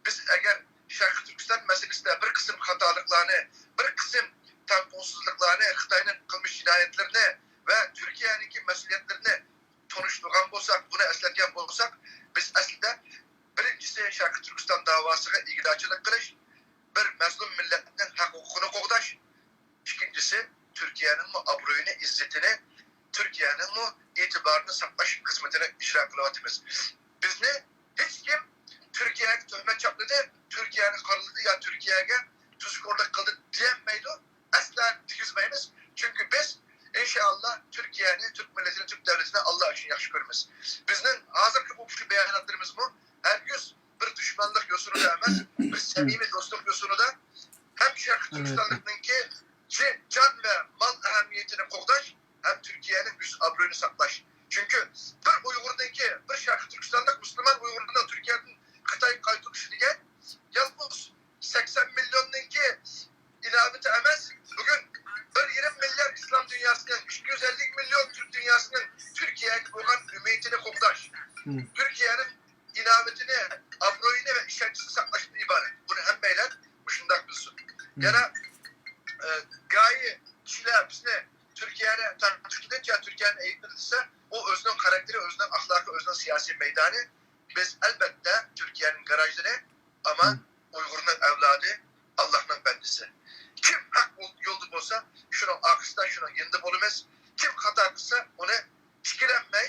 بىز ئەگەر شەرقىي تۈركىستان مەسىلىسىدە بىر قىسىم خاتالىقلارنى، بىر قىسىم تەڭپۇڭسىزلىقلارنى، خىتاينىڭ قىلمىش جىنايەتلىرىنى ۋە تۈركىيەنىڭكى مەسئۇلىيەتلىرىنى تونۇشتۇرغان بولساق، بۇنى ئەسلەتكەن بولساق، بىز ئەسلىدە بىرىنچىسى شەرقىي تۈركىستان داۋاسىغا ئىگىدارچىلىق قىلىش، بىر مەزلۇم مىللەتنىڭ ھەق ھوقۇقىنى قوغداش، ئىككىنچىسى تۈركىيەنىڭمۇ ئابرۇيىنى، ئىززىتىنى، تۈركىيەنىڭمۇ ئېتىبارىنى ساقلاش خىزمىتىنى ئىجرا قىلىۋاتىمىز. بىزنى ھېچكىم تۈركىيەگە تۆھمەت چاپلىدى، تۈركىيەنى قارىلىدى يا تۈركىيەگە تۇزكورلۇق قىلدى دېيەلمەيدۇ. ئەسلا دېگۈزمەيمىز. چۈنكى بىز، ئىنشائاللا، تۈركىيەنى، تۈرك مىللىتىنى، تۈرك دۆلىتىنى ئاللا ئۈچۈن ياخشى كۆرىمىز. بىزنىڭ ھازىرقى بۇ، شۇ باياناتلىرىمىزمۇ ھەرگىز بىر دۈشمەنلىك يوسۇنىدا ئەمەس، بىر سەمىمىي دوستلۇق يوسۇنىدا ھەم شەرقىي تۈركىستانلىقنىڭكى جى-، جان ۋە مال ئەھمىيىتىنى قوغداش، ھەم تۈركىيەنىڭ يۈز ئابرۇيىنى ساقلاش. چۈنكى بىر ئۇيغۇرنىڭكى، بىر شەرقىي تۈركىستانلىق مۇسۇلمان ئۇيغۇرنىڭ تۈركىيەدىن خىتايغا قايتۇرۇلۇشى دېگەن يالغۇز سەكسەن مىليوننىڭكى ئىناۋىتى ئەمەس، بۈگۈن بىر يېرىم مىليارد ئىسلام دۇنياسىنىڭ، ئىككى يۈز ئەللىك مىليون تۈرك دۇنياسىنىڭ تۈركىيەگە بولغان ئۈمىدىنى قوغداش، مم، تۈركىيەنىڭ ئىناۋىتىنى، ئابرۇيىنى ۋە ئىشەنچىنى ساقلاشتىن ئىبارەت. بۇنى ھەممەيلەن مۇشۇنداق بىلسۇن. مم. يەنە، ئە، گاھى كىشىلەر بىزنى تۈركىيەنى تەنقىد قىلىدۇ يا تۈركىيەنى ئەيىبلىدى دېسە، ئۇ ئۆزىنىڭ خاراكتېرى، ئۆزىنىڭ ئەخلاقى، ئۆزىنىڭ سىياسىي مەيدانى. بىز، ئەلبەتتە، تۈركىيەنىڭ گاراژدىنى ئامان، مم، ئۇيغۇرنىڭ ئەۋلادى، ئاللاھنىڭ بەندىسى. كىم ھەق يول-، يولدا بولسا، شۇنىڭ ئارقىسىدا، شۇنىڭ يېنىدا بولىمىز. كىم خاتا قىلسا، ئۇنى ئىككىلەنمەي،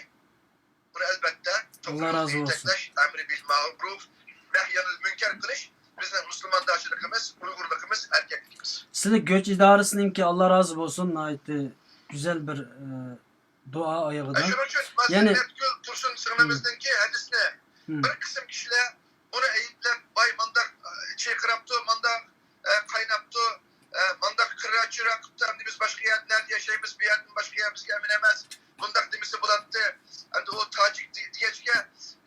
بۇنى، ئەلبەتتە، توغرا يولنى يېتەكلەش، ئەمرى بىل مەرۇف، نەھيانىل مۇنكەر قىلىش بىزنىڭ مۇسۇلماندارچىلىقىمىز، ئۇيغۇرلۇقىمىز، ئەركەكلىكىمىز. سىلى گۆچ ئىدارىسىنىڭكى، ئاللا رازى بولسۇن، ناھايىتى گۈزەل بىر، ئە، دۇئا ئايىغىدا. ئە، شۇنىڭ ئۈچۈن يەنى زىننەتگۈل تۇرسۇن سىڭلىمىزنىڭكى ھەدىسىنى، مم، بىر قىسىم كىشىلەر ئۇنى ئەيىبلەپ، ۋاي، مانداق، ئە، چىرقىراپتۇ، مانداق، ئە، قايناپتۇ، ئە، مانداق كىرا چىرا قىپتۇ، ئەمدى بىز باشقا يەردە نەدە ياشايمىز، بۇ يەردىن باشقا يەر بىزگە ئەمىن ئەمەس، بۇنداق دېمىسە بولاتتى، ئەمدى ئۇ تاجىك دې-، دېگەچكە،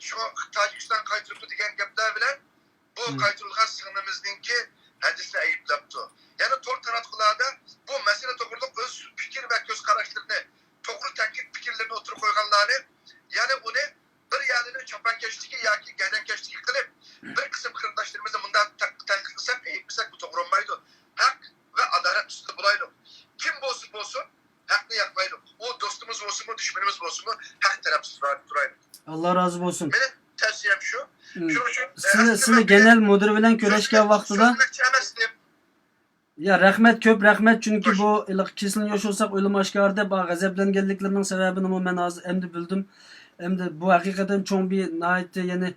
شۇڭا تاجىكىستان قايتۇرۇپتۇ دېگەن گەپلەر بىلەن بۇ، مم، قايتۇرۇلغان سىڭلىمىزنىڭكى ھەدىسىنى ئەيىبلەپتۇ. يەنە تور تاراتقۇلاردا بۇ مەسىلە توغرۇلۇق ئۆز پىكىر ۋە كۆز قاراشلىرىنى، توغرا تەنقىد پىكىرلىرىنى ئوتتۇرىغا قويغانلارنى، يەنى ئۇنى بىر يەرلىرىنى چاپانكەشلىكى ياكى گەدەنكەشلىكى قىلىپ، بىر قىسىم قىرىنداشلىرىمىزنى مۇنداق تەن-، تەنقىد قىلساق، ئەيىبلىسەك، بۇ توغرا بولمايدۇ. ھەق ۋە ئادالەت ئۈستىدە بولايلۇق. كىم بولسا بولسۇن، ھەقنى ياقلايلۇق. ئۇ دوستىمىز بولسۇنمۇ، دۈشمىنىمىز بولسۇنمۇ، ھەق تەرەپسىز تۇرايلۇق. ئاللا رازى بولسۇن. مېنىڭ تەۋسىيەم شۇ. مم. شۇنىڭ ئۈچۈن، ئە، سىلى، سىلى گېنەل مۇدىر بىلەن كۆرۈشكەن ۋاقتىدا، سۆزلىمەكچى ئەمەس دەپ. يا، رەھمەت، كۆپ رەھمەت، چۈنكى خوش. بۇ ھېلىقى كېسىلنى يوشۇرساق ئۆلۈمى ئاشكارا دەپ، غەزەپلەنگەنلىكلىرىنىڭ سەۋەبىنىمۇ مەن ھازىر ئەمدى بىلدىم. ئەمدى بۇ ھەقىقەتەن چوڭ بىر، ناھايىتى، يەنى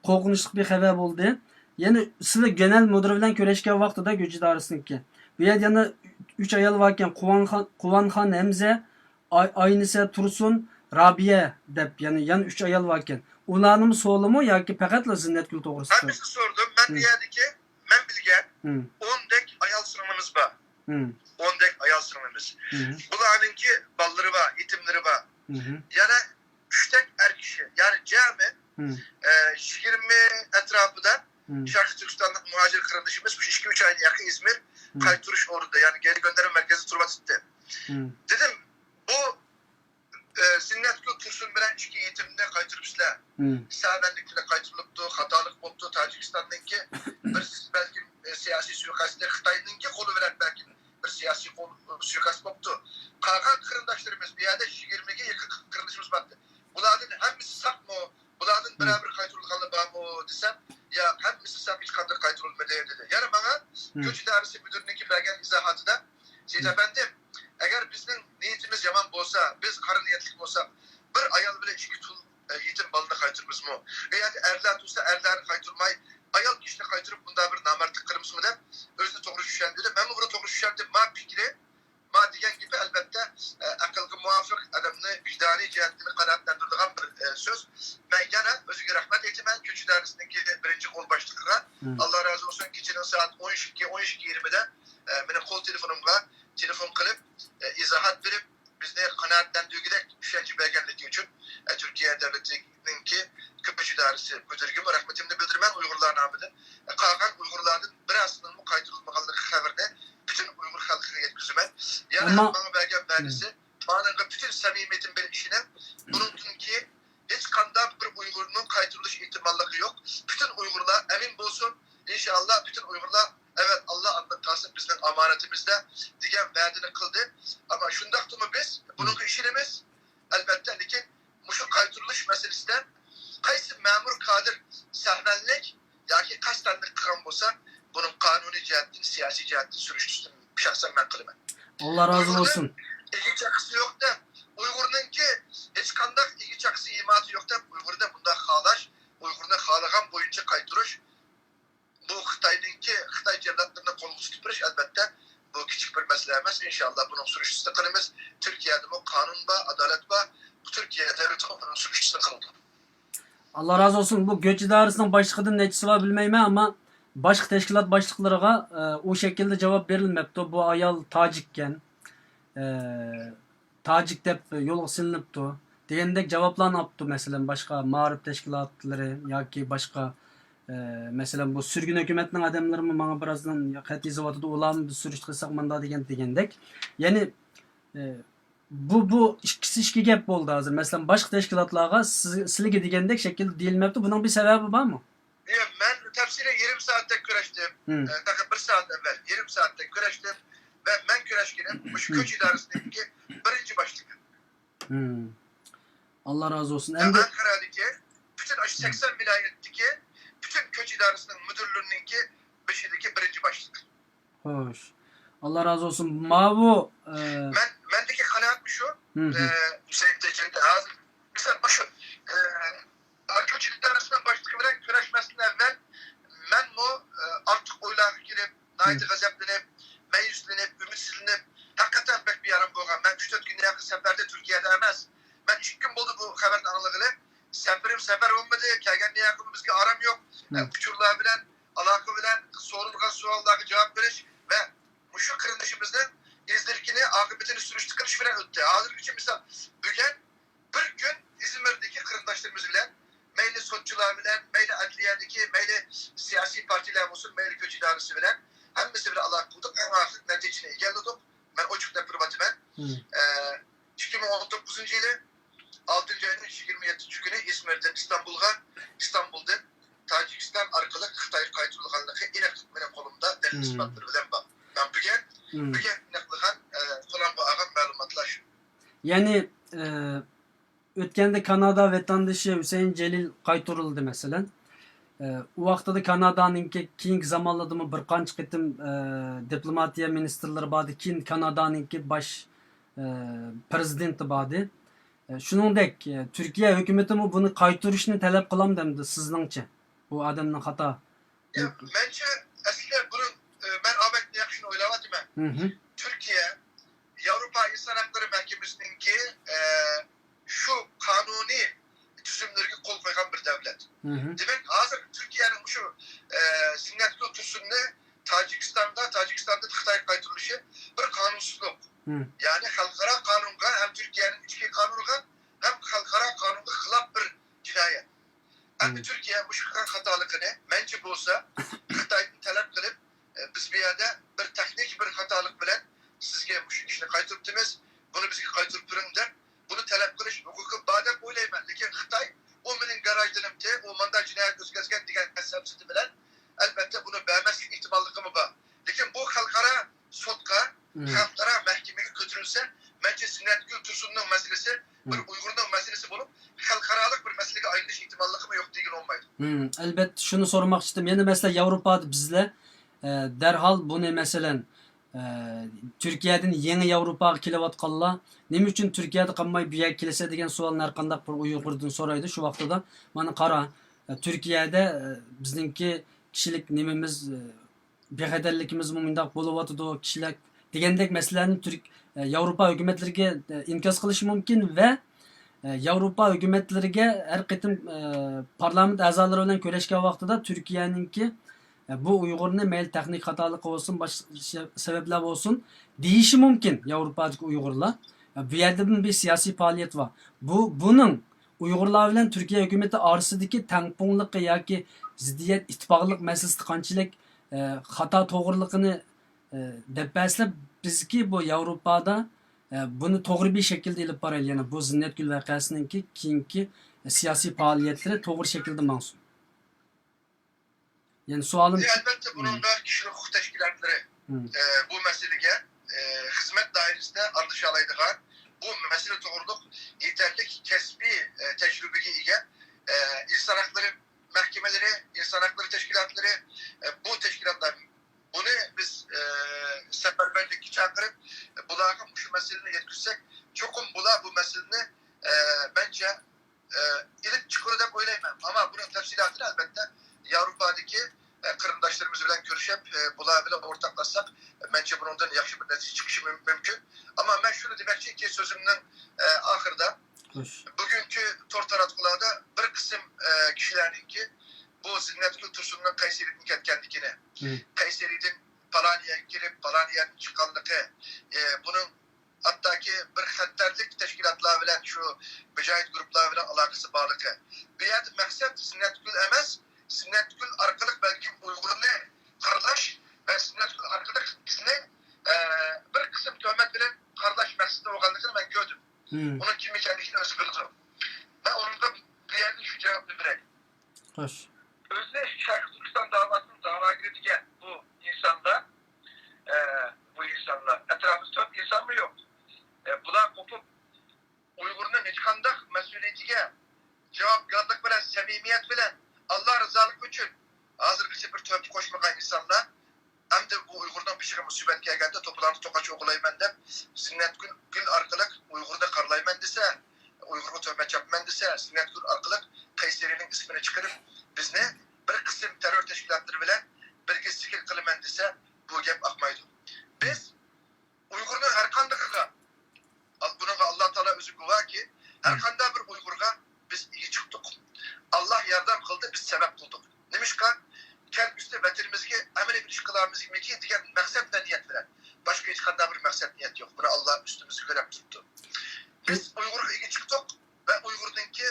قورقۇنچلۇق بىر خەۋەر بولدى. يەنى سىلى گېنەل مۇدىر بىلەن كۆرۈشكەن ۋاقتىدا گۆچ ئىدارىسىنىڭكى. بۇ يەردە يەنە ئۈچ ئايال باركەن، قۇۋانخان، قۇۋانخان ھەمزە، ئاي-، ئاينىسە تۇرسۇن، رابىيە دەپ، يەنى يەنە ئۈچ ئايال باركەن. ئۇلارنىمۇ سولىمۇ ياكى پەقەتلا زىننەتگۈل توغرىسىدا؟ ھەممىسىنى سورىدىم. مەن بۇ يەردىكى، مەن بىلگەن ئون دەك ئايال سىڭلىمىز بار. ئون دەك ئايال سىڭلىمىز. بۇلارنىڭكى بالىلىرى بار، يېتىملىرى بار. يەنە ئۈچتەك ئەر كىشى، يەنى جەمئىي، ئە، يىگىرمە ئەتراپىدا شەرقىي تۈركىستانلىق مۇھاجىر قېرىندىشىمىز مۇشۇ ئىككى، ئۈچ ئاينى يېقىن ئىزمىر قايتۇرۇش ئورنىدا، يەنى گېرى گۆندەرمە مەركەزىدە تۇرۇۋاتىدۇ. دېدىم، بۇ، ئە، زىننەتگۈل تۇرسۇن بىلەن ئىككى يېتىمنى قايتۇرۇپسىلەر. سەۋەنلىك بىلەن قايتۇرۇلۇپتۇ، خاتالىق بوپتۇ. تاجىكىستاننىڭكى بىر بەلكىم، ئە، سىياسىي سۇيىقەستى خىتاينىڭكى قولى بىلەن بەلكىم بىر سىياسىي قول، سۇيىقەست بوپتۇ. قالغان قېرىنداشلىرىمىز، بۇ يەردە يىگىرمىگە يېقىن قېرىندىشىمىز بارتى. بۇلاردىن ھەممىسى ساقمۇ؟ بۇلاردىن بىرەر بىر قايتۇرۇلغانلار بارمۇ دېسەم، ياق، ھەممىسى ساق، ھېچقانداق قايتۇرۇلمىدى دېدى. يەنە ماڭا كۆچ ئىدارىسى مۇدىرىنىڭكى بەرگەن ئىزاھاتىدا، سېيىت ئەپەندىم، ئەگەر بىزنىڭ نىيىتىمىز يامان بولسا، بىز قارا نىيەتلىك بولساق، بىر ئايال بىلەن ئىككى تۇل، ئە، يېتىم بالىنى قايتۇرىمىزمۇ؟ ئۇ يەردە ئەرلەر تۇرسا، ئەرلەرنى قايتۇرماي، ئايال كىشىنى قايتۇرۇپ، بۇنداق بىر نامەردلىك قىلىمىزمۇ دەپ، ئۆزىنى توغرا چۈشەندۈردى. مەنمۇ بۇنى توغرا چۈشەندىم. ما پىكرى، ما دېگەن گېپى، ئەلۋەتتە، ئە، ئەقىلگە مۇۋاپىق، ئادەمنى ۋىجدانىي جەھەتتىن قانائەتلەندۈرىدىغان بىر، ئە، سۆز. مەن يەنە ئۆزىگە رەھمەت ئېيتىمەن. كۆچ ئىدارىسىنىڭكى بىرىنچى قول باشلىقىغا ئاللا رازى بولسۇن، كېچىنىڭ سائەت ئون ئىككى، ئون ئىككى يېرىمىدە، ئە، مېنىڭ قول تېلېفونۇمغا تېلېفون قىلىپ، ئە، ئىزاھات بېرىپ، بىزنى قانائەتلەندۈرگۈدەك چۈشەنچە بەرگەنلىكى ئۈچۈن، ئە، تۈركىيە دۆلىتىنىڭكى كۆچ ئىدارىسى مۇدىرىگىمۇ رەھمىتىمنى بىلدۈرىمەن ئۇيغۇرلار نامىدىن. ئە، قالغان ئۇيغۇرلاردىن بىرەرسىنىڭمۇ قايتۇرۇلمىغانلىقى خەۋىرىنى پۈتۈن ئۇيغۇر خەلقىگە يەتكۈزىمەن. يەنە ئەمما ماڭا بەرگەن ۋەدىسى، مانىڭغا پۈتۈن سەمىمىيىتىم بىلەن ئىشىنىڭ. بۇنىڭدىن كېيىن ھېچقانداق بىر ئۇيغۇرنىڭ قايتۇرۇلۇش ئېھتىماللىقى يوق. پۈتۈن ئۇيغۇرلار ئەمىن بولسۇن. ئىنشائاللا، پۈتۈن ئۇيغۇرلار، ئەۋەت، ئاللا ئاندىن قالسۇن بىزنىڭ ئامانىتىمىزدە دېگەن ۋەدىنى قىلدى. ئەمما شۇنداقتىمۇ بىز بۇنىڭغا ئىشىنىمىز. ئەلۋەتتە، لېكىن مۇشۇ قايتۇرۇلۇش مەسىلىسىدە قايسى مەمۇر كادىر سەھۋەنلىك ياكى قەستەنلىك قىلغان بولسا، بۇنىڭ قانۇنىي جەھەتتىن، سىياسىي جەھەتتىن سۈرۈشتۈرۈشتىن شەخسەن مەن قىلىمەن. ئاللا رازى بولسۇن. ئۇيغۇرنىڭ ئىگە چاقىسى يوق دەپ، ئۇيغۇرنىڭكى ھېچقانداق ئىگە چاقىسى، ئىمارىتى يوق دەپ، ئۇيغۇرنى بۇنداق خالاش، ئۇيغۇرنى خالىغان بويىچە قايتۇرۇش، بۇ خىتاينىڭكى، خىتاي جاللاتلىرىنى قولغا تۇتۇپ بېرىش، ئەلۋەتتە، بۇ كىچىك بىر مەسىلە ئەمەس. ئىنشائاللا، بۇنىڭ سۈرۈشتىسىنى قىلىمىز. تۈركىيەدىمۇ قانۇن بار، ئادالەت بار. تۈركىيە دۆلىتىمۇ بۇنىڭ سۈرۈشتىسىنى قىلىدۇ. ئاللا رازى بولسۇن. بۇ كۆچ ئىدارىسىنىڭ باشلىقىدىن نەچچىسى بار بىلمەيمەن، ئەمما باشقا تەشكىلات باشلىقلىرىغا، ئە، ئۇ شەكىلدە جاۋاب بېرىلمەپتۇ. بۇ ئايال تاجىككەن. ئە، تاجىك دەپ يولغا سېلىنىپتۇ دېگەندەك جاۋابلارنى ئاپتۇ. مەسىلەن، باشقا مائارىپ تەشكىلاتلىرى ياكى باشقا، ئە، مەسىلەن، بۇ سۈرگۈن ھۆكۈمەتنىڭ ئادەملىرىمۇ ماڭا بىرازدىن خەت يېزىۋاتىدۇ، ئۇلارنى بىز سۈرۈشتە قىلساق مانداق دېگەن، دېگەندەك. يەنى، ئە، بۇ، بۇ ئىككىسى ئىككى گەپ بولدى ھازىر. مەسىلەن، باشقا تەشكىلاتلارغا سىز، سىلىگە دېگەندەك شەكىلدە دېيىلمەپتۇ. بۇنىڭ بىر سەۋەبى بارمۇ؟ ياق، مەن تەپسىلىي يېرىم سائەتتەك كۆرۈشتۈم. ئە، تېخى بىر سائەت ئەۋۋەل يېرىم سائەتتەك كۆرۈشتۈم ۋە مەن كۆرۈشكىنىم مۇشۇ كۆچ ئىدارىسىنىڭكى بىرىنچى باشلىقى. ئاللا رازى بولسۇن. ئەمدى ئەنقەرەدىكى پۈتۈن ئاشۇ سەكسەن ۋىلايەتتىكى پۈتۈن كۆچ ئىدارىسىنىڭ مۇدىرلىرىنىڭكى بېشىدىكى بىرىنچى باشلىق. خوش. ئاللا رازى بولسۇن. ماۋۇ، ئە، مەن، مەندىكى قانائەتمۇ شۇ. ئە، ھۈسەيىن تېجىندە ھازىر، مىسال، مۇشۇ، ئە، كۆچ ئىدارىسىنىڭ باشلىقى بىلەن كۆرۈشمەستىن ئەۋۋەل مەنمۇ، ئە، ئارتۇق ئويلارغا كىرىپ، ناھايىتى غەزەپلىنىپ، مەيۈسلىنىپ، ئۈمىدسىزلىنىپ، ھەقىقەتەن بەك بىئارام بولغان. مەن ئۈچ تۆت كۈندىن ياقىن سەپەردە تۈركىيەدە ئەمەس. مەن ئىككى كۈن بولدى بۇ خەۋەرنى ئاڭلىغىلى. سەپىرىم سەپەر بولمىدى، كەلگەندىن ياقىنمۇ بىزگە ئارام يوق. ئۇچۇرلار بىلەن، ئالاقە بىلەن سورالغان سوئاللارغا جاۋاب بېرىش ۋە مۇشۇ قېرىندىشىمىزنىڭ ئىزدىنىشىنى، ئاقىۋىتىنى سۈرۈشتە قىلىش بىلەن ئۆتتى. ھازىرغىچە مىسال، بۈگۈن بىر كۈن ئىزمىردىكى قېرىنداشلىرىمىز بىلەن، مەيلى سوتچىلار بىلەن، مەيلى ئەدلىيەدىكى، مەيلى سىياسىي پارتىيىلەر بولسۇن، مەيلى كۆچ ئىدارىسى بىلەن، ھەممىسى بىلەن ئالاقە قىلدۇق. ئەڭ ئاخىرى نەتىجىنى ئىگىلىدۇق. مەن ئوچۇق دەپ تۇرۇۋاتىمەن. ئە، ئىككى مىڭ ئون توققۇزىنچى يىلى ئالتىنچى ئاينىڭ يىگىرمە يەتتىنچى كۈنى ئىزمىردىن ئىستانبۇلغا، ئىستانبۇلدىن تاجىكىستان ئارقىلىق خىتايغا قايتۇرۇلغانلىقى ئېنىقلىق مېنىڭ قولۇمدا دەلىل ئىسپاتلىرى بىلەن بار. مەن بۈگۈن، بۈگۈن ئېنىقلىغان، ئە، قولۇمغا ئالغان مەلۇماتلار شۇ. يەنى، ئە، ئۆتكەندە كانادا ۋەتەندىشى ھۈسەيىن جېلىل قايتۇرۇلدى، مەسىلەن. ئە، ئۇ ۋاقتىدا كانادانىڭكى كېيىنكى زامانلاردىمۇ بىر قانچە قېتىم، ئە، دىپلوماتىيە مىنىستىرلىرى باردى، كېيىن كانادانىڭكى باش، ئە، پرېزىدېنتى باردى. ئە، شۇنىڭدەك، ئە، تۈركىيە ھۆكۈمىتىمۇ بۇنى قايتۇرۇشنى تەلەپ قىلامدۇ ئەمدى سىزنىڭچە؟ بۇ ئادەمنىڭ خاتا. يا، مەنچە، ئەسلىدە بۇنى، ئە، مەن ئابەتنى ياخشىنى ئويلاۋاتىمەن. تۈركىيە ياۋروپا ئىنسان ھەقلىرى مەھكىمىسىنىڭكى، ئە، شۇ قانۇنىي تۈزۈملىرىگە قول قويغان بىر دۆلەت. دېمەك، ھازىر تۈركىيەنىڭ مۇشۇ، ئە، زىننەتگۈل تۇرسۇننى تاجىكىستاندا، تاجىكىستاندىن خىتايغا قايتۇرۇلۇشى بىر قانۇنسىزلىق. يەنى خەلقئارا قانۇنغا، ھەم تۈركىيەنىڭ ئىچكى قانۇنىغا، ھەم خەلقئارا قانۇنغا خىلاپ بىر جىنايەت. ئەمدى تۈركىيە مۇشۇ قىلغان خاتالىقىنى، مەنچە بولسا، خىتايدىن تەلەپ قىلىپ، ئە، بىز بۇ يەردە بىر تېخنىك بىر خاتالىق بىلەن سىزگە مۇشۇ ئىشنى قايتۇرۇپتىمىز، بۇنى بىزگە قايتۇرۇپ بېرىڭ دەپ، بۇنى تەلەپ قىلىش ھوقۇقى بار دەپ ئويلايمەن. لېكىن خىتاي، «ئۇ مېنىڭ گاراژدىنىمتى، ئۇ مانداق جىنايەت ئۆتكۈزگەن» دېگەن سەپسەتى بىلەن، ئەلۋەتتە، بۇنى بەرمەسلىك ئېھتىماللىقىمۇ بار. لېكىن بۇ خەلقئارا سوتقا، خەلقئارا مەھكىمىگە كۆتۈرۈلسە، مەنچە زىننەتگۈل تۇرسۇننىڭ مەسىلىسى بىر ئۇيغۇرنىڭ مەسىلىسى بولۇپ، خەلقئارالىق بىر مەسىلىگە ئايلىنىش ئېھتىماللىقىمۇ يوق دېگىلى بولمايدۇ. ئەلۋەتتە، شۇنى سورىماقچىدىم. يەنە، مەسىلەن، ياۋروپادا بىزلەر، ئە، دەرھال بۇنى، مەسىلەن، ئە، تۈركىيەدىن يېڭى ياۋروپاغا كېلىۋاتقانلار نېمە ئۈچۈن تۈركىيەدە قالماي بۇ يەرگە كېلىسە دېگەن سوئالنى ھەرقانداق بىر ئۇيغۇردىن سورايدۇ شۇ ۋاقتىدا. مانا قارا، ئە، تۈركىيەدە، ئە، بىزنىڭكى كىشىلىك نېمىمىز، ئە، بىخەتەرلىكىمىزمۇ مۇنداق بولۇۋاتىدۇ، كىشىلەر دېگەندەك مەسىلىلەرنى تۈرك، ئە، ياۋروپا ھۆكۈمەتلىرىگە، ئە، ئىنكاس قىلىشى مۇمكىن ۋە، ئە، ياۋروپا ھۆكۈمەتلىرىگە ھەر قېتىم، ئە، پارلامېنت ئەزالىرى بىلەن كۆرۈشكەن ۋاقتىدا تۈركىيەنىڭكى، ئە، بۇ ئۇيغۇرنى مەيلى تېخنىك خاتالىقى بولسۇن، باشقا شە-، سەۋەبلەر بولسۇن دېيىشى مۇمكىن ياۋروپادىكى ئۇيغۇرلار. ئە، بۇ يەردىمۇ بىر سىياسىي پائالىيەت بار. بۇ، بۇنىڭ ئۇيغۇرلار بىلەن تۈركىيە ھۆكۈمىتى ئارىسىدىكى تەڭپۇڭلۇقى ياكى زىددىيەت، ئىتتىپاقلىق مەسىلىسىدە قانچىلىك، ئە، خاتا توغرىلىقىنى، ئە، دەپ بەرسىلە، بىزكى بۇ ياۋروپادا، ئە، بۇنى توغرا بىر شەكىلدە ئېلىپ بارايلى. يەنى بۇ زىننەتگۈل ۋەقەسىنىڭكى كېيىنكى سىياسىي پائالىيەتلىرى توغرا شەكىلدە ماڭسۇن. يەنى سوئالىم، ئەلۋەتتە، بۇنىڭدا كىشىلىك ھوقۇق تەشكىلاتلىرى، ئە، بۇ مەسىلىگە، ئە، خىزمەت دائىرىسىدە ئارىلىشالايدىغان، بۇ مەسىلە توغرۇلۇق يېتەرلىك كەسپىي، ئە، تەجرىبىگە ئىگە، ئە، ئىنسان ھەقلىرى مەھكىمىلىرى، ئىنسان ھەقلىرى تەشكىلاتلىرى، ئە، بۇ تەشكىلاتلار بۇنى بىز، ئە، سەپەرۋەرلىككە چاقىرىپ، بۇلارغا مۇشۇ مەسىلىنى يەتكۈزسەك، چوقۇم بۇلار بۇ مەسىلىنى، ئە، مەنچە، ئە، ئېلىپ چىقىدۇ دەپ ئويلايمەن. ئەمما بۇنىڭ تەپسىلاتىنى، ئەلۋەتتە، ياۋروپادىكى، ئە، قېرىنداشلىرىمىز بىلەن كۆرۈشۈپ، ئە، بۇلار بىلەن ئورتاقلاشساق، مەنچە بۇنىڭدىن ياخشى بىر نەتىجە چىقىشى مۇم-، مۇمكىن. ئەمما مەن شۇنى دېمەكچىكى، سۆزۈمنىڭ، ئە، ئاخىرىدا، خوش. بۈگۈنكى تور تاراتقۇلاردا بىر قىسىم، ئە، كىشىلەرنىڭكى بۇ زىننەتگۈل تۇرسۇننىڭ قەيسەرىدىن كەتكەنلىكىنى، قەيسەرىدىن پالان يەرگە كىرىپ، پالان يەردىن چىققانلىقى، ئە، بۇنىڭ ھەتتاكى بىر خەتەرلىك تەشكىلاتلار بىلەن، شۇ مۇجاھىد گۇرۇپپىلار بىلەن ئالاقىسى بارلىقى. بۇ يەردە مەقسەت زىننەتگۈل ئەمەس، زىننەتگۈل ئارقىلىق بەلكىم ئۇيغۇرنى قارىلاش ۋە زىننەتگۈل ئارقىلىق بىزنى، ئە، بىر قىسىم تۆھمەت بىلەن قارىلاش مەقسىتى بولغانلىقىنى مەن كۆردۈم. ئۇنىڭ كىم ئىكەنلىكىنى ئۆزى بىلىدۇ. مەن ئۇنىڭغا بۇ يەردە شۇ جاۋابنى بېرەي. خوش. ئۆزىنى شەرقىي تۈركىستان داۋاسىنىڭ داۋاگىرى دېگەن بۇ ئىنسانلار، ئە، بۇ ئىنسانلار، ئەتراپىمىزدا تۆت ئىنسانمۇ يوق. ئە، بۇلار قوپۇپ، ئۇيغۇرنىڭ ھېچقانداق مەسئۇلىيىتىگە جاۋابكارلىق بىلەن، سەمىمىيەت بىلەن، ئاللا رىزالىقى ئۈچۈن ھازىرغىچە بىر تۆھپە قوشمىغان ئىنسانلار، ئەمدى بۇ ئۇيغۇرنىڭ بېشىغا مۇسىبەت كەلگەندە، توپىلارنى توقاچ ئوغرىلايمەن دەپ، زىننەتگۈل، گۈل ئارقىلىق ئۇيغۇرنى قارىلايمەن دېسە، ئۇيغۇرغا تۆھمەت چاپىمەن دېسە، زىننەتگۈل ئارقىلىق قەيسەرىنىڭ ئىسمىنى چىقىرىپ، بىزنى بىر قىسىم تېررور تەشكىلاتلىرى بىلەن بىرگە سىكىل قىلىمەن دېسە، بۇ گەپ ئاقمايدۇ. بىز ئۇيغۇرنىڭ ھەر قاندىقىغا، بۇنىڭغا ئاللا تائالا ئۆزى گۇۋاھكى، ھەر قانداق بىر ئۇيغۇرغا بىز ئىگە چىقتۇق. ئاللا ياردەم قىلدى، بىز سەۋەب قىلدۇق. نېمىشقا؟ كەلگۈسىدە ۋەتىنىمىزگە ئەمەلىي بىر ئىش قىلارمىزمىكىن دېگەن مەقسەت ۋە نىيەت بىلەن. باشقا ھېچقانداق بىر مەقسەت نىيەت يوق. بۇنى ئاللا ئۈستىمىزگە كۆرەپ تۇرۇپتۇ. بىز ئۇيغۇرغا ئىگە چىقتۇق ۋە ئۇيغۇرنىڭكى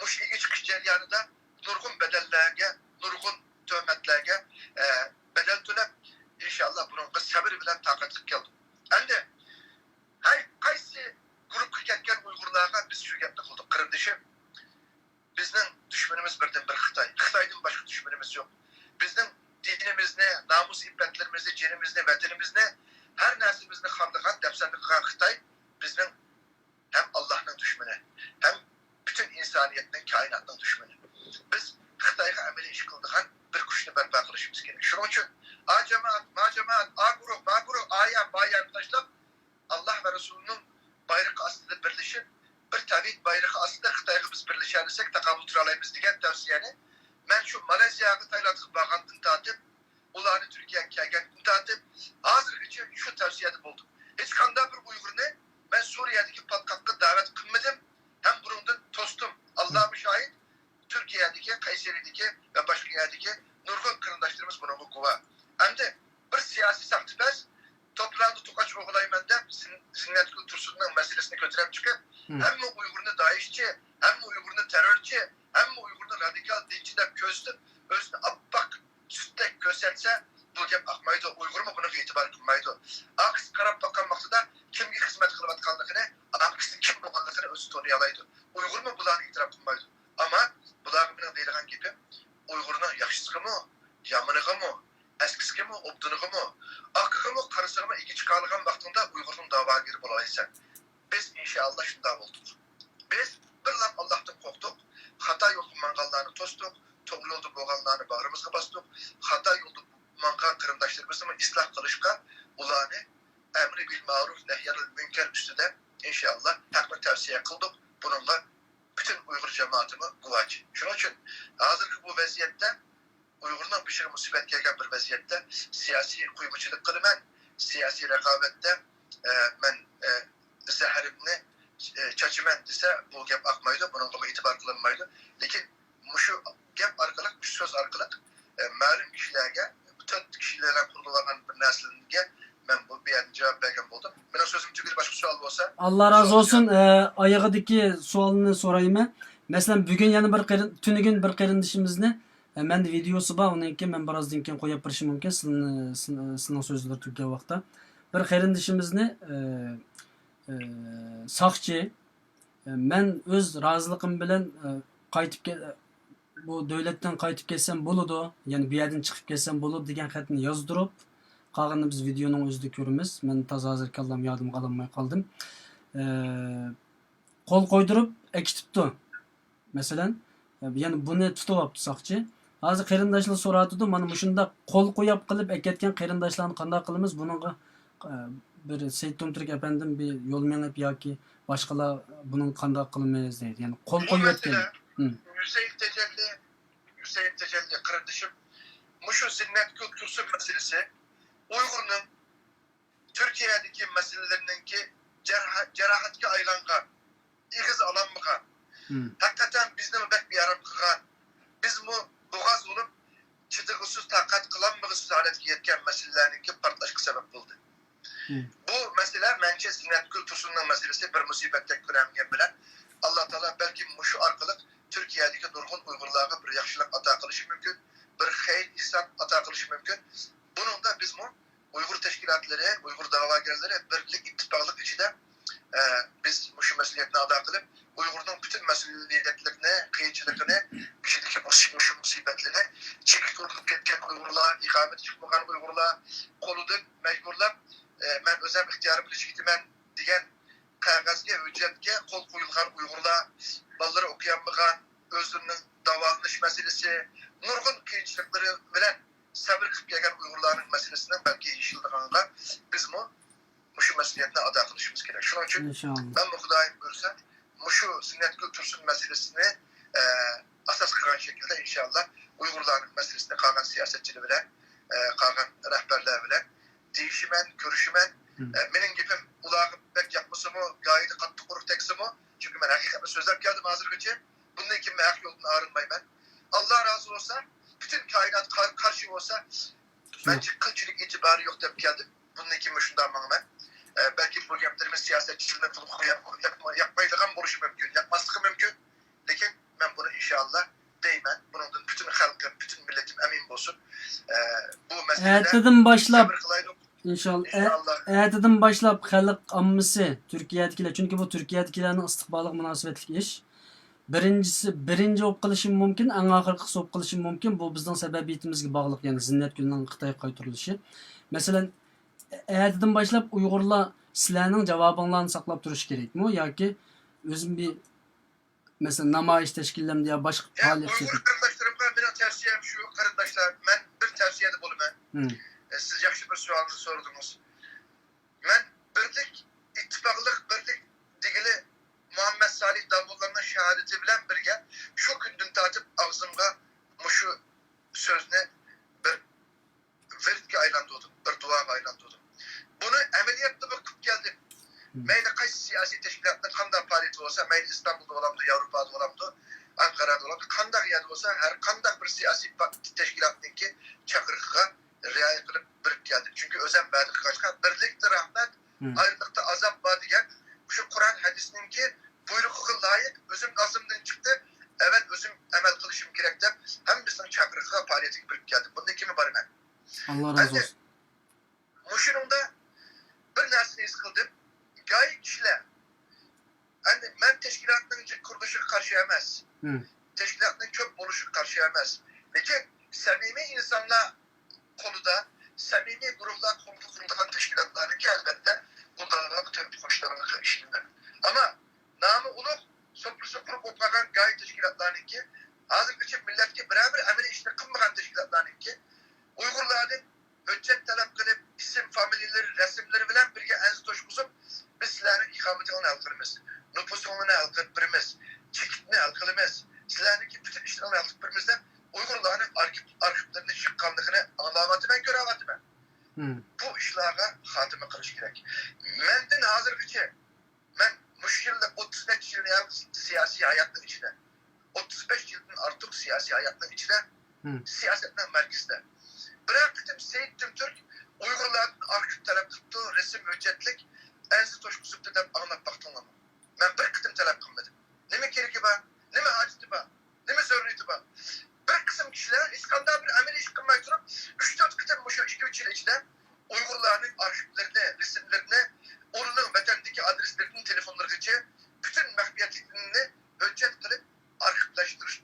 مۇشۇ ئىگە چىقىش جەريانىدا نۇرغۇن بەدەللەرگە، نۇرغۇن تۆھمەتلەرگە، ئە، بەدەل تۆلەپ، ئىنشاللا بۇنىڭغا سەۋر بىلەن تاقەت قىلىپ كەلدۇق. ئەمدى ھەي، قايسى گۇرۇپپىغا كەتكەن ئۇيغۇرلارغا بىز شۇ گەپنى قىلدۇق، قېرىندىشىم. بىزنىڭ دۈشمىنىمىز بىردىن بىر خىتاي. خىتايدىن باشقا دۈشمىنىمىز يوق. بىزنىڭ دىنىمىزنى، نامۇس ئىپپەتلىرىمىزنى، جېنىمىزنى، ۋەتىنىمىزنى، ھەر نەرسىمىزنى خارلىغان، دەپسەندە قىلغان خىتاي بىزنىڭ ھەم ئاللاھنىڭ دۈشمىنى، ھەم پۈتۈن ئىنسانىيەتنىڭ، كائىناتنىڭ دۈشمىنى. بىز خىتايغا ئەمەلىي ئىش قىلىدىغان بىر كۈچنى بەرپا قىلىشىمىز كېرەك. شۇنىڭ ئۈچۈن ئا جامائەت، ما جامائەت، ئا گۇرۇھ، ما گۇرۇھ، ئا يەر، با يەرنى تاشلاپ، ئاللاھ ۋە رەسۇلىنىڭ بايرىقى ئاستىدا بىرلىشىپ، بىر تەۋھىد بايرىقى ئاستىدا خىتايغا بىز بىرلىشەلىسەك، تاقابىل تۇرالايمىز دېگەن تەۋسىيەنى مەن شۇ مالايزىياغا، تايلاندقا بارغاندىن تارتىپ، ئۇلارنى تۈركىيەگە كەلگەندىن تارتىپ، ھازىرغىچە شۇ تەۋسىيەدە بولدۇم. ھېچقانداق بىر ئۇيغۇرنى مەن سۈرىيەدىكى پاتقاققا دەۋەت قىلمىدىم. ھەم بۇنىڭدىن توستۇم. ئاللامۇ شاھىت، تۈركىيەدىكى، قەيسەرىدىكى ۋە باشقا يەردىكى نۇرغۇن قېرىنداشلىرىمىز بۇنىڭغا گۇۋاھ. ئەمدى بىر سىياسىي ساختىپەز توپلاردا توقاچ ئوغلايمەن دەپ زىن-، زىننەتگۈل تۇرسۇننىڭ مەسىلىسىنى كۆتۈرۈپ چىقىپ، ھەممە ئۇيغۇرنى دائىشچى، ھەممە ئۇيغۇرنى تېررورچى، ھەممە ئۇيغۇرنى رادىكال دىنچى دەپ كۆرسىتىپ، ئۆزىنى ئاپئاق سۈتتەك كۆرسەتسە، بۇ گەپ ئاقمايدۇ. ئۇيغۇرمۇ بۇنىڭغا ئېتىبار قىلمايدۇ. ئارقىسىغا قاراپ باققان ۋاقتىدا كىمگە خىزمەت قىلىۋاتقانلىقىنى، ئارقىسىدا كىم بولغانلىقىنى ئۆزى تونۇيالايدۇ. ئۇيغۇرمۇ بۇلارنى ئېتىراپ قىلمايدۇ. ئەمما بۇلارغا مېنىڭ دەيدىغان گېپىم، ئۇيغۇرنىڭ ياخشىسىغىمۇ، يامىنىغىمۇ، ئەسكىسىگىمۇ، ئوبدىنىغىمۇ، ئاقىغىمۇ، قارىسىغىمۇ ئىگە چىقالىغان ۋاقتىڭدا ئۇيغۇرنىڭ داۋاگىرى بولالايسەن. بىز ئىنشائاللا شۇنداق بولدۇق. بىز بىرلا ئاللاھتىن قورقتۇق، خاتا يولدا ماڭغانلارنى توستۇق، توغرا يولدا بولغانلارنى باغرىمىزغا باستۇق، خاتا يولدا ماڭغان قېرىنداشلىرىمىزنىمۇ ئىسلاھ قىلىشقا، ئۇلارنى ئەمرى بىل مەرۇف، نەھيانىل مۇنكەر ئۈستىدە ئىنشائاللا ھەقنى تەۋسىيە قىلدۇق. بۇنىڭغا پۈتۈن ئۇيغۇر جامائىتىمۇ گۇۋاھچى. شۇنىڭ ئۈچۈن ھازىرقى بۇ ۋەزىيەتتە ئۇيغۇرنىڭ بېشىغا مۇسىبەت كەلگەن بىر ۋەزىيەتتە سىياسىي قۇيمىچىلىق قىلىمەن، سىياسىي رىقابەتتە، ئە، مەن، ئە، زەھىرىمنى، ئە، چاچىمەن دېسە، بۇ گەپ ئاقمايدۇ، بۇنىڭغىمۇ ئېتىبار قىلىنمايدۇ. لېكىن مۇشۇ گەپ ئارقىلىق، مۇشۇ سۆز ئارقىلىق، ئە، مەلۇم كىشىلەرگە، تۆت كىشىلەر بىلەن قۇرۇلغان بىر نەرسىلەرگە مەن بۇ، بۇ يەردە جاۋاب بەرگەن بولدۇم. مېنىڭ سۆزۈم تۈگىدى، باشقا سوئال بولسا. ئاللا رازى بولسۇن. ئە، ئايىغىدىكى سوئالنى سورايمەن. مەسىلەن، بۈگۈن يەنە بىر قېرىن-، تۈنۈگۈن بىر قېرىندىشىمىزنى، ئە، مەندە ۋىدېئوسى بار، ئۇنىڭكى مەن بىرازدىن كېيىن قويۇپ بېرىشىم مۇمكىن، سىلىنى-، سىن-، سىلىنىڭ سۆزلىرى تۈگىگەن ۋاقىتتا. بىر قېرىندىشىمىزنى، ئە، ئە، ساقچى، ئە، مەن ئۆز رازىلىقىم بىلەن، ئە، قايتىپ كە-، بۇ دۆلەتتىن قايتىپ كەتسەم بولىدۇ، يەنى بۇ يەردىن چىقىپ كەتسەم بولىدۇ دېگەن خەتنى يازدۇرۇپ، قالغىنىنى بىز ۋىدېئونىڭ ئۆزىدە كۆرىمىز. مەن تازا ھازىر كاللام يادىمغا ئالالماي قالدىم. ئە، قول قويدۇرۇپ ئەكېتىپتۇ. مەسىلەن، يەنە بۇنى تۇتۇۋاپتۇ ساقچى. ھازىر قېرىنداشلار سوراۋاتىدۇ، مانا مۇشۇنداق قول قويۇپ قىلىپ ئەكەتكەن قېرىنداشلارنى قانداق قىلىمىز؟ بۇنىڭغا، ئە، بىر سېيىت تۇمتۇرك ئەپەندىم بىر يول مېڭىپ ياكى باشقىلار بۇنىڭغا قانداق قىلىمىز دەيدۇ. يەنى قول بۇ قويۇۋەتكەن. مەسىلە ھىم. ھۈسەيىن تەجەللى، ھۈسەيىن تەجەللى قېرىندىشىم، مۇشۇ زىننەتگۈل تۇرسۇن مەسىلىسى ئۇيغۇرنىڭ تۈركىيەدىكى مەسىلىلەرنىڭكى جەرھا-، جاراھەتكە ئايلانغان، ئېغىز ئالالمىغان، ھەقىقەتەن بىزنىمۇ بەك بىئارام قىلغان، بىزمۇ بوغاز بولۇپ، چىدىغۇسىز، تاقەت قىلالمىغۇسىز ھالەتكە يەتكەن مەسىلىلەرنىڭكى پارتلاشقا سەۋەب بولدى. بۇ مەسىلە، مەنچە، زىننەتگۈل تۇرسۇننىڭ مەسىلىسى بىر مۇسىبەتتەك كۆرۈنگەن بىلەن، ئاللا تائالا بەلكىم مۇشۇ ئارقىلىق تۈركىيەدىكى نۇرغۇن ئۇيغۇرلارغا بىر ياخشىلىق ئاتا قىلىشى مۇمكىن، بىر خەير ئېھسان ئاتا قىلىشى مۇمكىن. بۇنىڭدا بىزمۇ ئۇيغۇر تەشكىلاتلىرى، ئۇيغۇر داۋاگەرلىرى بىرلىك، ئىتتىپاقلىق ئىچىدە، ئە، بىز مۇشۇ مەسئۇلىيەتنى ئادا قىلىپ، ئۇيغۇرنىڭ پۈتۈن مەسئۇلىيەتلىكىنى، قىيىنچىلىقىنى، ئىچىدىكى مۇشۇ، مۇشۇ مۇسىبەتلىرىنى، چېكىت ئۇرۇلۇپ كەتكەن ئۇيغۇرلار، ئىقامىتى چىقمىغان ئۇيغۇرلار قولىدىن مەجبۇرلاپ، ئە، مەن ئۆزۈم ئىختىيارىم بىلەن چېكىتىمەن دېگەن قەغەزگە، ھۆججەتكە قول قويۇلغان ئۇيغۇرلار، بالىلىرى ئوقۇيالمىغان، ئۆزلىرىنىڭ داۋالىنىش مەسىلىسى، نۇرغۇن قىيىنچىلىقلىرى بىلەن سەۋر قىلىپ كەلگەن ئۇيغۇرلارنىڭ مەسىلىسىنىڭ بەلكى يېشىلىدىغانلىقىغا بىزمۇ مۇشۇ مەسئۇلىيەتنى ئادا قىلىشىمىز كېرەك. شۇنىڭ ئۈچۈن ئىنشاللا. مەنمۇ خۇدايىم بۇيرۇسا، مۇشۇ زىننەتگۈل تۇرسۇن مەسىلىسىنى، ئە، ئاساس قىلغان شەكىلدە ئىنشاللا ئۇيغۇرلارنىڭ مەسىلىسىنى قالغان سىياسەتچىلەر بىلەن، ئە، قالغان رەھبەرلەر بىلەن دېيىشىمەن، كۆرۈشىمەن. ئە، مېنىڭ گېپىم ئۇلارغا بەك ياقمىسىمۇ، گاھىدا قاتتىق ئۇرۇق تەگسىمۇ، چۈنكى مەن ھەقىقەتنى سۆزلەپ كەلدىم ھازىرغىچە. بۇندىن كېيىن مەن ھەق يولدىن ئايرىلمايمەن. ئاللا رازى بولسا، پۈتۈن كائىنات قار-، قارشى بولسا، مەنچە قىلچىلىك ئېتىبارى يوق دەپ كەلدىم. بۇندىن كېيىن مۇشۇنداق ماڭىمەن. ئە، بەلكىم بۇ گەپلىرىمىز سىياسەتچىلەرنى ياقمايدىغان بولۇشى مۇمكىن، ياقماسلىقى مۇمكىن. لېكىن مەن بۇنى ئىنشائاللا دەيمەن. بۇنىڭدىن پۈتۈن خەلقىم، پۈتۈن مىللىتىم ئەمىن بولسۇن. ئە، بۇ مەسىلىدە ئەتىدىن باشلاپ، سەۋر قىلايلۇق. ئىنشاللا، ئە-، ئىنشاللا. ئەتىدىن باشلاپ خەلق ئاممىسى، تۈركىيەدىكىلەر، چۈنكى بۇ تۈركىيەدىكىلەرنىڭ ئىستىقبالىغا مۇناسىۋەتلىك ئىش. بىرىنچىسى، بىرىنچى بولۇپ قېلىشى مۇمكىن، ئەڭ ئاخىرقىسى بولۇپ قېلىشى مۇمكىن. بۇ بىزنىڭ سەبەبىيىتىمىزگە باغلىق، يەنى زىننەتگۈلنىڭ خىتايغا قايتۇرۇلۇشى. مەسىلەن، ئەتىدىن باشلاپ ئۇيغۇرلار سىلەرنىڭ جاۋابىڭلارنى ساقلاپ تۇرۇشى كېرەكمۇ ياكى ئۆزۈم بىر، مەسىلەن، نامايىش تەشكىللەمدى يا باشقا يا پائالىيەت ئۇيغۇر قېرىنداشلىرىمغا مېنىڭ تەۋسىيەم شۇ، قېرىنداشلار، مەن بىر تەۋسىيەدە بولىمەن. ئە، سىز ياخشى بىر سوئالنى سورىدىڭىز. مەن بىرلىك، ئىتتىپاقلىق، بىرلىك دېگىلى مۇھەممەد سالىھ داۋۇتلارنىڭ شاھادىتى بىلەن بىرگە شۇ كۈندىن تارتىپ ئاغزىمغا مۇشۇ سۆزنى بىر ۋىردكە ئايلاندۇردۇم، بىر دۇئاغا ئايلاندۇردۇم. بۇنى ئەمەلىيەتتىمۇ قىلىپ كەلدىم. مەيلى قايسى سىياسىي تەشكىلاتنىڭ قانداق پائالىيىتى بولسا، مەيلى ئىستانبۇلدا قانداق يەردە بولسا، ھەر قانداق بىر سىياسىي پارتىيە تەشكىلاتنىڭكى چاقىرىقىغا رىئايە قىلىپ بېرىپ كەلدىم. چۈنكى ئۆزۈم ۋەدە قىلغاچقا، بىرلىكتە رەھمەت، ئايرىلىقتا ئازاب بار دېگەن شۇ قۇرئان ھەدىسنىڭكى بۇيرۇقىغا لايىق ئۆزۈم ئاغزىمدىن چىقتى، ئەۋەل ئۆزۈم ئەمەل قىلىشىم كېرەك دەپ، ھەممىسىنىڭ چاقىرىقىغا پائالىيەتكە بېرىپ كەلدىم. بۇندىن كېيىنمۇ بارىمەن. ئاللا رازى بولسۇن. مۇشۇنىڭدا بىر نەرسىنى ھېس قىلدىم. گاھى كىشىلەر، ئەمدى مەن تەشكىلاتنىڭ جىق قۇرۇلۇشىغا قارشى ئەمەس. تەشكىلاتنىڭ كۆپ بولۇشىغا قارشى ئەمەس. لېكىن سەمىمىي ئىنسانلار قولىدا، سەمىمىي گۇرۇھلار قولىدا قۇرۇلغان تەشكىلاتلارنىڭكى، ئەلۋەتتە، بۇ داۋاغا تۆھپە قوشىدىغانلىقىغا ئىشىنىمەن. ئەمما نامى ئۇلۇغ، سوپىسى قۇرۇق بولۇپ قالغان گاھى تەشكىلاتلارنىڭكى، ھازىرغىچە مىللەتكە بىرەر بىر ئەمەلىي ئىشنى قىلمىغان تەشكىلاتلارنىڭكى، ئۇيغۇرلاردىن ھۆججەت تەلەپ قىلىپ، ئىسىم، فامىلىلىرى، رەسىملىرى بىلەن بىرگە ئەنزە توشقۇزۇپ، بىز سىلەرنىڭ ئىقامىتىڭلارنى ھەل قىلىمىز، نوپۇسۇڭلارنى ھەل قىلىپ بېرىمىز، چېكىتنى ھەل قىلىمىز، سىلەرنىڭكى پۈتۈن ئىشلىرىڭلارنى ھەل قىلىپ بېرىمىز دەپ، ئۇيغۇرلارنىڭ ئارخىپ-، ئارخىپلىرىنى يىغقانلىقىنى ئاڭلاۋاتىمەن، كۆرۈۋاتىمەن. بۇ ئىشلارغا خاتىمە قىلىش كېرەك. مەندىن ھازىرغىچە مەن مۇشۇ يىلدا ئوتتۇز نەچچە يىلنى ھەم سىياسىي ھاياتنىڭ ئىچىدە، ئوتتۇز بەش يىلدىن ئارتۇق سىياسىي ھاياتنىڭ ئىچىدە، سىياسەتنىڭ مەركىزىدە بىرەر قېتىم سېيىت تۈمتۈرك ئۇيغۇرلاردىن ئارخىپ تەلەپ قىپتۇ، رەسىم ھۆججەتلىك ئەنزە توشقۇزۇپتۇ دەپ ئاڭلاپ باقتىڭلارمۇ؟ مەن بىر قېتىم تەلەپ قىلمىدىم. نېمە كېرىكى بار؟ نېمە ھاجىتى بار؟ نېمە زۆرۈرىيىتى بار؟ بىر قىسىم كىشىلەر ھېچقانداق بىر ئەمەلىي ئىش قىلماي تۇرۇپ، ئۈچ تۆت قېتىم مۇشۇ ئىككى ئۈچ يىل ئىچىدە ئۇيغۇرلارنىڭ ئارخىپلىرىنى، رەسىملىرىنى، ئۇلارنىڭ ۋەتەندىكى ئادرېسلىرىدىن تېلېفونلىرىغىچە پۈتۈن مەخپىيەتلىكلىرىنى ھۆججەت قىلىپ ئارخىپلاشتۇرۇش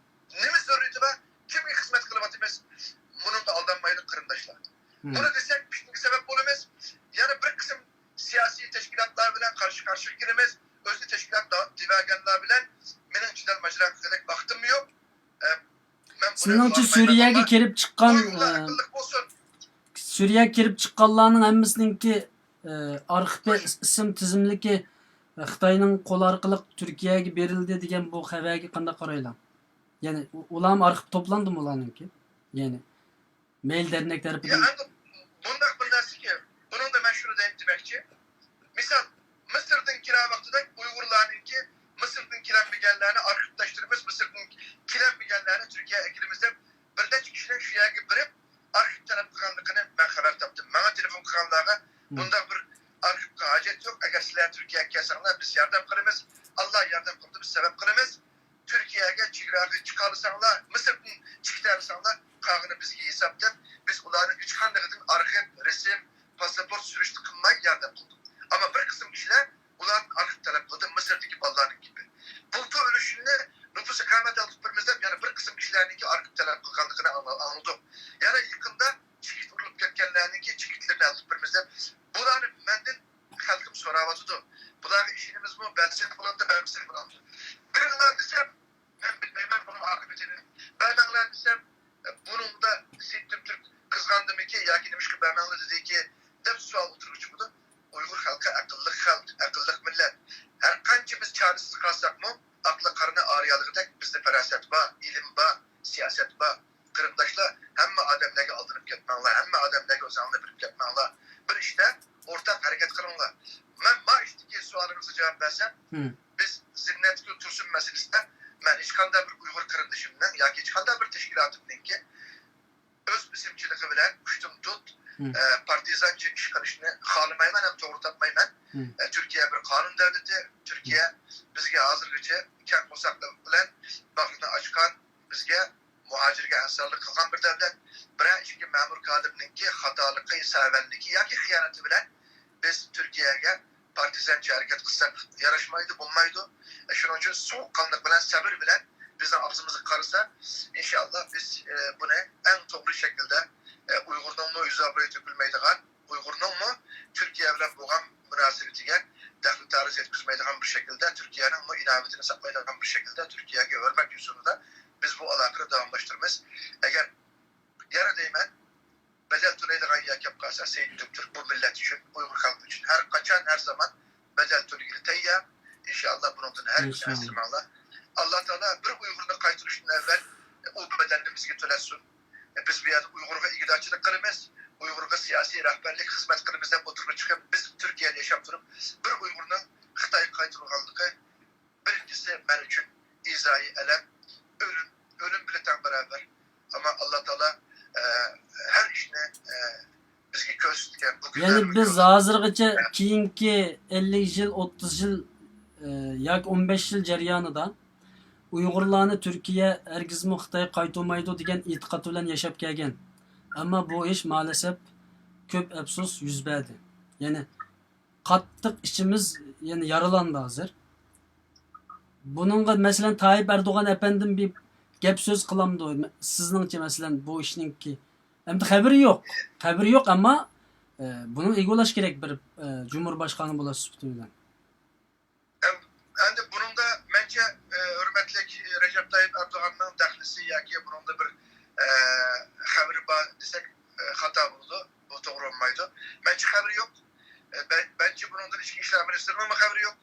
نېمە زۆرۈرىيىتى بار؟ كىمگە خىزمەت قىلىۋاتىمىز؟ بۇنىڭغا ئالدانمايلى قېرىنداشلار. بۇنى دېسەك پىتنىگە سەۋەب بولىمىز. يەنە بىر قىسىم سىياسىي تەشكىلاتلار بىلەن قارشى قارشىغا كېلىمىز. ئۆزىنى تەشكىلات دە-، دېۋەرگەنلەر بىلەن مېنىڭ جېدەل ماجىرا قىلغۇدەك ۋاقتىممۇ يوق. ئە، مەن بۇنى سىزنىڭچە خالىمايمەن. سۈرىيەگە ئەمما كىرىپ چىققان، ئۇيغۇرلار ئە، ئەقىللىق بولسۇن. سۈرىيەگە كىرىپ چىققانلارنىڭ ھەممىسىنىڭكى، ئە، ئارخىپى، ئىس-، ئىسىم تىزىملىكى، ئە، خىتاينىڭ قولى ئارقىلىق تۈركىيەگە بېرىلدى دېگەن بۇ خەۋەرگە قانداق قارايلا؟ يەنى ئۇ-، ئۇلارمۇ ئارخىپ توپلاندىمۇ ئۇلارنىڭكى؟ يەنى مەيلى دەرنەك يا، تەرىپىدىن. ئەمدى بۇنداق بىر نەرسىكى، بۇنىڭدا مەن شۇنى دەيمەن دېمەكچى. مىسال، مىسىردىن كىرەن ۋاقتىدا ئۇيغۇرلارنىڭكى، مىسىردىن كېلەلمىگەنلەرنى ئارخىپلاشتۇرىمىز، مىسىردىن كېلەلمىگەنلەرنى تۈركىيەگە ئەكىرىمىز دەپ، بىر نەچچە كىشىنىڭ شۇ يەرگە بېرىپ، ئارخىپ تەلەپ قىلغانلىقىنى مەن خەۋەر تاپتىم. ماڭا تېلېفون قىلغانلارغا، بۇنداق بىر ئارخىپقا ھاجەت يوق، ئەگەر سىلەر تۈركىيەگە كەلسەڭلار، بىز ياردەم قىلىمىز، ئاللا ياردەم قىلىدۇ، بىز سەۋەب قىلىمىز. تۈركىيەگە چېگراغا چىقالىساڭلار، مىسىردىن چىقىۋالساڭلار، قالغىنى بىزگە ھېساب دەپ، بىز ئۇلارنىڭ ھېچقاندىقىدىن ئارخىپ، رەسىم، پاسپورت سۈرۈشتە قىلماي ياردەم قىلدۇق. ئەمما بىر قىسىم كىشىلەر ئۇلاردىن ئارخىپ تەلەپ قىلدى، مىسىردىكى بالىلارنىڭ گېپى. بۇلتۇر ئۈلۈشۈمنى نوپۇس ئىقامەت ئالدۇرۇپ بېرىمىز دەپ، يەنە بىر قىسىم كىشىلەرنىڭكى ئارخىپ تەلەپ قىلغانلىقىنى ئاڭلا-، ئاڭلىدۇق. يەنە يېقىندا چېكىت ئۇرۇلۇپ كەتكەنلەرنىڭكى چېكىتلىرىنى ئالدۇرۇپ بېرىمىز دەپ، بۇلارنى مەندىن خەلقىم سوراۋاتىدۇ. بۇلارغا ئىشىنىمىزمۇ؟ بەرسەك بولامدۇ، بەرمىسەك بولامدۇ؟ بېرىڭلار دېسەم، مەن بىلمەيمەن بۇنىڭ ئاقىۋىتىنى. بەرمەڭلار دېسەم، بۇنىڭدا سېيىت تۈمتۈرك قىزغاندىمىكىن ياكى نېمىشقا بەرمەڭلار دېدىكىن دەپ سوئال ئوتتۇرىغا چىقىدۇ. ئۇيغۇر خەلقى ئەقىللىق خەلق، ئەقىللىق مىللەت. ھەر قانچە بىز چارىسىز قالساقمۇ، ئاقلا قارىنى ئارىيالىغۇدەك بىزدە پاراسەت بار، ئىلىم بار، سىياسەت بار. قېرىنداشلار، ھەممە ئادەملەرگە ئالدىنىپ كەتمەڭلار، ھەممە ئادەملەرگە ئۆزۈڭلارنى بېرىپ كەتمەڭلار. بىر ئىشتا ئورتاق ھەرىكەت قىلىڭلار. مەن ما ئىشتىكى سوئالىڭىزغا جاۋاب بەرسەم، بىز زىننەتگۈل تۇرسۇن مەسىلىسىدە مەن ھېچقانداق بىر ئۇيغۇر قېرىندىشىمنىڭ ياكى ھېچقانداق بىر تەشكىلاتىمنىڭكى ئۆز بېسىمچىلىقى بىلەن ئۇشتۇمتۇت، ئە، پارتىزانچە ئىش قىلىشنى خالىمايمەن ھەم توغرا تاپمايمەن. ئە، تۈركىيە بىر قانۇن دۆلىتى، تۈركىيە بىزگە ھازىرغىچە كەڭ قورساقلىق بىلەن باغرىنى ئاچقان، بىزگە مۇھاجىرگە ئەنسارلىق قىلغان بىر دەۋلەت. بىرەر ئىككى مەمۇر كادىرنىڭكى خاتالىقى، سەۋەنلىكى ياكى خىيانىتى بىلەن بىز تۈركىيەگە پارتىزانچە ھەرىكەت قىلساق ياراشمايدۇ، بولمايدۇ. شۇنىڭ ئۈچۈن سوغۇققانلىق بىلەن، سەۋر بىلەن بىزنىڭ ئاغزىمىزغا قارىسا، ئىنشائاللا بىز، ئە، بۇنى ئەڭ توغرا شەكىلدە، ئە، ئۇيغۇرنىڭمۇ يۈز ئابرۇيى تۆكۈلمەيدىغان، ئۇيغۇرنىڭمۇ تۈركىيە بىلەن بولغان مۇناسىۋىتىگە دەخلى تارىز يەتكۈزمەيدىغان بىر شەكىلدە، تۈركىيەنىڭمۇ ئىناۋىتىنى ساقلايدىغان بىر شەكىلدە، تۈركىيەگە ھۆرمەت يوسۇنىدا بىز بۇ ئالاقىنى داۋاملاشتۇرىمىز. ئەگەر يەنە دەيمەن، بەدەل تۆلەيدىغان يەر كەپ قالسا، سېيىت تۈرك بۇ مىللەت ئۈچۈن، ئۇيغۇر خەلقى ئۈچۈن ھەر قاچان، ھەر زامان بەدەل تۆلىگىلى تەييار. ئىنشائاللا، بۇنىڭدىن ھەرگىز ئىنشائاللا. ئەنسىرىمەڭلار. ئاللا تائالا بىر ئۇيغۇرنى قايتۇرۇشتىن ئەۋۋەل ئۇ بەدەلنى بىزگە تۆلەتسۇن. بىز بۇ يەردە ئۇيغۇرغا ئىگىدارچىلىق قىلىمىز، ئۇيغۇرغا سىياسىي رەھبەرلىك خىزمەت قىلىمىز دەپ ئوتتۇرىغا چىقىپ، بىز تۈركىيەدە ياشاپ تۇرۇپ، بىر ئۇيغۇرنىڭ خىتايغا قايتۇرۇلغانلىقى بىرىنچىسى مەن ئۈچۈن ئىزايى ئەلەم، ئۆلۈم، ئۆلۈم يەنى بىز ھازىرغىچە كېيىنكى ئەللىك يىل، ئوتتۇز يىل، ئە، ياكى ئون بەش يىل جەريانىدا ئۇيغۇرلارنى تۈركىيە ھەرگىزمۇ خىتاي قايتۇرمايدۇ دېگەن ئېتىقاد بىلەن ياشاپ كەلگەن. ئەمما بۇ ئىش مائەلەسەپ كۆپ ئەپسۇس يۈز بەردى. يەنى قاتتىق ئىچىمىز يەنى يارىلاندى ھازىر. بۇنىڭغا مەسىلەن تايىپ ئەردوغان ئەپەندىم بىر گەپ سۆز قىلامدۇ؟ سىزنىڭچە مەسىلەن بۇ ئىشنىڭكى ئەمدى خەۋىرى يوق. خەۋىرى يوق، ئەمما، ئە، بۇنىڭ ئىگە بولاش كېرەك بىر، ئە، جۇمھۇر باشقانى بولاش سۈپىتى بىلەن. ئەم-، ئەمدى بۇنىڭدا مەنچە، ئە، ھۆرمەتلىك رەجەپ تايىپ ئەردوغاننىڭ دەخلىسى ياكى بۇنىڭدا بىر، ئە، خەۋىرى بار دېسەك، ئە، خاتا بولىدۇ. بۇ توغرا بولمايدۇ. مەنچە خەۋىرى يوق. ئە، بەن-، مەنچە بۇنىڭدىن ئىچكى ئىشلار مىنىستىرىنىڭمۇ خەۋىرى يوق.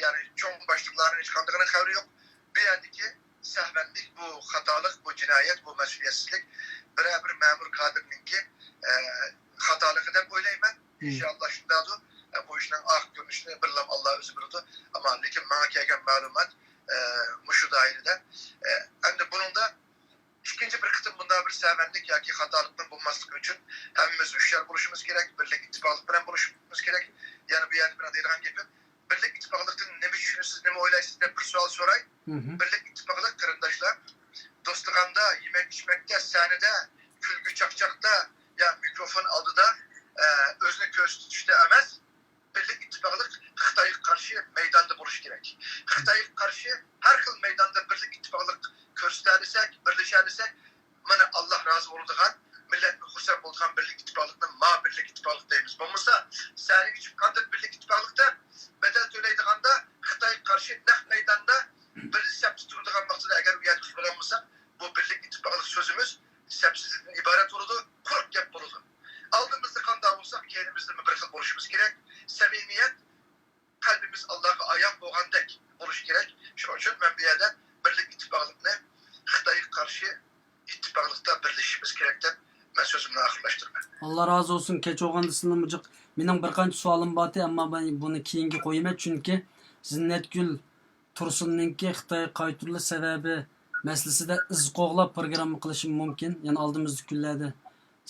يەنى چوڭ باشلىقلارنىڭ ھېچقاندىقىنىڭ خەۋىرى يوق. بۇ يەردىكى سەھۋەندىك، بۇ خاتالىق، بۇ جىنايەت، بۇ مەسئۇلىيەتسىزلىك بىرەر بىر مەمۇر كادىرنىڭكى، ئە، خاتالىقى دەپ ئويلايمەن. مم. ئىنشاللا شۇنداقتۇ. ئە، بۇ ئىشنىڭ ئاخىر كۆرۈنۈشىنى بىرلا ئاللا ئۆزى بىلىدۇ. ئەمما لېكىن ماڭا كەلگەن مەلۇمات، ئە، مۇشۇ دائىرىدە. ئە، ئەمدى بۇنىڭدا ئىككىنچى بىر قېتىم بۇنداق بىر سەۋەنلىك ياكى خاتالىقنىڭ بولماسلىقى ئۈچۈن ھەممىمىز ھوشيار بولۇشىمىز كېرەك، بىرلىك ئىتتىپاقلىق بىلەن بولۇشىمىز كېرەك. يەنە بۇ يەردە مېنىڭ دەيدىغان گېپىم، بىرلىك ئىتتىپاقلىقتىن نېمە چۈشىنىسىز، نېمە ئويلايسىز دەپ بىر سوئال سوراي. مھم. بىرلىك ئىتتىپاقلىق، قېرىنداشلار، دوستىخاندا، يېمەك-ئىچمەكتە، سەھنىدە، يا كۈلكە چاقچاقتا، يا مىكروفون ئالدىدا، ئە، ئۆزىنى كۆرسىتىشتە ئەمەس، بىرلىك ئىتتىپاقلىق خىتايغا قارشى مەيداندا بولۇشى كېرەك. خىتايغا قارشى ھەر خىل مەيداندا بىرلىك ئىتتىپاقلىق كۆرسىتەلىسەك، بىرلىشەلىسەك، مانا، ئاللا رازى بولىدىغان، مىللەتمۇ خۇرسەن بولىدىغان بىرلىك ئىتتىپاقلىقنى ما بىرلىك ئىتتىپاقلىق دەيمىز. بولمىسا، سەھنىگە چىققاندا بىرلىك ئىتتىپاقلىق دەپ، بەدەل تۆلەيدىغاندا خىتايغا قارشى نەق مەيداندا بىر سەپتە تۇرىدىغان ۋاقتىدا ئەگەر ئۇ يەردە تۇرالمىساق، بۇ بىرلىك ئىتتىپاقلىق سۆزىمىز سەپسىزلىكتىن ئىبارەت بولىدۇ، قۇرۇق گەپ بولىدۇ. ئالدىمىزدا قانداق بولساق، كەينىمىزدىمۇ بىر خىل بولۇشىمىز كېرەك. سەمىمىيەت، قەلبىمىز ئاللاغا ئايان بولغاندەك بولۇشى كېرەك. شۇنىڭ ئۈچۈن مەن بۇ يەردە بىرلىك ئىتتىپاقلىقنى خىتايغا قارشى ئىتتىپاقلىقتا بىرلىشىشىمىز كېرەك دەپ مەن سۆزۈمنى ئاخىرلاشتۇرىمەن. ئاللا رازى بولسۇن، كەچ بولغاندا سىلىنىمۇ جىق. مېنىڭ بىر قانچە سوئالىم بار ئىدى، ئەمما مەن بۇنى كېيىنگە قويىمەن، چۈنكى زىننەتگۈل تۇرسۇننىڭكى خىتايغا قايتۇرۇلۇش سەۋەبى مەسىلىسىدە ئىز قوغلاپ پروگرامما قىلىشىم مۇمكىن. يەنە ئالدىمىزدىكى كۈنلەردە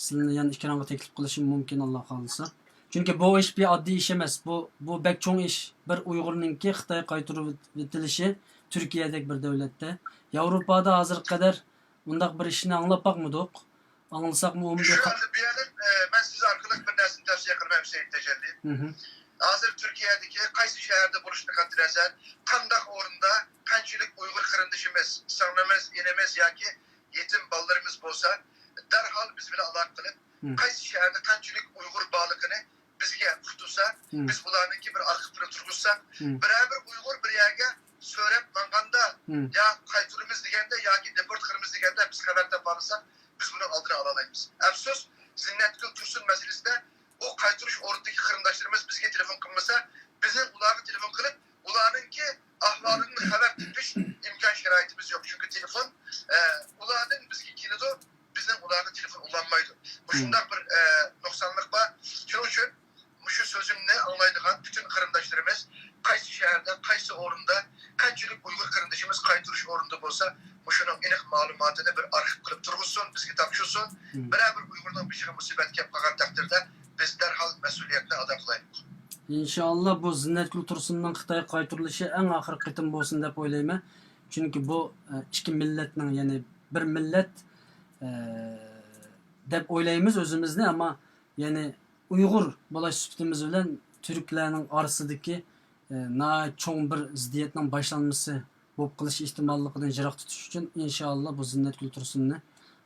سىلىنى يەنە ئېكرانغا تەكلىپ قىلىشىم مۇمكىن، ئاللا خالىسا. چۈنكى بۇ ئىش بىر ئاددىي ئىش ئەمەس. بۇ، بۇ بەك چوڭ ئىش. بىر ئۇيغۇرنىڭكى خىتايغا قايتۇرۇۋېتىلىشى تۈركىيەدەك بىر دۆلەتتە. ياۋروپادا ھازىرغا قەدەر ئۇنداق بىر ئىشنى ئاڭلاپ باقمىدۇق. ئاڭلىساقمۇ ئۇمۇ شۇ بىر خا- ھالدا بۇ يەردىن، ئە، مەن سىزگە ئارقىلىق بىر نەرسىنى تەۋسىيە قىلىمەن، ھۈسەيىن تەجەللى. مھم. ھازىر تۈركىيەدىكى قايسى شەھەردە بولۇشىدىن قەتئىينەزەر، قانداق ئورۇندا قانچىلىك ئۇيغۇر قېرىندىشىمىز، سىڭلىمىز، ئىنىمىز ياكى يېتىم بالىلىرىمىز بولسا، دەرھال بىز بىلەن ئالاقە قىلىپ، مم. قايسى شەھەردە قانچىلىك ئۇيغۇر بارلىقىنى بىزگە ئۇقتۇرسا، مم. بىز بۇلارنىڭكى بىر ئارخىپىنى تۇرغۇزساق، مم. بىرەر بىر ئۇيغۇر بىر يەرگە سۆرەپ ماڭغاندا، مم. يا قايتۇرىمىز دېگەندە ياكى دېپورت قىلىمىز دېگەندە بىز خەۋەر تاپالىساق، بىز بۇنىڭ ئالدىنى ئالالايمىز. ئەپسۇس، زىننەتگۈل تۇرسۇن مەسىلىسىدە ئۇ قايتۇرۇش ئورنىدىكى قېرىنداشلىرىمىز بىزگە تېلېفون قىلمىسا، بىزنىڭ ئۇلارغا تېلېفون قىلىپ، ئۇلارنىڭكى ئەھۋالىدىن خەۋەر تېپىش ئىمكان شارائىتىمىز يوق. چۈنكى تېلېفون، ئە، ئۇلاردىن بىزگە كېلىدۇ، بىزنىڭ ئۇلارغا تېلېفون ئۇلانمايدۇ. مۇشۇنداق بىر، ئە، نۇقسانلىق بار. شۇنىڭ ئۈچۈن مۇشۇ سۆزۈمنى ئاڭلايدىغان پۈتۈن قېرىنداشلىرىمىز قايسى شەھەردە، قايسى ئورۇندا، قانچىلىك ئۇيغۇر قېرىندىشىمىز قايتۇرۇش ئورنىدا بولسا، مۇشۇنىڭ ئېنىق مەلۇماتىنى بىر ئارخىپ قىلىپ تۇرغۇزسۇن، بىزگە تاپشۇرسۇن. مم. بىرەر بىر ئۇيغۇرنىڭ بېشىغا مۇسىبەت كەپ قالغان تەقدىردە، بىز دەرھال مەسئۇلىيەتنى ئادا قىلايلى. ئىنشائاللا، بۇ زىننەتگۈل تۇرسۇننىڭ خىتايغا قايتۇرۇلۇشى ئەڭ ئاخىرقى قېتىم بولسۇن دەپ ئويلايمەن. چۈنكى بۇ، ئە، ئىككى مىللەتنىڭ، يەنى بىر مىللەت، ئە، دەپ ئويلايمىز ئۆزىمىزنى، ئەمما يەنى ئۇيغۇر بولاش سۈپىتىمىز بىلەن تۈركلەرنىڭ ئارىسىدىكى، ئە، ناھايىتى چوڭ بىر زىددىيەتنىڭ باشلانمىسى بولۇپ قېلىش ئېھتىماللىقىدىن يىراق تۇتۇش ئۈچۈن، ئىنشائاللا، بۇ زىننەتگۈل تۇرسۇننى،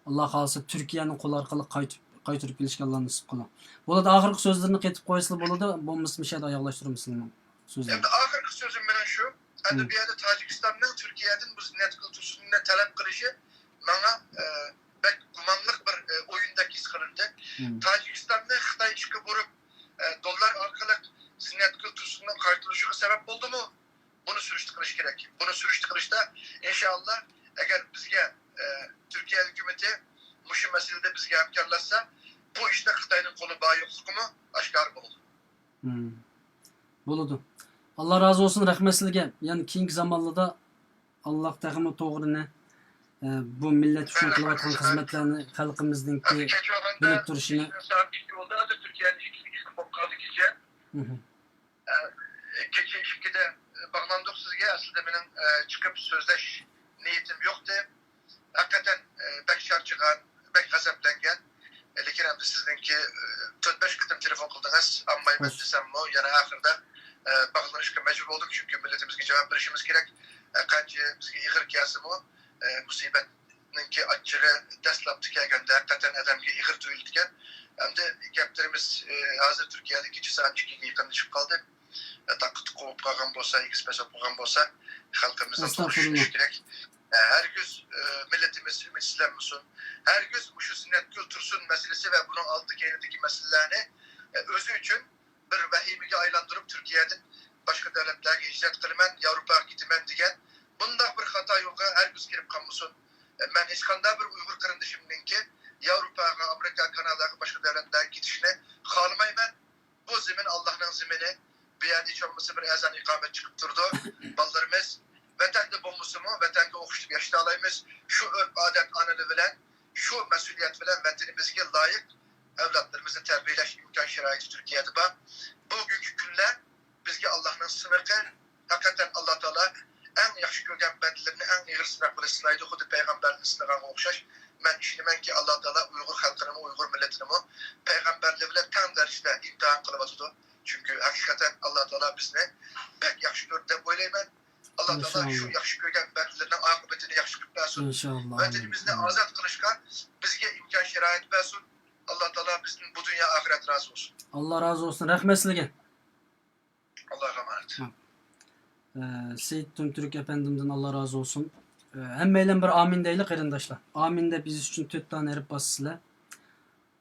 ئاللا خالىسا، تۈركىيەنىڭ قولى ئارقىلىق قايتىپ، قايتۇرۇپ كېلىشكە ئاللا نېسىپ قىلىڭ. بولىدۇ، ئاخىرقى سۆزلىرىنى قېتىپ قويسىلا بولىدۇ، بولمىسا مۇشۇ يەردە ئاياغلاشتۇرىمىز سىلىنىڭ سۆزلىرىنى. ئەمدى ئاخىرقى سۆزۈم مېنىڭ شۇ. ئەمدى مم. بۇ يەردە تاجىكىستاننىڭ تۈركىيەدىن بۇ زىننەتگۈل تۇرسۇننى تەلەپ قىلىشى ماڭا، ئە، بەك گۇمانلىق بىر، ئە، ئويۇندەك ھېس قىلىندى. مم. تاجىكىستاننى خىتاي ئىشقا بۇرۇپ، ئە، دوللار ئارقىلىق زىننەتگۈل تۇرسۇننىڭ قايتۇرۇلۇشىغا سەۋەب بولدىمۇ؟ بۇنى سۈرۈشتە قىلىش كېرەك. بۇنى سۈرۈشتە قىلىشتا، ئىنشائاللا، ئەگەر بىزگە، ئە، تۈركىيە ھۆكۈمىتى مۇشۇ مەسىلىدە بىزگە ھەمكارلاشسا، بۇ ئىشتا خىتاينىڭ قولى بار يوقلۇقىمۇ ئاشكارا بولىدۇ. مم. بولىدۇ. ئاللا رازى بولسۇن، رەھمەت سىلىگە. يەنە كېيىنكى زامانلاردا ئاللا تېخىمۇ توغرىنى، ئە، بۇ مىللەت ئۈچۈن قىلىۋاتقان خىزمەتلەرنى خەلقىمىزنىڭكى بىلىپ تۇرۇشىنى. مھم. ئە، كېچە ئىككىدە باغلاندۇق سىزگە. ئەسلىدە مېنىڭ، ئە، چىقىپ سۆزلەش نىيىتىم يوقتى. ھەقىقەتەن، ئە، بەك چارچىغان، بەك غەزەپلەنگەن. لېكىن ئەمدى سىزنىڭكى، ئە، تۆت-بەش قېتىم تېلېفون قىلدىڭىز، ئالمايمەن دېسەممۇ، يەنە ئاخىرىدا، ئە، باغلىنىشقا مەجبۇر بولدۇم، چۈنكى مىللىتىمىزگە جاۋاب بېرىشىمىز كېرەك. ئە، قانچە بىزگە ئېغىر كەلسىمۇ، ئە، مۇسىبەت نىڭكى ئاچچىقى دەسلەپتە كەلگەندە ھەقىقەتەن ئادەمگە ئېغىر تۇيۇلىدىكەن. ئەمدى گەپلىرىمىز، ئى، ھازىر تۈركىيەدە كېچە سائەت ئىككىگە يېقىنلىشىپ قالدى. ئە، تاققا تۇققا بولۇپ قالغان بولسا، ئېگىز پەس بولۇپ قالغان بولسا، خەلقىمىزنىڭ توغرا ئەستەغپۇرۇللا. چۈشىنىشى كېرەك. ئە، ھەرگىز، ئە، مىللىتىمىز ئۈمىدسىزلەنمىسۇن. ھەرگىز مۇشۇ زىننەتگۈل تۇرسۇن مەسىلىسى ۋە بۇنىڭ ئالدى كەينىدىكى مەسىلىلەرنى، ئە، ئۆزى ئۈچۈن بىر ۋەھىمىگە ئايلاندۇرۇپ، تۈركىيەدىن باشقا دۆلەتلەرگە ھىجرەت قىلىمەن، ياۋروپاغا كېتىمەن دېگەن بۇنداق بىر خاتا يولغا ھەرگىز كىرىپ قالمىسۇن. مەن ھېچقانداق بىر ئۇيغۇر قېرىندىشىمنىڭكى ياۋروپاغا، ئامېرىكا، كاناداغا، باشقا دۆلەتلەرگە كېتىشىنى خالىمايمەن. بۇ زېمىن ئاللاھنىڭ زېمىنى. بۇ يەردە ھېچ بولمىسا بىر ئەزان ئىقامەت چىقىپ تۇرىدۇ. بالىلىرىمىز ۋەتەندە بولمىسىمۇ، ۋەتەنگە ئوخشىتىپ ياشىتالايمىز. شۇ ئۆرپ-ئادەت ئانىلىرى بىلەن شۇ مەسئۇلىيەت بىلەن ۋەتىنىمىزگە لايىق ئەۋلادلىرىمىزنى تەربىيەلەش ئىمكان شارائىتى تۈركىيەدە بار. بۇ كۈنكى كۈنلەر بىزگە ئاللاھنىڭ سىنىقى. ھەقىقەتەن ئاللا تائالا ئەڭ ياخشى كۆرگەن بەندىلىرىنى ئەڭ ئېغىر سىناق بىلەن سىنايدۇ، خۇددى پەيغەمبەرنى سىنىغانغا ئوخشاش. مەن ئىشىنىمەنكى، ئاللا تائالا ئۇيغۇر خەلقىنىمۇ، ئۇيغۇر مىللىتىنىمۇ پەيغەمبەرلىرى بىلەن تەڭ دەرىجىدە ئىمتىھان قىلىۋاتىدۇ. چۈنكى ھەقىقەتەن ئاللا تائالا بىزنى بەك ياخشى كۆردى دەپ ئويلايمەن. ئاللا تائالا شۇ ئىنشاللا. ياخشى كۆرگەن بەندىلىرىنىڭ ئاقىۋىتىنى ياخشى قىلىپ بەرسۇن. ئىنشاللا. ۋەتىنىمىزنى ئازاد قىلىشقا بىزگە ئىمكان شارائىت بەرسۇن. ئاللا تائالا بىزدىن بۇ دۇنيا ئاخىرەت رازى بولسۇن. ئاللا رازى بولسۇن. رەھمەت سىلىگە. ئاللاغا ئامانەت. ھە. ئە، سېيىت تۈمتۈرك ئەپەندىمدىن ئاللا رازى بولسۇن. ئە، ھەممەيلەن بىر ئامىن دەيلى، قېرىنداشلار. ئامىن دەپ يېزىش ئۈچۈن تۆت دانە ھەرپ باسىسىلەر.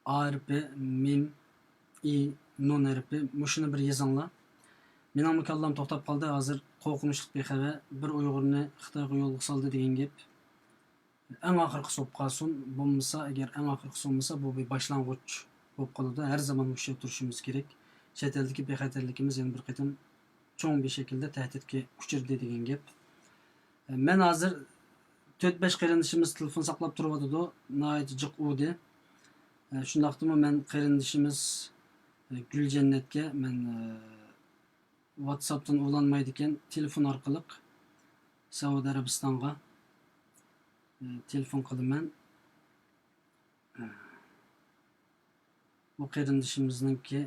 ئا ھەرپى، مىم، ئى، نۇن ھەرپى. مۇشۇنى بىر يېزىڭلار. مېنىڭمۇ كاللام توختاپ قالدى. ھازىر قورقۇنچلۇق بىر خەۋەر. بىر ئۇيغۇرنى خىتايغا يولغا سالدى دېگەن گەپ. ئەڭ ئاخىرقىسى بولۇپ قالسۇن. بولمىسا، ئەگەر ئەڭ ئاخىرقىسى بولمىسا، بۇ بىر باشلانغۇچ بولۇپ قالىدۇ. ھەر زامان ھوشيار تۇرۇشىمىز كېرەك. چەت ئەلدىكى بىخەتەرلىكىمىز يەنە بىر قېتىم چوڭ بىر شەكىلدە تەھدىتكە ئۇچرىدى دېگەن گەپ. مەن ھازىر تۆت-بەش قېرىندىشىمىز تېلېفون ساقلاپ تۇرۇۋاتىدۇ. ناھايىتى جىق ئۇردى. شۇنداقتىمۇ مەن قېرىندىشىمىز گۈلجەننەتكە مەن ۋاتساپتىن ئۇلانمايدىكەن، تېلېفون ئارقىلىق سەئۇدى ئەرەبىستانغا، ئى، تېلېفون قىلىمەن. ئى، بۇ قېرىندىشىمىزنىڭكى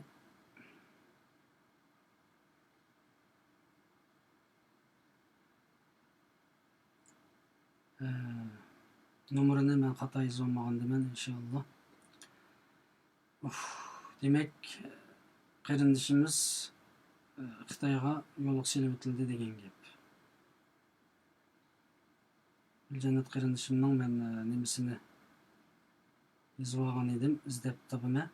ئە، نومۇرىنى مەن خاتا يېزىۋالمىغاندىمەن، ئىنشاللا. ئۇف، دېمەك، قېرىندىشىمىز، ئە، خىتايغا يولغا سېلىۋېتىلدى دېگەن گەپ. جەننەت قېرىندىشىمنىڭ مەن، ئە، نېمىسىنى يېزىۋالغان ئىدىم، ئىزدەپ تاپىمەن.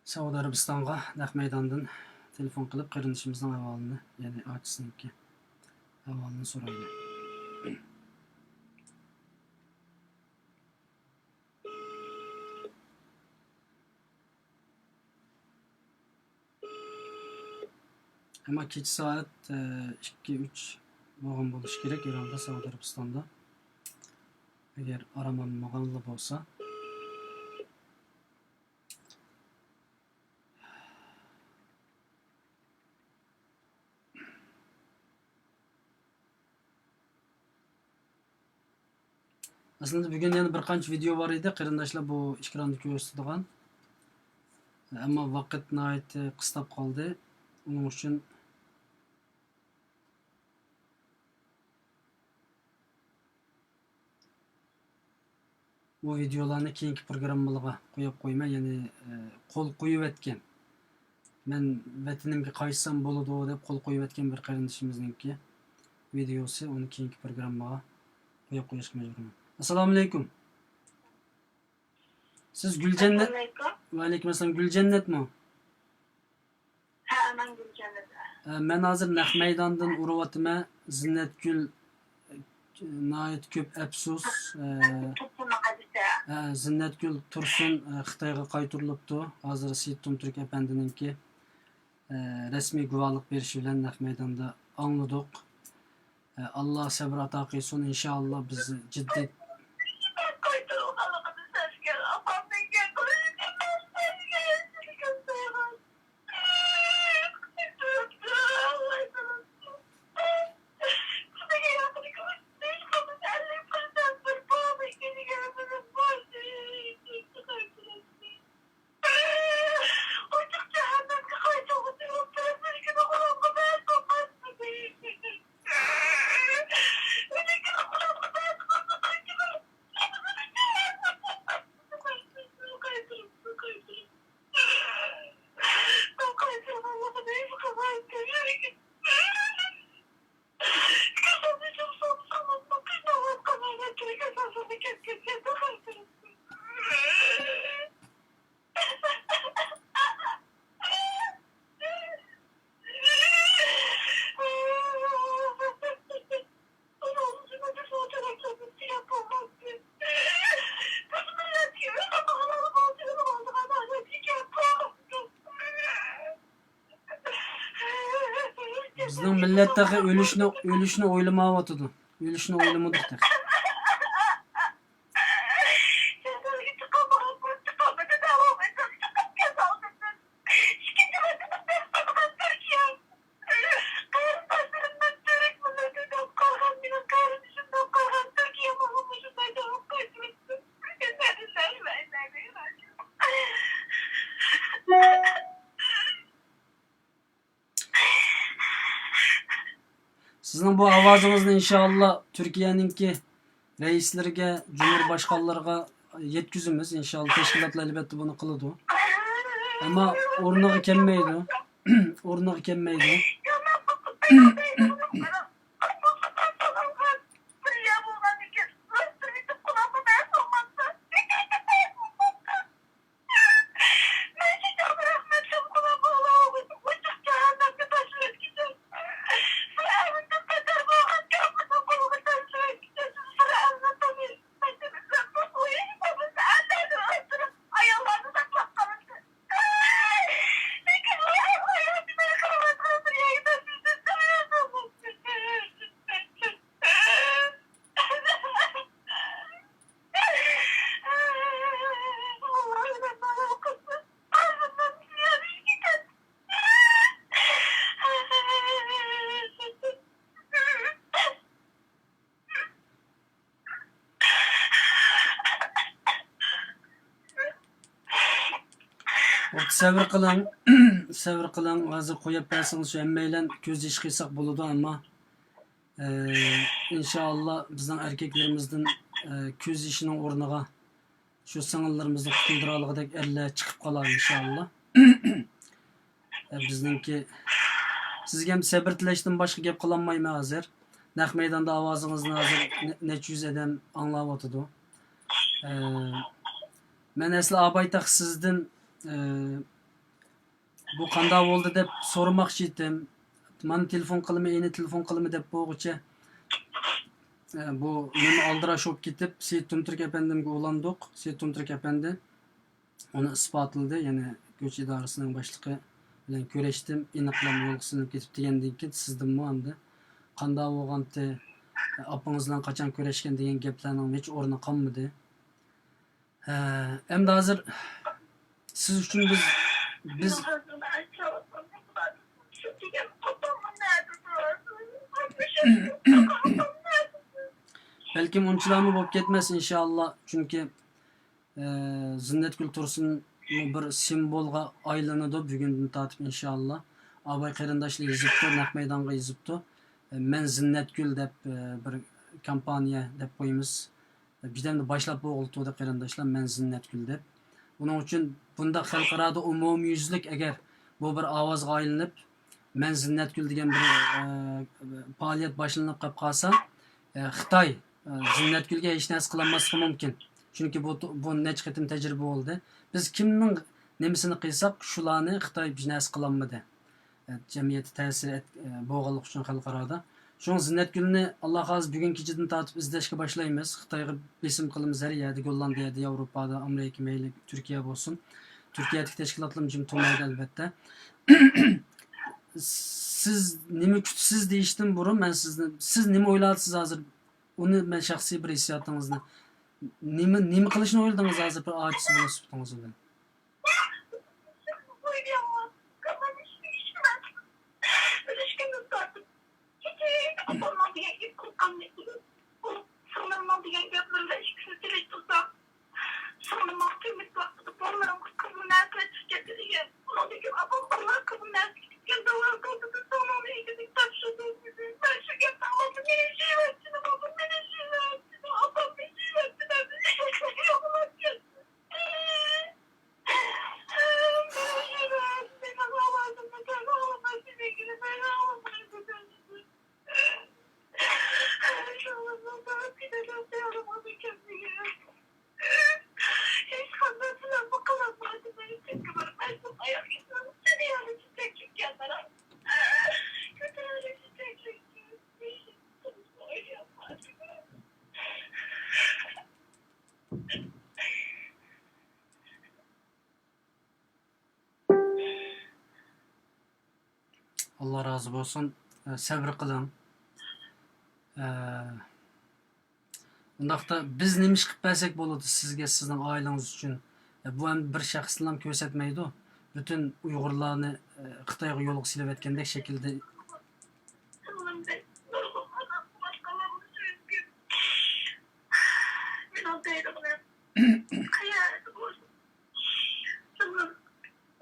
سەئۇدى ئەرەبىستانغا نەق مەيداندىن تېلېفون قىلىپ، قېرىندىشىمىزنىڭ ئەھۋالىنى، يەنى ئاچىسىنىڭكى ئەھۋالىنى سورايلى. ئەمما كېچە سائەت، ئە، ئىككى، ئۈچ بولغان بولۇشى كېرەك ئىراندا، سەئۇدى ئەرەبىستاندا. ئەگەر ئارام ئالمىغانلا بولسا. ئەسلىدە بۈگۈن يەنە بىر قانچە ۋىدېئو بار ئىدى، قېرىنداشلار، بۇ ئېكراندا كۆرسىتىدىغان. ئەمما ۋاقىت ناھايىتى قىستاپ قالدى. ئۇنىڭ ئۈچۈن بۇ ۋىدېئولارنى كېيىنكى پروگراممىلارغا قويۇپ قويىمەن، يەنى، ئە، قول قويۇۋەتكەن. مەن ۋەتىنىمگە قايتسام بولىدۇ دەپ قول قويۇۋەتكەن بىر قېرىندىشىمىزنىڭكى ۋىدېئوسى، ئۇنى كېيىنكى پروگراممىغا قويۇپ قويۇشقا مەجبۇرمەن. ئەسسالامۇئەلەيكۇم. سىز گۈلجەننەت؟ ئەسسالامۇئەلەيكۇم. ۋەئەلەيكۇم ئەسسالام. گۈلجەننەتمۇ؟ ھە، مەن گۈلجەننەت. ئە، مەن ھازىر نەق مەيداندىن ئۇرۇۋاتىمەن. زىننەتگۈل، ئە، ناھايىتى كۆپ ئەپسۇس. ئە، توپلىما ھادىسە. ئە، زىننەتگۈل تۇرسۇن، ئە، خىتايغا قايتۇرۇلۇپتۇ. ھازىر سېيىت تۇمتۈرك ئەپەندىنىڭكى، ئە، رەسمىي گۇۋاھلىق بېرىشى بىلەن نەق مەيداندا ئاڭلىدۇق. ئە، ئاللا سەبرى ئاتا قىلسۇن، ئىنشائاللا بىز جىددىي بىزنىڭ مىللەت تېخى ئۆلۈشنى، ئۆلۈشنى ئويلىمايۋاتىدۇ. ئۆلۈشنى ئويلىمىدۇق تېخى. سىزنىڭ بۇ ئاۋازىڭىزنى ئىنشائاللا تۈركىيەنىڭكى رەئىسلىرىگە، جۇمھۇر باشقانلىرىغا يەتكۈزىمىز ئىنشائاللا. تەشكىلاتلار ئەلۋەتتە بۇنى قىلىدۇ. ئەمما ئورنىغا كەلمەيدۇ. ئورنىغا كەلمەيدۇ. سەۋر قىلىڭ، سەۋر قىلىڭ. ھازىر قويۇپ بەرسىڭىز، شۇ ھەممەيلەن كۆز يېشى قىلساق بولىدۇ، ئەمما، ئە، ئىنشائاللا بىزنىڭ ئەركەكلىرىمىزدىن، ئە، كۆز يېشىنىڭ ئورنىغا شۇ سىڭىللىرىمىزنى قۇتۇلدۇرالىغۇدەك ئەرلەر چىقىپ قالار ئىنشائاللا. ئە، بىزنىڭكى، سىزگە ھەم سەبرى تىلەشتىن باشقا گەپ قىلالمايمەن ھازىر. نەق مەيداندا ئاۋازىڭىزنى ھازىر نە-، نەچچە يۈز ئادەم ئاڭلاۋاتىدۇ. ئە، مەن ئەسلى ئاباي تېخى سىزدىن، ئە، بۇ قانداق بولدى دەپ سورىماقچى ئىدىم. مانا تېلېفون قىلىمەن، ئېنى تېلېفون قىلىمەن دەپ بولغۇچە، ئە، بۇ نېمە ئالدىراش بولۇپ كېتىپ، سېيىت تۇمتۈرك ئەپەندىمگە ئۇلاندۇق. سېيىت تۇمتۈرك ئەپەندى ئۇنى ئىسپاتلىدى. يەنى كوچا ئىدارىسىنىڭ باشلىقى بىلەن كۆرۈشتۈم. ئېنىقلام يولغا سېلىنىپ كېتىپتۇ دېگەندىن كېيىن سىزدىنمۇ ئەمدى قانداق بولغانتى، ئاپىڭىز بىلەن قاچان كۆرۈشكەن دېگەن گەپلەرنىڭ ھېچ ئورنى قالمىدى. ھە، ئەمدى ھازىر سىز ئۈچۈن بىز، بىز بەلكىم ئۇنچىلامۇ بولۇپ كەتمەس، ئىنشائاللا. چۈنكى، ئە، زىننەتگۈل تۇرسۇن بىر سىمۋولغا ئايلىنىدۇ بۈگۈندىن تارتىپ، ئىنشائاللا. ئاباي قېرىنداشلار يېزىپتۇ، نەق مەيدانغا يېزىپتۇ. ئە، مەن زىننەتگۈل دەپ، ئە، بىر كامپانىيە دەپ قويىمىز. بىردەمدە باشلاپ بولغىلى تۇردى قېرىنداشلار، مەن زىننەتگۈل دەپ. بۇنىڭ ئۈچۈن بۇنداق خەلقئارادا ئومۇميۈزلۈك ئەگەر بۇ بىر ئاۋازغا ئايلىنىپ، مەن زىننەتگۈل دېگەن بىر، ئە، پائالىيەت باشلىنىپ قېلىپ قالسا، ئە، خىتاي، ئە، زىننەتگۈلگە ھېچ نەرسە قىلالماسلىقى مۇمكىن. چۈنكى بۇ، بۇ نەچچە قېتىم تەجرىبە بولدى. بىز كىمنىڭ نېمىسىنى قىلساق، شۇلارنى خىتاي ھېچ نەرسە قىلالمىدى. ئە، جەمئىيەتتە تەسىرى ئەت-، ئە، بولغانلىقى ئۈچۈن خەلقئارادا. شۇڭا زىننەتگۈلنى، ئاللا خالىسا، بۈگۈن كېچىدىن تارتىپ ئىزدەشكە باشلايمىز. خىتايغا بېسىم قىلىمىز ھەر يەردە، گوللاندىيەدە، ياۋروپادا، ئامېرىكا، مەيلى تۈركىيە بولسۇن. تۈركىيەدىكى تەشكىلاتلىرىمۇ جىم تۇرمايدۇ، ئەلۋەتتە. سىز نېمە كۈتىسىز دېيىشتىن بۇرۇن، مەن سىزنى، سىز نېمە ئويلاۋاتىسىز ھازىر؟ ئۇنى مەن شەخسىي بىر ھېسسىياتىڭىزنى، نېمە، نېمە قىلىشنى ئويلىدىڭىز ھازىر بىر ئاچىسى بولۇش سۈپىتىڭىز بىلەن؟ سىڭلىمنىڭ دېگەن گەپلىرى بىلەن ئىككىسىنى تىلەك تۇرسام، سىڭلىمنىڭ تېمىز ۋاقتىدا بالىلىرىمغا قىزىل نەرسىلەر چۈشكەندە دېگەن. ئۇنىڭدىن كېيىن ئاپام بالىلار قىزىل نەرسە كۈتكەن داۋا قىلدى، سالوننىڭ ئىگىسىگە تاپشۇردى. مەن شۇ گەپنى ئاڭلاپ، مېنى يېيىۋەتسىدە، مېنى يېيىۋەتسىدە، ئاپام مېنى يېيىۋەتسىدە، مېنى يېيىۋەتسىدە. ئاللا رازى بولسۇن. ئە، سەۋر قىلىڭ. ئە، ئۇنداقتا بىز نېمە ئىش قىلىپ بەرسەك بولىدۇ سىزگە، سىزنىڭ ئائىلىڭىز ئۈچۈن؟ ئە، بۇ ئەمدى بىر شەخستىنلا كۆرسەتمەيدۇ. پۈتۈن ئۇيغۇرلارنى، ئە، خىتايغا يولغا سېلىۋەتكەندەك شەكىلدە. سىڭلىم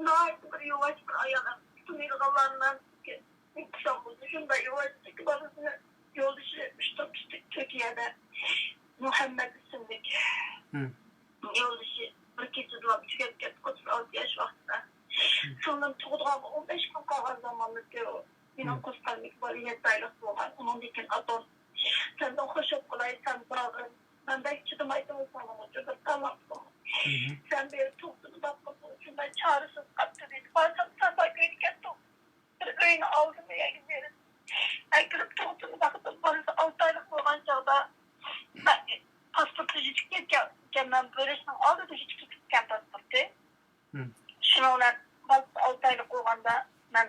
ناھايىتى بىر يۇۋاش بىر ئايال، تونۇيدىغانلارنىڭ شۇنداق يۇۋاش، ئىككى بالىسىنى يولدىشى ئۇشتۇمتۇتۇپ تۈركىيەدە، مۇھەممەد ئىسىملىك يولدىشى بىر كېچىدىلا تۈگەپ كەتتى، ئوتتۇز ئالتە ياش ۋاقتىدا. سىڭلىم تۇغىدىغانغا ئون بەش كۈن قالغان زاماندا، مېنىڭ قوز قالىمىدىكى بالا يەتتە ئايلىق بولغان. ئۇنىڭدىن كېيىن ئاپام، سەندىن خوش بولۇپ قالاي، سەن بارغىن، مەن بەك چىدىمايتتىم ساڭىمۇ، بىر تاماق. سەن بېرىپ تۇغۇتىنى باققىنىڭ ئۈچۈن مەن چارىسىز قاپتىمەن. بارسام سەن بار كۆيۈپ كەتتىڭ. بىر ئۆينى ئالدىم، ئۇ يەرگە بېرىپ ئەكىرىپ تۇغۇتىنى باقتىم. بالىسى ئالتە ئايلىق بولغان چاغدا مەن پاسپورتى يىتىپ كەتكەن ئىكەن، مەن بۆرۈشنىڭ ئالدىدا يىتىپ كېتىپتىكەن پاسپورتى. شۇنىڭ بىلەن بالىسى ئالتە ئايلىق بولغاندا مەن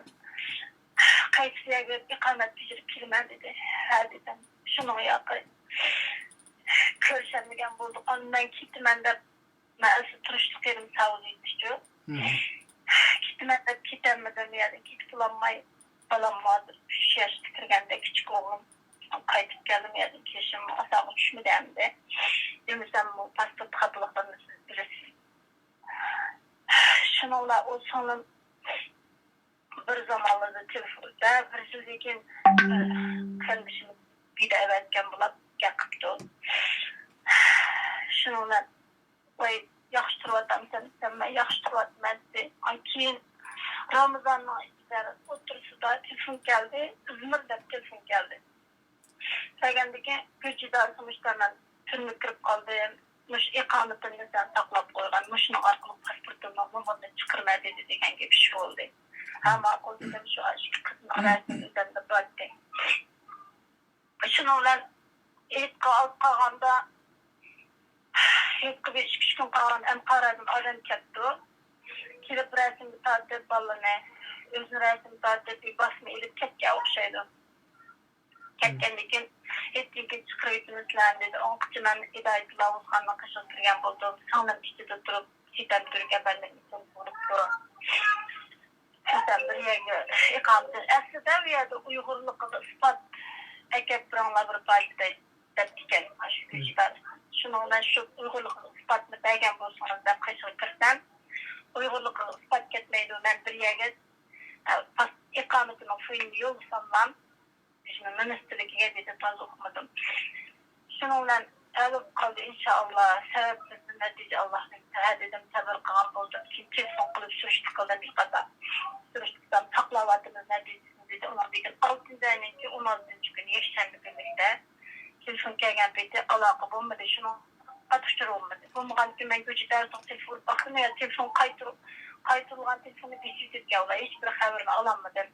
قايسى يەرگە ئىقامەت بېجىرىپ كېلىمەن دېدى. ھە دېدىم. شۇنىڭ ياقى كۆرۈشەلمىگەن بولدۇق. ئاندىن مەن كېتىمەن دەپ، مەن ئەسلى تۇرۇشلۇق يېرىم ساۋۇز ئىدىچۇ. كېتىمەن دەپ كېتەلمىدىم، يەنى كېتىپ بولالماي، بالام ھازىر ئۈچ ياشقا كىرگەندە كىچىك ئوغلۇم. قايتىپ كەلدىم، يەنى كېلىشىم ئاسانغا چۈشمىدى ئەمدى. دېمىسەممۇ پاسپورت خاتالىقلىرىنى سىز بىلىسىز. شۇنىڭ بىلەن ئۇ سىڭلىم بىر زامانلاردا تېلېفوندا، بىر يىلدىن كېيىن بىر قېرىندىشىمىز بىدە ئەۋەتكەن بولۇپ گەپ قىپتۇ. شۇنىڭ بىلەن، ۋاي، ياخشى تۇرۇۋاتامسەن دېسەم، مەن ياخشى تۇرۇۋاتىمەن دېدى. ئاندىن كېيىن رامىزاننىڭ ئوتتۇرىسىدا تېلېفون كەلدى، ئىزمىر دەپ تېلېفون كەلدى. كەلگەندىن كېيىن گۈلچېھرە، مۇشۇ مەن تۈرمىگە كىرىپ قالدىم، مۇشۇ ئىقامىتىمنى سەن ساقلاپ قويغىن، مۇشۇنىڭ ئارقىلىق پاسپورتۇمنىڭ نومۇرىنى چىقىرىمەن دېدى دېگەن گەپ ئىش بولدى. ھە، ماقۇل دېدىم، شۇ ئىككى قىزنىڭ رەسىمى ئۆزۈمدە بار ئىدى. شۇنىڭ بىلەن ھېيتقا ئاز قالغاندا، ھېيتقا بىر ئىككى ئۈچ كۈن قالغاندا ئەنقەرەدىن ئادەم كەپتۇ. كېلىپ رەسىمگە تارتىپ بالىنى، ئۆزىنى رەسىمگە تارتىپ بىر باسما ئېلىپ كەتكەن ئوخشايدۇ. كەتكەندىن كېيىن، ھېيتتىن كېيىن چىقىرىۋېتىمىز سىلەرنى دېدى. ئۇنىڭ ئۈچۈن مەن ھىدايەتۇللا ئۇستازنىڭ قېشىغا كىرگەن بولدۇم. سىڭلىم ئىچىدە تۇرۇپ، سىتەم تۈرك ئەپەندىم ئىچىدە تۇرۇپتۇ. سىتەم بىر يەرگە ئىقامىتى. ئەسلىدە ئۇ يەردە ئۇيغۇرلۇقىغا ئىسپات ئەكەپ بېرىڭلار بىر پارچە دەپ، دەپتىكەن. شۇ گۈلچېھرە. شۇنىڭ بىلەن شۇ ئۇيغۇرلۇقىغا ئىسپاتنى بەرگەن بولسىڭىز دەپ قېشىغا كىرسەم، ئۇيغۇرلۇقىغا ئىسپات كەتمەيدۇ. مەن بىر يەرگە، ئە، پاس-، ئىقامىتىنىڭ فويىنى يوللىساملا، شۇنى مىنىستىرلىكىگە دېدى، تازا ئۇقمىدىم. شۇنىڭ بىلەن ھەل بولۇپ قالدى، ئىنشائاللا. سەۋەبىمىزنى نەتىجە ئاللاھنىڭ، ھە دېدىم، سەۋر قىلغان بولدۇم. كېيىن تېلېفون قىلىپ سۈرۈشتە قىلدىم، ھېچقانداق سۈرۈشتە قىلسام ساقلاۋاتىمىز نەتىجىسىنى دېدى. ئۇنىڭدىن كېيىن ئالتىنچى ئاينىڭكى ئون ئالتىنچى كۈنى يەكشەنبە كۈنلۈكتە تېلېفون كەلگەن پېتى ئالاقە بولمىدى. شۇنىڭ قات ئۇچۇر بولمىدى. بولمىغاندىكىن مەن گۈلچېھرە تېلېفون ئۇرۇپ باقتىم، يا تېلېفون قايتۇرۇپ، قايتۇرۇلغان تېلېفوننى بېسىۋېتىپتىكەن ئۇلار، ھېچبىر خەۋىرىنى ئالالمىدىم.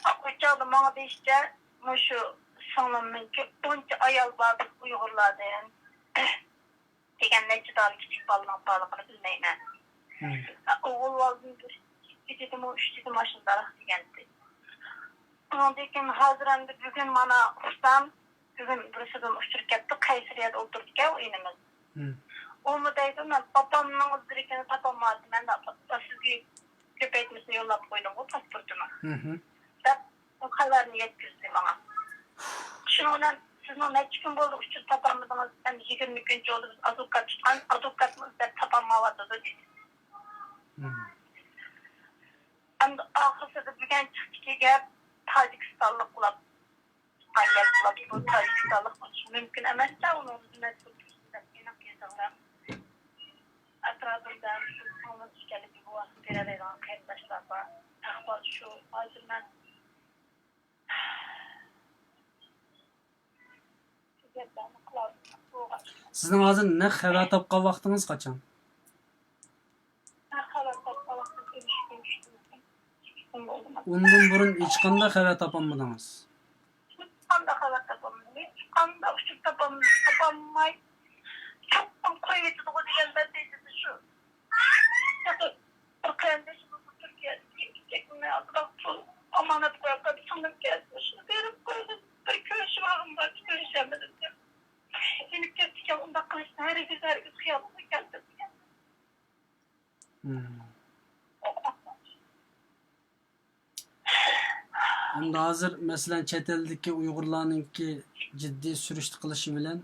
ئۇ چاغدا ماڭا دېيىشىچە، مۇشۇ سىڭلىمنىڭكى ئونچە ئايال بار بىز ئۇيغۇرلاردىن دېگەن، نەچچە دانە كىچىك بالىنىڭ بارلىقىنى بىلمەيمەن. مم. ئوغۇل بالىدىن بىر ئىككى دېدىمۇ، ئۈچ دېدىمۇ، ئاشۇنداق دېگەنتى. ئۇنىڭدىن كېيىن ھازىر ئەمدى بۈگۈن مانا ئۇستام، بۈگۈن بىرسى بىلەن ئۇچۇرۇپ كەتتى، قەيسەرىيەدە ئولتۇرىدىكەن ئۇ ئىنىمىز. مم. ئۇمۇ دەيدۇ، مەن پاپامنىڭ ئىزدىرىكىنى تاپالمايۋاتىمەن، سىزگە كۆپەيتمىسىنى يوللاپ قويدۇمغۇ پاسپورتىنى، مم، دەپ، ئۇ خەۋەرنى يەتكۈزدى ماڭا. شۇنىڭ بىلەن سىزنىڭ نەچچە كۈن بولدى ئۇچۇر تاپالمىدىڭىز، ئەمدى يىگىرمە كۈنچى بولدى، بىز ئادۋوكات تۇتقان، ئادۋوكاتمۇ ئىزدەپ تاپالمايۋاتىدۇ دېدى. مم. ئەمدى ئاخىرسىدا بۈگۈن چىقتىكى گەپ، تاجىكىستانلىق بولۇپ، قايتىپ بولۇپ، بۇ تاجىكىستانلىق بولۇشى مۇمكىن ئەمەس-دە، ئۇنىڭ ئۆزى مەجبۇر تۇرسۇن دەپ ئېنىق يېزىڭلار. ئەتراپىمدا سىڭلىم ئىكەنلىكىگە گۇۋاھلىق بېرەلەيدىغان قېرىنداشلار بار. ئەھۋال شۇ، ھازىر مەن سىزنىڭ ھازىر نەق خەۋەر تاپقان ۋاقتىڭىز قاچان؟ نەق خەۋەر تاپقان ۋاقتىم ئۈچ كۈن، ئۈچ كۈن بولدى. ئۇندىن بۇرۇن ھېچقانداق خەۋەر تاپالمىدىڭىز؟ ھېچقانداق خەۋەر تاپالمىدىم. ھېچقانداق ئۇچۇر تاپالمىدىم. تاپالماي، چوقۇم قويۇۋېتىدىغۇ دېگەن بەلگىسى شۇ. بىر قېرىندىشىمىز تۈركىيەدىكى ئىككى مىڭ ئازراق پۇل ئامانەت قويۇپ قويۇپ، سىڭلىم كەلسە، شۇنى بېرىپ قويغىن، بىر كۆرۈشۈۋالغىن بار، كۆرۈشەلمىدىم دەپ. يېنىپ كەتتىكەن، ئۇنداق قىلىشنى ھەرگىز، ھەرگىز خىيالىمغا كەلتۈرمىگەن. مم. ئەمدى ھازىر، مەسىلەن، چەت ئەلدىكى ئۇيغۇرلارنىڭكى جىددىي سۈرۈشتە قىلىشى بىلەن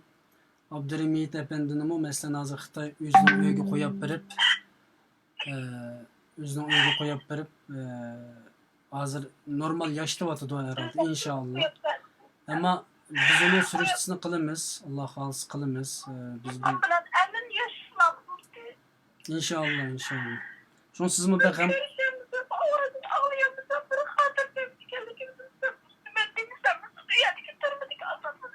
ئابدۇرېھىم ھېيت ئەپەندىنىمۇ، مەسىلەن، ھازىر خىتاي ئۆزىنىڭ ئۆيىگە قويۇپ بېرىپ، ئە، ئۆزىنىڭ ئۆيىگە قويۇپ بېرىپ، ئە، ھازىر نورمال ياشىتىۋاتىدۇ ھەرھالدا، ئىنشائاللا. ئەمما بىز ئۇنىڭ سۈرۈشتىسىنى قىلىمىز، ئاللا خالىسا قىلىمىز. ئە، بىز بۇ بىلەن ئەمىن ياشىسىلا بولدى. ئىنشائاللا، ئىنشائاللا. شۇڭا سىزمۇ بەك غەم. كۆرۈشەلمىسەم، ئاۋازىنى ئاڭلىيالمىسام، بىر خاتىرجەم ئىكەنلىكىمدىن سەپسىز نېمە دېمىسەم، بۇ يەردىكى تۈرمىدىكى ئازابنى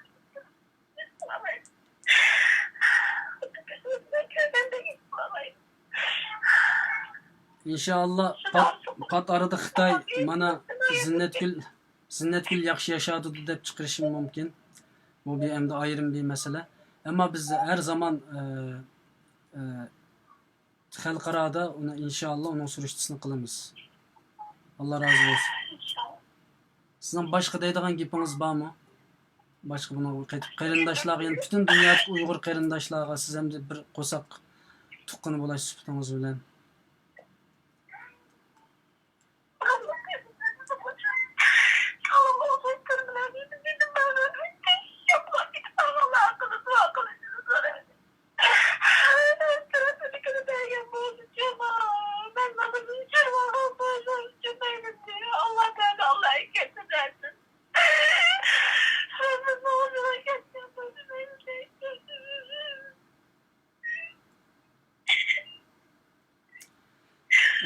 ئىنشائاللا، پات، پات ئارىدا خىتاي مانا زىننەتگۈل، زىننەتگۈل ياخشى ياشاۋاتىدۇ دەپ چىقىرىشىمۇ مۇمكىن. بۇ بىر ئەمدى ئايرىم بىر مەسىلە. ئەمما بىز ھەر زامان، ئە، ئە، خەلقئارادا ئۇنى، ئىنشائاللا، ئۇنىڭ سۈرۈشتىسىنى قىلىمىز. ئاللا رازى بولسۇن. سىزنىڭ باشقا دەيدىغان گېپىڭىز بارمۇ؟ باشقا بۇنىڭغا قېتىپ قېرىنداشلارغا، يەنى پۈتۈن دۇنيادىكى ئۇيغۇر قېرىنداشلارغا سىز ئەمدى بىر قورساق تۇغقىنى بولاش سۈپىتىڭىز بىلەن.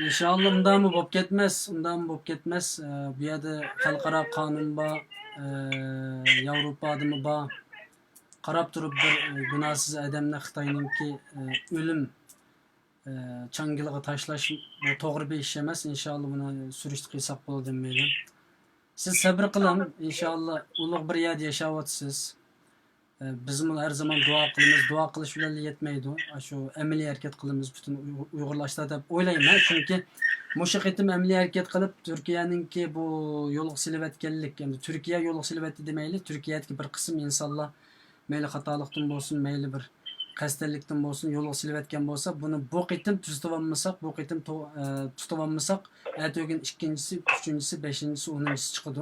ئىنشائاللا، ئۇنداقمۇ بولۇپ كەتمەس، ئۇنداقمۇ بولۇپ كەتمەس. ئە، بۇ يەردە خەلقئارا قانۇن بار، ئە، ياۋروپادىمۇ بار. قاراپ تۇرۇپ بىر، ئە، گۇناھسىز ئادەمنى خىتاينىڭكى، ئە، ئۆلۈم، ئە، چاڭگىلىغا تاشلاش، بۇ توغرا بىر ئىش ئەمەس. ئىنشائاللا، بۇنى سۈرۈشتە قىلساق بولىدۇ دېمەيمەن. سىز سەبرى قىلىڭ، ئىنشائاللا، ئۇلۇغ بىر يەردە ياشاۋاتىسىز. ئە، بىزمۇ ھەر زامان دۇئا قىلىمىز، دۇئا قىلىش بىلەنلا يەتمەيدۇ. ئاشۇ ئەمەلىي ھەرىكەت قىلىمىز پۈتۈن ئۇيغۇر-، ئۇيغۇرلاشلار دەپ ئويلايمەن. چۈنكى مۇشۇ قېتىم ئەمەلىي ھەرىكەت قىلىپ، تۈركىيەنىڭكى بۇ يولغا سېلىۋەتكەنلىك، ئەمدى تۈركىيە يولغا سېلىۋەتتى دېمەيلى، تۈركىيەدىكى بىر قىسىم ئىنسانلار مەيلى خاتالىقتىن بولسۇن، مەيلى بىر قەستەنلىكتىن بولسۇن، يولغا سېلىۋەتكەن بولسا، بۇنى بۇ قېتىم تۈزىتىۋالمىساق، بۇ قېتىم تو-، ئە، تۇتۇۋالمىساق، ئەتىگۈن ئىككىنچىسى، ئۈچىنچىسى، بەشىنچىسى، ئونىنچىسى چىقىدۇ.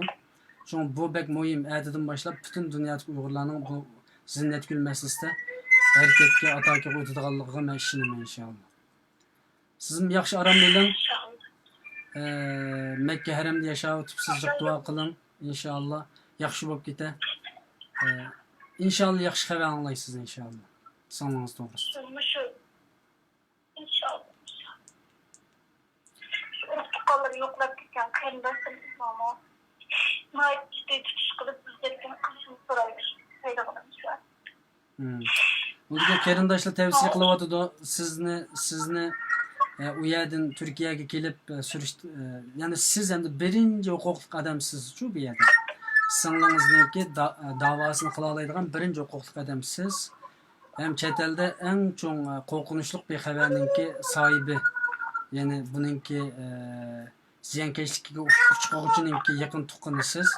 شۇڭا بۇ بەك مۇھىم. ئەتىدىن باشلاپ پۈتۈن دۇنيادىكى ئۇيغۇرلارنىڭ بۇ زىننەتگۈل مەسىلىسىدە ھەرىكەتكە، ئاتاكىغا ئۆتىدىغانلىقىغا مەن ئىشىنىمەن، ئىنشائاللا. سىزمۇ ياخشى ئارام ئېلىڭ. ئىنشائاللا. ئە، مەككە ھەرەمدە ياشاۋېتىپسىز، جىق دۇئا قىلىڭ. ئىنشائاللا، ياخشى بولۇپ كېتە. ئە، ئىنشائاللا، ياخشى خەۋەر ئاڭلايسىز، ئىنشائاللا. سىڭلىڭىز توغرىسىدا. مۇشۇ ئىنشائاللا، ئىنشائاللا. شۇ ئۇرۇق تۇغقانلىرى يوقلاپ كەتكەن قېرىنداشلىرىمىزنىڭمۇ ناھايىتى جىددىي تۇتۇش قىلىپ، بىزگە قىلىشىنى سورايمىز، دەيدىغىنىمىز شۇ. مم. بۇ يەردە قېرىنداشلار تەۋسىيە قىلىۋاتىدۇ، سىزنى، سىزنى، ئە، ئۇ يەردىن تۈركىيەگە كېلىپ، ئە، سۈرۈشت-، ئە، يەنى سىز ئەمدى بىرىنچى ھوقۇقلۇق ئادەمسىزچۇ بۇ يەردە. سىڭلىڭىزنىڭكى دا-، داۋاسىنى قىلالايدىغان بىرىنچى ھوقۇقلۇق ئادەم سىز. ھەم چەت ئەلدە ئەڭ چوڭ، ئە، قورقۇنچلۇق بىر خەۋەرنىڭكى ساھىبى، يەنى بۇنىڭكى، ئە، زىيانكەشلىكىگە ئۇچ-، ئۇچرىغۇچىنىڭكى يېقىن تۇغقىنى سىز.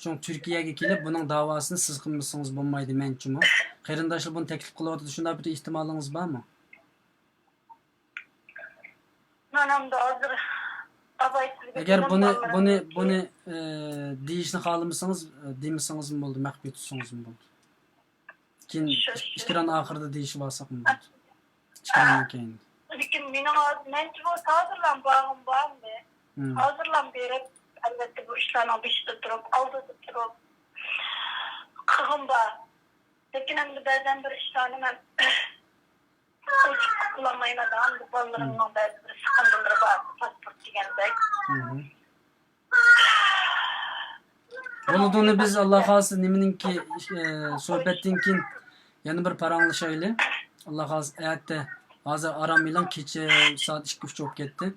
شۇڭا تۈركىيەگە كېلىپ، بۇنىڭ داۋاسىنى سىز قىلمىسىڭىز بولمايدۇ، مەنچىمۇ. قېرىنداشلار بۇنى تەكلىپ قىلىۋاتىدۇ، شۇنداق بىر ئېھتىمالىڭىز بارمۇ؟ مەن ئەمدى ھازىر ئەگەر بۇنى، بۇنى، بۇنى، ئە، دېيىشنى خالىمىسىڭىز، ئە، دېمىسىڭىزمۇ بولدى، مەخپىي تۇتسىڭىزمۇ بولدى. كېيىن ئىكرام ئاخىرىدا دېيىشىپ ئالساقمۇ بولىدۇ؟ ئىكرامدىن كېيىن. لېكىن مېنىڭ ھازىر، مەنچە بولسا ھازىرلام بارغۇم بار ئەمدى. ھازىرلام بېرىپ، ئەلۋەتتە، بۇ ئىشلارنىڭ بېشىدا تۇرۇپ، ئالدىدا تۇرۇپ قىلغۇم بار. لېكىن ئەمدى بەزەن بىر ئىشلارنى مەن ئوچۇق قىلالمايمەن، ئەمدى بالىلىرىمنىڭ بەزى بىر سىقىندىلىرى بار، پاسپورت دېگەندەك. بولىدۇ، ئۇنى بىز، ئاللا خالىسا، نېمىنىڭكى، ئە، سۆھبەتتىن كېيىن يەنە بىر پاراڭلىشايلى. ئاللا خالىسا، ئەتە، ھازىر ئارام ئېلىڭ، كېچە سائەت ئىككى، ئۈچ بولۇپ كەتتى.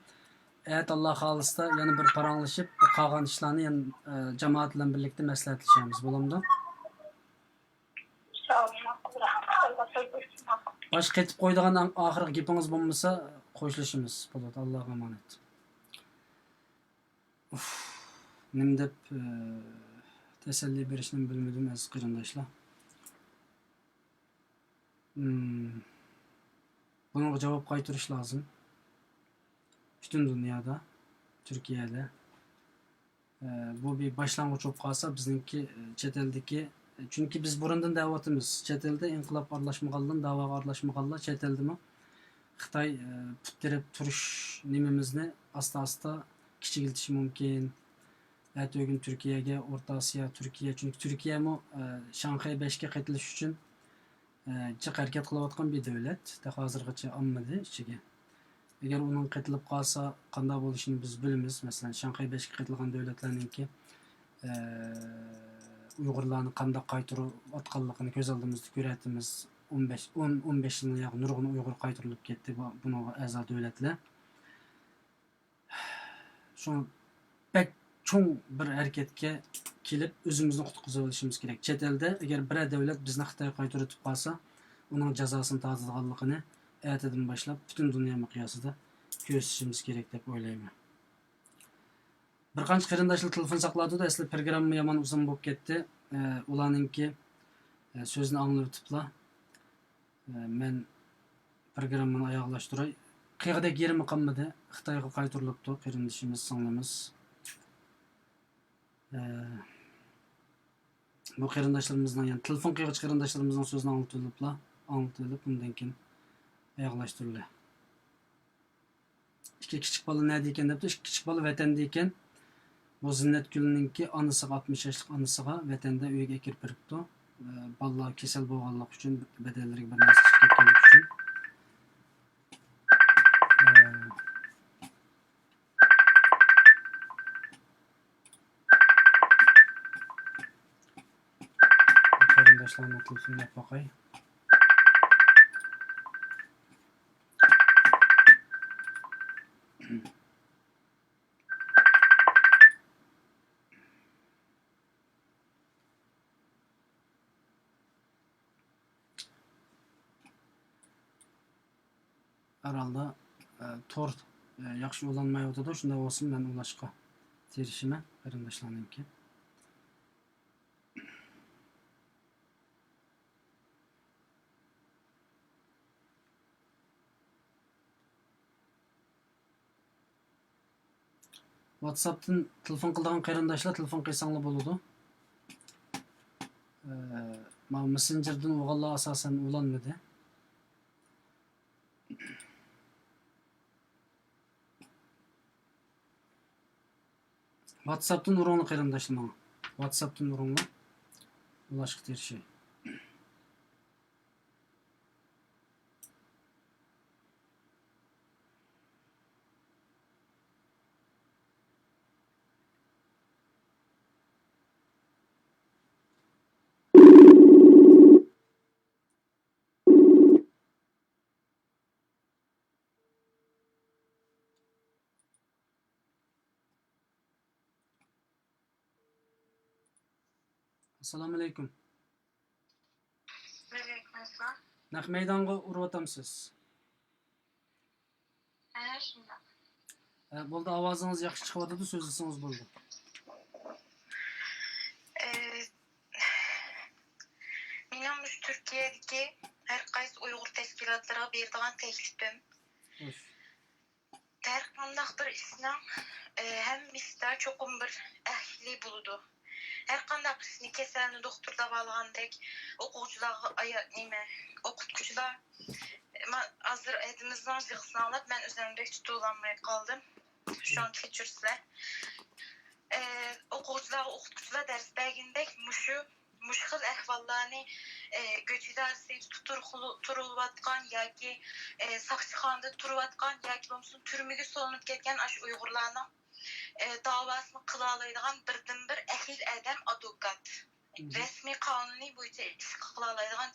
ئەتە، ئاللا خالىسا، يەنە بىر پاراڭلىشىپ، قالغان ئىشلارنى يەنە، ئە، جامائەت بىلەن بىرلىكتە مەسلىھەتلىشەرمىز، بولامدۇ؟ باشقا قېتىپ قويىدىغان ئەڭ ئاخىرقى گېپىڭىز بولمىسا، خوشلىشىمىز. بولىدۇ، ئاللاغا ئامانەت. ئۇف، نېمە دەپ، ئە، تەسەللى بېرىشنىمۇ بىلمىدىم، ئەزىز قېرىنداشلار. ھىم، بۇنىڭغا جاۋاب قايتۇرۇش لازىم. پۈتۈن دۇنيادا، تۈركىيەدە. ئە، بۇ بىر باشلانغۇچ بولۇپ قالسا، بىزنىڭكى، ئە، چەت ئەلدىكى، چۈنكى بىز بۇرۇندىن دەۋاتىمىز، چەت ئەلدە ئىنقىلاب ئارىلاشمىغانلار، داۋاغا ئارىلاشمىغانلار چەت ئەلدىمۇ خىتاي، ئە، پۇت تىرەپ تۇرۇش نېمىمىزنى ئاستا-ئاستا كىچىكلىتىشى مۇمكىن. ئەتىگۈن تۈركىيەگە، ئورتا ئاسىيا، تۈركىيە، چۈنكى تۈركىيەمۇ، ئە، شاڭخەي بەشكە قېتىلىش ئۈچۈن ئە، جىق ھەرىكەت قىلىۋاتقان بىر دۆلەت، تېخى ھازىرغىچە ئالمىدى ئىچىگە. ئەگەر ئۇنىڭ قېتىلىپ قالسا، قانداق بولۇشىنى بىز بىلىمىز. مەسىلەن، شاڭخەي بەشكە قېتىلغان دۆلەتلەرنىڭكى، ئە، ئۇيغۇرلارنى قانداق قايتۇرۇۋاتقانلىقىنى كۆز ئالدىمىزدا كۆرۈۋاتىمىز. ئون بەش، ئون، ئون بەش يىلدىن ياقى نۇرغۇن ئۇيغۇر قايتۇرۇلۇپ كەتتى، بۇ، بۇنىڭغا ئەزا دۆلەتلەر. شۇڭا بەك چوڭ بىر ھەرىكەتكە كېلىپ، ئۆزىمىزنى قۇتقۇزۇۋېلىشىمىز كېرەك. چەت ئەلدە ئەگەر بىرەر دۆلەت بىزنى خىتايغا قايتۇرۇۋېتىپ قالسا، ئۇنىڭ جازاسىنى تارتىدىغانلىقىنى ئەتىدىن باشلاپ پۈتۈن دۇنيا مىقياسىدا كۆرسىتىشىمىز كېرەك دەپ ئويلايمەن. بىر قانچە قېرىنداشلار تېلېفون ساقلاۋاتىدۇ، ئەسلى پروگرامما يامان ئۇزۇن بولۇپ كەتتى. ئە، ئۇلارنىڭكى، ئە، سۆزىنى ئاڭلىۋېتىپلا، ئە، مەن پروگراممىنى ئاياغلاشتۇراي. قىلغۇدەك يېرىمۇ قالمىدى. خىتايغا قايتۇرۇلۇپتۇ قېرىندىشىمىز، سىڭلىمىز. ئە، بۇ قېرىنداشلىرىمىزنىڭ، يەنى تېلېفون قىلغۇچى قېرىنداشلىرىمىزنىڭ سۆزىنى ئاڭلىتىۋېلىپلا، ئاڭلىتىۋېلىپ، ئۇندىن كېيىن ئاياغلاشتۇرىلى. ئىككى كىچىك بالا نەدە ئىكەن دەپتۇ، ئىككى كىچىك بالا ۋەتەندە ئىكەن. بۇ زىننەتگۈلنىڭكى ئانىسىغا، ئاتمىش ياشلىق ئانىسىغا ۋەتەندە ئۆيگە ئەكىرىپ بېرىپتۇ. ئە، بالىلار كېسەل بولغانلىقى ئۈچۈن بەدەنلىرىگە بىر نەرسە چىقىپ كەتكەنلىكى ئۈچۈن. ئە، قېرىنداشلارنىڭ تېلېفونىنى ئېلىپ باقاي. ھەر ھالدا، ئە، تور، ئە، ياخشى ئۇلانمايۋاتىدۇ. شۇنداق بولسىمۇ مەن ئۇلاشقا تىرىشىمەن، قېرىنداشلارنىڭكى. ۋاتساپتىن تېلېفون قىلىدىغان قېرىنداشلار تېلېفون قىلساڭلار بولىدۇ. ئە، ماۋۇ مېسسېنجېردىن ئۇرغانلار ئاساسەن ئۇلانمىدى. ۋاتساپتىن ئۇرۇڭلار قېرىنداشلار ماڭا. ۋاتساپتىن ئۇرۇڭلار. ئۇلاشقا تىرىشاي. ئەسسالامۇئەلەيكۇم. ۋەئەلەيكۇم ئەسسالام. نەق مەيدانغا ئۇرۇۋاتامسىز؟ ھە، شۇنداق. ھە، بولدى، ئاۋازىڭىز ياخشى چىقىۋاتىدۇ، سۆزلىسىڭىز بولدى. ئى، مېنىڭ مۇشۇ تۈركىيەدىكى ھەر قايسى ئۇيغۇر تەشكىلاتلىرىغا بېرىدىغان تەكلىپىم، خوش. ھەر قانداق بىر ئىشنىڭ، ئى، ھەممە ئىشتا چوقۇم بىر ئەھلى بولىدۇ. ھەر قانداق ئىشنى، كېسەلنى دوختۇر داۋالىغاندەك، ئوقۇغۇچىلارغا ئايا-، نېمە، ئوقۇتقۇچىلار، ما-، ھازىر ھەدىمىزنىڭ يىغىسىنى ئاڭلاپ، مەن ئۆزۈمنى بەك تۇتۇۋالالماي قالدىم. شۇنى كەچۈرسىلەر. ئى، ئوقۇغۇچىلارغا ئوقۇتقۇچىلار دەرس بەرگىنىدەك مۇشۇ، مۇشۇ خىل ئەھۋاللارنى، ئى، گۆچ ئىدارىسى تۇتۇپ تۇرغۇلۇ-، تۇرۇلۇۋاتقان ياكى، ئى، ساقچىخانىدا تۇرۇۋاتقان ياكى بولمىسا تۈرمىگە سولىنىپ كەتكەن ئاشۇ ئۇيغۇرلارنىڭ، ئى، داۋاسىنى قىلالايدىغان بىردىنبىر ئەھىل ئادەم ئادۋوكات. رەسمىي قانۇنى بويىچە ئىش قىلالايدىغان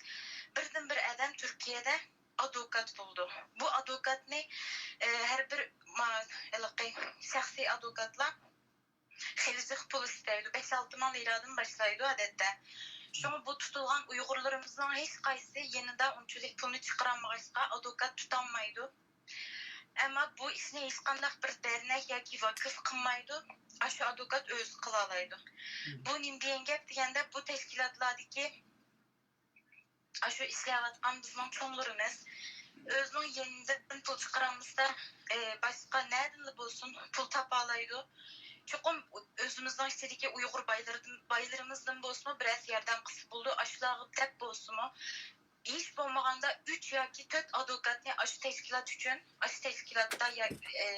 بىردىنبىر ئادەم تۈركىيەدە ئادۋوكات بولىدۇ. بۇ ئادۋوكاتنى، ئى، ھەر بىر ما-، ھېلىقى شەخسىي ئادۋوكاتلار خېلى جىق پۇل ئىستەيدۇ. بەش-ئالتە مىڭ لىرادىن باشلايدۇ ئادەتتە. شۇڭا بۇ تۇتۇلغان ئۇيغۇرلىرىمىزنىڭ ھېچقايسىسى يېنىدا ئۇنچىلىك پۇلنى چىقىرالمىغاچقا، ئادۋوكات تۇتالمايدۇ. ئەمما بۇ ئىشنى ھېچقانداق بىر دەرنەك ياكى ۋاكىف قىلمايدۇ. ئاشۇ ئادۋوكات ئۆزى قىلالايدۇ. بۇ نېمە دېگەن گەپ دېگەندە، بۇ تەشكىلاتلاردىكى ئاشۇ ئىشلەۋاتقان بىزنىڭ چوڭلىرىمىز ئۆزىنىڭ يېنىدىن پۇل چىقىرالمىسا، ئى، باشقا نەدىنلا بولسۇن پۇل تاپالايدۇ. چوقۇم ئۆزىمىزنىڭ ئىچىدىكى ئۇيغۇر بايلىرىدىن، بايلىرىمىزدىن بولسىمۇ بىرەرسى ياردەم قىلسا بولىدۇ. ئاشۇلارغا دەپ بولسىمۇ، ھېچ بولمىغاندا ئۈچ ياكى تۆت ئادۋوكاتنى ئاشۇ تەشكىلات ئۈچۈن، ئاشۇ تەشكىلاتتا يا-، ئى،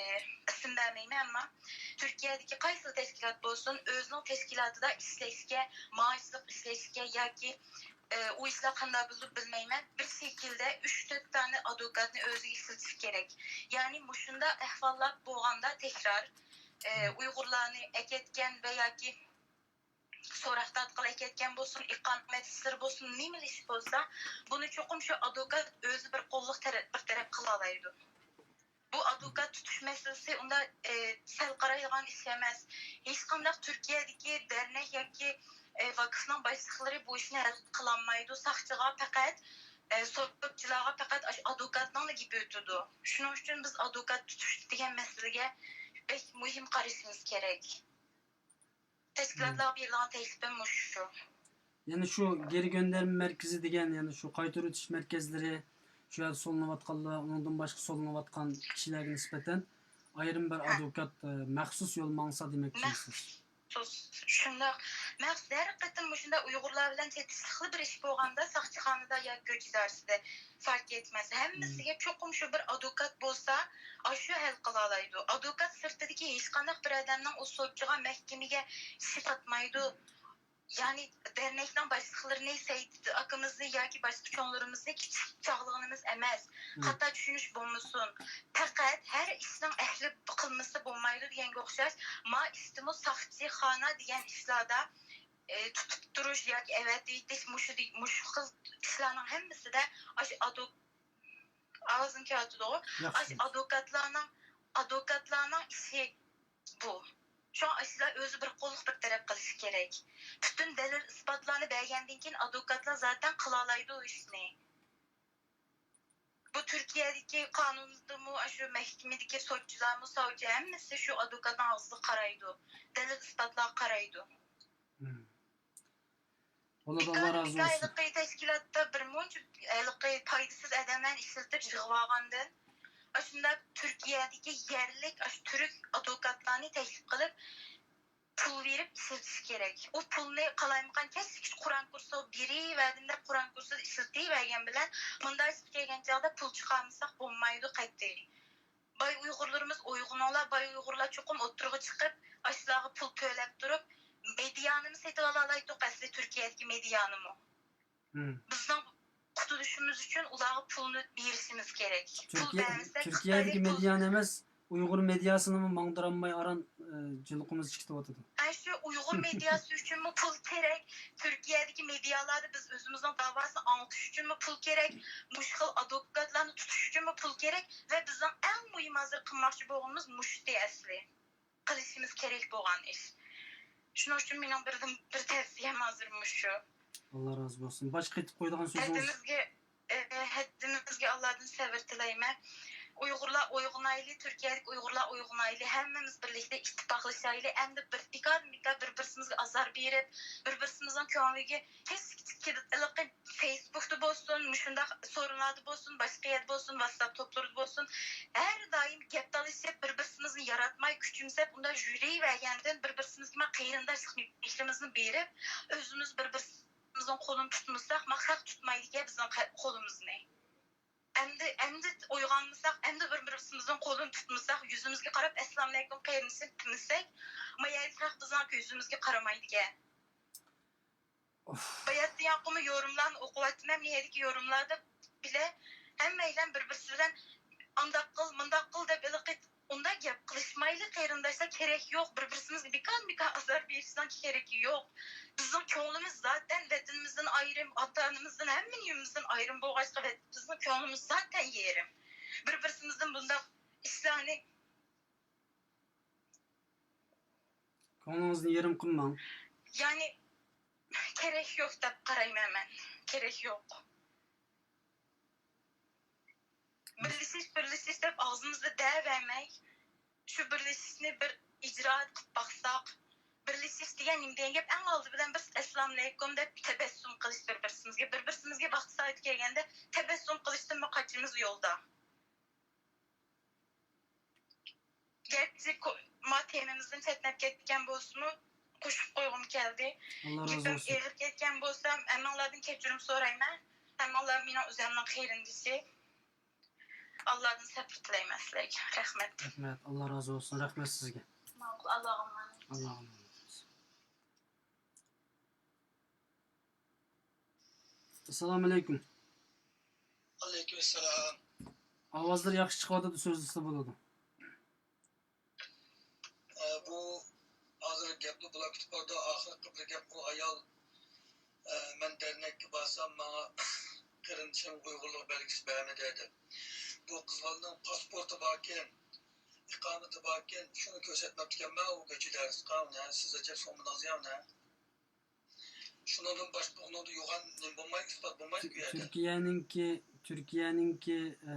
ئىسىم بەرمەيمەن، ئەمما تۈركىيەدىكى قايسىلا تەشكىلات بولسۇن، ئۆزىنىڭ تەشكىلاتىدا ئىشلەشكە، مائاشلىق ئىشلەشكە ياكى ئى، ئۇ ئىشلار قانداق بولىدۇ بىلمەيمەن. بىر شەكىلدە ئۈچ تۆت دانە ئادۋوكاتنى ئۆزىگە ئىشلىتىش كېرەك. يەنى مۇشۇنداق ئەھۋاللار بولغاندا تەكرار، ئى، ئۇيغۇرلارنى ئەكەتكەن ۋە ياكى سوراق تارتقىلى ئەكەتكەن بولسۇن، ئىقامەت ئىشلىرى بولسۇن، نېمىلا ئىش بولسا، بۇنى چوقۇم شۇ ئادۋوكات ئۆزى بىر قوللۇق تەرەپ، بىر تەرەپ قىلالايدۇ. بۇ ئادۋوكات تۇتۇش مەسىلىسى ئۇنداق، ئى، سەل قارايدىغان ئىش ئەمەس. ھېچقانداق تۈركىيەدىكى دەرنەك ياكى، ئى، ۋاكىفنىڭ باشلىقلىرى بۇ ئىشنى ھەل قىلالمايدۇ. ساقچىغا پەقەت، ئى، سوتچىلارغا پەقەت ئاشۇ ئادۋوكاتنىڭلا گېپى ئۆتىدۇ. شۇنىڭ ئۈچۈن بىز ئادۋوكات تۇتۇش دېگەن مەسىلىگە بەك مۇھىم قارىشىمىز كېرەك. تەشكىلاتلارغا بېرىدىغان تەكلىپىم مۇشۇ. يەنە شۇ گېرى گۆندەرمە مەركىزى دېگەن، يەنە شۇ قايتۇرۇۋېتىش مەركەزلىرى، شۇ يەردە سولىنىۋاتقانلار، ئۇنىڭدىن باشقا سولىنىۋاتقان كىشىلەرگە نىسبەتەن ئايرىم بىر ئادۋوكات، ئە، مەخسۇس يول ماڭسا دېمەكچىمىسىز؟ شۇنداق. مەخسۇس ھەر قېتىم مۇشۇنداق ئۇيغۇرلار بىلەن چېتىشلىقلا بىر ئىش بولغاندا، ساقچىخانىدا يا گۆچ ئىدارىسىدە، پارتىيە يەتمەس. ھەممىسىگە چوقۇم شۇ بىر ئادۋوكات بولسا، ئاشۇ ھەل قىلالايدۇ. ئادۋوكات سىرتىدىكى ھېچقانداق بىر ئادەمنىڭ ئۇ سوتچىغا، مەھكىمىگە ئىشى پاتمايدۇ. يەنى دەرنەكنىڭ باشلىقلىرىنى، سەئىد ئاكىمىزنى ياكى باشقا چوڭلىرىمىزنى كىچىك چاغلىغىنىمىز ئەمەس. خاتا چۈشىنىش بولمىسۇن. پەقەت ھەر ئىشنىڭ ئەھلى قىلمىسا بولمايدۇ دېگەنگە ئوخشاش، ما ئىشتىمۇ ساقچىخانا دېگەن ئىشلاردا، ئى، تۇتۇپ تۇرۇش ياكى ئەۋەتىۋېتىش، مۇشۇ دېگ-، مۇشۇ خىل ئىشلارنىڭ ھەممىسىدە ئاشۇ ئادۋو-، ئاۋازىم كېلىۋاتىدىغۇ؟ ئاشۇ ئادۋوكاتلارنىڭ، ئادۋوكاتلارنىڭ ئىشى بۇ. شۇڭا ئاشۇلار ئۆزى بىر قوللۇق بىر تەرەپ قىلىشى كېرەك. پۈتۈن دەلىل ئىسپاتلارنى بەرگەندىن كېيىن ئادۋوكاتلار زاتەن قىلالايدۇ ئۇ ئىشنى. بۇ تۈركىيەدىكى قانۇندىمۇ، ئاشۇ مەھكىمىدىكى سوتچىلارمۇ، ساۋچى ھەممىسى شۇ ئادۋوكاتنىڭ ئاغزىغا قارايدۇ، دەلىل ئىسپاتلارغا قارايدۇ. بولىدۇ، ئاللا رازى بولسۇن. ھېلىقى تەشكىلاتتا بىر مۇنچە ھېلىقى پايدىسىز ئادەملەرنى ئىشلىتىپ يىغىۋالغاندىن، ئاشۇنداق تۈركىيەدىكى يەرلىك ئاشۇ تۈرك ئادۋوكاتلارنى تەكلىپ قىلىپ، پۇل بېرىپ ئىشلىتىش كېرەك. ئۇ پۇلنى قالايمىقان كەچلىكىچە قۇرئان كۇرسىغا بېرىۋەردىم دەپ، قۇرئان كۇرسىدا ئىشلىتىۋەرگەن بىلەن، مۇنداق ئىشقا كەلگەن چاغدا پۇل چىقارمىساق بولمايدۇ قەتئىي. باي ئۇيغۇرلىرىمىز ئويغىنىڭلار، باي ئۇيغۇرلار چوقۇم ئوتتۇرىغا چىقىپ، ئاشۇلارغا پۇل تۆلەپ تۇرۇپ، مېدىيانىمۇ سېتىۋالالايتتۇق ئەسلى تۈركىيەدىكى مېدىيانىمۇ. بىزنىڭ قۇتۇلۇشىمىز ئۈچۈن ئۇلارغا پۇلنى بېرىشىمىز كېرەك. پۇل بەرمىسەك، تۈركىيەدىكى مېدىيانى ئەمەس، ئۇيغۇر مېدىياسىنىمۇ ماڭدۇرالماي ئاران، ئى، جىلقىمىز چىقىۋاتىدۇ. ئەنە شۇ ئۇيغۇر مېدىياسى ئۈچۈنمۇ پۇل كېرەك، تۈركىيەدىكى مېدىيالاردا بىز ئۆزىمىزنىڭ داۋاسىنى ئاڭلىتىش ئۈچۈنمۇ پۇل كېرەك، مۇشۇ خىل ئادۋوكاتلارنى تۇتۇش ئۈچۈنمۇ پۇل كېرەك ۋە بىزنىڭ ئەڭ مۇھىم ھازىر قىلماقچى بولغىنىمىز مۇشتى ئەسلى. قىلىشىمىز كېرەك بولغان ئىش. شۇنىڭ ئۈچۈن مېنىڭ بىردىن بىر تەۋسىيەم ھازىر مۇشۇ. ئاللا رازى بولسۇن. باشقا ئېيتىپ قويىدىغان سۆزىڭىز؟ ھەددىمىزگە، ئە، ھەددىمىزگە ئاللادىن سەۋر تىلەيمەن. ئۇيغۇرلار ئويغىنايلى، تۈركىيەدىكى ئۇيغۇرلار ئويغىنايلى، ھەممىمىز بىرلىكتە ئىتتىپاقلىشايلى. ئەمدى بىر بىكار بىكار بىر-بىرسىمىزگە ئازار بېرىپ، بىر-بىرسىمىزنىڭ كۆڭلىگە كەچ-، ھېلىقى فېيسبۇكتا بولسۇن، مۇشۇنداق سورۇنلاردا بولسۇن، باشقا يەردە بولسۇن، ۋاتساپ توپلىرىدا بولسۇن، ھەر دائىم گەپ تالىشىپ، بىر-بىرسىمىزنى ياراتماي، كۈچىمىزلەپ، ئۇنداق يۈرۈۋەرگەندىن، بىر-بىرسىمىزگە ما قېرىنداشلىق مېھرىمىزنى بېرىپ، ئۆزىمىز بىر-بىرسىمىزنىڭ قولىنى تۇتمىساق، ما خەق تۇتمايدىكەن بىزنىڭ قە-، قولىمىزنى. ئەمدى، ئەمدى ئويغانمىساق، ئەمدى بىر-بىرىمىزنىڭ قولىنى تۇتمىساق، يۈزىمىزگە قاراپ، ئەسسالامۇئەلەيكۇم قېرىندىشىم دېمىسەك، ما يەرلىك خەق بىزنىڭ يۈزىمىزگە قارىمايدىكەن. ئۇف. باياتتىن ياقىمۇ يورۇملارنى ئوقۇۋاتىمەن، مەن يەردىكى يورۇملاردا بىلە ھەممەيلەن بىر-بىرسى بىلەن ئانداق قىل، مۇنداق قىل دەپ ھېلىقى ئۇنداق گەپ قىلىشمايلى، قېرىنداشلار، كېرەك يوق. بىر-بىرسىمىزگە بىكار-بىكار ئازار بېرىشنىڭ كېرىكى يوق. بىزنىڭ كۆڭلىمىز زاتەن ۋەتىنىمىزدىن ئايرىم، ئاتا-ئانىمىزدىن، ھەممە نېمىمىزدىن ئايرىم بولغاچقا، ۋەت-، بىزنىڭ كۆڭلىمىز زاتەن يېرىم. بىر-بىرسىمىزدىن بۇنداق ئىشلارنى كۆڭلىڭىزنى يېرىم قىلماڭ. يەنى، كېرەك يوق دەپ قارايمەن مەن. كېرەك يوق. بىرلىشىش، بىرلىشىش دەپ ئاغزىمىزدا دەۋەرمەي، شۇ بىرلىشىشنى بىر ئىجرائات قىلىپ باقساق، بىرلىشىش دېگەن نېمە دېگەن گەپ؟ ئەڭ ئالدى بىلەن بىر ئەسسالامۇئەلەيكۇم دەپ تەبەسسۇم قىلىش بىر-بىرسىمىزگە، بىر-بىرسىمىزگە ۋاقىت سائىتى كەلگەندە تەبەسسۇم قىلىشتىنمۇ قاچىمىز يولدا. گەرچە كو-، ما تېمىمىزدىن چەتنەپ كەتكەن بولسىمۇ، قوشۇپ قويغۇم كەلدى. ئاللا رازى بولسۇن. گېپىم ئېغىر كەتكەن بولسا، ھەممىڭلاردىن كەچۈرۈم سورايمەن. ھەممىڭلار مېنىڭ ئۆزۈمنىڭ قېرىندىشى. ئاللادىن سەبرى تىلەيمەن سىلەرگە. رەھمەت. رەھمەت. ئاللا رازى بولسۇن. رەھمەت سىزگە. ماقۇل، ئاللاغا ئامانەت. ئاللاغا ئامانەت. ئەسسالامۇئەلەيكۇم. ۋەئەلەيكۇم ئەسسالام. ئاۋازلىرى ياخشى چىقىۋاتىدۇ، سۆزلىسە بولىدۇ. ئە، بۇ ھازىر گەپنى بۇلار كۈتۈپ بارىدۇ. ئاخىرقى بىر گەپ، ئۇ ئايال، ئە، مەن دەرنەككە بارسام، ماڭا قېرىندىشىم ئۇيغۇرلۇق بەلگىسى بەرمىدى دەپ. بۇ قىز بالىنىڭ پاسپورتى باركەن، ئىقامىتى باركەن، شۇنى كۆرسەتمەپتىكەنمەن ئۇ كوچىدە. سىز ئەجەب سوڭمىدىڭىز يا ئۇنى؟ شۇنىڭدىن باشقا ئۇنىڭدا يوغان نېمە بولمايدۇ، ئىسپات بولمايدۇ بۇ يەردە. تۈركىيەنىڭكى، تۈركىيەنىڭكى، ئە،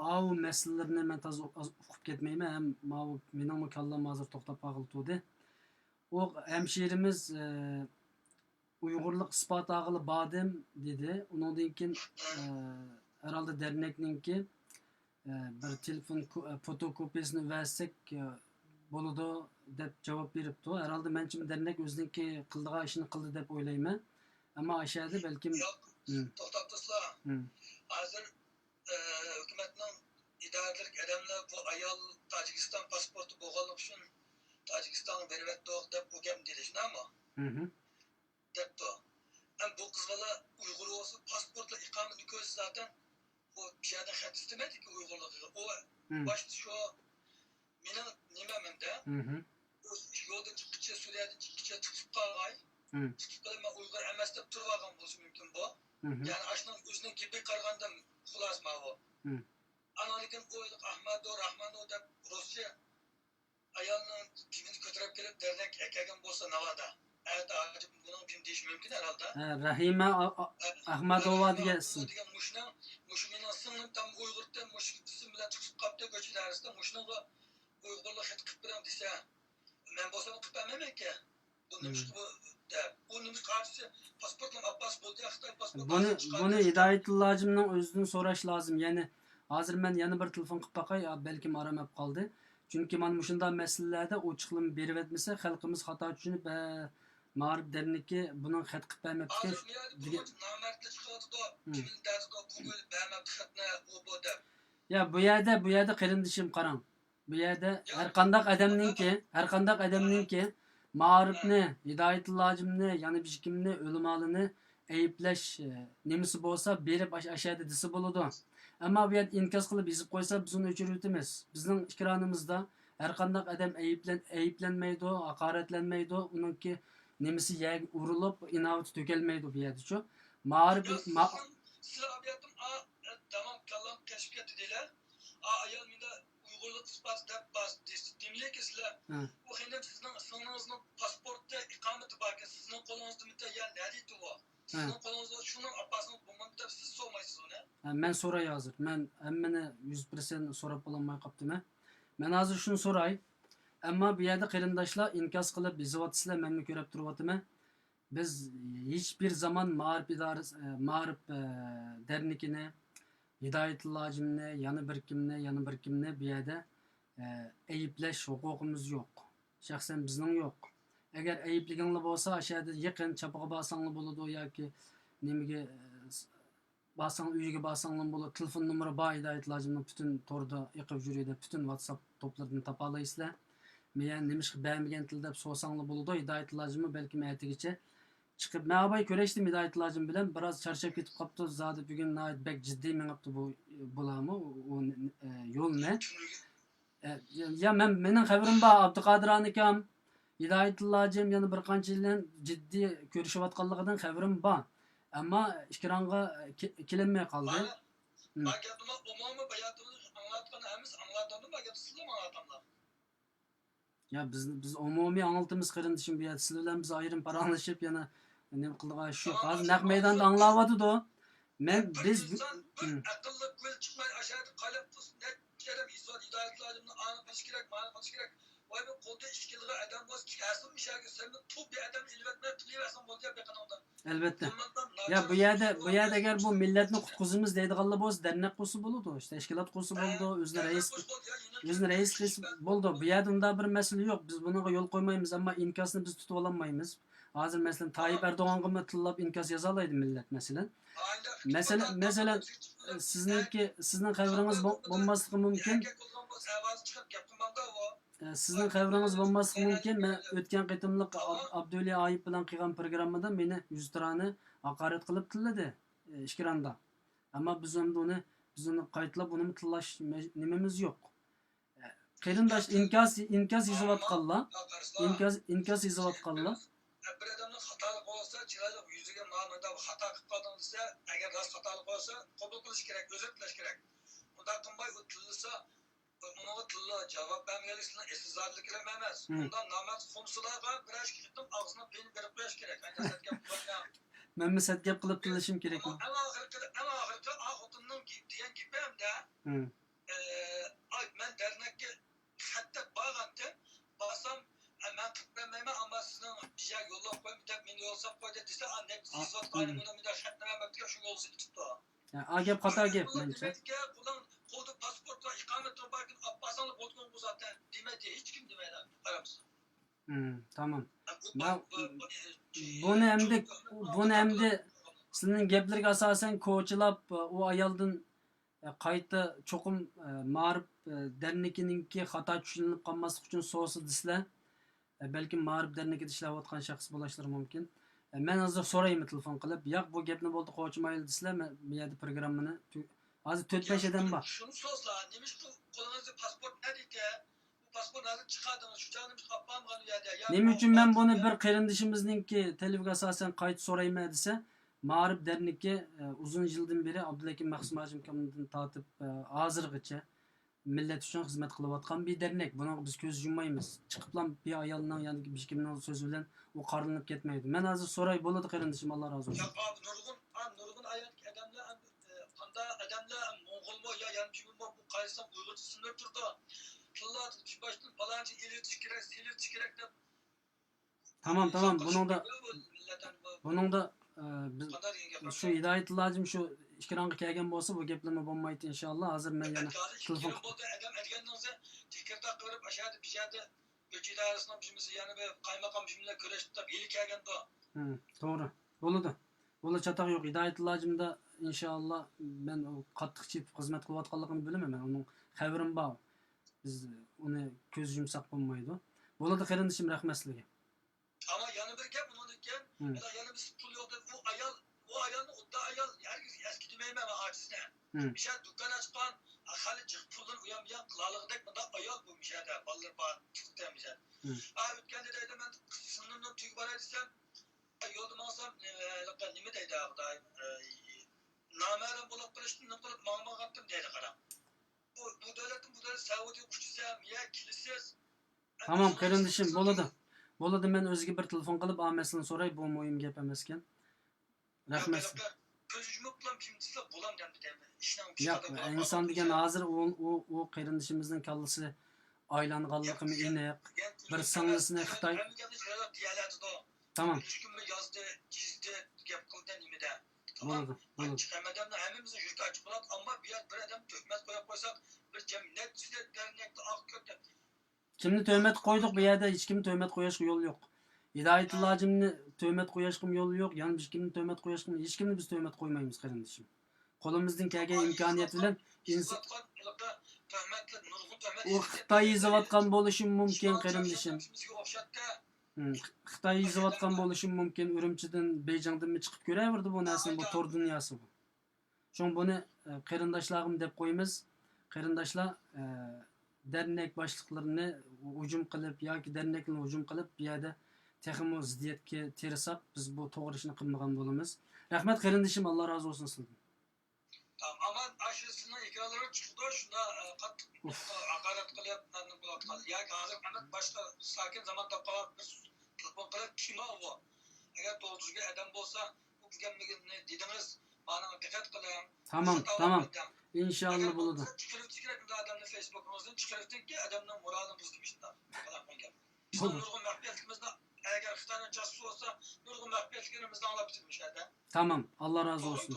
ئاۋۇ مەسىلىلىرىنى مەن تازا ئۇ-، ئۇقۇپ كەتمەيمەن. ھەم ماۋۇ مېنىڭمۇ كاللام ھازىر توختاپ قالغىلى تۇردى. ئۇ ھەمشىرىمىز، ئە، ئۇيغۇرلۇق ئىسپات ئالغىلى باردىم دېدى. ئۇنىڭدىن كېيىن، ئە، ھەرھالدا دەرنەكنىڭكى ئە، بىر تېلېفون كو-، ئە، فوتوكوپىيىسىنى بەرسەك، ئە، بولىدۇ دەپ جاۋاب بېرىپتۇ. ھەرھالدا مەنچىمۇ دەرنەك ئۆزىنىڭكى قىلىدىغان ئىشىنى قىلدى دەپ ئويلايمەن. ئەمما ئاشۇ يەردە بەلكىم ياق، مم. توختاپ تۇرسىلا. مم. ھازىر، ئە، ھۆكۈمەتنىڭ ئىدارىلىرىدىكى ئادەملەر بۇ ئايال تاجىكىستان پاسپورتى بولغانلىقى ئۈچۈن تاجىكىستانغا بېرىۋەتتۇق دەپ بۇ گەپنى دېدى، شۇنداقمۇ؟ مم. دەپتۇ. ئەمما بۇ قىز بالا ئۇيغۇر بولسا پاسپورتلا ئىقامىتىنى كۆرسە زاتەن ئۇ بۇ يەردىن خەت ئىزدىمەيدىكى ئۇيغۇرلۇقىغا. ئۇ مم. باشتا شۇ مېنىڭ نېمەم ئەمدى. مم. ئۇ يولدىن چىققىچە، سۈرىيەدىن چىققىچە تۇتۇپ قالغاي. مم. تۇتۇپ قېلىپ مەن ئۇيغۇر ئەمەس دەپ تۇرۇۋالغان بولۇشى مۇمكىن بۇ. مم. يەنى ئاشۇنىڭ ئۆزىنىڭ گېپىگە قارىغاندا خۇلاسە ماۋۇ. مم. ئانىڭدىن كېيىن ئۇ ئەھمەدۇ، راھمانۇ دەپ رۇسچە ئايالنىڭ گېپىنى كۆتۈرۈپ كېلىپ، دەرنەككە ئەكەلگەن بولسا ناۋادا، ئەتە ھاجىم بۇنىڭ گېپىنى دېيىشى مۇمكىن ھەرھالدا. ھە، رەھىمە ئا-، ئا-، ئە، ئەھمەدوۋا رەھىمە دېگەن ئىسىم. دېگەن مۇشۇنىڭ، مۇشۇ مېنىڭ سىڭلىم تام ئۇيغۇرتى، مۇشۇ ئىسىم بىلەن چىقىپ قاپتۇ كوچىلەر ئارىسىدا، مۇشۇنىڭغا ئۇيغۇرلۇق خەت قىلىپ بېرىڭ دېسە، مەن بولسام قىلىپ بەرمەيمەنكى. بۇ نېمىشقا بۇ دەپ، بۇ نېمىشقا ئاچىسى پاسپورتنى ئاپارسا بولدى، خىتاي پاسپورتى بۇنى، ھازىر چىقاردى. بۇنى ھىدايەتۇللا ھاجىمنىڭ ئۆزىدىن سوراش لازىم. يەنى ھازىر مەن يەنە بىر تېلېفون قىلىپ باقاي، بەلكىم ئارام ئېلىپ قالدى. چۈنكى مانا مۇشۇنداق مەسىلىلەردە ئوچۇقلىما بېرىۋەتمىسە، خەلقىمىز خاتا چۈشىنىپ، ھە، مائارىپ دەرنىكى بۇنىڭ خەت قىلىپ بەرمەپتىكەن دېگەن. ھازىر بۇ يەردە بىر قانچە نامەردلەر چىقىۋاتىدۇ، مم. كىمنى دەۋاتىدۇ، بۇ بۆلۈپ بەرمەپتۇ خەتنى، ئۇ بۇ دەپ. يا، بۇ يەردە، بۇ يەردە قېرىندىشىم قاراڭ. بۇ يەردە ياق. ھەر قانداق ئادەمنىڭكى، ھەر قانداق ئادەمنىڭكى مائارىپنى، ھىدايەتۇللا ھاجىمنى، يەنە بىر كىمنى، ئۆلىمالىرىنى ئەيىبلەش، ئە، نېمىسى بولسا، بېرىپ ئاش-، ئاشۇ يەردە دېسە بولىدۇ. ئەمما بۇ يەردە ئىنكاس قىلىپ يېزىپ قويسا، بىز ئۇنى ئۆچۈرۈۋېتىمىز. بىزنىڭ ئىكرانىمىزدا ھەر قانداق ئادەم ئەيىبلەن-، ئەيىبلەنمەيدۇ، ھاقارەتلەنمەيدۇ، ئۇنىڭكى نېمىسى يەرگە ئۇرۇلۇپ، ئىناۋىتى تۆكۈلمەيدۇ بۇ يەردىچۇ. مائارىپ، ياق، ما-، سىزنىڭ، سىلەر ئابىيەتتىن، ئا، تامام كاللام قېچىپ كەتتى دەيلى. ئا، ئايال مېنى ئۇيغۇرلۇق ئىسپاتى دەپ باس-، دېسە دېمىگەنكى سىلەر. ھە. ئۇ خېنىم سىزنىڭ سىڭلىڭىزنىڭ پاس-، ئامىتى باركەن، سىزنىڭ قولىڭىزدىمىكەن يا نەدىكى ئۇ؟ ھە. سىزنىڭ قولىڭىزدا شۇنىڭ ئاپاسىنىڭ بولمامدۇ دەپ سىز سورىمايسىز ئۇنى. ھە، مەن سوراي ھازىر. مەن ھەممىنى يۈز پىرسەنت سوراپ بولالماي قاپتىمەن. مەن ھازىر شۇنى سوراي. ئەمما بۇ يەردە قېرىنداشلار ئىنكاس قىلىپ يېزىۋاتىسىلەر، مەنمۇ كۆرۈپ تۇرۇۋاتىمەن. بىز ھېچبىر زامان مائارىپ ئىدارىسى، ئە، مائارىپ، ئە، دەرنىكىنى، ھىدايەتۇللا ھاجىمنى، يەنە بىر كىمنى، يەنە بىر كىمنى بۇ يەردە، ئە، ئەيىبلەش ھوقۇقىمىز يوق. شەخسەن بىزنىڭ يوق. ئەگەر ئەيىبلىگەڭلار بولسا، ئاشۇ يەردە يېقىن چاپىغا بارساڭلار بولىدۇ ياكى نېمىگە، ئە، بارساڭ، ئۆيىگە بارساڭلار بولىدۇ. تېلېفون نومۇرى بار ھىدايەتۇللا ھاجىمنىڭ، پۈتۈن توردا ئېقىپ يۈرىدۇ، پۈتۈن ۋاتساپ توپلىرىدىن تاپالايسىلەر. مېيەن نېمىشقا بەرمىگەنتىلە دەپ سورىساڭلار بولىدۇ. ھىدايەتۇللا ھاجىممۇ بەلكىم ئەتىگىچە چىقىپ، مەن ئاباي كۆرۈشتۈم ھىدايەتۇللا ھاجىم بىلەن، بىراز چارچاپ كېتىپ قاپتۇ. زادى بۈگۈن ناھايىتى بەك جىددىي مېڭىپتۇ بۇ، بۇلارمۇ، ئۇ، ئۇ، ئە، يولنى. ئە، يا، يا مەن، مېنىڭ خەۋىرىم بار، ئابدۇقادىر ئانىكام، ھىدايەتۇللا ھاجىم، يەنە بىر قانچىلەن جىددىي كۆرۈشۈۋاتقانلىقىدىن خەۋىرىم بار. ئەمما ئېكرانغا كە-، كېلەلمەي قالدى. مانا، ھىم. ما گەپنىمۇ ئومۇمىي باياتىنى ئاڭلاتقان ھەممىسى ئاڭلاتامدۇ، ما گەپنى سىزلەرمۇ ئاڭلاتاملا؟ يا، بىز، بىز ئومۇمىي ئاڭلىتىمىز قېرىندىشىم بۇ يەردە. سىز بىلەن بىز ئايرىم پاراڭلىشىپ، يەنە نېمە قىلدۇق؟ شۇ ھازىر نەق مەيداندا ئاڭلاۋاتىدۇ. مەن، بىز، بىر ئىنسان، بىر ھىم. ئەقىللىق گۈل چىقماي ئاشۇ يەردە قايلاپ تۇرسۇن، نەچچە ئادەم يېزىۋاتىدۇ، ھىدايەتۇللا ھاجىمنى ئانا قىلىش كېرەك، مانا قىلىش كېرەك. ۋاي، بىر قولدا ئىككى كىلوغا ئادەم بولسا، كەلسۇن مۇشۇ يەرگە، سەنمۇ تۇر بىر ئادەمنى ئېلىۋەتمەي قىلىۋەرسەڭ بولدى، يا بېقىنىڭدىن. ئەلۋەتتە. يا، بۇ يەردە، بۇ يەردە ئەگەر بۇ مىللەتنى قۇتقۇزىمىز دەيدىغانلار بولسا، دەرنەك قۇرسا بولىدۇ، تەشكىلات قۇرسا بولىدۇ، ئۆزىنى رەئىس، ئۆزىنى رەئىس قىلسا بولىدۇ. بۇ يەردە ئۇنداق بىر مەسىلە يوق. بىز بۇنىڭغا يول قويمايمىز، ئەمما ئىنكاسنى بىز تۇتۇۋالالمايمىز. ھازىر، مەسىلەن، تايىپ ئەردوغانغىمۇ تىللاپ ئىنكاس يازالايدۇ مىللەت، مەسىلەن. مەسىلەن، مەسىلەن، سىزنىڭكى، سىزنىڭ خەۋىرىڭىز بو-، بولماسلىقى مۇمكىن. ئە، سىزنىڭ خەۋىرىڭىز بولماسلىقى مۇمكىن. مەن ئۆتكەن قېتىملىق ئاب-، ئابدۇۋەلى ئايۇپ بىلەن قىلغان پروگراممىدا مېنى يۈزتۇرانە ھاقارەت قىلىپ تىللىدى، ئە، ئېكراندا. ئەمما بىز ئەمدى ئۇنى، بىز ئۇنى قايتىلاپ ئۇنىمۇ تىللاش مەج-، نېمىمىز يوق. ئە، قېرىنداش، ئىنكاس، ئىنكاس يېزىۋاتقانلار، ئىنكاس، ئىنكاس يېزىۋاتقانلار. بىر ئادەمنىڭ خاتالىقى بولسا، چىرايلىق يۈزىگە مانا مۇنداق بىر خاتا قىلىپ قالدىڭ دېسە، ئەگەر راست خاتالىق بولسا، قوبۇل قىلىش كېرەك، ئۆزرە تىلەش كېرەك. ئۇنداق قىلماي ئۇ تىللىسا، ئۇنىڭغا تىللا جاۋاب بەرمىگەنلىك سىلەرنىڭ ئېسىل زادىلىكىلا ئەمەس. ھىم. ئۇنداق نامەرد خۇمسىلارغا بىرەر ئىككى قېتىم ئاغزىنىڭ پېيىنى بېرىپ قويۇش كېرەك. ئەگەر سەت گەپ قىلغاندا. مەنمۇ سەت گەپ قىلىپ تىللىشىم كېرەكمۇ؟ ئەڭ ئاخىرقى، ئەڭ ئاخىرقى ئا خوتۇننىڭ گېپ-، دېگەن گېپى ھەمدە، ھىم. ئە، ئاي، مەن دەرنەككە خەت دەپ بارغانتىم. بارسام، ئە، مەن قىلىپ بەرمەيمەن، ئەمما سىزنىڭ بىر يەرگە يوللاپ قويۇم دەپ مېنى يوللاپ قويدى دېسە، ئا، نەك-، ئا، يېزىۋاتقان ھىم. مۇنۇ مۇنداق خەتنى مەن بەپتىكەن، شۇ يولسىز كېتىپتۇ. يا، ئا گەپ خاتا گەپ، مەنچە. دېمەيدىكەن، بۇنىڭ قولىدا پاسپورت ۋە ئىقامەت باركەن، ئاپ بارساڭلار بولىدىغان بۇ زاتەن دېمەيدۇ، ھېچكىم دېمەيدۇ، قارامسىز. ھىم، تامام. بۇ، بۇ، بۇ، بۇنى ئەمدى، بۇنى ئەمدى سىلىنىڭ گەپلىرىگە ئاساسەن كوچىلاپ، ئۇ ئايالدىن، ئە، قايتا چوقۇم، ئە، مائارىپ، ئە، دەرنىكىنىڭكى خاتا چۈشىنىلىپ قالماسلىقى ئۈچۈن سورىسا دېسىلە. ئە، بەلكىم مائارىپ دەرنىكىدە ئىشلەۋاتقان شەخس بولۇشلىرى مۇمكىن. ئە، مەن ھازىر سورايمەن تېلېفون قىلىپ، ياق، بۇ گەپنى بولدى قوچىمايلى دېسىلە، مەن بۇ يەردە پروگراممىنى تۈ-، ھازىر تۆت بەش ئادەم بار. شۇنى سورىسىلا، نېمىشقا قولىڭىزدا پاسپورت نەدىكەن؟ بۇ پاسپورتنى ھازىر چىقاردىڭىز، شۇ چاغدا نېمىشقا ئاپارمىغان ئۇ يەردە؟ يا نېمە ئۈچۈن مەن بۇنى بىر قېرىندىشىمىزنىڭكى تەلىپىگە ئاساسەن قايتا سورايمەن دېسە، مائارىپ دەرنىكى، ئە، ئۇزۇن يىلدىن بېرى ئابدۇلھەكىم مەخسۇم ھاجىمكامدىن تارتىپ، ئە، ھازىرغىچە مىللەت ئۈچۈن خىزمەت قىلىۋاتقان بىر دەرنەك. بۇنىڭغا بىز كۆز يۇممايمىز. چىقىپلا بىر ئايالنىڭ ياكى بىر كىمنىڭ سۆزى بىلەن ئۇ قارىلىنىپ كەتمەيدۇ. مەن ھازىر سوراي، بولىدۇ قېرىندىشىم، ئاللا رازى بولسۇن. ياق، ئا، نۇرغۇن، ئا، نۇرغۇن ئايالدىكى ئادەملەر، ئە، قانداق ئادەملەر، موڭغۇلمۇ يا يانچۇمۇ، بۇ قايسى ئۇيغۇرچە ئىسىملار تۇرىدۇ. تىللار باشتىن پالانچە ئېلىۋېتىش كېرەك، سېلىۋېتىش كېرەك دەپ. تامام، تامام. بۇنىڭدا، بۇنىڭدا، ئە، بىز، شۇ ھىدايەتۇللا ھاجىم شۇ ئېكرانغا كەلگەن بولسا، بۇ گەپلىرمۇ بولمايتتى، ئىنشاللا. ھازىر مەن يەنە تېلېفون قىلىپ. تېكىرداغ قىلىپ، ئاشۇ يەردە، بىر يەردە ئۆچ ئىدارىسىنىڭ بىر نېمىسى، يەنە بىر قايماقام بىر نېمىلەر كۆرۈشتى دەپ ھېلى كەلگەندۇ. ھىم، توغرا. بولىدۇ. بۇلا چاتاق يوق. ھىدايەتۇللا ھاجىمدا ئىنشاللا مەن ئۇ قاتتىق چېپىپ خىزمەت قىلىۋاتقانلىقىنى بىلىمەن. مەن ئۇنىڭ خەۋىرىم بار. بىز ئۇنى كۆز يۇمساق بولمايدۇ. بولىدۇ قېرىندىشىم، رەھمەت سىلىگە. ئەمما يەنە بىر گەپ ئۇنىڭدىن كېيىن، مم. يەنە، يەنە بىز پۇل يوق دەپ، ئۇ ئايال، ئۇ ئايالنى ئۇددا ئايال ھەرگىز ئەسكى دېمەيمەن مەن ئاچىسىنى. مم. بىر دۇكان ئاچقان، خېلى جىق پۇلدىن ئۇيان بۇيان قىلالىغۇدەك مۇنداق ئايال بۇ مىشەدە، بالىلىرى بار، تۇتۇپ مىشەدە. مم. ئا، ئۆتكەندە دەيدۇ، مەن سىڭلىمنىڭ تۆيگە باراي دېسەم، يولدا ماڭسام، ئە، نېمە دەيدۇ خۇدايىم، ئە، نامەلۇم بولۇپ قېلىشتىن نېمە قىلىپ ماڭمىغانتىم دەيدۇ، قاراڭ. بۇ، بۇ دۆلەتتىن بۇ دۆلەت سەئۇدىغا ئۇچىسام، يا كېلىسىز. تامام، قېرىندىشىم، بولىدۇ. بولىدۇ، مەن ئۆزىگە بىر تېلېفون قىلىپ، ئا مەسىلىنى سوراي، بۇ مۇھىم گەپ ئەمەسكەن. رەھمەت. ياق، ياق، ياق. كۆز يۇمۇپ بىلەن كىم دېسە بولامدۇ ئەمدى دەيمەن. ئىشنىڭ پىشقىدا بولۇپ قالغان ئىنسان دېگەن ھازىر ئۇ، ئۇ، ئۇ قېرىندىشىمىزنىڭ كاللىسى ئايلانغانلىقىمۇ ئېنىق. بىر سىڭلىسىنى خىتاي. ھەممە گەپنى دېيەلەيدۇ. تامام. كۈلۈشكىمۇ يازدى، يېزدى، گەپ قىلدى نېمىدە. تامام. بولىدۇ، بولىدۇ. ئاچچىق ھەممە ئادەمنىڭ، ھەممىمىزنىڭ يۈرىكى ئاچچىق بولىدۇ، ئەمما بۇ يەردە بىر ئادەم تۆھمەت قويۇپ قويساق، بىر جەم نەچچە دەرنەكتە ئاق كۆتەپ كىمنى تۆھمەتكە قويدۇق؟ بۇ يەردە ھېچكىمنى تۆھمەت قويۇشقا يول يوق. ھىدايەتۇللا ھاجىمنى تۆھمەت قويۇشقىمۇ يول يوق، يەنە ھېچكىمنى تۆھمەت قويۇشقىمۇ، ھېچكىمنى بىز تۆھمەت قويمايمىز، قېرىندىشىم. قولىمىزدىن كەلگەن ئىمكانىيەت بىلەن ئىنس-، ئۇ خىتاي يېزىۋاتقان بولۇشى مۇمكىن، قېرىندىشىم. ھىم، خىتاي يېزىۋاتقان بولۇشى مۇمكىن، ئۈرۈمچىدىن، بېيجىڭدىنمۇ چىقىپ كۆرەۋېرىدۇ بۇ نەرسىنى، بۇ تور دۇنياسى بۇ. شۇڭا بۇنى، ئە، قېرىنداشلارغىمۇ دەپ قويىمىز. قېرىنداشلار، ئە، دەرنەك باشلىقلىرىنى ھۇجۇم قىلىپ ياكى دەرنەكلەرنى ھۇجۇم قىلىپ، بۇ يەردە تېخىمۇ زىددىيەتكە تىرىساق، بىز بۇ توغرا ئىشنى قىلمىغان بولىمىز. رەھمەت، قېرىندىشىم، ئاللا رازى بولسۇن سىزدىن. تامام، ئاشۇ سىزنىڭ ئېكرانلىرىغا چىقىدۇ، شۇنداق، ئە، قاتتىق ھاقارەت قىلىپ، نېمە بولۇۋاتقان. ياكى ھازىر ئەمەس، باشقا ساكىن زامان تاپقان بىر تېلېفون قىلىپ، كىم ئۇ؟ ئەگەر توغرا تۈزگەن ئادەم بولسا، بۇ گەپنى دېدىڭىز، مانا دىققەت قىلىڭ. تامام، تامام. ئىنشاللا بولىدۇ. چىقىرىۋېتىش كېرەك، بۇنداق ئادەمنى فېيسبۇكىڭىزدىن چىقىرىۋېتىڭكى، ئادەمنىڭ مورالىنى بۇزدى مۇشۇنداق. بىزنىڭ نۇرغۇن مەخپىيەتلىكىمىزنى، ئەگەر خىتاينىڭ جاسۇسى بولسا، نۇرغۇن مەخپىيەتلىكلىرىمىزنى ئاڭلاپ بېتىمىز مۇشۇ يەردە. تامام، ئاللا رازى بولسۇن.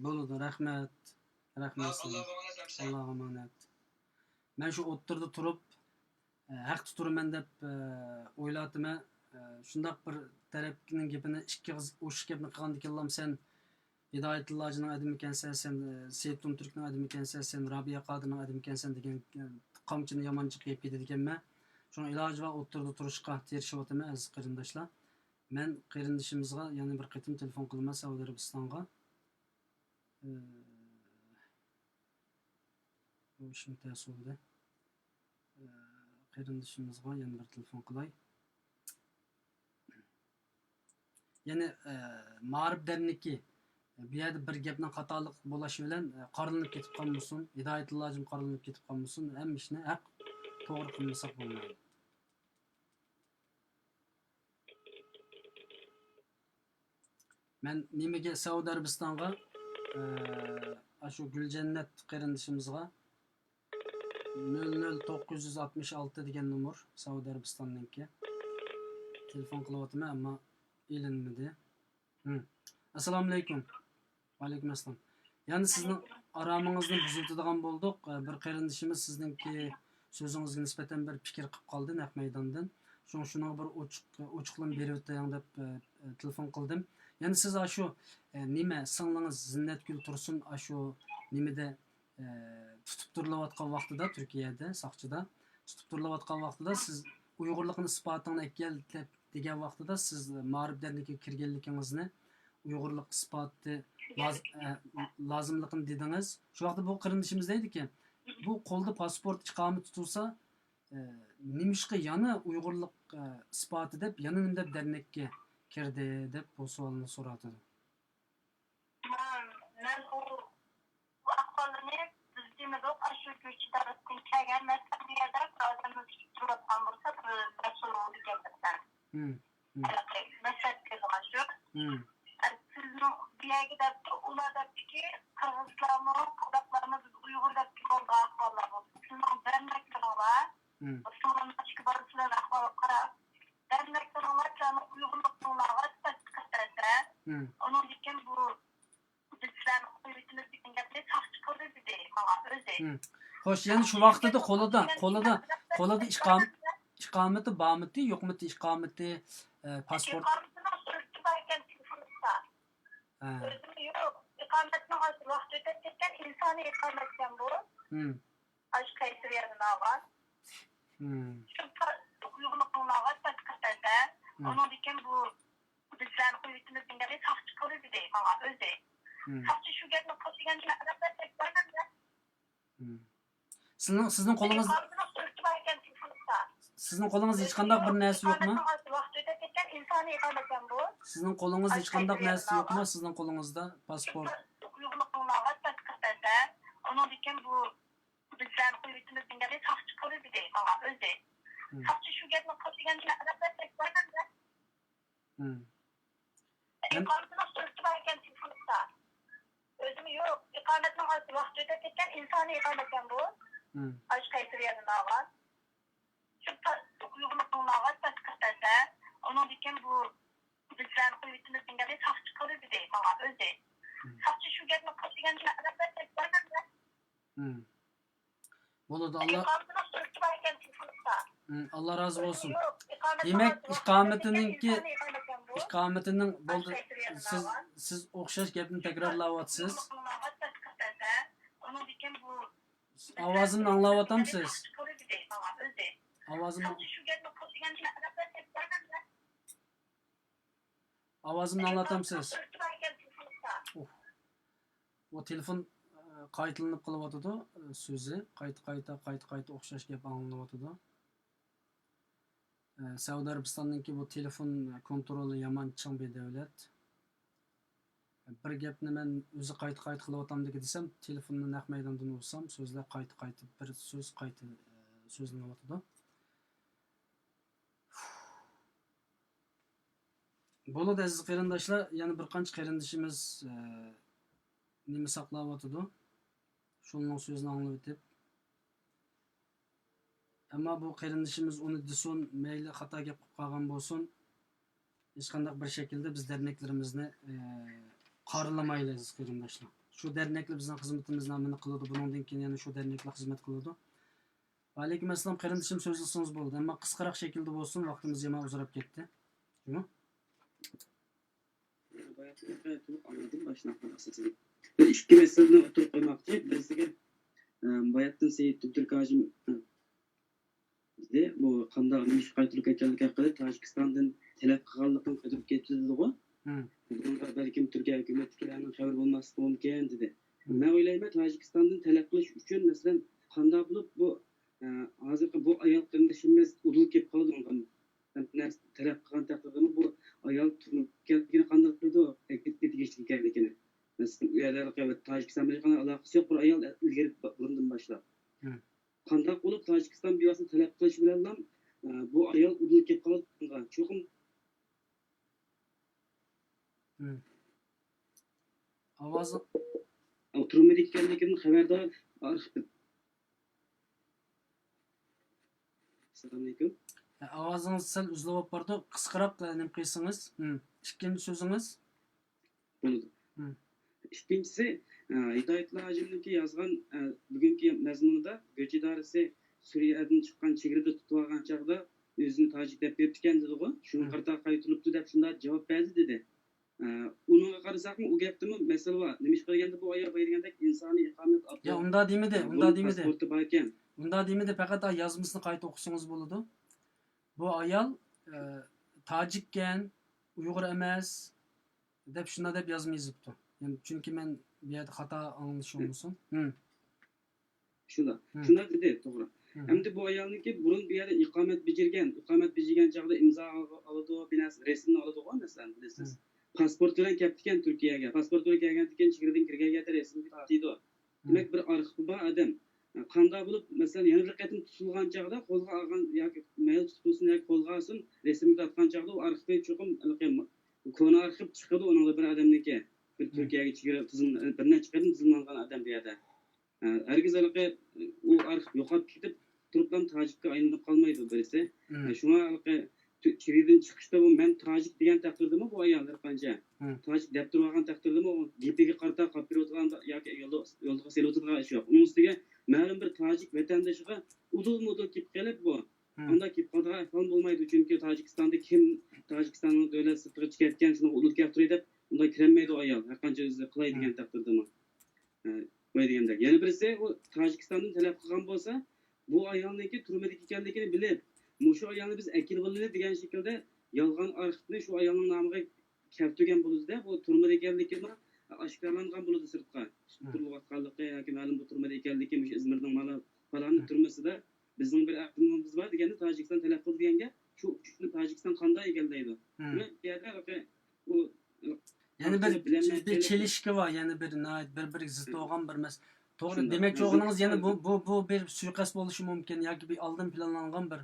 بولىدۇ، رەھمەت. رەھمەت سىزگە. ئاللاغا ئامانەت. مەن شۇ ئوتتۇرىدا تۇرۇپ، ئە، ھەقتە تۇرىمەن دەپ، ئە، ئويلاۋاتىمەن. ئە، شۇنداق بىر تەرەپنىڭ گېپىنى ئىككى ئېغىز ئوشۇق گەپنى قىلغاندىكىنلا سەن ھىدايەتۇللا ھاجىنىڭ ئادىمى ئىكەنسەن، سەن، ئە، سېيىت تۇمتۈركنىڭ ئادىمى ئىكەنسەن، سەن رابىيە قادىرنىڭ ئادىمى ئىكەنسەن دېگەن، ئە، قامچىنى يامان جىق يەپ كېتىدىكەنمەن. شۇڭا ئىلاجى بار ئوتتۇرىدا تۇرۇشقا تىرىشىۋاتىمەن، ئەزىز قېرىنداشلار. مەن قېرىندىشىمىزغا يەنە بىر قېتىم تېلېفون قىلىمەن، سەئۇدى ئەرەبىستانغا. ئە، بۇ ئىشمۇ تەس بولدى. ئە، قېرىندىشىمىزغا يەنە بىر تېلېفون قىلاي. يەنى، ئە، مائارىپ دەرنىكى، بۇ يەردە بىر گەپنىڭ خاتالىق بولۇشى بىلەن، ئە، قارىلىنىپ كېتىپ قالمىسۇن، ھىدايەتۇللا ھاجىم قارىلىنىپ كېتىپ قالمىسۇن، ھەممە ئىشنى ھەق، توغرا قىلمىساق بولمايدۇ. مەن نېمىگە سەئۇدى ئەرەبىستانغا، ئە، ئاشۇ گۈلجەننەت قېرىندىشىمىزغا نۆل نۆل توققۇز يۈز ئاتمىش ئالتە دېگەن نومۇر، سەئۇدى ئەرەبىستاننىڭكى. تېلېفون قىلىۋاتىمەن، ئەمما ئېلىنمىدى. ھىم. ئەسسالامۇئەلەيكۇم. ۋەئەلەيكۇم ئەسسالام. يەنە سىزنىڭ ئارامىڭىزنى بۇزۇۋېتىدىغان بولدۇق. ئە، بىر قېرىندىشىمىز سىزنىڭكى سۆزىڭىزگە نىسبەتەن بىر پىكىر قىلىپ قالدى نەق مەيداندىن. شۇڭا شۇنىڭغا بىر ئوچۇق، ئوچۇقلىما بېرىۋېتىڭ دەپ، ئە، ئە، تېلېفون قىلدىم. يەنە سىز ئاشۇ، ئە، نېمە، سىڭلىڭىز زىننەتگۈل تۇرسۇن ئاشۇ نېمىدە، ئە، تۇتۇپ تۇرۇلۇۋاتقان ۋاقتىدا، تۈركىيەدە، ساقچىدا تۇتۇپ تۇرۇلۇۋاتقان ۋاقتىدا سىز ئۇيغۇرلۇقنى ئىسپاتىڭنى ئەكەل دەپ دېگەن ۋاقتىدا سىز مائارىپ دەرنىكىگە كىرگەنلىكىڭىزنى، ئۇيغۇرلۇق ئىسپاتى لاز-، ئە، لازىملىقىنى دېدىڭىز. شۇ ۋاقىتتا بۇ قېرىندىشىمىز دەيدىكەن، بۇ قولدا پاسپورت، ئىقامە تۇتۇلسا، ئە، نېمىشقا يەنە ئۇيغۇرلۇق، ئە، ئىسپاتى دەپ، يەنە نېمە دەپ دەرنەككە كىردى دەپ بۇ سوئالنى سوراۋاتىدۇ. مەن، مەن ئۇ، بۇ ئەھۋالنى بىز دېمىدۇق، ئاشۇ گۈرجى دەۋلىتىدىن كەلگەن مەسىلەن، بۇ يەردە بىر ئادەمنى تۇتۇپ تۇرۇۋاتقان بولسا، بىر مەسئۇل بولىدىكەن دەپتۇ. ھىم، ھىم. ھېلىقى مەسلىھەت بېرىدىغان شۇ. ھىم. ئە، سىزنىڭ بۇ يەرگە دەپتۇ، ئۇلار دەپتىكى، قىرغىزلارمۇ، قازاقلارمۇ بىز ئۇيغۇر دەپتىكى بولغان ئەھۋاللار بولدى. سىزنىڭ دەرنەكلىرىڭلار، ھىم. شۇڭلارنىڭ ئىچكى بارسىلەر ئەھۋالغا قاراپ، دەرنەكلىرىڭلار سىلەرنىڭ ئۇيغۇرلۇقىڭلارغا تەستىق قىلىپ بەرسە، ھىم. ئۇنىڭدىن كېيىن بۇ بىز سىلەرنى قويۇۋېتىمىز دېگەن گەپنى ساقچى قىلدى دېدى ماڭا ئۆزى. ھىم. خوش، يەنە شۇ ۋاقتىدا قولىدا، قولىدا، قولىدا ئىقام-، ئىقامىتى بارمىتى، يوقمىتى ئىقامىتى، ئە، پاسپورت؟ ئىقامىتىنىڭ سۈرىتى بار ئىكەن تېلېفوندا. ھە. ئۆزىمۇ يوق. ئىقامەتنىڭ ھازىر ۋاقتى ئۆتۈپ كەتكەن، ئىنسانىي ئىقامەتكەن بۇ. ھىم. ئاشۇ قەيسەرىيەدىن ئالغان. ھىم. شۇ ئۇيغۇرلۇقۇڭلارغا تەستىق قىلىپ بەرسە، ھىم. ئۇنىڭدىن كېيىن بۇ بىز سىلەرنى قويۇۋېتىمىز دېگەن گەپنى ساقچى قىلدى دېدى ماڭا ئۆزى. ھىم. ساقچى شۇ گەپنى قىلدى دېگەن ئادەملەر تەكرارلىدى. ھىم. سىزنىڭ، سىزنىڭ قولىڭىز، سۈرىتى بار ئىكەن تېلېفوندا. سىزنىڭ قولىڭىزدا ھېچقانداق بىر نەرسە يوقمۇ؟ ئىقامەتنىڭ ھازىر ۋاقتى ئۆتۈپ كەتكەن، ئىنسانىي ئىقامەتكەن بۇ. سىزنىڭ قولىڭىزدا ھېچقانداق نەرسە يوقمۇ؟ سىزنىڭ قولىڭىزدا پاسپورت؟ ئۇيغۇرلۇقۇڭلارغا تەستىق قىلىپ بەرسە، ئۇنىڭدىن كېيىن بۇ بىز سىلەرنى قويۇۋېتىمىز دېگەن گەپنى ساقچى قىلدى دېدى ماڭا ئۆزى. ساقچى شۇ گەپنى قىل دېگەندىكىن ئەدەپلەر تەكرارلىدى. ئىقامىتىنىڭ سۈرىتى بار ئىكەن تېلېفوندا. ئۆزىمۇ يوق. ئىقامەتنىڭ ۋاقتى ئۆتۈپ كەتكەن، ئىنسانىي ئىقامەتكەن بۇ. ئاشۇ قايسى يەردىن ئالغان؟ شۇ تا-، ئۇيغۇرلۇقنى ئالغان پاسپورت بەرسە، ئۇنىڭدىن كېيىن بۇ بىزلەر قويۇۋېتىمىز دېگەندەك ساقچى قىلدى دېدى ماڭا ئۆزى. ساقچى شۇ گەپنى قىل دېگەندىكىن ئەدەپلەر تەكرارلىدى. بولىدۇ، ئاللا. ئاللا رازى بولسۇن. دېمەك، ئىقامىتىنىڭكى، ئىقامىتىنىڭ بولدى، سىز، سىز ئوخشاش گەپنى تەكرارلاۋاتىسىز. ئاۋازىمنى ئاڭلاۋاتامسىز؟ ئاۋازىمنى ئاۋازىمنى ئاڭلاتامسىز؟ ئۇھ. بۇ تېلېفون، ئە، قايتىلىنىپ قېلىۋاتىدۇ، ئە، سۆزى. قايتا، قايتا، قايتا، قايتا ئوخشاش گەپ ئاڭلىنىۋاتىدۇ. ئە، سەئۇدى ئەرەبىستاننىڭكى بۇ تېلېفون كونترولى يامان چىڭ بىر دۆلەت. بىر گەپنى مەن ئۆزى قايتا، قايتا قىلىۋاتامدىكى دېسەم، تېلېفوننى نەق مەيداندىن ئۇرسام، سۆزلەر قايتا، قايتا، بىر سۆز قايتا، ئە، سۆزلىنىۋاتىدۇ. بولىدۇ، ئەزىز قېرىنداشلار، يەنە بىر قانچە قېرىندىشىمىز، ئە، نېمە ساقلاۋاتىدۇ، شۇنىڭ سۆزىنى ئاڭلىۋېتىپ. ئەمما بۇ قېرىندىشىمىز ئۇنى دېسۇن، مەيلى خاتا گەپ قىلىپ قالغان بولسۇن، ھېچقانداق بىر شەكىلدە بىز دەرنەكلىرىمىزنى، ئە، قارىلىمايلى، ئەزىز قېرىنداشلار. شۇ دەرنەكلەر بىزنىڭ خىزمىتىمىزنى ئەمەلىي قىلىدۇ، بۇنىڭدىن كېيىن يەنە شۇ دەرنەكلەر خىزمەت قىلىدۇ. ۋەئەلەيكۇم ئەسسالام، قېرىندىشىم، سۆزلىسىڭىز بولىدۇ، ئەمما قىسقىراق شەكىلدە بولسۇن، ۋاقتىمىز يامان ئۇزىراپ كەتتى. جۇمۇ؟ باياتتىن تولۇق ئاڭلىدىم، باشلاپ قالدۇق سىزنى. بىر ئىككى مەسىلىنى ئوتتۇرىغا قويماقچى. بىرسىگە، ئە، باياتتىن سېيىت تۈرك ھاجىم، ئە، دېدى، بۇ قانداق، نېمىشقا قايتۇرۇپ كەتكەنلىكى ھەققىدە تاجىكىستاندىن تەلەپ قىلغانلىقىنى قايتۇرۇپ كېتىدىغۇ. بۇنىڭغا بەلكىم تۈركىيە ھۆكۈمىتىدىكىلەرنىڭ خەۋىرى بولماسلىقى مۇمكىن، دېدى. مەن ئويلايمەن، تاجىكىستاندىن تەلەپ قىلىش ئۈچۈن، مەسىلەن، قانداق بولۇپ بۇ، ئە، ھازىرقى بۇ ئايال قېرىندىشىمىز ئۇدۇل كېلىپ قالىدىغان نەرسە تەلەپ قىلغان تەقدىردىمۇ بۇ ئايال تۈرمىگە كەلگىنى قانداق بىلىدۇ؟ ئەكىدكە تېگىشلىك ئىكەنلىكىنى. مەسىلەن، ئۇ يەردە تاجىكىستان بىلەن ھېچقانداق ئالاقىسى يوق بىر ئايال ئىلگىرى بۇرۇندىن باشلاپ. قانداق بولۇپ تاجىكىستان بىۋاسىتە تەلەپ قىلىش بىلەنلا، ئە، بۇ ئايال ئۇدۇل كېلىپ قالىدىغان چوقۇم. ئاۋازى. ئۇ تۈرمىدە ئىكەنلىكىدىن خەۋەردار ئارخىپتىن. ئەسسالامۇئەلەيكۇم. ئاۋازىڭىز سەل ئۈزۈلۈپ بارىدۇ. قىسقىراق، ئە، نېمە قىلسىڭىز. ئىككىنچى سۆزىڭىز. بولىدۇ. ئىككىنچىسى، ئە، ھىدايەتۇللا ھاجىمنىڭكى يازغان، ئە، بۈگۈنكى مەزمۇنىدا گۆچ ئىدارىسى سۈرىيەدىن چىققان چېگرىدە تۇتۇۋالغان چاغدا ئۆزىنى تاجىك دەپ بېرىپتىكەن دېدىغۇ. شۇنىڭغا قارىتا قايتۇرۇپتۇ دەپ شۇنداق جاۋاب بەردى دېدى. ئە، ئۇنىڭغا قارىساقمۇ ئۇ گەپتىمۇ مەسىلە بار. نېمىشقا دېگەندە بۇ ئايال بايا دېگەندەك ئىنسانىي ئىقامەت ئاپتۇ. يا، ئۇنداق دېمىدى، ئۇنداق دېمىدى. پاسپورتى باركەن. ئۇنداق دېمىدى، پەقەت يازمىسىنى قايتا ئوقۇسىڭىز بولىدۇ. بۇ ئايال، ئە، تاجىككەن، ئۇيغۇر ئەمەس، دەپ شۇنداق دەپ يازما يېزىپتۇ. يەنى چۈنكى مەن بۇ يەردە خاتا ئاڭلىنىش بولمىسۇن. شۇنداق. شۇنداق دېدى، توغرا. ئەمدى بۇ ئايالنىڭكى بۇرۇن بۇ يەردە ئىقامەت بېجىرگەن، ئىقامەت بېجىرگەن چاغدا ئىمزا ئالىدۇ، بىر نەرسە، رەسىمنى ئالىدىغۇ، مەسىلەن، بىلىسىز. پاسپورت بىلەن كەپتىكەن تۈركىيەگە. پاسپورت بىلەن كەلگەندىن كېيىن چېگرىدىن كىرگەن يەردە رەسىمگە تارتىدۇ. دېمەك، بىر ئارخىپى بار ئادەم. قانداق بولۇپ، مەسىلەن، يەنە بىر قېتىم تۇتۇلغان چاغدا قولغا ئالغان ياكى مەيلى تۇتۇلسۇن ياكى قولغا ئالسۇن، رەسىمگە تارتقان چاغدا ئۇ ئارخىپى چوقۇم ھېلىقى كونا ئارخىپ چىقىدۇ ئۇنىڭدا بىر ئادەمنىڭكى. بىر تۈركىيەگە چېگرا تىزىم-، بىر نەچچە قېتىم تىزىملانغان ئادەم بۇ يەردە. ھەرگىز ھېلىقى ئۇ ئارخىپ يوقاپ كېتىپ تۇرۇپلا تاجىككە ئايلىنىپ قالمايدۇ بىرسى. شۇڭا ھېلىقى تۈ-، چېگرىدىن چىقىشتا بۇ مەن تاجىك دېگەن تەقدىردىمۇ بۇ ئايال ھەر قانچە تاجىك دەپ تۇرۇۋالغان تەقدىردىمۇ ئۇ گېپىگە قارىتا قاپىرىۋاتىدىغان ياكى يولغا، يولغا سېلىۋاتىدىغان ئىش يوق. ئۇنىڭ ئۈستىگە مەلۇم بىر تاجىك ۋەتەندىشىغا ئۇدۇل-مۇدۇل كېلىپ قېلىپ بۇ. ئانداق كېلىپ قالىدىغان ئەھۋال بولمايدۇ، چۈنكى تاجىكىستاندا كىم تاجىكىستاننىڭ دۆلەت سىرتىغا چىقىۋەتكەن، شۇنىڭغا ئۇدۇل كەلتۈرەي دەپ ئۇنداق كىرەلمەيدۇ ئايال، ھەر قانچە ئۆزى قىلاي دېگەن تەقدىردىمۇ. ئە، قوي دېگەندەك. يەنە بىرسى، ئۇ تاجىكىستاندىن تەلەپ قىلغان بولسا، بۇ ئايالنىڭكى تۈرمىدىكى ئىكەنلىكىنى بىلىپ، مۇشۇ ئايالنى بىز ئەكېلىۋالىلى دېگەن شەكىلدە يالغان ئارخىپنى شۇ ئايالنىڭ نامىغا كەلتۈرگەن بولىدۇ-دە، بۇ تۈرمىدە ئىكەنلىكىمۇ ئاشكارىلانغان بولىدۇ سىرتقا. تۇتۇلۇۋاتقانلىقى ياكى مەلۇم بىر تۈرمىدە ئىكەنلىكى، مۇشۇ ئىزمىرنىڭ مانا پالانى تۈرمىسىدە بىزنىڭ بىر ئەپتىمومىمىز بار دېگەندە، تاجىكىستان تەلەپ قىلدى دېگەن گەپ، شۇ ئۈچ كۈننى تاجىكىستان قانداق ئىگىلەيدۇ؟ دېمەك، بۇ يەردە ھېلىقى ئۇ يەنە بىر، بىر چېلىشكى بار، يەنە بىر ناھايىتى بىر-بىرىگە زىت بولغان بىر مەس-، توغرا، شۇنداق. دېمەكچى بولغىنىڭىز يەنە بۇ، بۇ، بۇ بىر سۇيىقەست بولۇشى مۇمكىن ياكى بىر ئالدىن پىلانلانغان بىر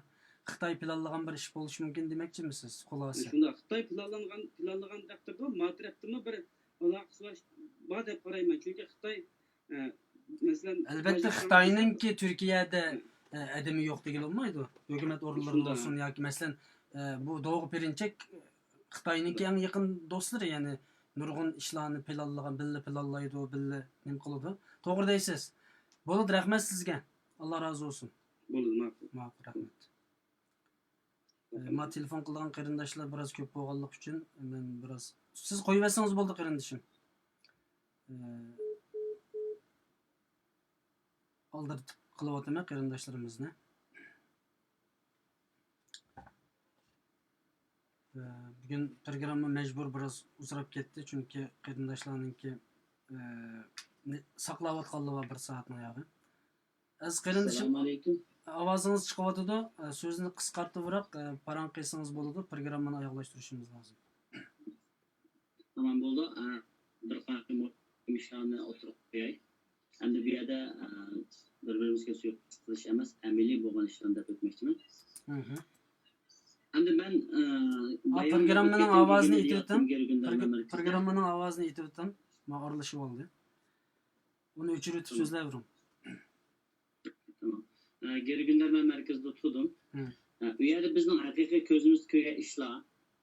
خىتاي پىلانلىغان بىر ئىش بولۇشى مۇمكىن دېمەكچىمىسىز، خۇلاسە؟ شۇنداق، خىتاي پىلانلىغان پىلانلىغان تەقدىردە ما تەرەپتىنمۇ بىر ئالاقىسى بار دەپ قارايمەن. چۈنكى خىتاي، ئە، مەسىلەن، ئەلۋەتتە، خىتاينىڭكى تۈركىيەدە ئە، ئادىمى يوق دېگىلى بولمايدۇ. ھۆكۈمەت ئورۇنلىرىدا بولسۇن ياكى، مەسىلەن، ئە، بۇ دوغۇ پېرىنچەك خىتاينىڭكى ئەڭ يېقىن دوستلىرى، يەنى نۇرغۇن ئىشلارنى پىلانلىغان، بىللە پىلانلايدۇ، بىللە نېمە قىلىدۇ. توغرا دەيسىز. بولىدۇ، رەھمەت سىزگە. ئاللا رازى بولسۇن. بولىدۇ، ماقۇل. ماقۇل، رەھمەت. ئە، ما تېلېفون قىلىدىغان قېرىنداشلار بىراز كۆپ بولغانلىقى ئۈچۈن مەن بىراز، سىز قويۇۋەتسىڭىز بولدى، قېرىندىشىم. ئە، ئالدىرىتىپ قىلىۋاتىمەن قېرىنداشلىرىمىزنى. ئە، بۈگۈن پروگرامما مەجبۇر بىراز ئۇزىراپ كەتتى، چۈنكى قېرىنداشلارنىڭكى، ئە، نى-، ساقلاۋاتقانلىرى بار بىر سائەتنىڭ ياغى. ئەزىز قېرىندىشىم، ئەسسالامۇئەلەيكۇم. ئاۋازىڭىز چىقىۋاتىدۇ، ئە، سۆزنى قىسقارتىۋراق، ئە، پاراڭ قىلسىڭىز بولىدۇ، پروگراممىنى ئاياغلاشتۇرۇشىمىز لازىم. تامام بولدى. ئە، بىر قانچە مۇھىم ئىشلارنى ئوتتۇرىغا قوياي. ئەمدى بۇ يەردە، ئە، بىر-بىرىمىزگە سۇيۇققەست قىلىش ئەمەس، ئەمەلىي بولغان ئىشلارنى دەپ ئۆتمەكچىمەن. مھم. ئەمدى مەن، ئە، پروگراممىنىڭ ئاۋازىنى ئېتىۋېتىڭ. پروگراممىنىڭ ئاۋازىنى ئېتىۋېتىڭ. مانا ئارىلىشىۋالدى. ئۇنى ئۆچۈرۈۋېتىپ سۆزلەۋېرىڭ. تامام. ئە، گېرى گۈندەرمەن مەركىزىدە تۇردۇم. مم. ئە، ئۇ يەردە بىزنىڭ ھەقىقىي كۆزىمىزدە كۆرگەن ئىشلار،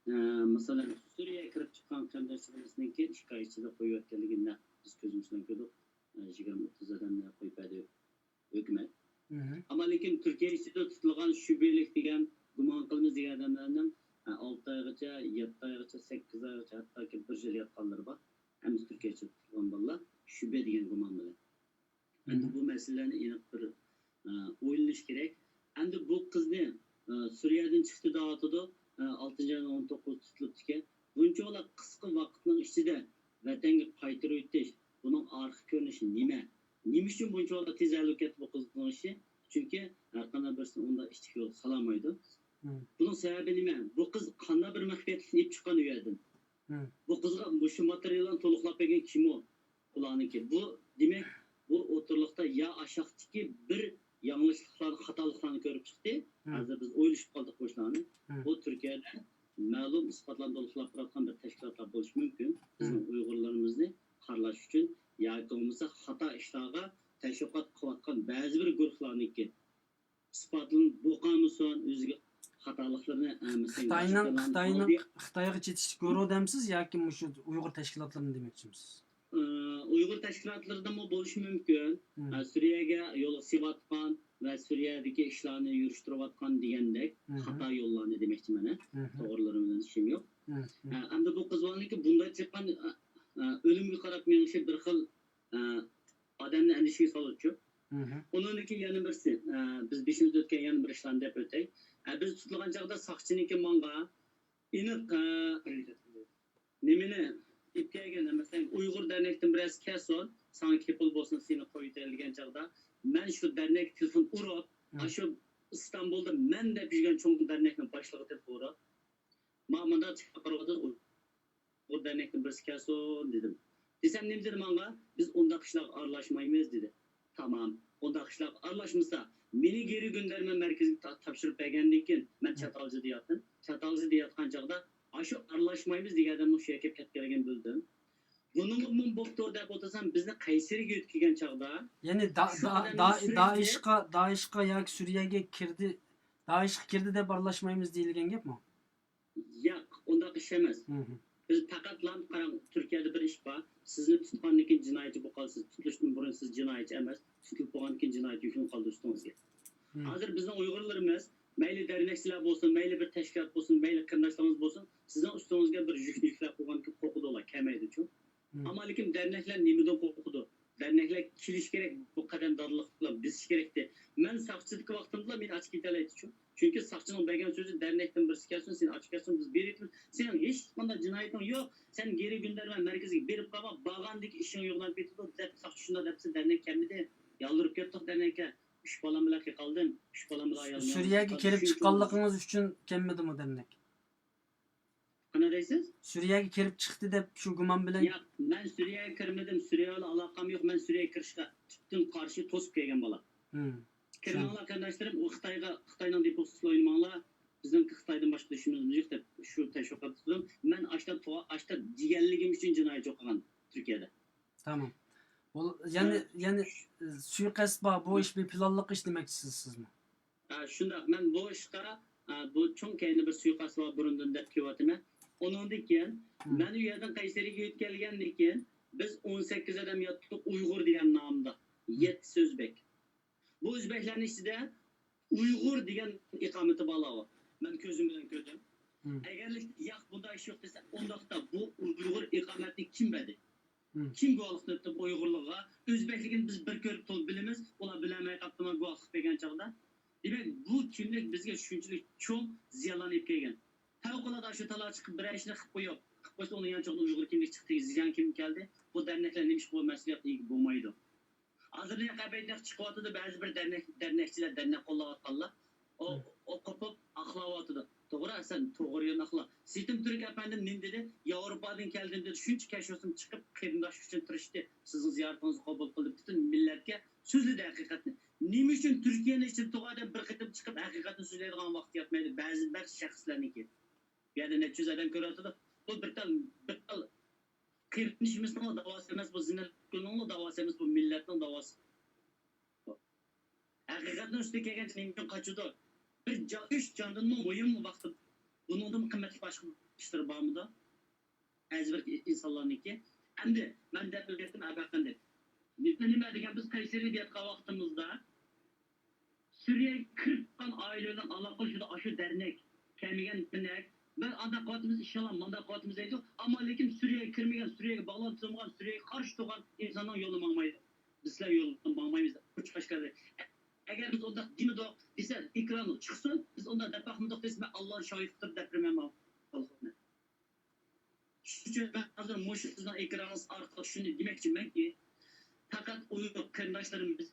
ئە، مەسىلەن، سۈرىيەگە كىرىپ چىققان قېرىنداشلىرىمىزنىڭكى ئىككى ئاي ئىچىدە قويۇۋەتكەنلىكىنى نەق بىز كۆزىمىز بىلەن كۆردۇق. ئە، يىگىرمە ئوتتۇز ئادەمنى قويۇپ بەردى ھۆكۈمەت. مھم. ئەمما لېكىن تۈركىيە ئىچىدە تۇتۇلغان شۈبھىلىك دېگەن، گۇمان قىلىمىز دېگەن ئادەملەرنىڭ، ئە، ئالتە ئايغىچە، يەتتە ئايغىچە، سەككىز ئايغىچە، ھەتتاكى بىر يىل ياتقانلىرى بار. ھەممىسى تۈركىيە ئىچىدە تۇتۇلغان بالىلار شۈبھە دېگەن گۇمان بىلەن. ئەمدى بۇ مەسىلىلەرنى ئېنىق بىر، ئە، ئويلىنىش كېرەك. ئەمدى بۇ قىزنى، ئە، سۈرىيەدىن چىقتى دەۋاتىدۇ. ئە، ئالتىنچى ئاينىڭ ئون توققۇزىدا تۇتۇلۇپتىكەن. بۇنچىۋالا قىسقا ۋاقىتنىڭ ئىچىدە ۋەتەنگە قايتۇرۇۋېتىش، بۇنىڭ ئارقا كۆرۈنۈشى نېمە؟ نېمە ئۈچۈن بۇنچىۋالا تېز ھەل بولۇپ كەتتى بۇ قىزنىڭ ئىشى؟ چۈنكى ھەرقانداق بىرسىنى ئۇنداق ئىچكى يول سالالمايدۇ. مم. بۇنىڭ سەۋەبى نېمە؟ بۇ قىز قانداق بىر مەخپىيەتلىكنى ئېلىپ چىققان ئۇ يەردىن؟ مم. بۇ قىزغا مۇشۇ ماتېرىياللارنى تولۇقلاپ بەرگەن كىم ئۇ؟ ئۇلارنىڭكى. بۇ، دېمەك، بۇ ئوتتۇرىلىقتا يا ئاشاقتىكى بىر ياڭلىشلىقلارنى، خاتالىقلارنى كۆرۈپ چىقتى. مم. ھازىر بىز ئويلىشىپ قالدۇق بۇ ئىشلارنى. مم. بۇ تۈركىيەدە مەلۇم ئىسپاتلارنى تولۇقلاپ بېرىۋاتقان بىر تەشكىلاتلار بولۇشى مۇمكىن. بىزنىڭ مم. ئۇيغۇرلىرىمىزنى قارىلاش ئۈچۈن ياكى بولمىسا خاتا ئىشلارغا تەشۋىقات قىلىۋاتقان بەزى بىر گۇرۇھلارنىڭكى. ئىسپاتلىنىپ بولغانمىسۇن، ئۆزىگە خاتالىقلىرىنى، ئە، مەسىلەن، خىتاينىڭ، باشقىلارنىڭ خىتاينىڭ، ئالدى- خىتايغا چېتىشلىك گۇرۇھ دەمسىز ياكى مۇشۇ ئۇيغۇر تەشكىلاتلىرىنى دېمەكچىمىسىز؟ ئە، ئۇيغۇر تەشكىلاتلىرىدىمۇ بولۇشى مۇمكىن. مم. ئە، سۈرىيەگە يولغا سېلىۋاتقان ۋە سۈرىيەدىكى ئىشلارنى يۈرۈشتۈرۈۋاتقان دېگەندەك مم. خاتا يوللارنى دېمەكچىمەن. ئە. مم. توغرىلىرى بىلەن ئىشىم يوق. مم. ئە، ئەمدى بۇ قىز بالىنىڭكى بۇنداق چىققان، ئە، ئە، ئۆلۈمگە قاراپ مېڭىشى بىر خىل، ئە، ئادەمنى ئەندىشىگە سالىدۇچۇ. مم. ئۇنىڭدىن كېيىن يەنە بىرسى، ئە، بىز بېشىمىزدا ئۆتكەن يەنە بىر ئىشلارنى دەپ ئۆتەي. ئە، بىز تۇتۇلغان چاغدا ساقچىنىڭكى ماڭغا ئېنىق، ئە، نېمىنى ئېلىپ كەلگەن، مەسىلەن، ئۇيغۇر دەرنەكتىن بىرەرسى كەلسۇن، ساڭا كېپىل بولسۇن، سېنى قويۇۋېتەيلى دېگەن چاغدا، مەن شۇ دەرنەككە تېلېفون ئۇرۇپ، مم. ئاشۇ ئىستانبۇلدا مەن دەپ يۈرگەن چوڭ دەرنەكنىڭ باشلىقىغا تېلېفون ئۇرۇپ، مانا مۇنداق چىقىپ قاراۋاتىدۇ، ئۇيغۇر دەرنەكتىن بىرسى كەلسۇن دېدىم. دېسەم نېمە دېدى ماڭا؟ بىز ئۇنداق ئىشلارغا ئارىلاشمايمىز دېدى. تامام. ئۇنداق ئىشلارغا ئارىلاشمىسا، مېنى گېرى گۈندەرمەن مەركىزىگە تا-، تاپشۇرۇپ بەرگەندىن كېيىن مەن چاتالجىدا ياتتىم. چاتالجىدا ياتقان چاغدا ئاشۇ ئارىلاشمايمىز دېگەن ئادەمنىڭ شۇ يەرگە كەلگەنلىكىنى بىلدىم. بۇنىڭغىمۇ بوپتۇ دەپ ئولتۇرسام، بىزنى قەيسەرىگە يۆتكىگەن چاغدا، يەنى دا-، شۇ دا-، ئادەمنىڭ دا-، سۈرىتى دائىشقا، دائىشقا ياكى سۈرىيەگە كىردى، دائىشقا كىردى دەپ ئارىلاشمايمىز دېيىلگەن گەپمۇ؟ ياق، ئۇنداق ئىش ئەمەس. مم. بىز پەقەتلا، قاراڭ، تۈركىيەدە بىر ئىش بار. سىزنى تۇتقاندىن كېيىن جىنايەتچى بولۇپ قالىسىز. تۇتۇلۇشتىن بۇرۇن سىز جىنايەتچى ئەمەس. تۇتۇلۇپ بولغاندىن كېيىن جىنايەت يۈكىنى قالىدۇ ئۈستىڭىزگە. مم. ھازىر بىزنىڭ ئۇيغۇرلىرىمىز مەيلى دەرنەكچىلەر بولسۇن، مەيلى بىر تەشكىلات بولسۇن، مەيلى قېرىنداشلىرىڭىز بولسۇن، سىزنىڭ ئۈستىڭىزگە بىر يۈكنى يۈكلەپ قويغاندىكىن قورقىدۇ ئۇلار، كەلمەيدۇچۇ. مم. ئەمما لېكىن دەرنەكلەر نېمىدىن قورقىدۇ؟ دەرنەكلەر كېلىش كېرەك، بۇ قەدەر دادىللىق بىلەن بېسىش كېرەكتى. مەن ساقچىدىكى ۋاقتىمدىلا مېنى ئاچىقىپ كېتەلەيدىچۇ. چۈنكى ساقچىنىڭ بەرگەن سۆزى، دەرنەكتىن بىرسى كەلسۇن، سېنى ئاچىقىپ كەتسۇن، بىز بېرىۋېتىمىز. سېنىڭ ھېچقانداق جىنايىتىڭ يوق. سەن گېرى گۈندەرمەن مەركىزىگە بېرىپ قالما، بارغاندىكى ئىشىڭ يوقىدىن پېتىدۇ دەپ ساقچى شۇنداق دەپسە، دەرنەك كەلمىدى. يالۋۇرۇپ كەتتۇق دەرنەككە. ئۈچ بالام بىلەن قالدىم. ئۈچ بالام بىلەن يالۋۇرۇپ سۈرىيەگە قالدىم. كىرىپ شۇنچە چىققانلىقىڭىز ئۈچۈن كەلمىدىمۇ دەرنەك؟ قانداق دەيسىز؟ سۈرىيەگە كىرىپ چىقتى دەپ شۇ گۇمان بىلەن. ياق، مەن سۈرىيەگە كىرمىدىم. سۈرىيە بىلەن ئالاقەم يوق. مەن سۈرىيەگە كىرىشكە تۈپتىن قارشى توسۇپ كەلگەن بالا. مم. كىرمەڭلار قېرىنداشلىرىم، ئۇ خىتايغا، خىتاينىڭ دېپوسىسىغا ئوينىماڭلار. بىزنىڭ خىتايدىن باشقا دۈشمىنىمىز يوق دەپ شۇ تەشۋىقات تۇتۇپ، مەن ئاشتا تۇغا-، ئاشتا دېگەنلىكىم ئۈچۈن جىنايەت يوق قىلغان تۈركىيەدە. تامام. بۇ يەنى، يەنى سۇيىقەست بار، بۇ ئىش بىر پىلانلىق ئىش دېمەكچىسىز سىزمۇ؟ ھە، شۇنداق. مەن بۇ ئىشقا، ھە، بۇ چوڭ كەينىدە بىر سۇيىقەست بار بۇرۇندىن دەپ كېلىۋاتىمەن. ئۇنىڭدىن كېيىن مەن ئۇ يەردىن قەيسەرىگە يۆتكەلگەندىن كېيىن بىز ئون سەككىز ئادەم ياتتۇق ئۇيغۇر دېگەن نامدا. يەتتىسى ئۆزبەك. بۇ ئۆزبەكلەرنىڭ ئىچىدە ئۇيغۇر دېگەن ئىقامىتى بارلار بار. مەن كۆزۈم بىلەن كۆردۈم. ئەگەر ياق، بۇنداق ئىش يوق دېسە، ئۇنداقتا بۇ ئۇيغۇر ئىقامەتنى كىم بەردى؟ كىم گۇۋاھلىقنى ئۆتتى بۇ ئۇيغۇرلۇققا؟ ئۆزبەكلىكىنى بىز بىر كۆرۈپ تۇرۇپ بىلىمىز. ئۇلار بىلەلمەي قاپتىما گۇۋاھلىق بەرگەن چاغدا. دېمەك، بۇ كىملىك بىزگە شۇنچىلىك چوڭ زىيانلارنى ئېلىپ كەلگەن. پەۋقۇلئاددە شۇ تالا چىقىپ بىرەر ئىشنى قىلىپ قويۇپ، قىلىپ قويسا ئۇنىڭ يان چوقۇم ئۇيغۇر كىملىك چىقتى، زىيان كىم كەلدى؟ بۇ دەرنەكلەر نېمە ئىش بۇ مەسئۇلىيەتكە ئىگە بولمايدۇ؟ ھازىر ئەبەيتنەك چىقىۋاتىدۇ، بەزى بىر دەرنەك، دەرنەكچىلەر، دەرنەك قوللاۋاتقانلار. ئۇ، ئۇ قوپۇپ ئاقلاۋاتىدۇ. توغرا، سەن توغرا يولنى ئاقلا. سېتىم تۈرك ئەپەندىم نېمە دېدى؟ ياۋروپادىن كەلدىم دېدى. شۇنچە كەچۈرسىم چىقىپ، قېرىنداش ئۈچۈن تىرىشتى. سىزنىڭ زىيارىتىڭىزنى قوبۇل قىلدى. پۈتۈن مىللەتكە سۆزلىدى ھەقىقەتنى. نېمە ئۈچۈن تۈركىيەنىڭ ئىچىدە تۇرغان ئادەم بىر قېتىم چىقىپ ھەقىقەتنى سۆزلەيدىغان ۋاقتى يەتمەيدۇ؟ بەزى، بەزى شەخسلەرنىڭكى. بۇ يەردە نەچچە يۈز ئادەم كۆرۈۋاتىدۇ. بۇ بىر تال، بىر تال قېرىندىشىمىزنىڭ داۋاسى ئەمەس، بۇ زىننەتگۈلنىڭ داۋاسى ئەمەس، بۇ مىللەتنىڭ داۋاسى. ھەقىقەتنىڭ ئۈستىگە كەلگەنچە نېمە ئۈچۈن قاچىدۇ؟ بىر جان، ئۈچ جاندىنمۇ مۇھىم ۋاقتى، بۇنىڭدىن قىممەتلىك باشقا ئىشلار بارمىدۇ؟ بەزى بىر ئىنسانلارنىڭكى. ئەمدى مەن دەپ ئۆتتۈم، ئەبەقەندى. نېمە، نېمە دېگەن، بىز قەيسەرىدە ياتقان ۋاقتىمىزدا سۈرىيەگە كىرىپ چىققان ئائىلىلەرنىڭ ئالاقىلىشىدا ئاشۇ دەرنەك، كەلمىگەن دەرنەك، بىز ئانداق قىلىۋاتىمىز، ئىنشاللا مانداق قىلىۋاتىمىز دەيدۇ. ئەمما لېكىن سۈرىيەگە كىرمىگەن، سۈرىيەگە باغلانتىسى بولمىغان، سۈرىيەگە قارشى تۇرغان ئىنساننىڭ يولىدا ماڭمايدۇ. بىز سىلەر يولىدا ماڭمايمىز دەپ قوچقاچ كەلدى. ئەگەر بىز ئۇنداق دېمىدۇق دېسە، ئېكرانغا چىقسۇن، بىز ئۇنداق دەپ باقمىدۇق دېسە، مەن ئاللانى شاھىت قىلىپ تۇرۇپ دەپ بېرىمەن ماڭا. شۇنىڭ ئۈچۈن مەن ھازىر مۇشۇ سىزنىڭ ئېكرانىڭىز ئارقىلىق شۇنى دېمەكچىمەنكى، پەقەت ئۇيغۇر قېرىنداشلىرىمىز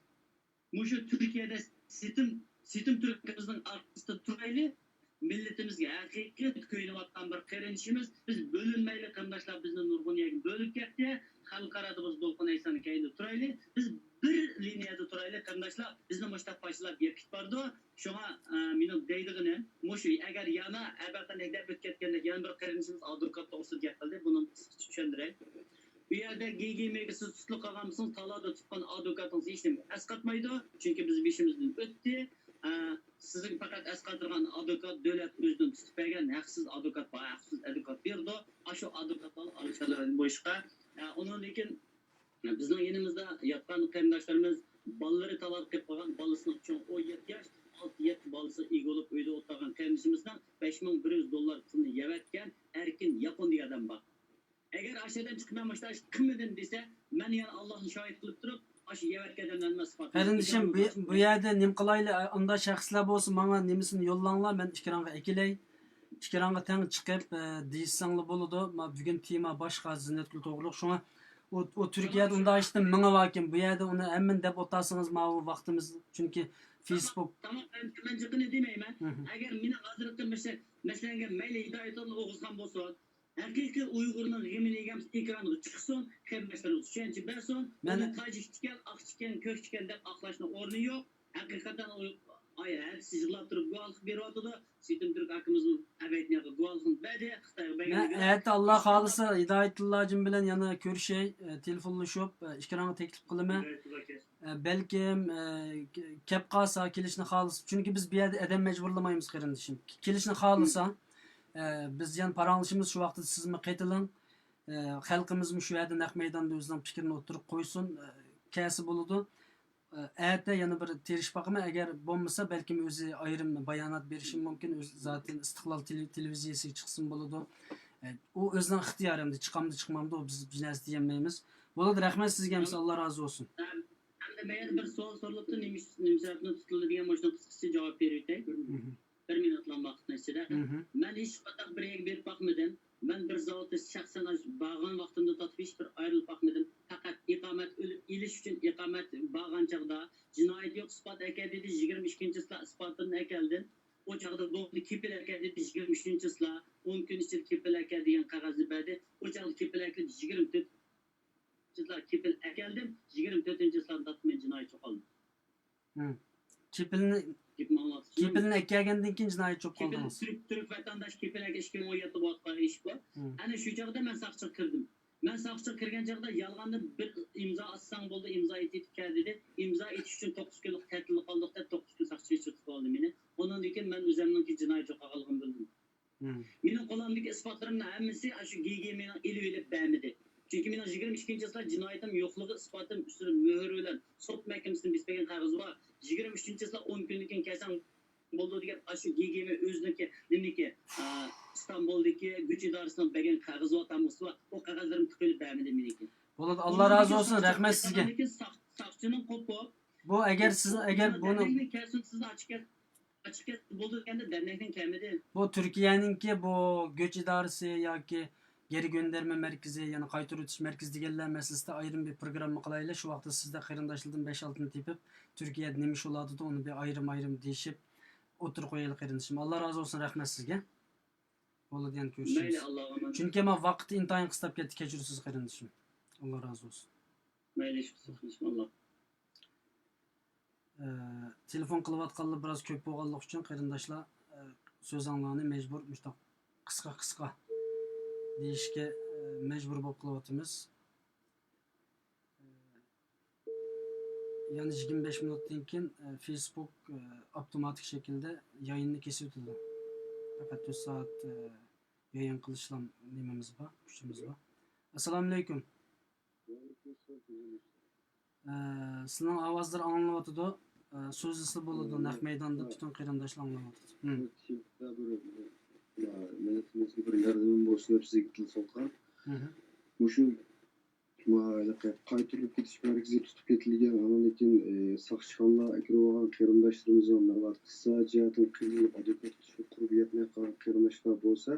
مۇشۇ تۈركىيەدە سېتىم، سېتىم تۈركىمىزنىڭ ئارقىسىدا تۇرايلى، مىللىتىمىزگە ھەقىقىي كۆيۈنۈۋاتقان بىر قېرىندىشىمىز. بىز بۆلۈنمەيلى، قېرىنداشلار، بىزنى نۇرغۇن يەرگە بۆلۈپ كەتتى. خەلقئارادا بىز دولقۇن ئەيسانىڭ كەينىدە تۇرايلى. بىز بىر لىنىيەدە تۇرايلى، قېرىنداشلار. بىزنى مۇشۇنداق پارچىلاپ يەپ كېتىپ بارىدۇ. شۇڭا، ئە، مېنىڭ دەيدىغىنىم مۇشۇ، ئەگەر يەنە ئەبەقەندەك دەپ ئۆتۈپ كەتكەندەك يەنە بىر قېرىندىشىمىز ئادۋوكات توغرىسىدا گەپ قىلدى، بۇنى قىسقىچە چۈشەندۈرەي. بۇ يەردە گىگىمىگە سىز تۇتۇلۇپ قالغان بولسىڭىز، تالادا تۇتقان ئادۋوكاتىڭىز ھېچنېمە ئەسقاتمايدۇ، چۈنكى بىز بېشىمىزدىن ئۆتتى. ئە، سىزگە پەقەت ئەسقاتىدىغان ئادۋوكات دۆلەت ئۆزىدىن تۇتۇپ بەرگەن ھەقسىز ئادۋوكات بار، ھەقسىز ئادۋوكات بېرىدۇ. ئاشۇ ئادۋوكاتلار ئالىشالار بۇ ئىشقا. ئە، ئۇنىڭدىن كېيىن بىزنىڭ يېنىمىزدا ياتقان قېرىنداشلىرىمىز بالىلىرى تالادا قېلىپ قالغان، بالىسىنىڭ چوڭى ئون يەتتە ياش، ئالتە يەتتە بالىسىغا ئىگە بولۇپ ئۆيدە ئولتۇرغان قېرىندىشىمىزنىڭ بەش مىڭ بىر يۈز دوللار پۇلىنى يەۋەتكەن ئەركىن ياپون دېگەن ئادەم بار. ئەگەر ئاشۇ ئادەم چىقىپ مەن مۇشۇنداق ئىش قىلمىدىم دېسە، مەن يەنە ئاللاھنى شاھىت قىلىپ تۇرۇپ، ئاشۇ يەۋەتكەن ئادەملەرنى ئىسپات قىلىمەن. قېرىندىشىم، بۇ، بۇ يەردە نېمە قىلايلى؟ ئۇنداق شەخسلەر بولسا ماڭا نېمىسىنى يوللاڭلار، مەن ئېكرانغا ئەكېلەي. ئېكرانغا تەڭ چىقىپ، ئە، دېيىشسەڭلار بولىدۇ. ما بۈگۈن تېما باشقا، زىننەتگۈل توغرۇلۇق. شۇڭا ئۇ، ئۇ تۈركىيەدە ئۇنداق ئىشتىن مېڭىۋاركەن، بۇ يەردە ئۇنى ھەممىنى دەپ ئولتۇرسىڭىز، ماۋۇ ۋاقتىمىز، چۈنكى فېيسبۇك. تامام، مەن، مەن جىقىنى دېمەيمەن. ئەگەر مېنىڭ ھازىرقى مەسە-، مەسىلەڭگە مەيلى ھىدايەتۇللا ئوغۇزخان بولسۇن، ھەقىقىي ئۇيغۇرنىڭ غېمىنى يېگەن ئېكرانغا چىقسۇن، قېرىنداشلىرىمىز چۈشەنچە بەرسۇن. مەن ئۇنى تاجىكچىكەن، ئاقچىكەن، كۆكچىكەن دەپ ئاقلاشنىڭ ئورنى يوق. ھەقىقەتەن ئۇ، ئاي، ھەدىسى يىغلاپ تۇرۇپ گۇۋاھلىق بېرىۋاتىدۇ. سېتىم تۈرك ئاكىمىزمۇ ئەبەيتنىياغا گۇۋاھلىقنى بەردى. خىتايغا بەرگەن. مەن ئەتە ئاللا خالىسا ھىدايەتۇللاجىم بىلەن يەنە كۆرۈشەي، ئە، تېلېفونلىشىپ، ئە، ئىكرامغا تەكلىپ قىلىمەن. ئە، بەلكىم، ئە، كەپ قالسا، كېلىشنى خالىسا، چۈنكى بىز بۇ يەردە ئادەم مەجبۇرلىمايمىز، قېرىندىشىم. كېلىشنى خالىسا، ئە، بىز يەنە پاراڭلىشىمىز، شۇ ۋاقىتتا سىزمۇ قېتىلىڭ. ئە، خەلقىمىزمۇ شۇ يەردە نەق مەيداندا ئۆزىنىڭ پىكرىنى ئوتتۇرىغا قويسۇن، ئە، كەلسە بولىدۇ. ئە، ئەتە يەنە بىر تىرىشىپ باقىمەن، ئەگەر بولمىسا، بەلكىم ئۆزى ئايرىم بايانات بېرىشى مۇمكىن، ئۆزى زاتەن ئىستىقلال تېلې-، تېلېۋىزىيەسىگە چىقسىمۇ بولىدۇ. ئە، ئۇ ئۆزىنىڭ ئىختىيارى، ئەمدى چىقامدۇ، چىقمامدۇ، بىز بىر نەرسە دېيەلمەيمىز. بولىدۇ، رەھمەت سىزگە ھەممىسى، ئاللا رازى بولسۇن. ھەم-، ھەمدە مەيەردە بىر سوئال سورىلىپتۇ، نېمە، نېمە سەۋەبتىن تۇتۇلدى دېگەن، مۇشۇنىڭ قىسقىچە جاۋاب بېرىۋېتەي. بىر مىنۇتلا ۋاقىتنىڭ ئىچىدە. مەن ھېچقانداق بىر يەرگە بېرىپ باقمىدىم. مەن بىر زاۋۇتتا شەخسەن ئاش-، بارغان ۋاقتىمدىن تارتىپ ھېچ بىر ئايرىلىپ باقمىدىم. پەقەت ئىقامەت ئۆل-، ئېلىش ئۈچۈن ئىقامەت بارغان چاغدا جىنايەت يوق، ئىسپات ئەكەل دېدى، يىگىرمە ئىككىنچى چىسلا ئىسپاتىنى ئەكەلدىم. ئۇ چاغدا بولدى، كېپىل ئەكەل دېدى، يىگىرمە ئۈچىنچى چىسلا، ئون كۈن ئىچىدە كېپىل ئەكەل دېگەن قەغەزنى بەردى. ئۇ چاغدا كېپىل ئەكەلدى، يىگىرمە تۆت چىسلا كېپىل ئەكەلدىم، يىگىرمە تۆتىنچى چىسلانى تارتىپ مەن جىنايەتچى قالدىم. ھە. كېپىلنى، كېپىلنى ئەكەلگەندىن كېيىن جىنايەت چوقۇم قىلدىڭىز. تۈرك، تۈرك ۋەتەنداش كېپىل ئەكەش ئىككى مىڭ ئون يەتتە بولۇۋاتقان ئىش بۇ. مم. ئەنە شۇ چاغدا مەن ساقچىغا كىردىم. مەن ساقچىغا كىرگەن چاغدا يالغاندىن بىر ئىمزا ئاتساڭ بولدى، ئىمزا ئېتىپ كەل دېدى. ئىمزا ئېتىش ئۈچۈن توققۇز كۈنلۈك تەتىلدە قالدۇق دەپ، توققۇز كۈن ساقچى ئېچىرتىپ ئالدى مېنى. ئۇنىڭدىن كېيىن مەن ئۆزۈمنىڭكى جىنايى چوقۇم قىلغىنىنى بىلدىم. مم. مېنىڭ قولۇمدىكى ئىسپاتلىرىمنىڭ ھەممىسى ئاشۇ گې گې مېنىڭ ئېلىۋېلىپ بەرمىدى. چۈنكى مېنىڭ يىگىرمە ئىككىنچى چىسلا جىنايىتىم يوقلۇقى ئىسپاتىم ئۈستىدە مۆھۈر بىلەن سوت مەھكىمىسىدىن بېسىپ بەرگەن قەغىزى بار. يىگىرمە ئۈچىنچى چىسلا ئون كۈندىن كېيىن كەلسەڭ بولىدۇ دېگەن ئاشۇ گې گې مې ئۆزىنىڭكى نېمىكى، ئا، ئىستانبۇلدىكى گۈچ ئىدارىسىنىڭ بەرگەن قەغىزى بار، تامغىسى بار. ئۇ قەغەزلىرىمنى تىقىۋېلىپ بەرمىدى مېنىڭكى. بولىدۇ، ئاللا رازى بولسۇن، رەھمەت سىزگە. ساق-، ساقچىنىڭ قوپۇپ، بۇ ئەگەر سىز، ئەگەر بۇنى دەرنەكنى كەلسۇن سىز ئاچىقىپ، ئاچىقىپ بولدى دېگەندە دەرنەكنىڭ كەلمىدى. بۇ تۈركىيەنىڭكى بۇ گۆچ ئىدارىسى ياكى گېرى گۆندەرمە مەركىزى، يەنى قايتۇرۇۋېتىش مەركىزى دېگەنلەر مەسىلىسىدە ئايرىم بىر پروگرامما قىلايلى. شۇ ۋاقىتتا سىزدە قېرىنداشلاردىن بەش-ئالتىنى تېپىپ، تۈركىيەدە نېمە ئىش بولۇۋاتىدۇ، ئۇنى بىر ئايرىم-ئايرىم دېيىشىپ ئوتتۇرىغا قويايلى، قېرىندىشىم. ئاللا رازى بولسۇن، رەھمەت سىزگە. بولىدۇ، يەنە كۆرۈشىمىز. مەيلى، ئاللاغا ئامانەت. چۈنكى مانا ۋاقىت ئىنتايىن قىستاپ كەتتى، كەچۈرىسىز، قېرىندىشىم. ئاللا رازى بولسۇن. مەيلى، شۇ قىلسۇن، ئاللا. ئە، تېلېفون قىلىۋاتقانلار بىراز كۆپ بولغانلىقى ئۈچۈن، قېرىنداشلار، ئە، سۆزۈڭلارنى مەجبۇر مۇشۇنداق قىسقا-قىسقا دېيىشكە، ئە، مەجبۇر بولۇپ قېلىۋاتىمىز. ئە، يەنە يىگىرمە بەش مىنۇتتىن كېيىن، ئە، فېيسبۇك، ئە، ئاپتوماتىك شەكىلدە يايىننى كېسىۋېتىدۇ. پەقەت تۆت سائەت، ئە، يايىن قىلىشلا نېمىمىز بار، كۈچىمىز بار. ئەسسالامۇئەلەيكۇم. ئە، سىلىنىڭ ئاۋازلىرى ئاڭلىنىۋاتىدۇ. ئە، سۆزلىسە بولىدۇ، نەق مەيداندا پۈتۈن قېرىنداشلار ئاڭلاۋاتىدۇ. ھىم. مىللىتىمىزگە بىر ياردىمىم بولسۇن دەپ سىزگە تېلېفون قىلغان. مۇشۇ قايتۇرۇلۇپ كېتىش مەركىزىگە تۇتۇپ كېتىلگەن، ئاندىن كېيىن، ئە، ساقچىخانىلار ئەكىرىۋالغان قېرىنداشلىرىمىزنىڭ ناۋادا ئىقتىسادىي جەھەتتىن قىينىلىپ، ئادۋوكات تۇتۇشقا قۇربى يەتمەي قالغان قېرىنداشلار بولسا،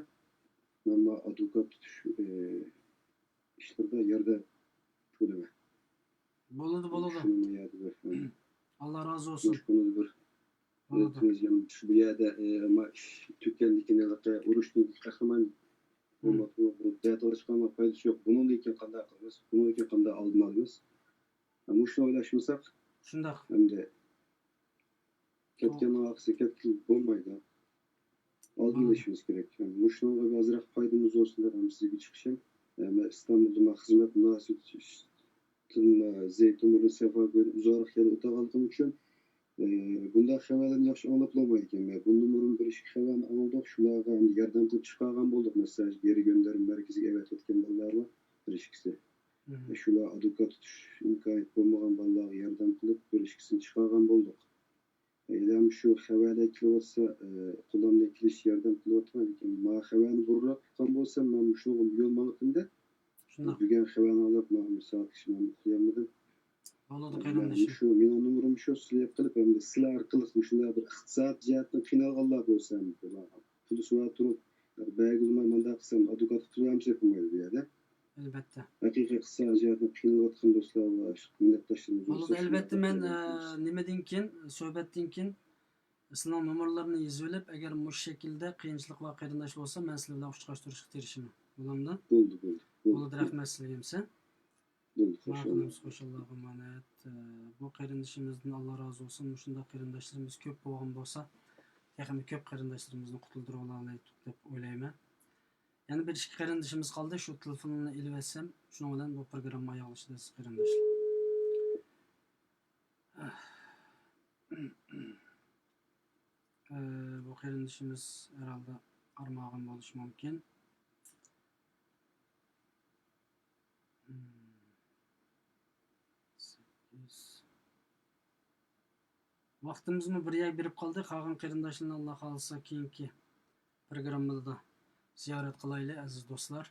مەن ئادۋوكات تۇتۇش، ئە، ئىشلىرىدا ياردەم قىلىمەن. بولىدۇ، بولىدۇ. شۇنىمۇ يەردە بىر، ئاللا رازى بولسۇن. مۇشۇ كۈنىدە بىر بولىدۇ. مىللىتىمىز يەنە شۇ بۇ يەردە، ئە، ئەمما ئىش تۈگىگەندىن كېيىن، ھېلىقى ئۇرۇشتىن كېيىن قەھرىمان بولماقتا، بۇ دەتالاشقاننىڭ پايدىسى يوق. بۇنىڭدىن كېيىن قانداق قىلىمىز؟ بۇنىڭدىن كېيىن قانداق ئالدىنى ئالىمىز؟ مۇشۇنى ئويلاشمىساق، شۇنداق. ئەمدى كەتكەننىڭ ئارقىسىغا كەتكىلى بولمايدۇ. ئالدىنى ئېلىشىمىز كېرەك. مۇشۇنىڭغا ئازراق پايدىمىز بولسۇن دەپ سىزگە چىقىشىم. مەن ئىستانبۇلدا مانا خىزمەت مۇناسىۋىتىدىن زەيتۇنبۇرنى سەفەر بىلەن ئۇزاقراق يەردە ئولتۇرغانلىقىم ئۈچۈن، ئە، بۇنداق خەۋەرلەرنى ياخشى ئاڭلاپ بولمايدىكەن. مەن بۇندىن بۇرۇن بىر ئىككى خەۋەرنى ئاڭلىدۇق. شۇلارغا ئەمدى ياردەم قىلىپ چىقارغان بولدۇق. مەسىلەن، گېرى گۆندەرمە مەركىزىگە ئەۋەتىۋەتكەن بالىلار بار، بىر ئىككىسى. شۇلار ئادۋوكات تۇتۇش ئىمكانىيىتى بولمىغان بالىلارغا ياردەم قىلىپ، بىر ئىككىسىنى چىقارغان بولدۇق. ھېلىھەم شۇ خەۋەرلەر كېلىۋاتسا، ئە، قولۇمدىن كېلىشىچە ياردەم قىلىۋاتىمەن. لېكىن ماڭا خەۋەرنى بۇرۇنراق قىلغان بولسا، مەن مۇشۇنىڭغا يول ماڭاتتىم-دە. شۇنداق. بۈگۈن خەۋەرنى ئاڭلاپ، مانا بىر سائەتكىچە مەن ئۇخلىيالمىدىم. بولىدۇ، قېرىندىشىم. مۇشۇ مېنىڭ نومۇرۇمنى شۇ سىلەر قىلىپ، ئەمدى سىلەر ئارقىلىق مۇشۇنداق بىر ئىقتىسادىي جەھەتتىن قىينالغانلار بولسا، ئەمدى بۇلار پۇلى سۇغا تۇرۇپ، بەرگىلىماي مانداق قىلسام، ئادۋوكاتقا پۇل بەرمىسەك بولمايدۇ بۇ يەردە. ئەلۋەتتە. ھەقىقىي ئىقتىسادىي جەھەتتىن قىينىلىۋاتقان دوستلار ۋە مىللەتداشلىرىمىز بولىدۇ، بولسا ئەلۋەتتە. مەن، ئە، نېمىدىن كېيىن، سۆھبەتتىن كېيىن سىلىنىڭ نومۇرلىرىنى يېزىۋېلىپ، ئەگەر مۇشۇ شەكىلدە قىيىنچىلىق بار قېرىنداش بولسا، مەن سىلەر بىلەن ئۇچراشتۇرۇشقا تىرىشىمەن. بولامدۇ؟ بولدى، بولدى، بولدى. بولدى، رەھمەت سىلەرگە ھەممىسى. بولدى، خوش ماقۇل، بولدى. خوش، ئاللاغا ئامانەت. ئە، بۇ قېرىندىشىمىزدىن ئاللا رازى بولسۇن. مۇشۇنداق قېرىنداشلىرىمىز كۆپ بولغان بولسا، تېخىمۇ كۆپ قېرىنداشلىرىمىزنى قۇتۇلدۇرۇۋالالايتتۇق دەپ ئويلايمەن. يەنە بىر ئىككى قېرىندىشىمىز قالدى. شۇ تېلېفوننى ئېلىۋەتسەم، شۇنىڭ بىلەن بۇ پروگرامما ئاياغلىشىدۇ، ئەزىز قېرىنداشلار. ئە، بۇ قېرىندىشىمىز ھەرھالدا قارىمىغان بولۇشى مۇمكىن. سەككىز. ۋاقتىمىزمۇ بىر يەرگە بېرىپ قالدى. قالغان قېرىنداشلارنى ئاللا خالىسا كېيىنكى پروگراممىلاردا زىيارەت قىلايلى، ئەزىز دوستلار.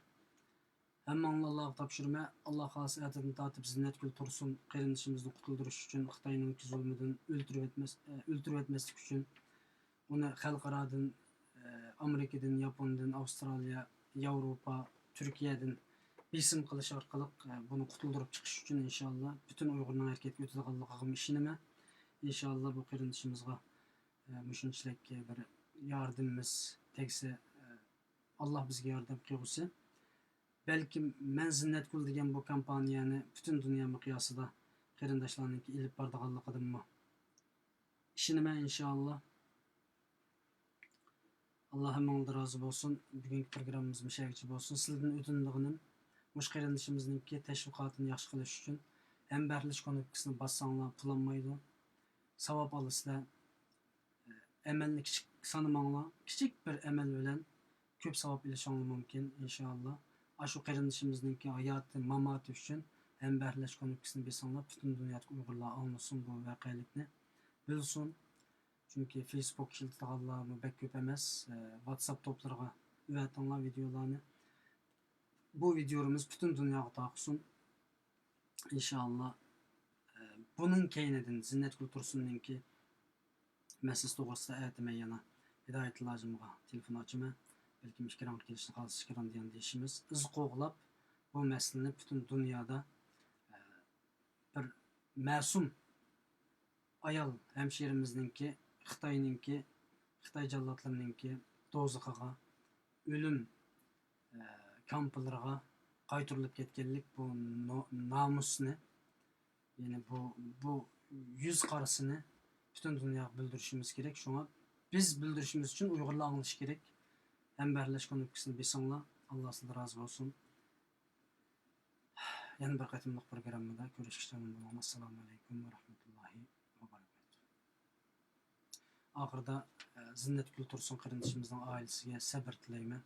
ھەممىڭلارنى ئاللاغا تاپشۇرىمەن. ئاللا خالىسا ئەتىدىن تارتىپ زىننەتگۈل تۇرسۇن قېرىندىشىمىزنى قۇتۇلدۇرۇش ئۈچۈن خىتاينىڭكى زۇلمىدىن ئۆلتۈرۈۋەتمەس-، ئە، ئۆلتۈرۈۋەتمەسلىك ئۈچۈن ئۇنى خەلقئارادىن، ئە، ئامېرىكىدىن، ياپوندىن، ئاۋسترالىيە، ياۋروپا، تۈركىيەدىن بېسىم قىلىش ئارقىلىق، ئە، بۇنى قۇتۇلدۇرۇپ چىقىش ئۈچۈن ئىنشاللا پۈتۈن ئۇيغۇرنىڭ ھەرىكەتكە ئۆتىدىغانلىقىغىمۇ ئىشىنىمەن. ئىنشاللا بۇ قېرىندىشىمىزغا، ئە، مۇشۇنچىلىك بىر ياردىمىمىز تەگسە، ئە، ئاللا بىزگە ياردەم قىلغۇسى. بەلكىم مەن زىننەتگۈل دېگەن بۇ كامپانىيەنى پۈتۈن دۇنيا مىقياسىدا قېرىنداشلارنىڭكى ئېلىپ بارىدىغانلىقىدىنمۇ ئىشىنىمەن، ئىنشائاللا. ئاللا ھەممىڭلاردىن رازى بولسۇن. بۈگۈنكى پروگراممىمىز مۇشۇ يەرگىچە بولسۇن. سىلەردىن ئۆتۈنىدىغىنىم، مۇشۇ قېرىندىشىمىزنىڭكى تەشۋىقاتىنى ياخشى قىلىش ئۈچۈن ھەمبەھىرلەش كۇنۇپكىسىنى باسساڭلار، پۇل ئالمايدۇ. ساۋاب ئالىسىلەر. ئەمەلنى كىچىك سانىماڭلار. كىچىك بىر ئەمەل بىلەن كۆپ ساۋاب ئېلىشىڭلار مۇمكىن، ئىنشائاللا. ئاشۇ قېرىندىشىمىزنىڭكى ھاياتى، ماماتى ئۈچۈن ھەمبەھىرلەش كۇنۇپكىسىنى بېسىڭلار، پۈتۈن دۇنيادىكى ئۇيغۇرلار ئاڭلىسۇن بۇ ۋەقەلىكنى، بىلسۇن. چۈنكى فېيسبۇك ئىشلىتىدىغانلارمۇ بەك كۆپ ئەمەس. ئە، ۋاتساپ توپلىرىغا ئەۋەتىڭلار ۋىدېئولارنى. بۇ ۋىدېئولىرىمىز پۈتۈن دۇنياغا تارقىسۇن، ئىنشائاللا. ئە، بۇنىڭ كەينىدىن زىننەتگۈل تۇرسۇننىڭكى مەسىلىسى توغرىسىدا ئەتە مەن يەنە ھىدايەتۇللا ھاجىمغا تېلېفون ئاچىمەن. بەلكىم ئىككىرەڭ كېلىشنى خالىسا ئىككىرەڭ دېگەن دېيىشىمىز. ئىز قوغلاپ بۇ مەسىلىنى پۈتۈن دۇنيادا، ئە، بىر مەسۇم ئايال ھەمشىرىمىزنىڭكى، خىتاينىڭكى، خىتاي جاللاتلىرىنىڭكى دوزىخىغا، ئۆلۈم، ئە، كامپلىرىغا قايتۇرۇلۇپ كەتكەنلىك بۇ نو-، نامۇسنى، يەنى بۇ، بۇ يۈز قارىسىنى پۈتۈن دۇنياغا بىلدۈرۈشىمىز كېرەك. شۇڭا بىز بىلدۈرۈشىمىز ئۈچۈن ئۇيغۇرلار ئاڭلىشى كېرەك. ھەمبەھىرلەش كۇنۇپكىسىنى بېسىڭلار. ئاللا سىلەردىن رازى بولسۇن. يەنە بىر قېتىملىق پروگراممىدا كۆرۈشكىچە ئامىن بولۇڭلار. ئەسسالامۇ ئەلەيكۇم ۋە رەھمەتۇللاھى ۋە بەرىكاتۇھ. ئاخىرىدا، ئە، زىننەتگۈل تۇرسۇن قېرىندىشىمىزنىڭ ئائىلىسىگە سەبىر تىلەيمەن.